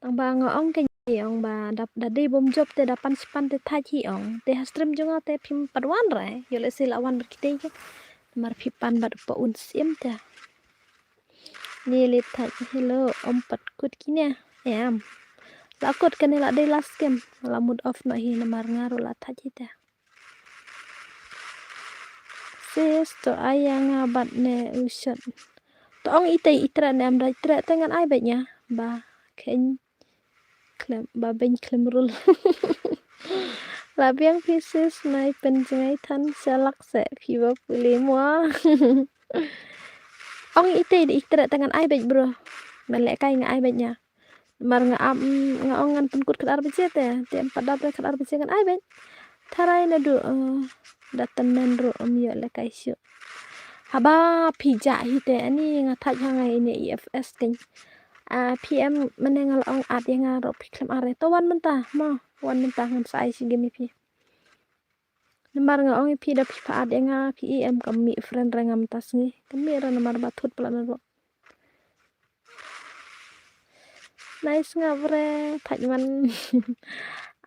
Tang ba nga ong keiñ, ong ba da, da dei bym jop te da pan shi pan te thait hi, ong. Te ha stream jong nga te phim pat wan re. Ïoh lehse la wan bad kitei ki. Namar phi pan bad u pa un sim te. Ni leit thait, hello, ym pat kut kine. Em. La kut kane, la dei last game. La mut off noh hi namar nga ruh la thait hi te. Sis, to ai ïa nga bad ne u shot. To ong itei i treh ne em, da i treh te ngan ai beit nia. Ba khein khlem, ba beiñ khlem rul. La biang phi sis, nai pynjngai than sha lak seh phi ba pule mo. Ong itei da i treh te ngan ai beit bro. Ban lehkai nga ai beit nia. Namar nga ap, nga ong ngan pynkut khatar baje te, te em pat dap re khatar baje ngan ai beit. Tharai naduh, eh, da tymmen ruh ym ïoh lehkai shuh. Haba phi jah hi te, ani nga thait ha nga ine i F S keiñ. Ah, phi em, mane nga la ong add ïa nga ruh phi khlem add re. To wan mynta mo, wan mynta ngam sa ai shi game ïa phi. Namar nga ong ïa phi da phi pha add ïa nga, phi i em kam mih friend re nga mynta sngi. Kam mih re namar ba thut palat na ruh. Nice nga bre, thait man.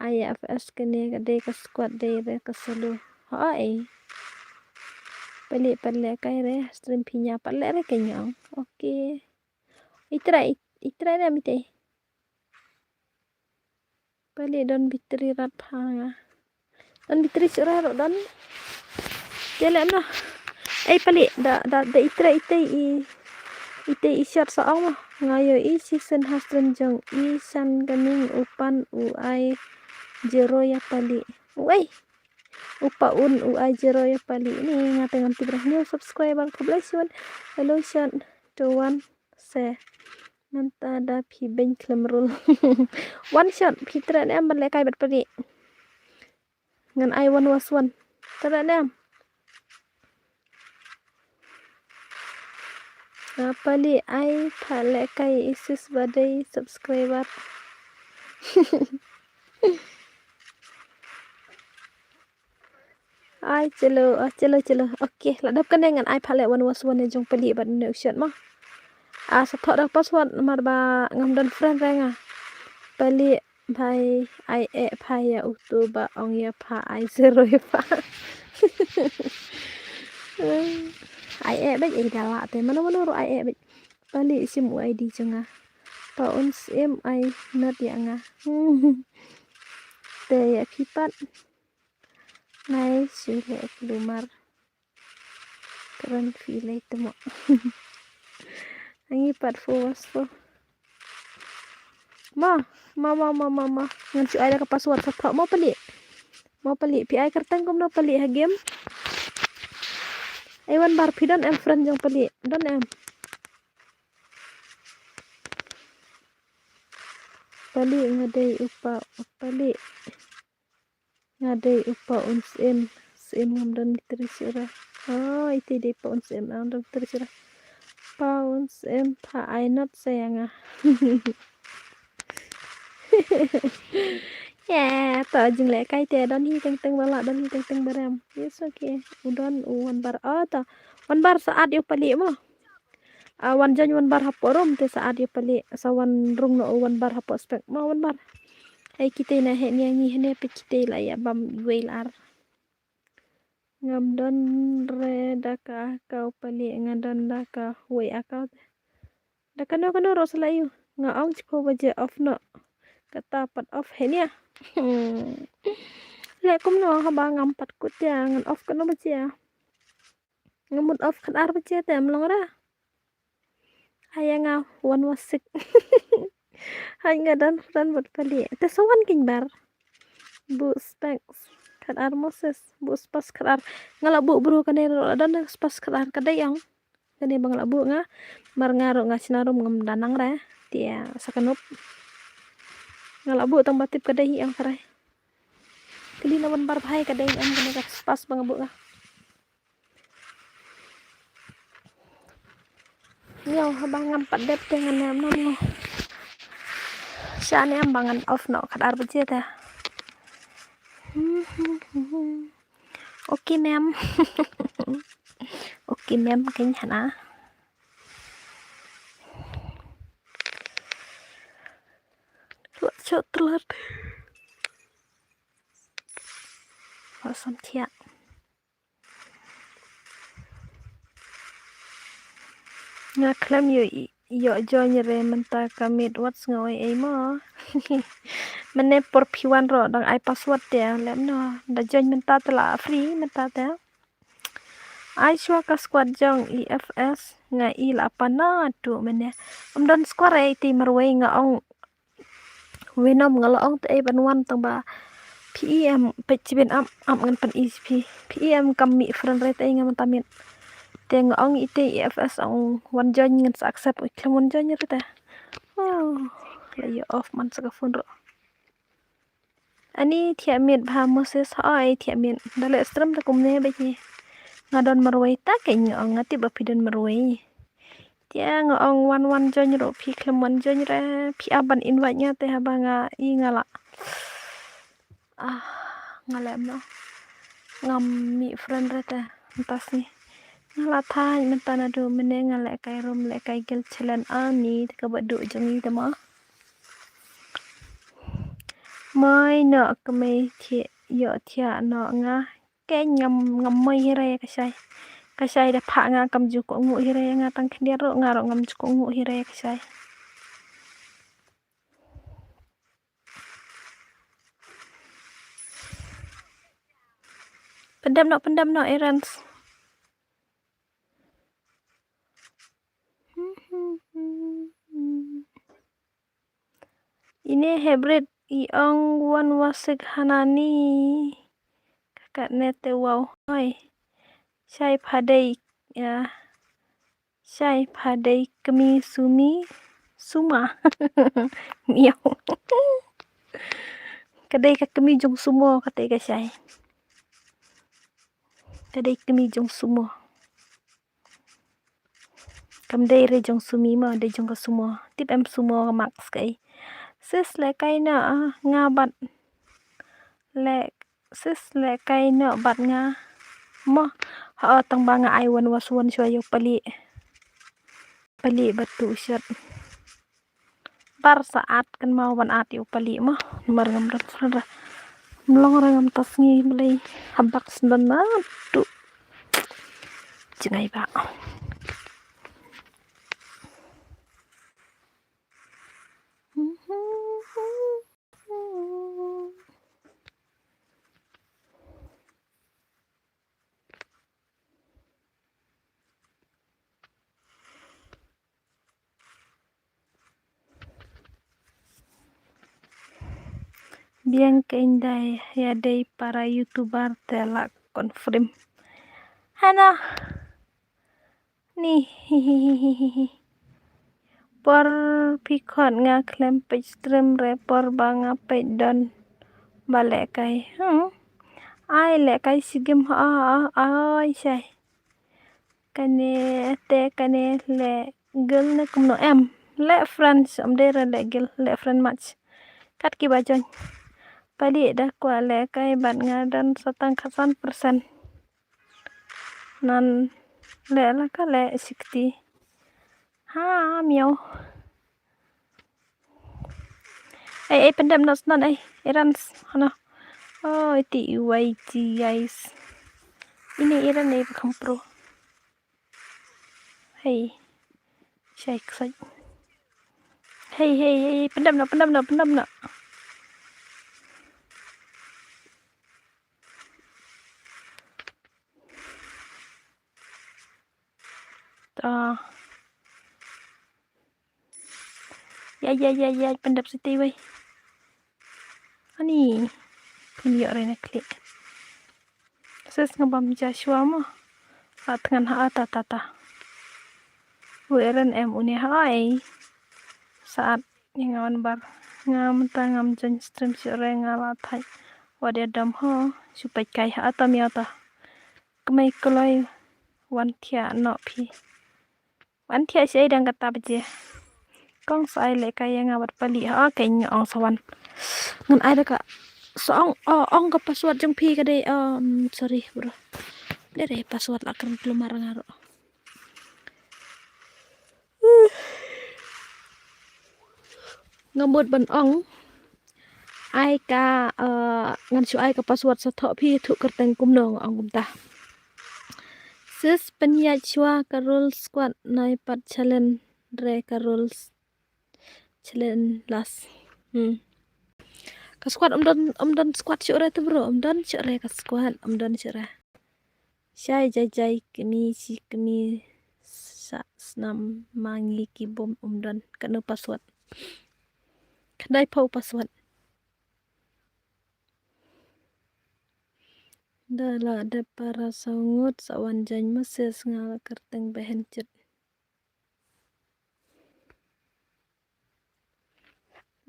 Ai F S kane ka dei ka squad dei re ka solo. Hooid. Pale pale kai re, stream phi nia pale re ka nyong. Okay. Itra, it-, itra re mite. Pale don bitri rat pha nga. Don bitri sura ro don. Jele no. Ei pale da, da, da itra ite i, ite i shot sa ong mo. Nga ïohi i season ha stream jong i san kaning u pan u ai zero ïa pale. Uei. U pa un u ai zero ïa pale ni nga te ngam tip re. New subscriber, khublei shibun. Hello shot to one se. Mynta da phi beiñ khlem rul. One shot, phi treh ne em ban lehkai bad pale. Ngan ai one was one. Treh ne em. Ah, pale ai pha lehkai i sis ba dei subscriber. Ai, chalo, ah, chalo, chalo. Okay, la dep kane ngan ai pha leh one was one ne jong pale bad ne u shot mo. Ah, sa thoh da password namar ba ngam don friend re nga. Pale bhai ai eh pha ïa utu ba ong ïa pha ai zero ïa pha. Ai eh bad ai da la te mano mano ruh ai eh bad. Pale sim u I D jong nga. Pa un sim ai not ïa nga. Te ïa phi pat. Nai shu leh kulmar. Kren phi lei te mo. Ngi pat fo was fo. Ma, ma, ma, ma, ma, ma. Ngan shu ai da ka password sa thoh mo pale. Mo pale, phi ai kyrteng kumno pale ha game. Ai wan bar phi don em friend jong pale. Don em. Pale nga dei u pa, pale. Nga dei u pa un sim, sim ngam don bitri sura. Oh, ite dei pa un sim, ngam don bitri sura. Pa un sim, pa ai not sa ïa nga. Ya, to jinglehkai te don hi teng teng ba lah, don hi teng teng ba rem. Yes, okay. U don u wan bar. Oh, to. Wan bar sa add ïa u pale mo. A wan join wan bar hapoh room te sa at ïa pali, sa wan rung noh wan bar hapoh spec. Ma wan bar. Ai kitei na heh nia ngi hene pe kitei la ïa bam iwei la ar. Ngam don re da ka account pali, nga don da ka wei account. Da kano kano ruh sa la ïoh. Nga ong shiphew baje off noh. Kata pat off heh nia. Leh kumno haba ngam pat kut ïa ngan off kano baje. Nga mut off khatar baje te em long ra. Aya nga wan wasik. Hai nga don friend bad pali. Te sa wan king bar. Bu spek khatar Moses. Bu spas khatar. Nga la bu bru kane ro don spas khatar ka dei ong. Kane ba nga la bu nga. Mar nga ro nga chna rum ngam danang ra. Tia sa kanup. Nga la bu tang ba tip ka dei hi ong kharai. Kali na wan bar bhai ka dei ong kane ka spas ba nga bu nga. Ngiaw haba ngam pat dep te ngan em no ngiaw. Sha ne em ba ngan off noh khatar baje te. Okay ma'am. Okay ma'am keiñ hana. Wat chot tlat. Wat sam thiah. Nga khlem ïoh ïoh join re mynta ka miet wat sngew ei ei mo. Mynne por phi wan ro dang ai password te lem no. Da join mynta te la free mynta te. Ai shwa ka squad jong E F S nga i la pana tu mynne. Am don squad ei ti marwei nga ong Venom nga la ong te ei ban wan tang ba P E M peit chibin ap ap ngan pan E C P. P E M kam mih friend re te ei nga mynta miet. Te nga ong ite E F S ong wan join ngan sa accept oi khlem wan join re te. Oh, la ïa off man sa ka phone ro. Ani thiah miet bha Moses ha ei thiah miet. Da leh stream da kumne ba ki. Nga don marwei ta ke nga ong nga tip ba phi don marwei. Tia nga ong wan wan join ro phi khlem wan join re phi ap ban invite nga te haba nga i nga la. Ah, nga leh em no. Ngam mih friend re te mynta sngi. Nga la thait mynta naduh mynne nga leh kai rum leh kai gel challenge ani te kaba duh jong i te ma. Mai no kmei thiah ïoh thiah no nga. Keiñ ngam ngam mei hi re ka shai. Ka shai da phah nga kam ju kohnguh hi re nga tang khyndiat ruh nga ruh ngam ju kohnguh hi re ka shai. Pyndep noh pyndep noh Erens. Ine hybrid i ong wan wasik hanani. Kakat ne te wow hoi. Shai phadei ya. Shai phadei kmi sumi suma. Miau. Kadei ka kmi jong sumo kate ka shai. Kadei kmi jong sumo. Kam dei re jong sumi mo dei jong ka sumo. Tip em sumo ka max kai. Sis le kai na ah, nga bat. Le sis le kai na bat nga. Mo ha tang ba nga ai wan was wan shwa yo pali. Pali bat tu shat. Bar sa at kan mau wan at ïa u pali mo. Namar ngam rat sra. Mlong ra ngam tas ngi mlei. Habak sendon na tu. Jingai ba. Biang kein dai ya dei para youtuber te la confirm. Hana. Ni hihihihi. Por phi khot nga khlem peit stream re por ba nga peit don ba leh kai. Hmm. Ai leh kai sigim ha ai shai. Kane te kane le gel ne kumno em. Le friends am de re le gel le friend match. Kat ki ba join. Pali da kwa le kai bat nga dan satang khasan persen. Nan le la ka le sikti. Ha, miau. Ei, ei, pyndep noh snon, ei, Erans, hano. Oh, iti iwai ji, guys. Ini Eran ei, ba kham pro. Hei. Shai ksai. Hei, hei, hei, pyndep noh, pyndep noh, pyndep noh. Ta. Ya, ya, ya, ya, pyndep siti wei. Ani. Pynïoh re na klik. Sis nga bam ja shuwa mo. At ngan ha ta ta ta. Wei ren em uni ha ai. Saat ni nga wan bar. Nga mynta ngam join stream shuh re nga la thait. Wat ïa dam ho. Shu peit kai ha ta miaw ta. Kmai kloi wan thiah noh phi. Wan thiah shi dang kata baje. Kong sa ai leh kai ïa nga bad pali ha ka ong sa wan. Ngan ai da ka sa ong, oh, ong ka password jong phi ka dei, um, sorry bro. Dei dei password la kren klumar nga ro. Nga mut ban ong. Ai ka, eh, ngan shu ai ka password sa thoh phi thuh kyrteng kumno nga ong kumta. Sis pynïaid shuwa ka rule squad nai pat challenge re ka rule s-, challenge last. Hmm. Ka squad um don, um don squad shuh re tu bro, um don shuh re ka squad, um don shuh re. Shai jai jai kmie shi kmie sa snam ma ngi ki bom um don kano password. Kdai pau password. Da la dep para saw ngut sa wan jaiñ message nga la kyrteng behen chit.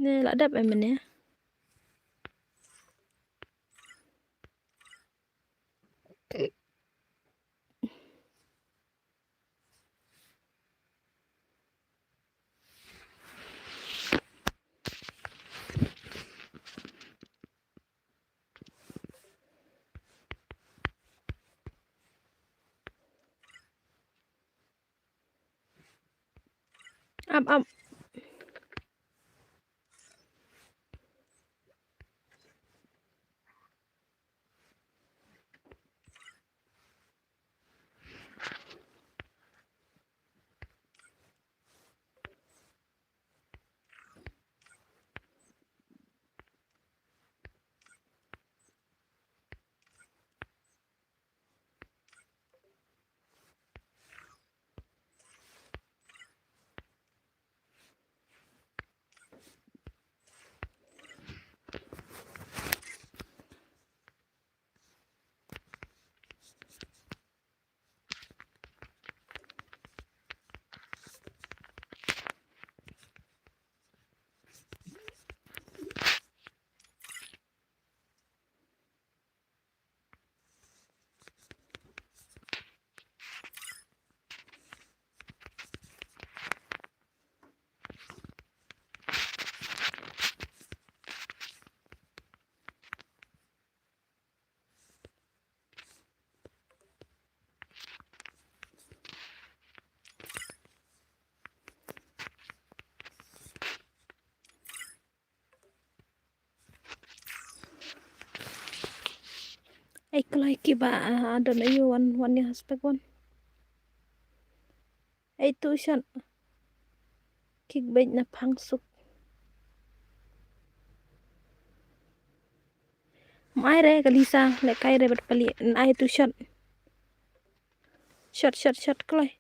Ne la dep em ne. Ap, ap. Ai kloi ki ba, ah, adon ayu wan, wan ïa suspect wan. Ai tu shot. Kick bait na phang suk. Mai re ka Lisa, le kai re bat pali, ai tu shot. Shot, shot, shot, kloi.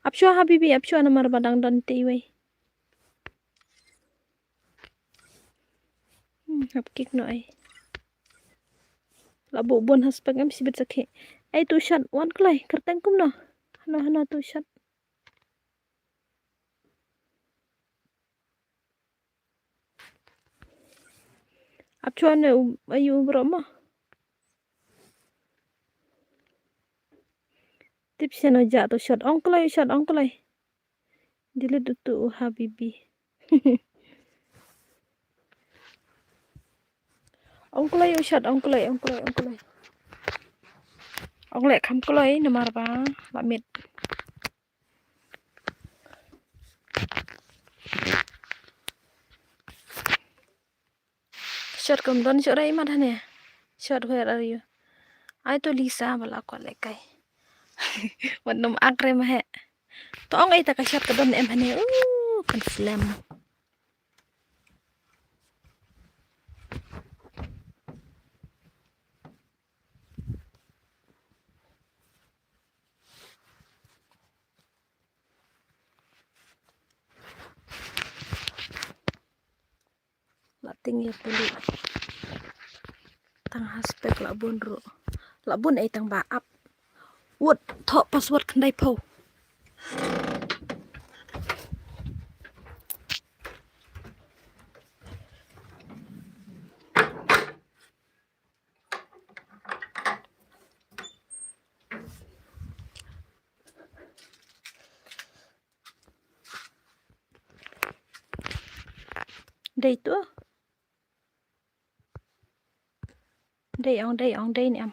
Ap shwa habibi, ap shwa namar ba dang don te iwei. Hmm, hap kick noh ai. La buh bun ha spek em sibit sakhi. Ai tu shot, wan kloi, kyrteng kumno. Hano, hano tu shot. Ap shwa ne u, ayu u bro mo. Tip shen o ja tu shot, ong kloi, shot, ong kloi. Delete utu u habibi. Ong kloi u shot, ong kloi, ong kloi, ong kloi. Ong leh kham kloi namar ba la mit. Shot kam don shot rai mat hane. Shot, where are you? Ai to Lisa ba la kwah lehkai. Wat nym ak re ma he. To ong ai ta ka shot ka don em hane. Uh, kan slem. La ting ïa puli. Tang hashtag la bun ruh. La bun ei tang ba ap. Wut thoh password khyndai phew. Dei tu. Dei ong, dei ong, dei ni am.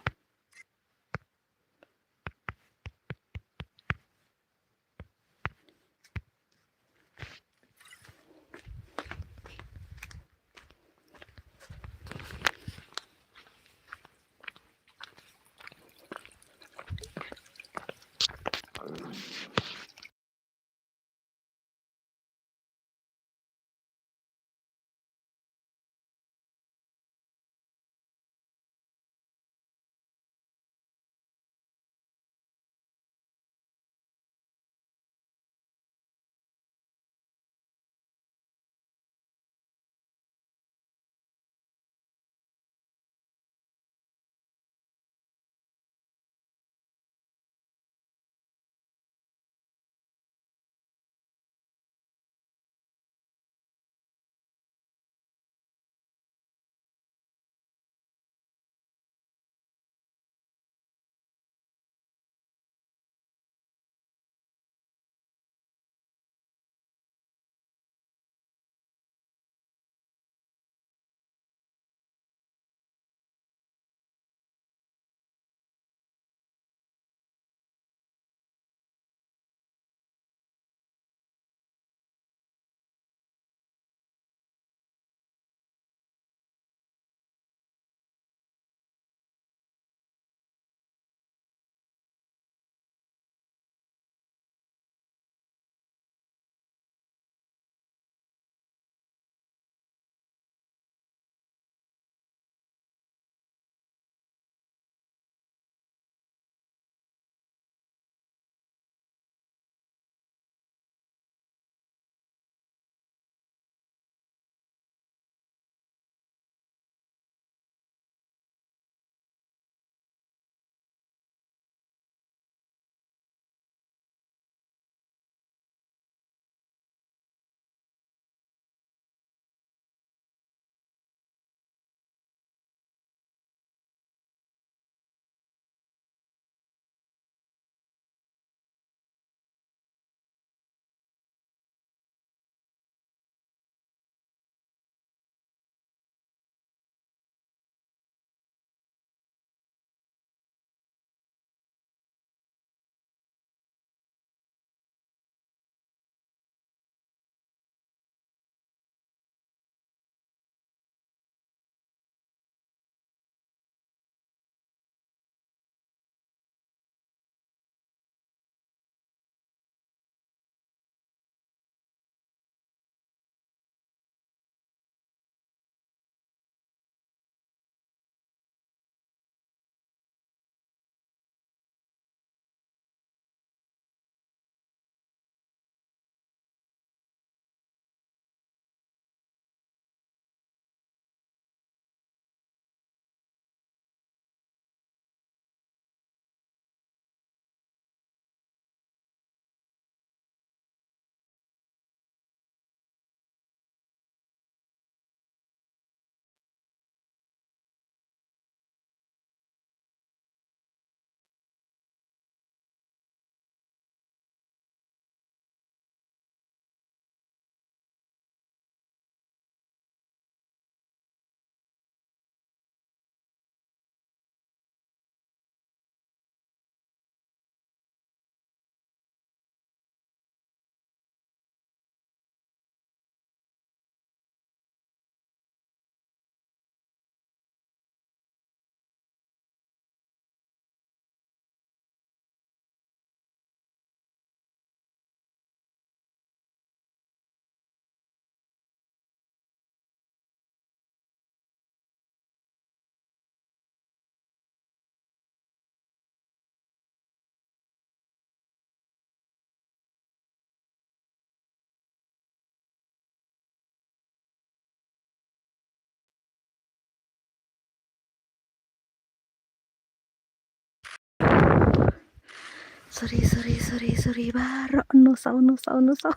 Sorry, sorry, sorry, sorry. Baroh no saw, no saw, no saw.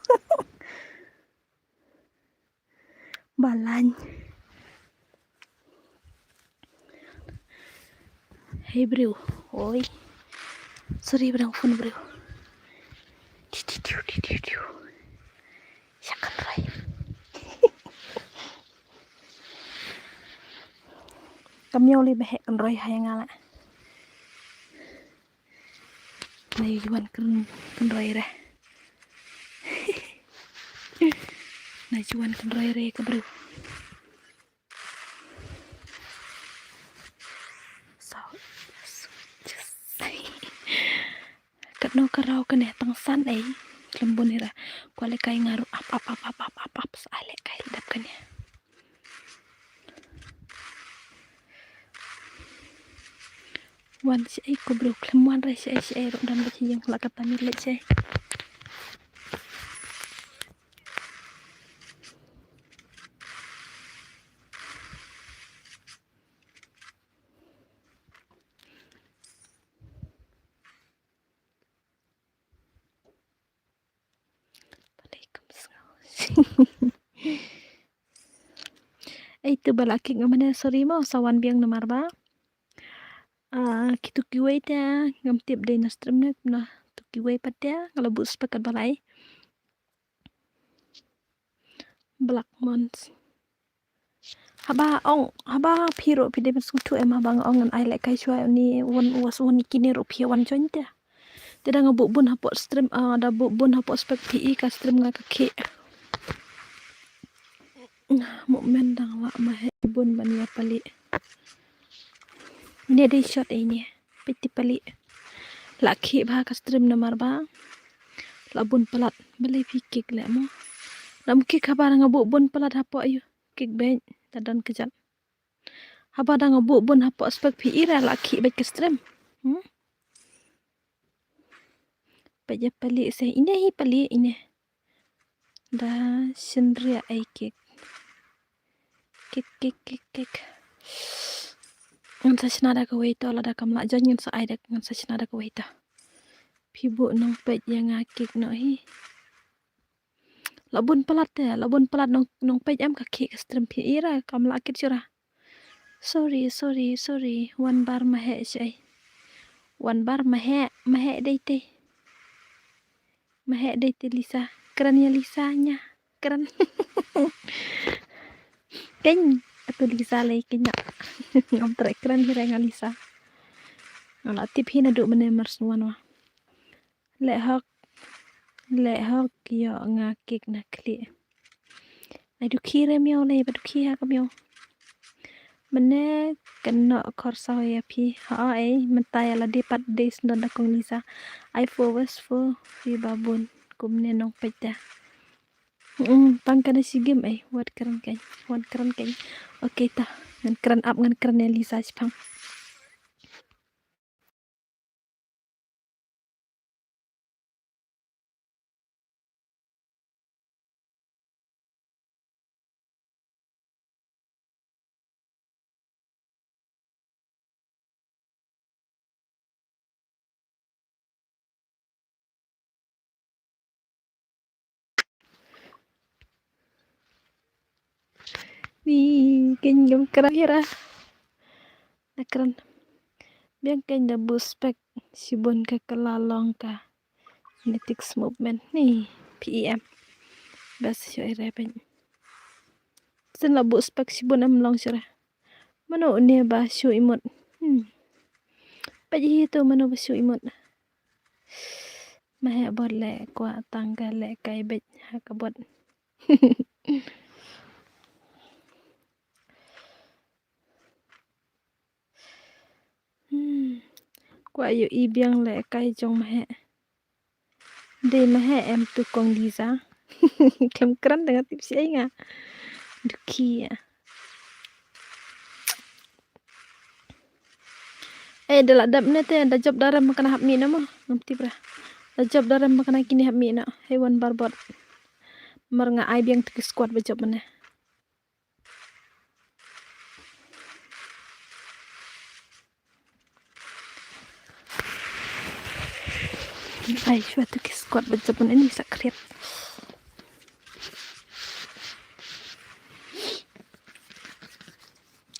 Balang. Hei briew. Oi. Sorry, ba dang phone briew. Tiu, tiu, tiu, tiu, tiu, tiu. Sha kynroi. Ka miaw lei ba heh kynroi ha ïa nga la. Nai ju wan kyn-, kynroi re. Nai ju wan kynroi re ka briew. So, so, just. Katno ka raw kane tang san ei. Khlem bun ira. Kwah lehkai nga ruh ap, ap, ap. Sa ai lehkai dap kane. Wan shaei ko briew, khlem wan re shaei shaei ruh, dang beit ïeng la kata, ngin leit shaei. Balei kam sngew? Ei, to ba la kick nga mane, sorry mo, sa wan biang namar ba, ah, kito kiwei te ngam tip dei na stream ne na to kiwei pat te, nga la buh spek kat ba lai. Black Mons. Haba ong, haba phi ruh phi dei ban sngewthuh em, haba nga ong ngan ai lehkai shuwa uni, wan, was uni kine ruh phi wan join te. Te da nga buh bun hapoh stream, ah, da buh bun hapoh spek phi i ka stream nga ka khih. Movement dang lah ma heh bun ban ïa pali. Ine dei shot ei ine. Peit ti pali. La khih bha ka stream namar ba la bun palat. Balei phi kick leh mo? Dam kick haba nga buh bun palat hapoh ïa. Kick beit. Ta don kjat. Haba dang buh bun hapoh spek phi ira la khih beit ka stream. Hmm? Peit ïa pali se. Ine hi pali ine. Da shynriah ei kick. Kick, kick, kick, kick. Ngan sa shna da kawei to, lada kam lah join ngan sa ai da, ngan sa shna da kawei to. Phi buh nongpeit ïa nga kick noh hi. La bun palat te, la bun palat nong, nongpeit em ka khih ka stream phi ira, kam lah kick shuh ra. Sorry, sorry, sorry. Wan bar ma heh shaei. Wan bar ma heh, ma heh dei te. Ma heh dei te Lisa. Kren ïa Lisa nya. Kren. Keiñ. Atu Lisa lei keiñ. Ngam treh kren hi re nga Lisa. Nga la tip hi naduh mynne mar sngewbha. Leh hok. Leh hok ïoh nga kick na khlieh. Ai dukhi re miaw lei, ba dukhi ha ka miaw. Mynne kynnoh khorsa ïa phi. Ha ei mynta ïa lade pat dei sndon da kong Lisa. Ai forward for phi ba bun kumne nongpeit da. Mm, pang kane shi game ei, wat kren keiñ, wat kren keiñ. Okay ta, ngan kren ap, ngan kren ïa Lisa shipang. Ni keiñ ngam kren hi ra. Na kren. Biang keiñ da buh spek shibun ka kylla long ka. Kinetics movement ni P E M. Bas shu ere peiñ. Sien la buh spek shibun em long shuh re. Mano une ba shu imut. Hmm. Peit hi to mano ba shu imut. Ma heh bot leh kwah tang ka lehkai beit ha ka bot. Hmm. Kwah ïohi biang lehkai jong ma heh. Dei ma heh em tu kong Lisa. Khlem kren da nga tip shi ei nga. Dukhi ïa. Eh, da la dep ne te, da jop da rem ma kane hap mih na mo. Ngam tip ra. Da jop da rem ma kane kine hap mih na. Hei wan bar bot. Mar nga ai biang tu ki squad ba jop mane. Ai, shuwa tu ki squat ba jabun ini sa kriat.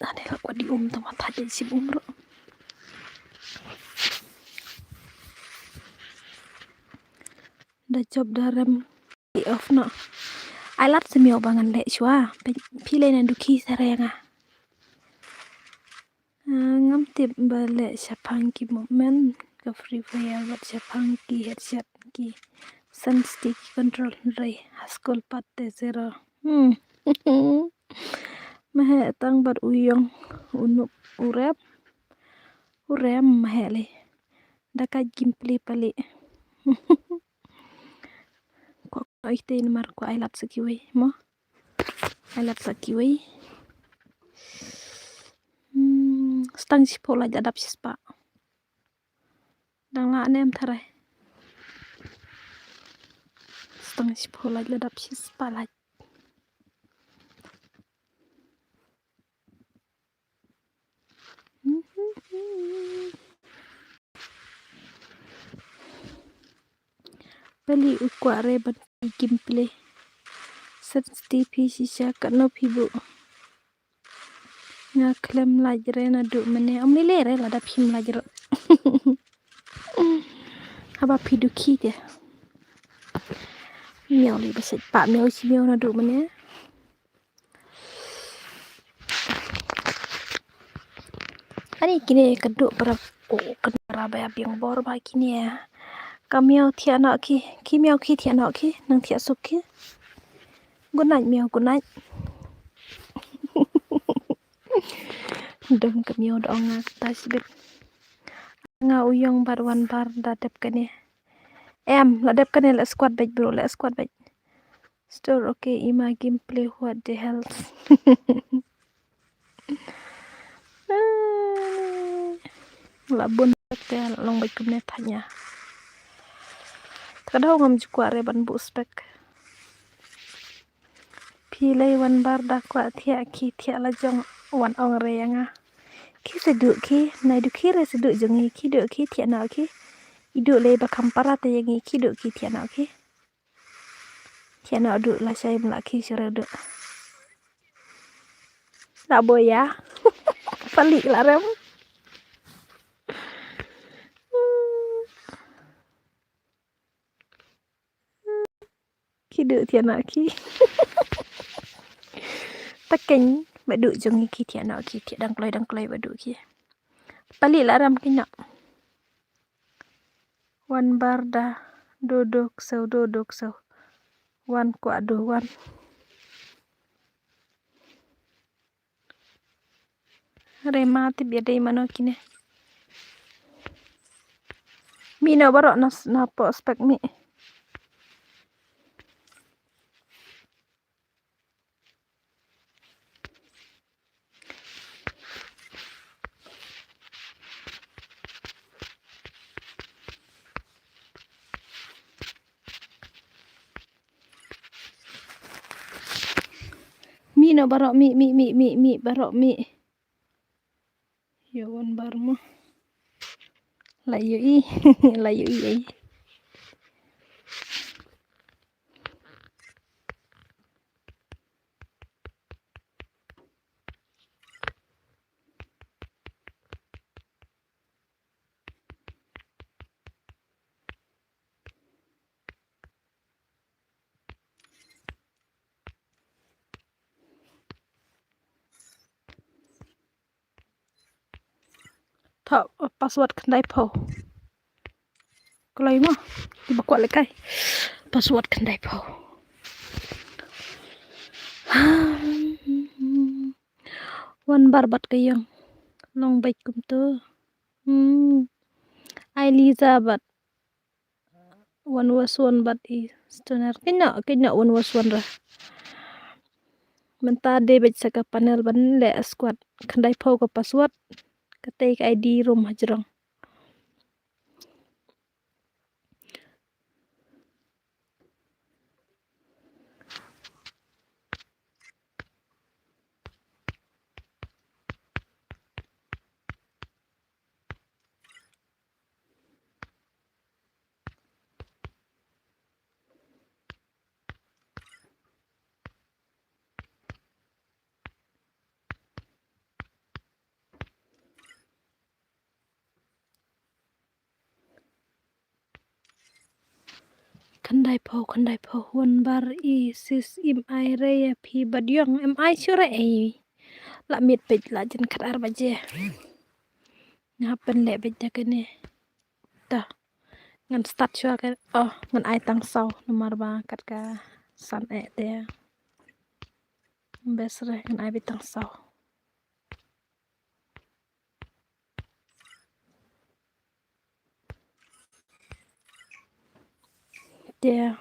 Ane la kwah di um tang ma thait dei sim um ruh. Da jop da rem. Off noh. Ai lad simiaw ba ngan leh shuwa. Phi leh na dukhi sareng ah. Ah, ngam tip ba leh shaphang ki movement ka Free Fire bad shaphang ki headshot ki sensitivity control rai ha school pat te zero. Hmm. Mahe tang bad u yong u nup u rep. U rem mahe le. Da ka gameplay pali. Ko oi te namar ko ai lad sa kiwei mo. Ai lad sa kiwei. Hmm, stang shiphew lait la dap shispah. Dang la nem tharai. Stang shiphew lait la dap shispah lait. Pali u kwah re ban gameplay. Sensitivity shisha katno phi buh. Nga khlem lait re naduh mynne. Ym lei lei re lada phim lait re. Haba phi dukhi te. Miaw lei ba sait pa miaw shi miaw naduh mynne. Ani kine ka duk para ko kan para ba biang bor ba kine. Ka miaw thiah noh ki, ki miaw ki thiah noh ki, nang thiah suk ki. Good night miaw, good night. Dum ka miaw da ong nga ta sibit. Nga u yong bad wan bar da dep kane. Em, la dep kane la squad bait bro, la squad bait. Store, okay, ima gameplay what the hell. La bun te long bait kumne thanya. Ka dau ngam ju kwah re ban buh spek. Phi lei wan bar da kwah thiah ki thiah la jong wan ong re ïa nga. Ki sa duh ki, nai duh ki re sa duh jong ngi, ki duh ki thiah noh ki. I duh lei ba kham para te ïa ngi, ki duh ki thiah noh ki. Thiah noh duh la shai mla ki shuh re duh. La boya. Palik la rem. Ki duh thiah noh ki. Takeng ba duh jong ki thiah noh ki, thiah dang kloi dang kloi ba duh ki. Palik la rem ki noh. Wan bar da do do ksew do do ksew. Wan kwah do wan. Re ma tip ïa dei mano kine. Mi no baroh na s-, na poh spek mi. Mi no baroh mi, mi, mi, mi, mi, baroh mi. Ïa wan bar mo. La ïohi, la ïohi ei. Thoh, password khyndai phew. Kloi mo, kiba kwah lehkai. Password khyndai phew. Wan bar bad ka ïong. Long beit kumto. Hmm. Ai Liza bad wan was wan bad i stoner. Kynnoh, kynnoh wan was wan ra. Mynta dei beit sa ka panel ban leh squad. Khyndai phew ka password. Katei ka I D room hajrong. Khyndai phew, khyndai phew, wan bar i sis, im ai re ïa phi bad ïong, im ai shuh re ei. La miet peit la jan khatar baje. Nga hap ban leh beit da kane. Ta. Ngan start shuwa ka. Oh, ngan ai tang saw namar ba kat ka san eh te. Best re ngan ai beit tang saw. Te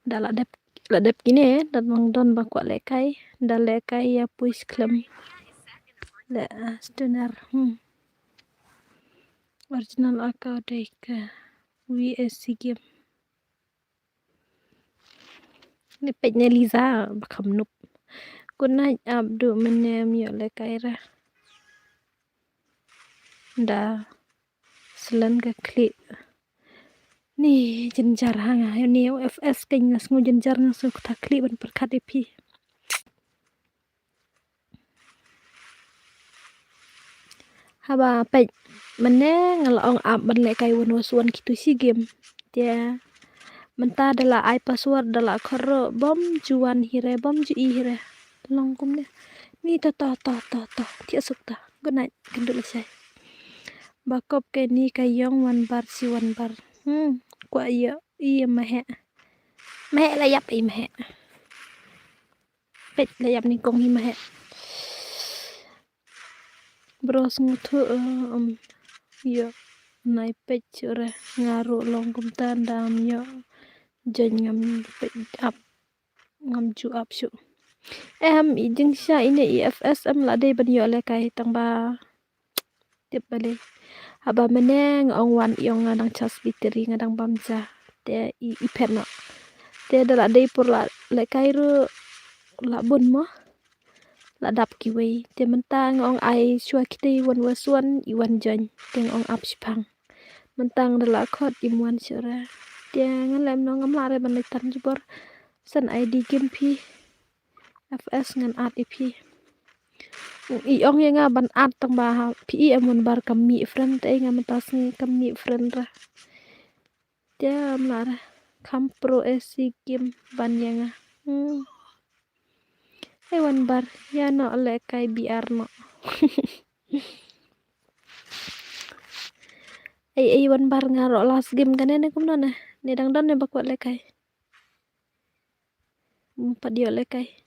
da la dep, la dep kine, da nang don ba kwah lehkai, da lehkai ïa pui skhem. Le uh, Stunner. Hmm. Original account dei ka V S C game. Ni peit ne Liza ba kham nup. Good night Abdu, mane em ïoh lehkai re. Da selen ka khlieh. Ni jynjar ha nga, ni F S ka nga sngew jynjar, nga sngew kata khlieh ban pyrkhat ïa phi. Haba peit mane nga la ong ap ban lehkai one versus one kito shi game. Te mynta da la ai password da la khot ruh bym ju wan hi re, bym ju i hi re. Long kumne. Ni to to to to to. Thiah suk to. Good night. Kynduh lashai. Ba kop kane ka ïong wan bar shi wan bar. Hmm. Kwah ïa i ma heh. Ma heh la ïap i ma heh. Peit la ïap ni kong hi ma heh. Bro sngewthuh, eh, um, ïoh nai peit shuh re, nga ruh long kumta, da ym ïoh join ngam peit ap, ngam ju ap shuh. Em, i jingshisha ine i F S em la dei ban ïoh lehkai tang ba tip balei. Haba mane nga ong wan ïong nga dang charge battery nga dang bam ja. Te i, i phet noh. Te da la dei por la lehkai ruh la bun mo. La dap kiwei. Te mynta nga ong ai shuwa kita i one versus one i wan join. Te nga ong ap shipang. Mynta nga da la khot im wan shuh re. Te nga lem noh ngam lah re ban leit tan jubor. San I D game phi. F S ngan add ïa phi. I ong ïa nga ban add tang ba ha phi i em wan bar kam mih friend te nga mynta sngi kam mih friend re. Te ym lah re. Kham pro A C game ban ïa nga. Hmm. Ei wan bar ïa noh lehkai B R noh. Ei ei wan bar nga ruh last game kane ne kumno ne. Ne dang don ne ba kwah lehkai. Ym pat ïoh lehkai.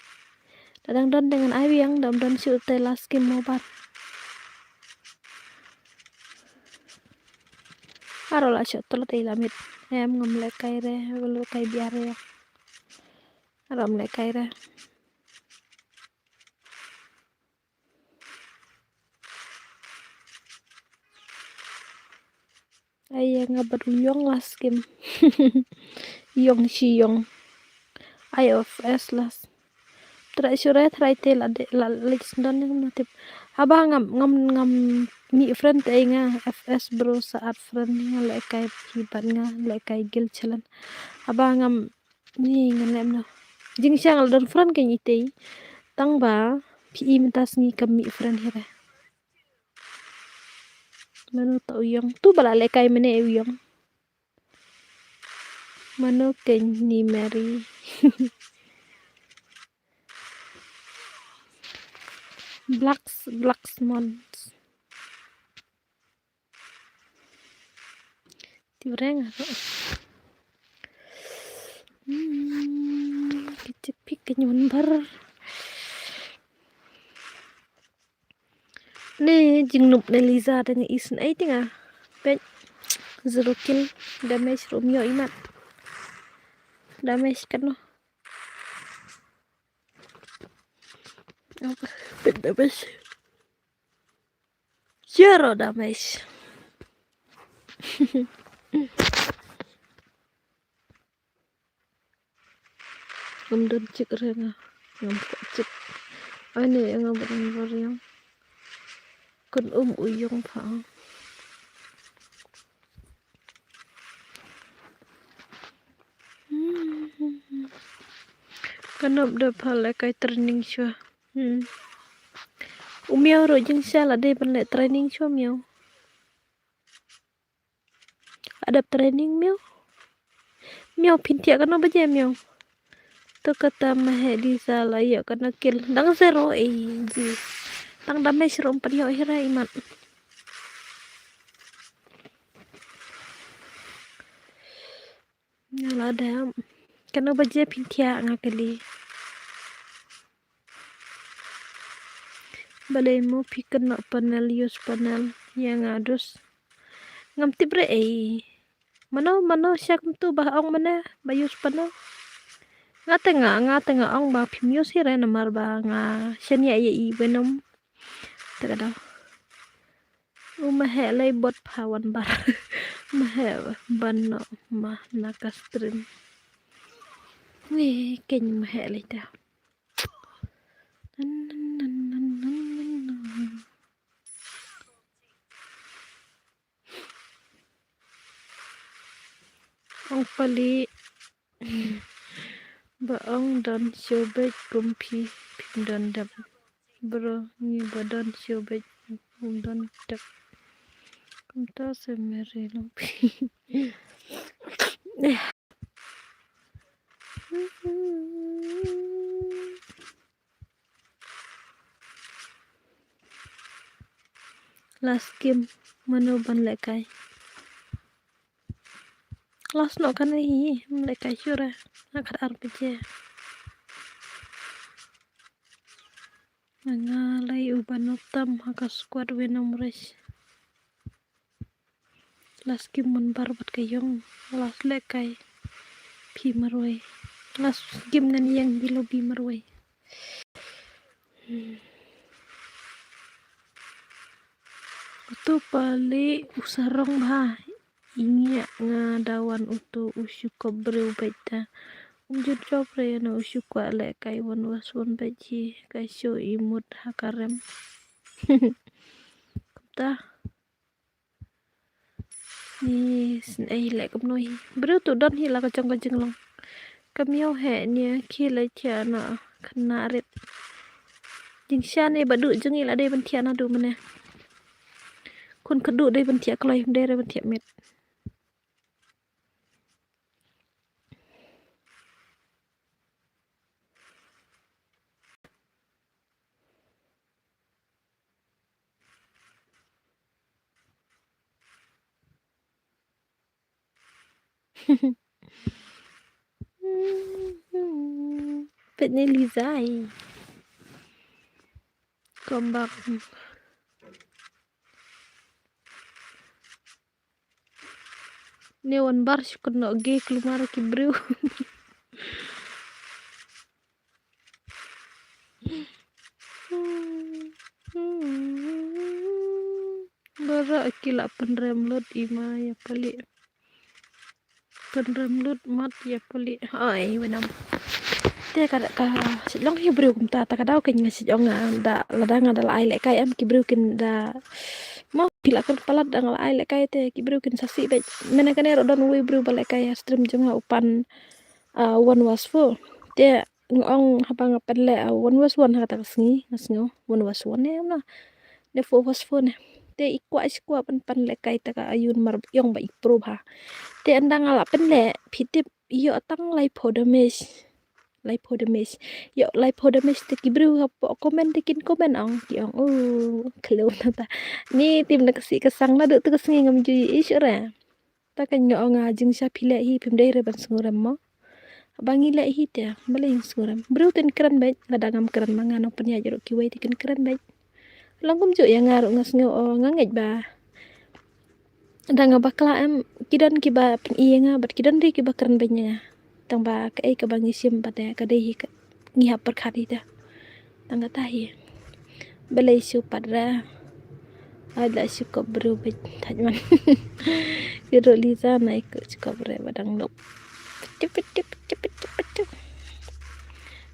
Da dang don te ngan ai biang, da ym don shuh te last game mo bar. Aro la shuh tlot ei la miet. Em ngam lehkai re, lehkai B R re. Aro ym lehkai re. Ai ïa nga bad u ïong last game. Ïong shi ïong. Ai F S last. Trai shuh re trai te la de la leit sdon ne ngam tip. Haba ngam ngam ngam mih friend te ai nga F S bro sa add friend nga lehkai phi bad nga lehkai guild challenge. Haba ngam Ni ngan lem noh. Jingshisha nga la don friend kein itei. Tang ba phi i mynta sngi kam mih friend hi re. Mano ta u ïong. Tu ba la lehkai mane u ïong. Mano kein ni Mary. Blacks, Blacks Mons. Ti reng aro. Hmm, ki chipik ki nyun bar. Ni jingnup ne Liza dang is na ai tinga. Pet zero kill damage rum yo imat. Damage kano. Apa? Pet damage. Zero damage. Ngam don chik re nga. Ngam kwah chik. Ai ne nga bad ngam bor yang. Kun um u yong pha. Kan up da pha le kai training shwa. Hmm. U miau ro jing sha la dei ban le training shwa miau. Adap training miaw. Miaw phin thiah katno baje miaw. To kata ma heh Lisa la ïoh katno kill. Dang zero ei ji. Tang damage ruh ym pat ïoh hi re imat. Nga la dep. Katno baje phin thiah nga kylli. Balei mo phi kynnoh panel, use panel ïa nga dus. Ngam tip re ei. Mano mano sha kumtu ba ong mane ba use panel. Nga te nga, nga te nga ong ba phim use hi re namar ba nga shaniah ïa i Venom. Te ka dei. U ma heh lei bot pha wan bar. Ma heh ban noh ma na ka stream. Wi keiñ ma heh lei ta. Ong pali. Ba ong don shu beit kum phi, phim don dep. Bro, ngi ba don shu beit kum don dep. Kumta se meri long phi. Last game mano ban lehkai. Last noh kane hi, ym lehkai shuh re. Nga khat ar baje. Nga lei u ban tam ha ka squad Venom Rush. Last game man bar bad ka ïong. Last lehkai phi marwei. Last game ngan ïeng bilo bi marwei. Utu pali u sarong bha. Ingia nga dawan utu u shu kop briew beit ta. Um jut jop re na u shu kwah lehkai wan was wan beit hi kai shu imut ha ka rem. Kumta. Ni snei leh kumno hi. Briew tu don hi la ka jong ka jinglong. Ka miaw heh nia khi leh chia na khana rit. Jingsha ne ba duh jong i la dei ban thiah naduh mane. Khun ka duh dei ban thiah kloi, ym dei re ban thiah met. Peit ne Liza i. Come back. Ne wan bar shu kynnoh ge kulmar ki briew. Bara ki la pynrem lut i ma ïa pali. Pynrem lut mat ïa pali. Ai, Venom. Te ka, ka, shu long hi briew kumta, ta ka daw keiñ nga shu ong nga da, lada nga da la ai lehkai em ki briew kin da. Mo phi la kren palat da nga la ai lehkai te ki briew kin sa sih beit. Mynne kane ruh don uwei u briew ba lehkai ha stream jong nga u pan, ah, one was four. Te nga ong haba nga pynleh, ah, one was one ha kata ka sngi, nga sngew one was one ne em na. Ne four was four ne. Te i kwah, i kwah ban pan lehkai ta ka ïoh mar ïong ba i pro bha. Te ynda nga la pynleh, phi tip ïoh tang laiphew damage. Laiphew damage. Ïoh laiphew damage te ki briew hapoh comment te kin comment ong, ki ong, oh, khlem na ta. Ni tim na ka sih ka sang naduh tu ka sngi ngam ju ïohi shuh re. Ta keiñ nga ong nga jingsha phi leh hi phim dei re ban sngewrem mo. Ba ngi leh hi te balei ngi sngewrem. Briew te kin kren beit, lada ngam kren ma nga nongpynïaid ruh kiwei te kin kren beit. Long kumjuh ïa nga ruh nga sngew o nga ngeit ba. Da nga bakla em ki don kiba pyni ïa nga bad ki don ri kiba kren beiñ ïa nga. Tang ba kaei kaba ngi shim bad ïa ka dei hi ka ngi hap pyrkhat hi ta. Tang kata hi. Balei shu pat ra. Ai la shu kop briew beit thait man. Ki ruh Liza na iko shu kop re ba dang nop. Tip tip tip tip tip tip.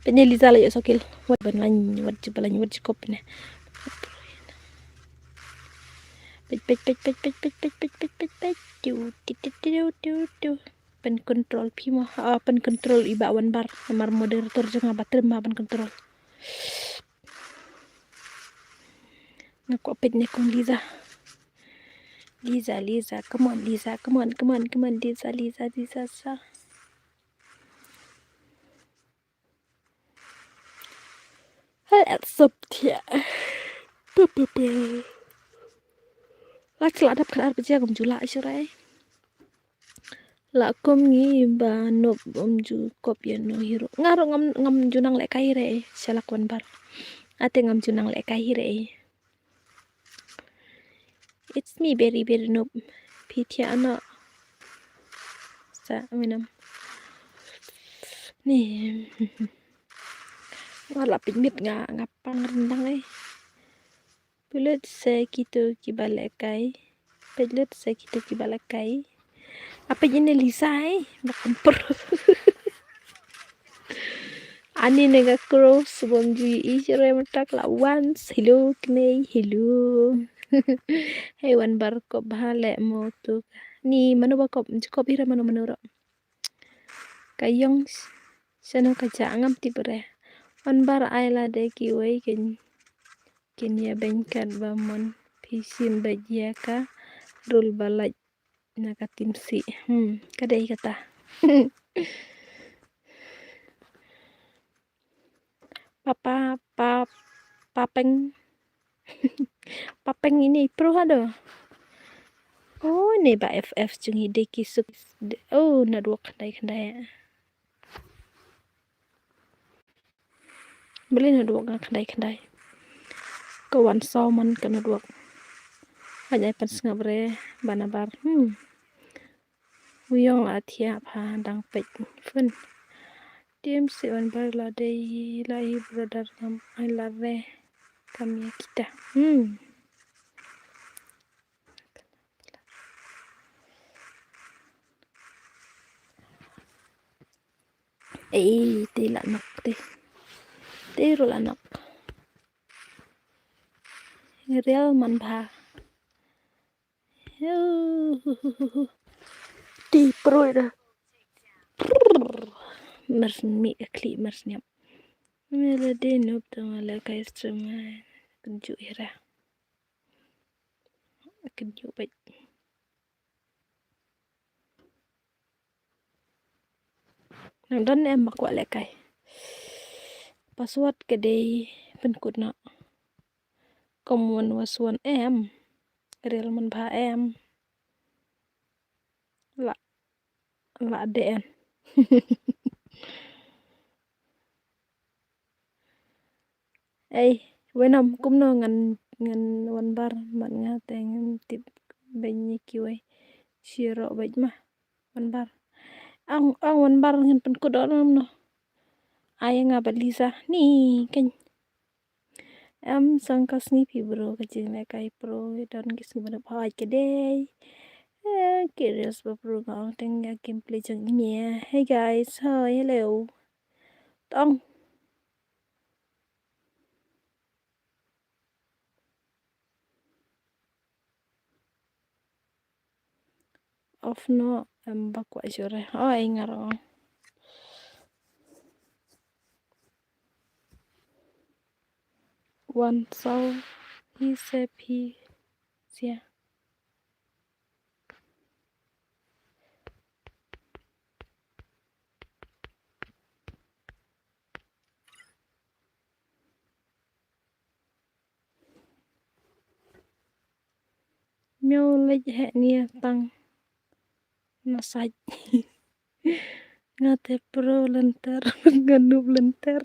Pynne Liza la ïoh sokil. Wat ban lain wat ju ba lain wat ju kop ne. Peit peit peit peit peit peit peit peit peit peit peit. Tiu tiu tiu tiu tiu tiu. Pyn control phi mo. Ah, pyn control i Bah Wanbar. Namar moderator jong nga ba trem ba pyn control. Nga kwah peit ne kong Liza. Lisa, Lisa, come on, Lisa, come on, come on, come on, Lisa, Lisa, Lisa, sa. Hal at sop thiah. Pu, pu, pu. La chla dap kar ar baje ngam ju lah shurai. La kum ngi ba Nop um ju kop ïa no hi ruh. Nga ruh ngam, ngam ju nang lehkai hi re. Shalak wan bar. Ate ngam ju nang lehkai hi re. It's me, Berry, Berry Nop. Phi thiah ano. Sa, minam. Ni. Nga la pynmit nga, nga pang rendang eh. Peit lut se kito kiba lehkai. Peit lut se kito kiba lehkai. Apa jine Lisa eh? Ba kam per. Ani nega cross bom ju i shurai mynta la once. Hello, kne, hello. Hey, wan bar kop bha leh mo tu. Ni mano ba kop, ju kop ira mano mano ro. Ka yong shano ka ja ngam tip re. Wan bar ai lade kiwei kin, kin ïa beiñ kat ba mon phi shim beit ïa ka rul ba lait na ka tim si. Hmm, ka dei kata. Papa, pa, papeng. Papeng ini pro hado. Oh, ni ba F F jong i dei ki suk. Oh, na duak khandai khandai. Beli na duak nga khandai khandai. Ka wan saw man ka na duak. Hanya pan sngap re bana bar. Hmm. Uyong la thiah pha dang peit fun. Tim si wan bar la dei la i brother ngam ai la re. Kam ïa kita. Hmm. Ei, te la nok te. Te ru la nok. Real man bha. Ti proi da. Mers mi akli mers nyap. Mela de nop tong ala kai strem. Kunju ira. Kunju bait. Nang don em ba kwah lehkai. Password ka dei pynkut noh. Kum wan was wan em. Real man bha em. La, la de en. Ei, wei nam kumno ngan, ngan wan bar mat nga te ngam tip beiñ ïa kiwei. Shiro beit ma wan bar. Ang, ang wan bar ngan pynkut ot nam no. Ai nga ba Lisa ni kan. Em song ka sngi phi bro ka jinglehkai pro don ki sngi ba da phai ka dei. Eh, curious ba pro nga ong teng ïa gameplay jong i mia. Hey guys, hi, hello. Tong. Off no em ba kwah jure. Oh, ai ngar ong. Wan saw hi se phi sia. Miaw leit heh nia tang na sait. Nga te pro lynter, nga noob lynter.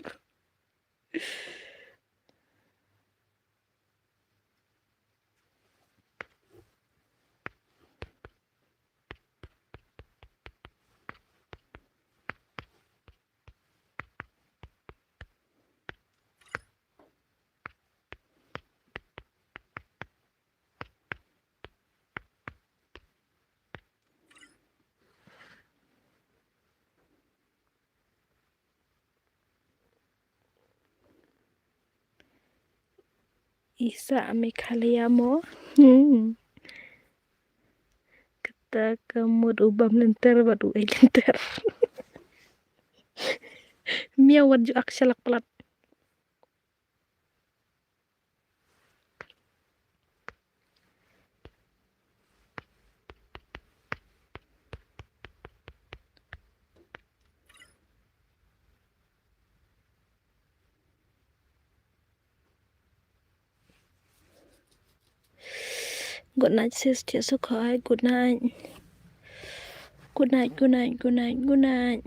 Isa Meghalaya mo. Hmm. Kata ka mut u bam lynter bad u ei lynter. Miaw wat ju ak shalak palat. Good night sis, thiah suk hoi. Good night. Good night, good night, good night, good night.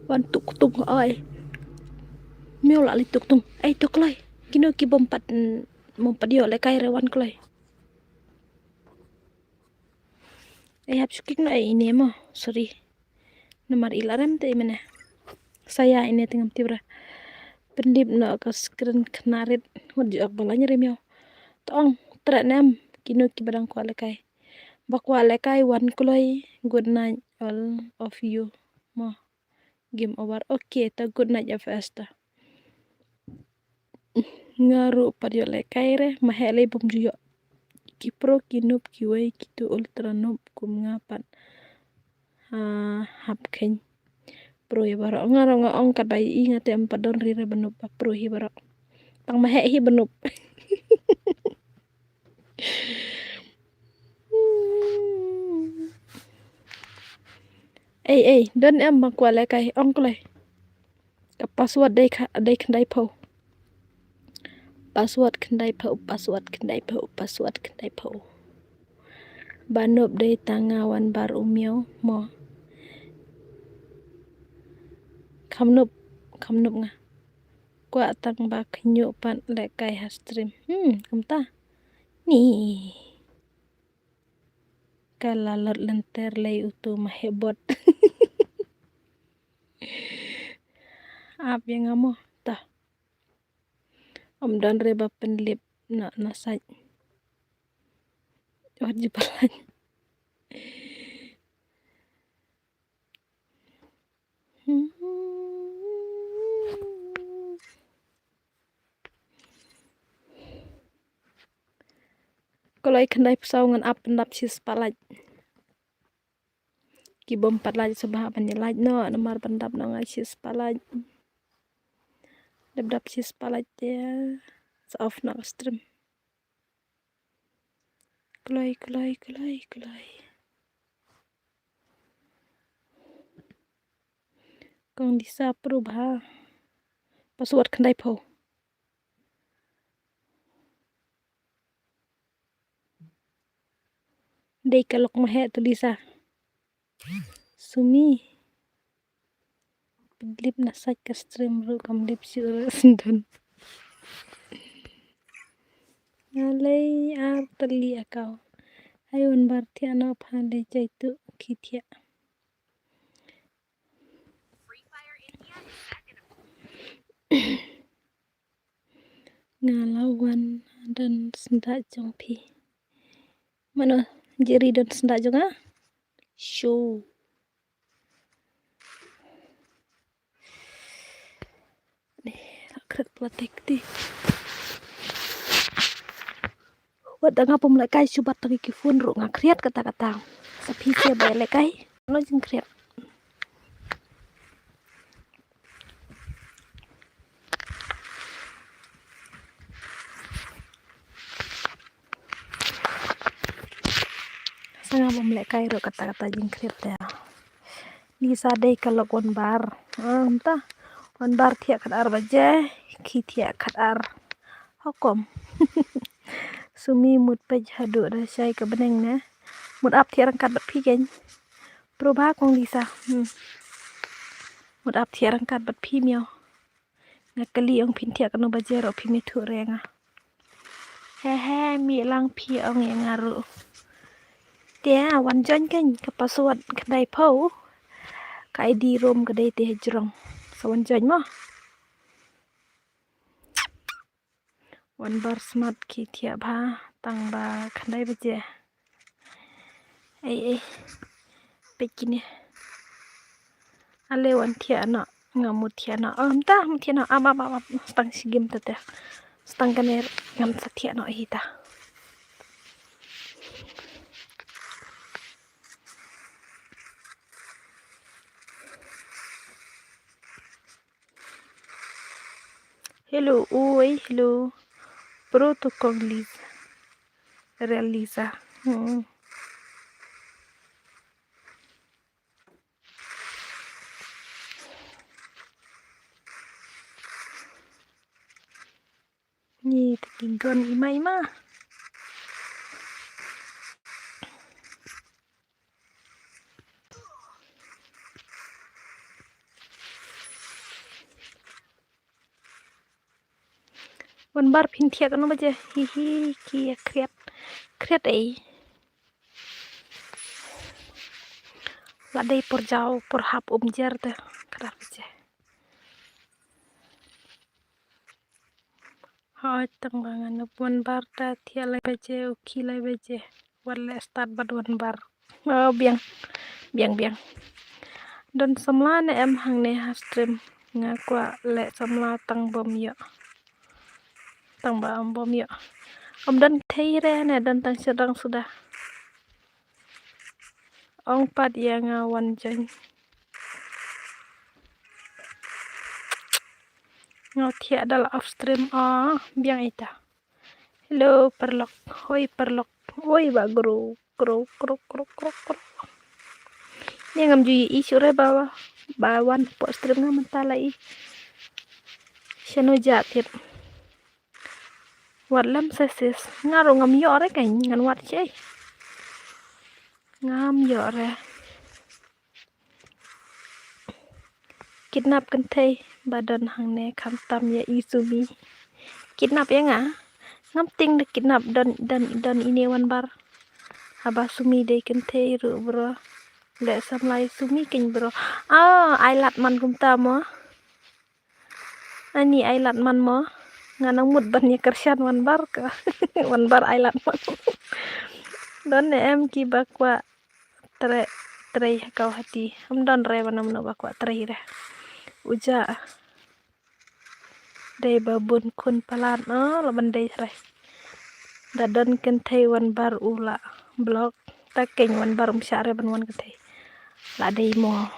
Wan tuk tuk oi. Miau la li tuk tuk. Ai tuk lai. Kino ki bom pat, bom pat ïoh lehkai re wan kloi. Ai hap shuking no ai ine mo. Sorry. Namar i la rem te i mene. Saya ine te ngam tip ra. Pyndip noh ka screen khynnah rit. Wat ju ok ba laiñ re miau. To ong, treh ne em kino kiba dang kwah lehkai. Ba kwah lehkai wan kloi. Good night all of you. Mo. Game over. Okay, ta good night F S ta. Nga ruh pat ïoh lehkai re, ma heh lei bym ju ïoh. Ki pro ki noob kiwei kitu ultra noob kum nga pat. Ha, hap kheiñ. Pro hi baroh. Nga ruh nga ong katba i nga te em pat don ri re ba noob, ba pro hi baroh. Tang ma heh hi ba noob. Ei ei, don em ba kwah lehkai, ong kloi. Ka password dei kha, dei khyndai phew. Password khyndai phew, password khyndai phew, password khyndai phew. Ba noob dei tang nga wan bar u miau mo. Kham noob, kham noob nga. Kwah tang ba khñiuh pat lehkai ha stream. Hmm, kumta. Ni. Ka la lot lynter lei utu ma heh bot. Ap ïa nga mo ta. Ym don re ba pynlip na na sait. Wat ju pynlait. Kloi khyndai phew saw ngan ap pyndap shispah lait. Ki bym pat lait sngewbha ban ïa lait noh namar pyndap noh nga shispah lait. Dep dap shispah lait te sa off noh ka stream. Kloi, kloi, kloi, kloi. Kong Disa pro bha. Password khyndai phew. Dei ka lok ma heh tu Disa. Sumi. Pynlip na sait ka stream ruh kam lip shuh ruh sndon. Nga lei ar tylli account. Ai wan bar thiah noh pha lei jaitu ki thiah. Nga la wan don snda jong phi. Mano jeri don snda jong nga? Show. Ni la kret platek ti. Wat da nga pom lehkai shubat tang ki phone ruh nga kriat kata kata. Sa phi sia bai lehkai. No jing kriat. Sa nga bym lehkai ruh kata kata jingkriat te. Ni sa dei ka lok wan bar. Ah, mynta wan bar thiah khat ar baje, ki thiah khat ar. Hokom. Sumi mut peit haduh da shai ka bneng ne. Mut ap thiah ryngkat bad phi keiñ. Probha kong Lisa. Hmm. Mut ap thiah ryngkat bad phi miaw. Nga kylli ong phin thiah kano baje ruh phim ïathuh re nga. He he, mih lang phi ong ïa nga ruh. Te wan join keiñ ka password khyndai phew. Ka I D room ka dei te hajrong. Sa wan join mo. Wan bar smat ki thiah bha tang ba khyndai baje. Ei ei. Peit kine. Ale wan thiah noh, nga mut thiah noh. Oh, mynta mut thiah noh. Am am am am. Stang shi game te te. Stang kane ngam sa thiah noh hi ta. Hello, oi, hello. Pro to kong Lisa. Real Lisa. Hmm. Ni te ki gon ima ima. Wan bar phin thiah kano ba je. Hi hi, ki ïa khriat. Khriat ei. La dei por jaw por hap um jer te. Khriat ba je. Hooid, tang ba ngan wan bar ta thiah lai baje, u khie lai baje. Wat leh start bad wan bar. Oh, biang. Biang, biang. Don samla ne em hangne ha stream. Nga kwah leh samla tang bym ïoh. Tang ba ym bym ïoh. Ym don thei re ne don tang syrang suda. Ong pat ïa nga wan join. Nga thiah dal off stream, oh, biang ita. Hello, paralok. Hoi, paralok. Oi, ba gru, gru, gru, gru, gru, gru. Ni ngam ju i sure ba, ba wan hapoh stream nga mynta la i. Shano ja tip. Wat lem se sis. Nga ruh ngam ïoh re kan ngan wad shei. Ngam ïoh re. Kidnap kynthei ba don hangne khamtam ïa i Sumi. Kidnap ïa nga. Ngam tieng da kidnap don, don, don ine wan bar. Haba Sumi dei kynthei ruh bro. Leh samla ïa Sumi kein bro. Ah, ai lad man kumta mo. Ani ai lad man mo. Nga nang mut ban ïa kyrshan wan bar ka. Wan bar ai lad man. Don ne em ki ba kwah trei, trei ha kaw hati. Ym don re ba nam no ba kwah trei re. Uja. Dei ba bun khun palat, oh, la ban dei re. Da don kynthei wan bar u la block. Ta kein wan bar um shah re ban wan kynthei. La dei mo.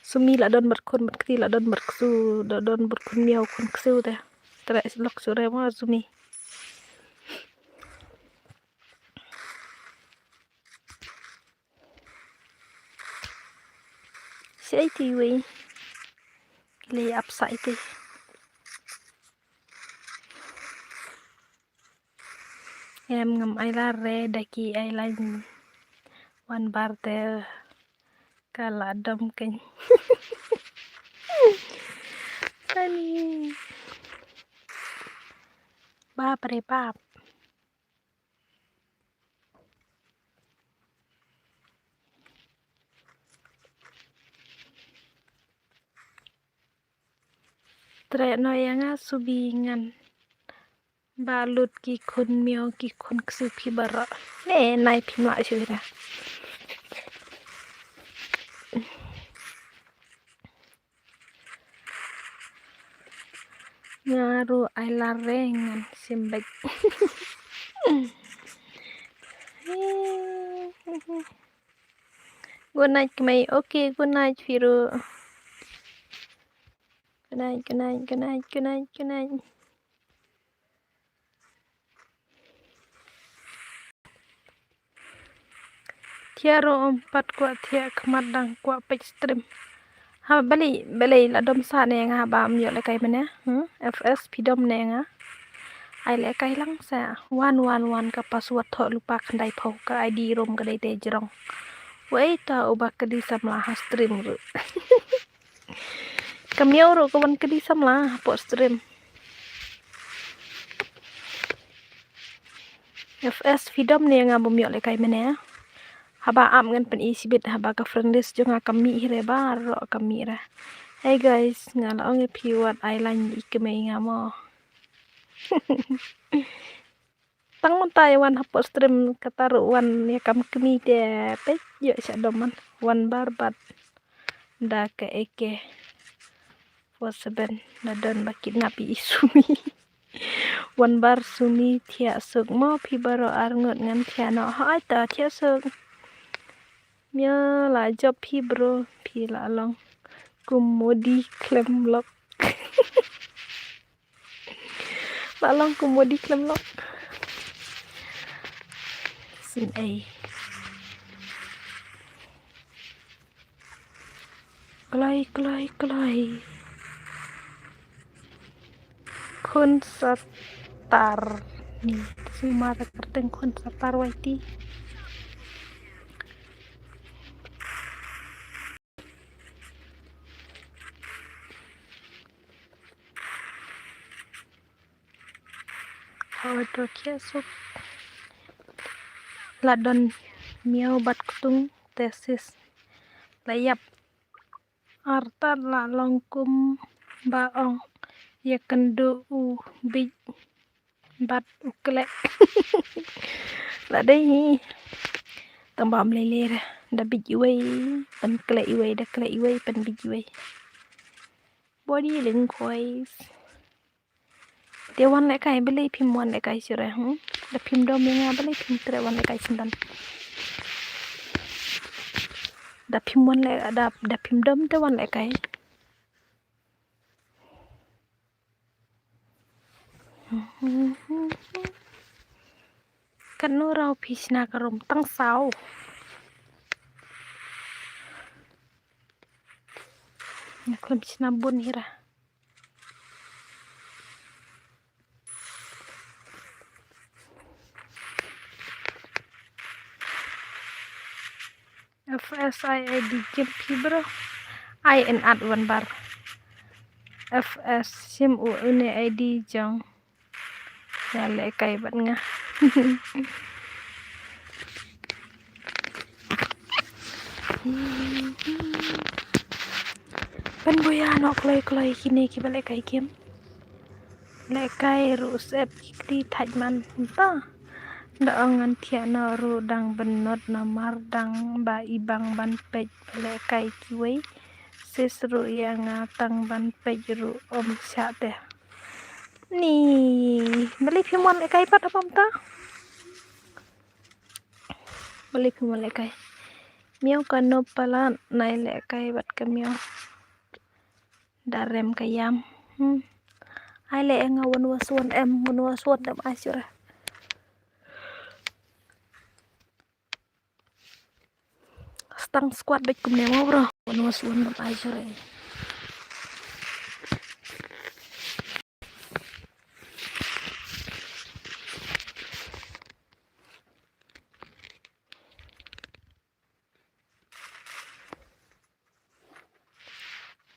Sumi la don bad khun bad kti la don bad ksu, la don bad khun miaw khun ksu te. Trei lok sure mo Sumi. Sei ti wei. Ki lei ap sa iti. Em ngam ai lar re da ki ai lain wan bar te ka la dom kein. Ani. Bap re bap. Trei noh ïa nga Sumi ngan ba lut ki khun miaw ki khun ksu phi baroh. Ne nai phim lah shuh ïa nga. Nga ruh ai lar re ngan sim beit. Good night kmai. Okay, good night phi ruh. Good night, good night, good night, good night, good night. Thiah ruh ym pat kwah thiah khmat dang kwah peit stream. Ha balei balei la dom sa ne nga ba ym ïoh lehkai mane. Hmm? F S phi dom ne nga. Ai lehkai lang sa. Wan wan wan ka password thoh lypa khyndai phew ka I D rum ka dei te jrong. Wei ta uba kylli samla ha stream ruh. Ka miaw ruh ka wan kylli samla hapoh stream. F S phi dom ne nga bym ïoh lehkai mane. Haba ap ngan pyni shibit haba ka friend list jong nga ka mih hi re baroh ka mih re. Hey guys, nga la ong ïa phi wat ai lain i kmie nga mo. Tang mynta ïa wan hapoh stream kata ruh wan ïa kam kmie te peit ïoh sha dom man wan bar bad da ka A K four seven da don ba kidnap i Sumi. Wan bar Sumi thiah suk mo phi baroh ar ngut ngan thiah noh ha ai ta thiah suk. Mia la jop phi bro phi la long kum Modi khlem lok. La long kum Modi khlem lok. Sin ei. Kloi kloi kloi. Khun Satar. Ni, sngewma da kyrteng Khun Satar Y T. Hawa dua kia suk. La don miaw bad ktung te sis. La ïap. Artat la long kum ba ong ïa kynduh u bit bad u klek. La dei hi. Tang ba ym lei lei re. Da bit iwei, pan klek iwei, da klek iwei, pan bit iwei. Body lengkois. Te wan lehkai, balei phim wan lehkai shuh re, hmm? Da phim dom ïa nga, balei phim treh wan lehkai sngewdon. Da phim wan leh, da, da phim dom te wan lehkai. Katno raw phi shna ka rum tang saw. Nga khlem shna bun hi ra. F S I I D game phi bro. Ai en at wan bar. F S sim u une I D jong. Ïa lehkai bad nga. Pynbuya noh kloi kloi kine kiba lehkai game. Lehkai ruh sep ki kti thait man mynta. Da ong ngan thiah noh ruh dang bynnud namar dang ba i bang ban peit lehkai kiwei. Sis ruh ïa nga tang ban peit ruh ym shah te. Ni, balei phim wan lehkai pat haba mynta? Balei phim wan lehkai? Miaw ka nop palat, nai lehkai bad ka miaw. Da rem ka ïam. Hmm. Ai leh nga wan was wan em, wan was wan em ai shuh re. Stang squat bad kumne mo bro. Wan was wan em ai shuh re.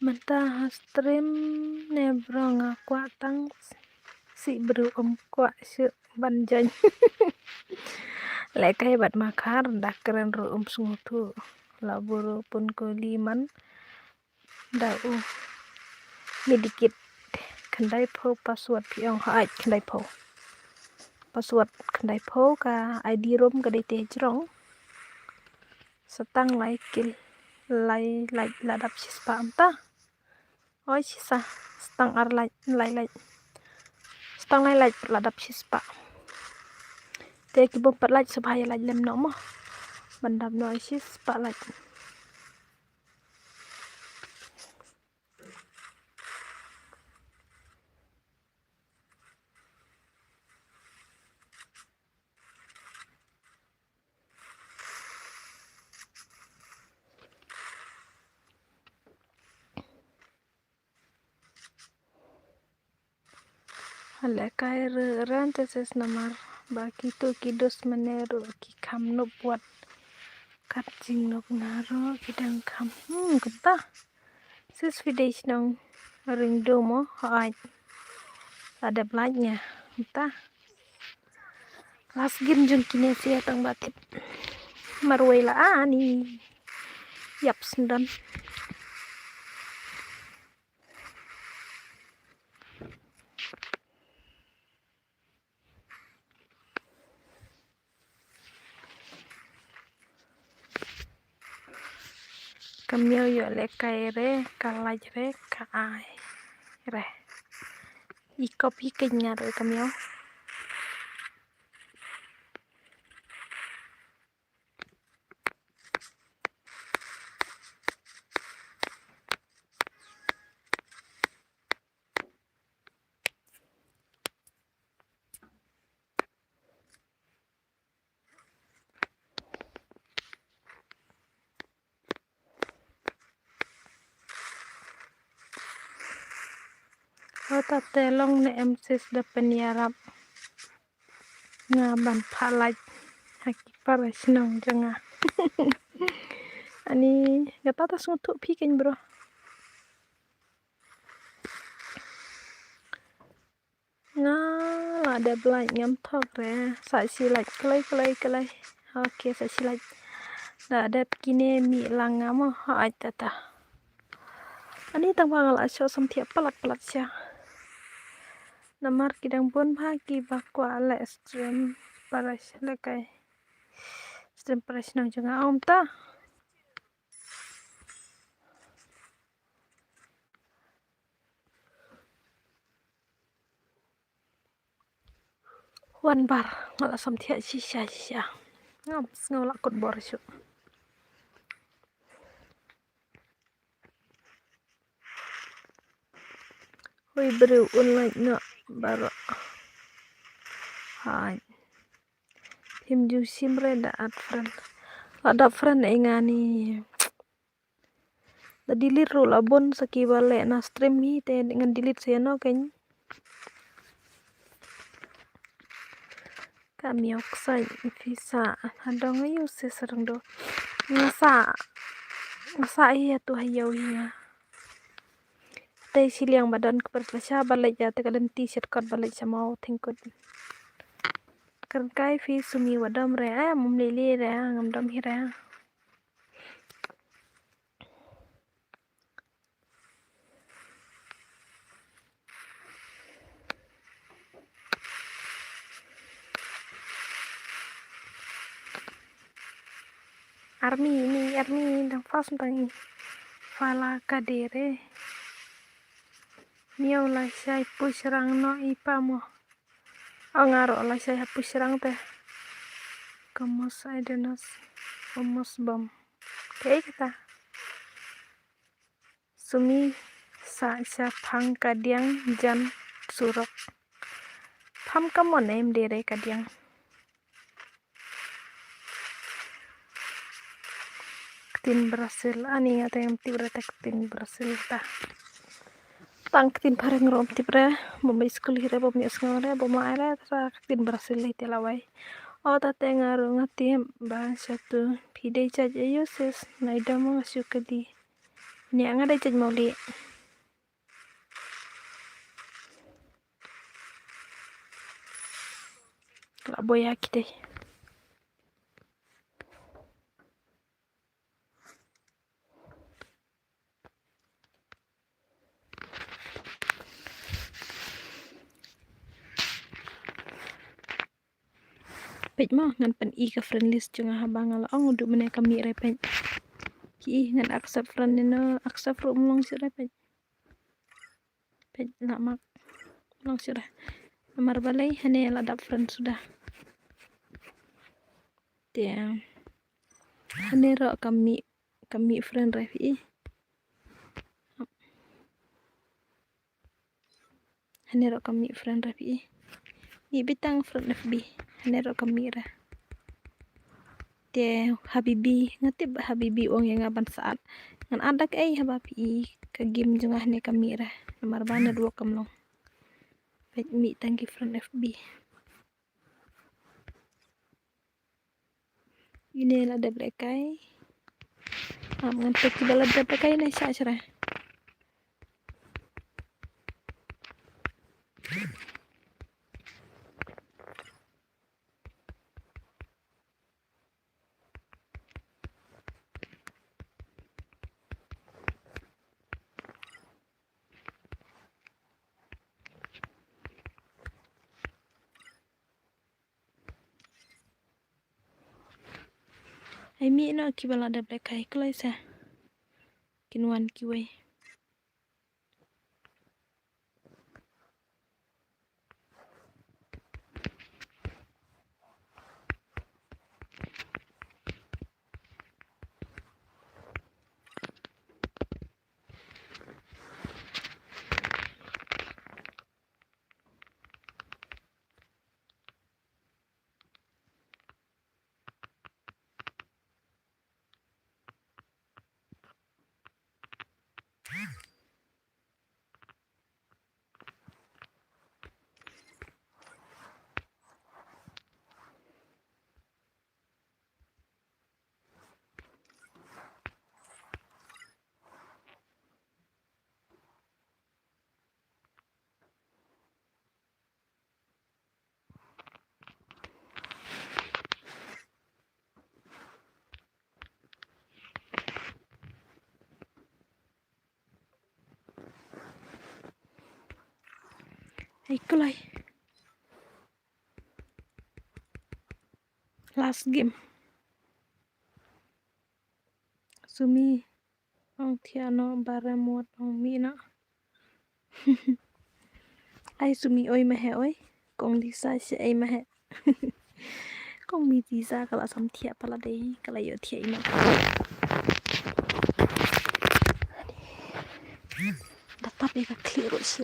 Mynta ha stream ne bro nga kwah tang sih bru um kwah shuh ban join. Lehkai bad makhar da kren ruh um sngewthuh. La buru pun kuli man da u medikit. Khyndai phew password phi ong ha ai khyndai phew. Password khyndai phew ka I D rum ka dei te jrong. Sa tang lai kil lai lait la dap shispah mynta. Oi shisa, sa tang ar lait, lai lait. Sa tang lai lait la dap shispah. Te ki bym pat lait sngewbha ïa lait lem noh mo. Ban dap noh shispah lait. Lehkai re ran te sis namar ba kito ki dus mane ruh ki kham nop wat. Kat jingnob nga ruh ki dang kham. Hmm, kumta. Sis phi dei shnong ring do mo, hooid. La dep lait nga. Kumta. Last game jong kine sia tang ba tip. Marwei la ani. Yap sendon. Ka miaw ïoh lehkai re, ka lait re, ka ai re. I kop i keiñ nga re ka miaw. Ota te long ne em sis da pynïarap nga ban pha lait ha ki para shnong jong nga. Ani kata ta sngewthuh phi kein bro. Nga la dep lait ngam thok re. Sa shi lait kloi kloi kloi. Okay, sa shi lait. Da dep kine mi lang nga mo ha ai tata. Ani tang ba nga la sho samthiah palat palat sha. Namar ki dang bun bha ki ba kwah leh stream para sha leh kai. Stream para shnong jong nga om ta. Wan bar nga la samthiah shisha shisha. Ngam sngew la kut bor shuh. Hui briew un lait noh baroh. Hai. Phim ju shim re da add friend. La da friend ei nga ni. Da delete ruh la bun sa ki ba leh na stream hi te ngan delete sa ïano kein. Ka miok sa phi sa ha dong ïu se sarang do. Nga sa nga sa hi ha tu ha ïew hi nga. Te shiliang ba don kper la sha ba leh ja te ka lynti shet kot ba leh sha mau thingkut. Kren kai phi sumi wa dom re a mum lili re a ngam dom hi re a. Army ni army dang fast dang i. Fala kadere. Miau la shai push rang no i pamo. Ong aro la shai ha push rang te. Kamos aidenos. Kamos bom. Te kita. Sumi sa sha phang kadiang jan surok. Pham kamon em dere kadiang. Ktin Brazil ani nga teng tip reta ktin Brazil ta. Tang ktin phareng rom tip re. Bom bai skul hire bom ya sngaw re bom ai re tra ktin Brazil le te lawai. O ta te nga ro nga tip ba satu pide chaj ayo sis nai dam nga shu kadi. Nya nga dai chaj mau li. La boya kite. Peit mo ngan pyn-i ka friend list jong nga haba nga la ong u duk mynne ka mih re peit. Ki i ngan accept friend ne no accept ruh mlong shuh re peit. Peit la mak mlong shuh re. Namar balei hane la dap friend suda. Te hane ro ka mih ka mih friend re phi i. Hane ro ka mih friend re phi i. Mih bitang friend F B. Hane ro ka mih re. Te habibi nga tip habibi ong ya nga ban saat. Ngan adak ei haba phi i ka game jong nga hane ka mih re. Namar ba na dua kam long. Peit mih tang ki friend F B. Ine la dep leh kai. Am ngan tek kiba la dep leh kai ne sha shra. Ai mi no kiba la dep leh kai kloi sa. Kin wan kiwei. Ai kulai. Last game. Sumi. Ong thiah noh, barem wat ong mih noh. Ai Sumi oi ma he oi. Kong Lisa shi ai ma he. Kong mi Lisa ka la sam thiah palat dei, ka la ïoh thiah i noh. Da tap ïa ka khlieh ruh shi.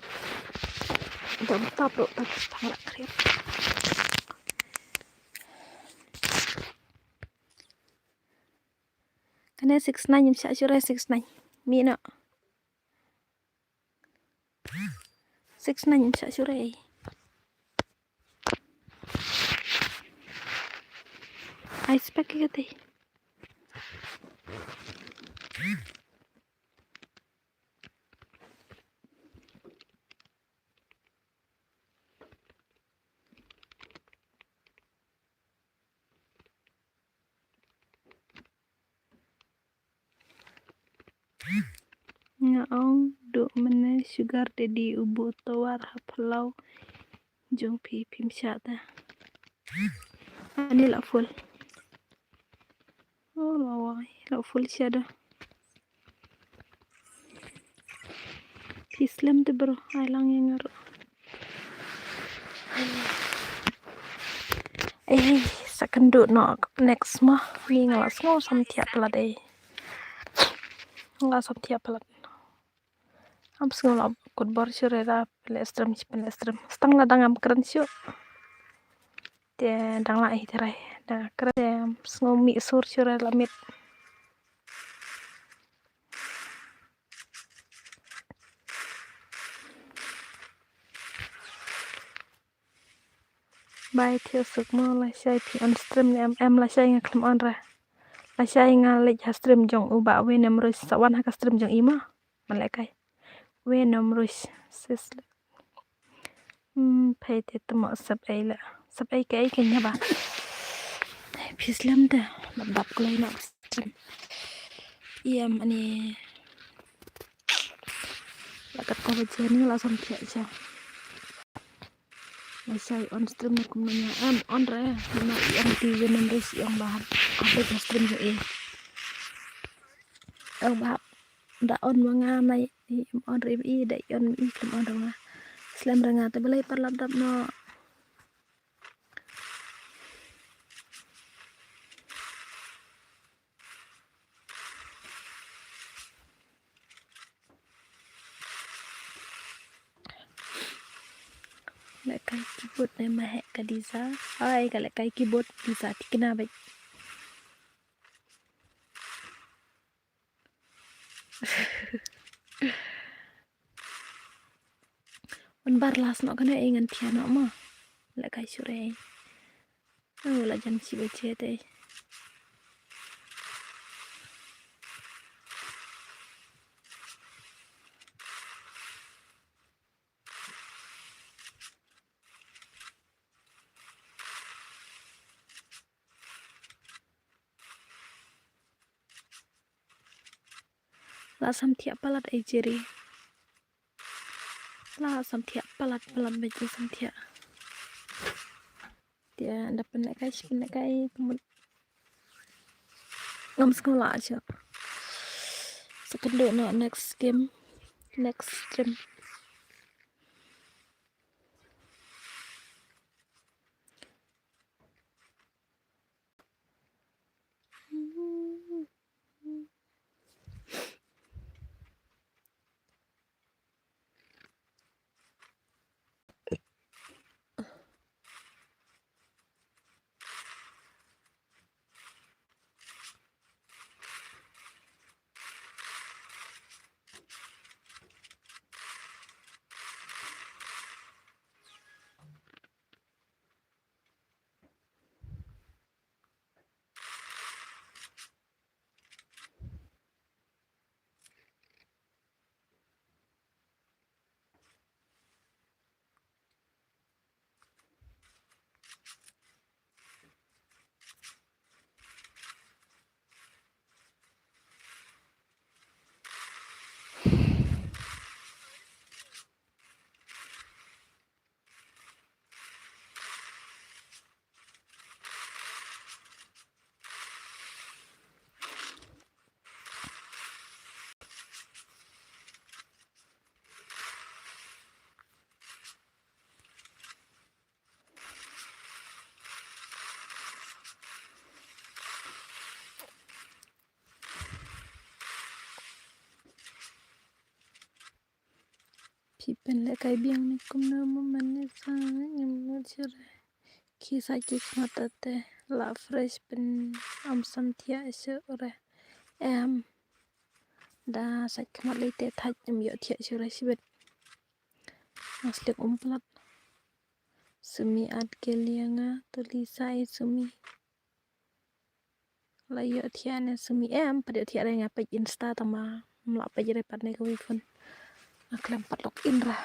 Da tap ruh tap tang la khlieh. Kane six nine, ym shah shuh re six nine. Mih noh. Six nine, ym shah shuh re. Ai spek ki kati. Nga ong duh mynne sugar daddy u buh towar ha phyllaw jong phi, phim shah te. Ani la full. Oh, la wai, la full shada. Phi slem te bro, ai lang ïa nga ruh. Ai, sa kynduh noh next mo. Ni nga la sngew sam thiah palat dei. Nga la sam thiah palat. Am sngew la kut bor shuh re da pynleh stream, pynleh stream. Stang la dang am kren shuh. Te dang la hi te rai. Dang kren te sngew mih sur shuh re la miet. Bai thiah suk mo, lashai phi on stream ne em? Em, lashai nga khlem on re. Lashai nga leit ha stream jong u Bah Wenem Rush, sa wan ha ka stream jong i mo. Maleh kai. Wenem Rush. Sis. Hmm, phai te temo sep ei le. Sep ei ka ei ka nya ba. Phi slem te. Dap dap kloi na stream. Ïa mani. La kat ka ba jen la sam thiah cha. Lashai on stream na kum na nya. Em, on re. Na i ong ti Wenem Rush i ong ba hap. Hap on stream jong i. Ong ba hap. Da on ma nga, ma i, i, em on re i, da i on ma i, khlem on re ma nga. Slem re nga, te balei pat lap dap noh. Lehkai keyboard ne ma heh ka Diza. Ai, ka lehkai keyboard Diza thikna beit. Un bar las noh kane, eh, ngan thiah noh mo. Lehkai shuh re. Oh, la jan shi baje te. La sam thiah palat ei Jerry. La sam thiah palat, palat beit la sam thiah. Te da pynlehkai, pynlehkai kumut. Ngam sngew lah shuh. Sa kynduh noh next game, next stream. Ki pynlehkai biang ne kumno mo mynne sa ngim nud shuh re. Ki sa ki khmat te la fresh pyn ym sam thiah shuh re. Em. Da sa khmat lei te thait ym ïoh thiah shuh re shibit. Nga sliek um palat. Sumi at ke liang nga to Lisa e sumi. La ïoh thiah ne sumi em pat ïoh thiah re nga peit Insta tang ma. Mla peit re pat ne ka wi phone. Nga khlem pat log in re.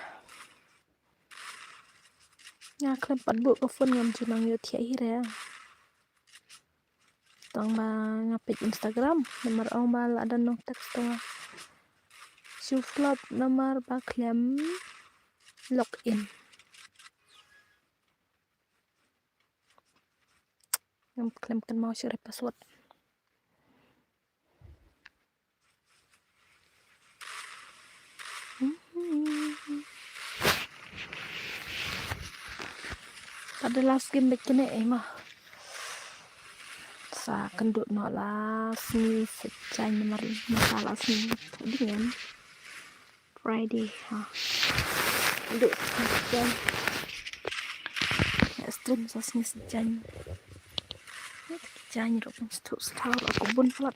Nga khlem pat buh ka phone ngam ju nang ïoh thiah hi re. Tang ba nga peit Instagram namar ong ba la don nong text tang ma. Shu flop namar ba khlem log in. Ngam khlem kynmaw shuh re password. Pat da last game bad kine ei ma. Sa kynduh noh last ni sa jan namar mynta last ni. Ding em. Friday ha. Duk jam. Ya stream sa sngi sa jan. Jan rok pun stuk stuk rok ko bun palat.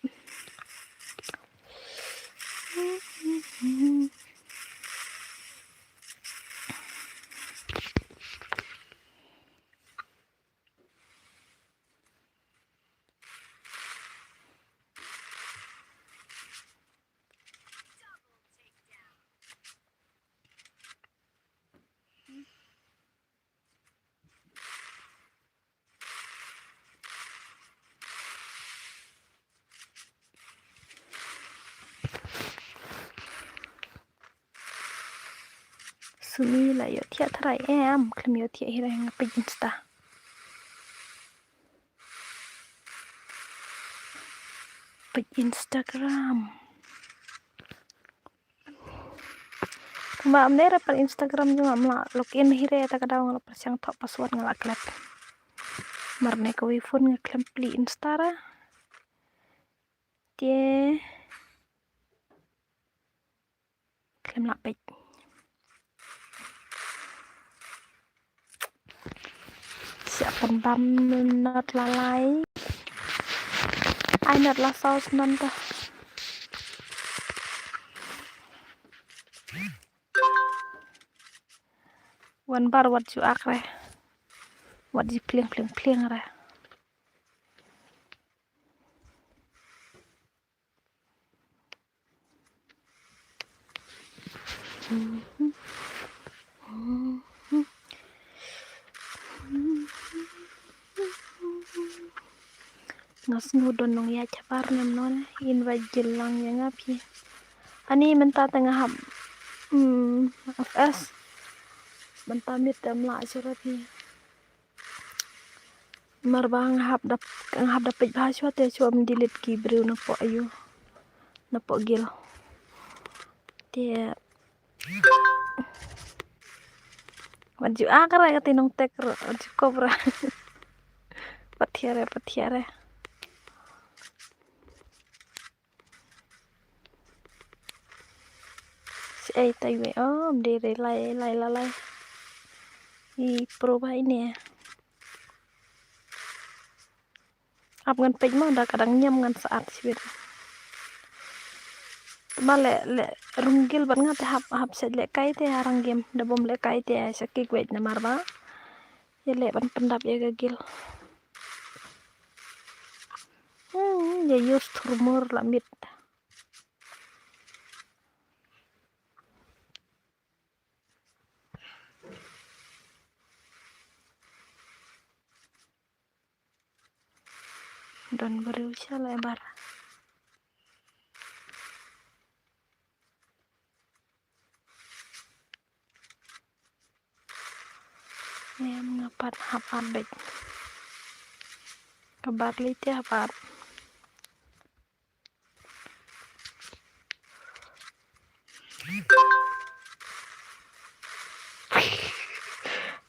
Sumi la ïoh thiah tharai em, khlem ïoh thiah hi re nga peit Insta. Peit Instagram. Kumba ym dei re pat Instagram jong nga ym lah login hi re ta ka daw nga la pyrshang thoh password nga la klet. Mar ne ka wi phone nga khlem plie Insta re. Te khlem lah peit. Siap pynbam not la lai. Ai not la saus nanta. Wan bar wat ju ak re. Wat ji pliang pliang pliang re. Nga sngew don nongïaid habar ne mano ne, invite jyl lang ïa nga phi. Ani mynta te nga hap, hmm, F S. Mynta miet te ym lah shuh re phi. Mar ba nga hap da, nga hap da peit bha shuwa te shuwa ym delete ki briew na poh ayu. Na poh guild. Te wat ju ak re kata nong tek re, wat ju kop re. Pat thiah re, pat thiah re. Shi ai tai we, oh, ym dei re lai, lai, lai, lai. I pro ba ine. Ap ngan peit mo da ka dang ñiam ngan sa at shibit. Ba leh, leh rung guild bad nga te hap, hap shet lehkai te ha rang game. Da bym lehkai te sha kick weight namar ba ïa leh ban pyndap ïa ka guild. Hmm, ïa use thurmur la miet. Don briew sha leh bar. Em nga pat hap at beit. Ka bar lei te hap at.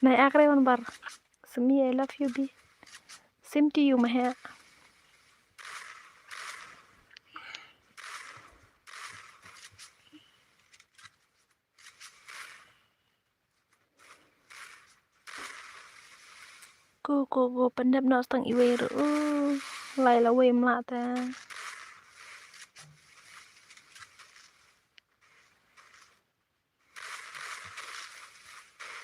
Nai ak re wan bar. Sumi, I love you, bi. Same to you, Mahek. Ko ko ko pyndep noh tang iwei ruh. Uh, lai la wei mla ta.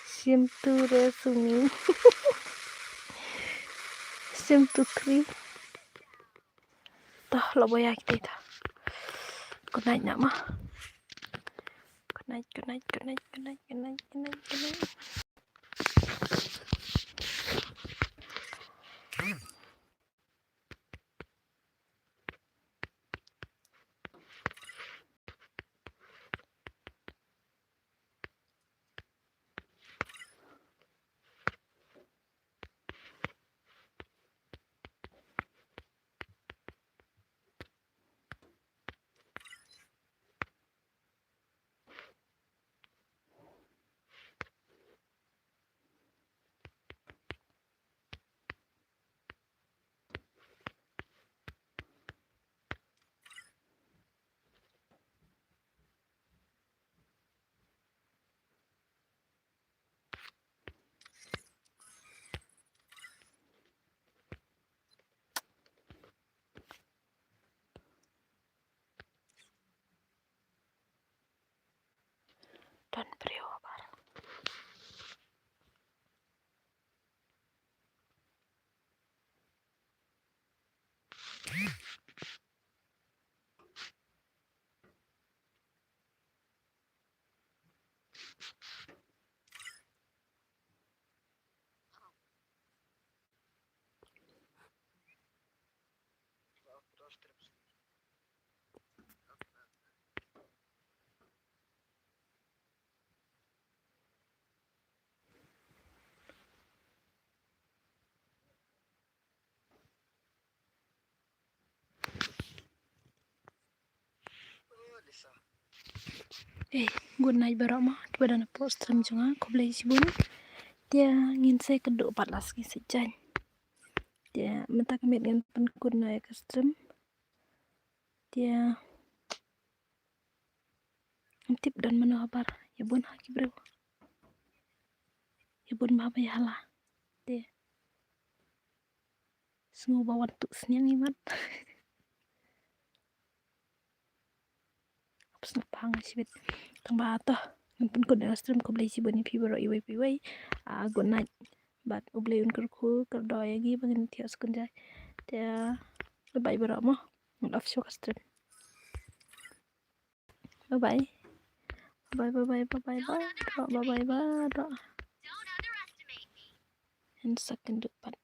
Sim tu re sumi. Sim tu three. Toh la boya kita ita. Good night nak mah. Good night, good night, good night, good night, good night, good night, good night. Don briew abar. Eh, good night baroh mo, kiba don hapoh stream jong nga, khublei shibun. Te ngin sa ïakynduh pat la sngi sha jan. Te mynta ka miet ngan pynkut noh ïa ka stream. Te ngam tip don mano habar, ïa bun ha ki briew. Ïa bun bha ba ïa hala. Te sngew ba wan tuh sniang imat. Ap sngewbha nga shibit. Tang ba to ngan pynkut ïa ka stream, khublei shibun ïa phi baroh iwei pa iwei. Ah, good night. Bad U Blei un kyrkhu kyrdoh ïa ngi ba ngin thiah skun jai. Te bye baroh mo. Ngan off shuh ka stream. Bye bye. Bye bye bye bye bye bye. Bye bye bye bye. Ngan sa kynduh pat.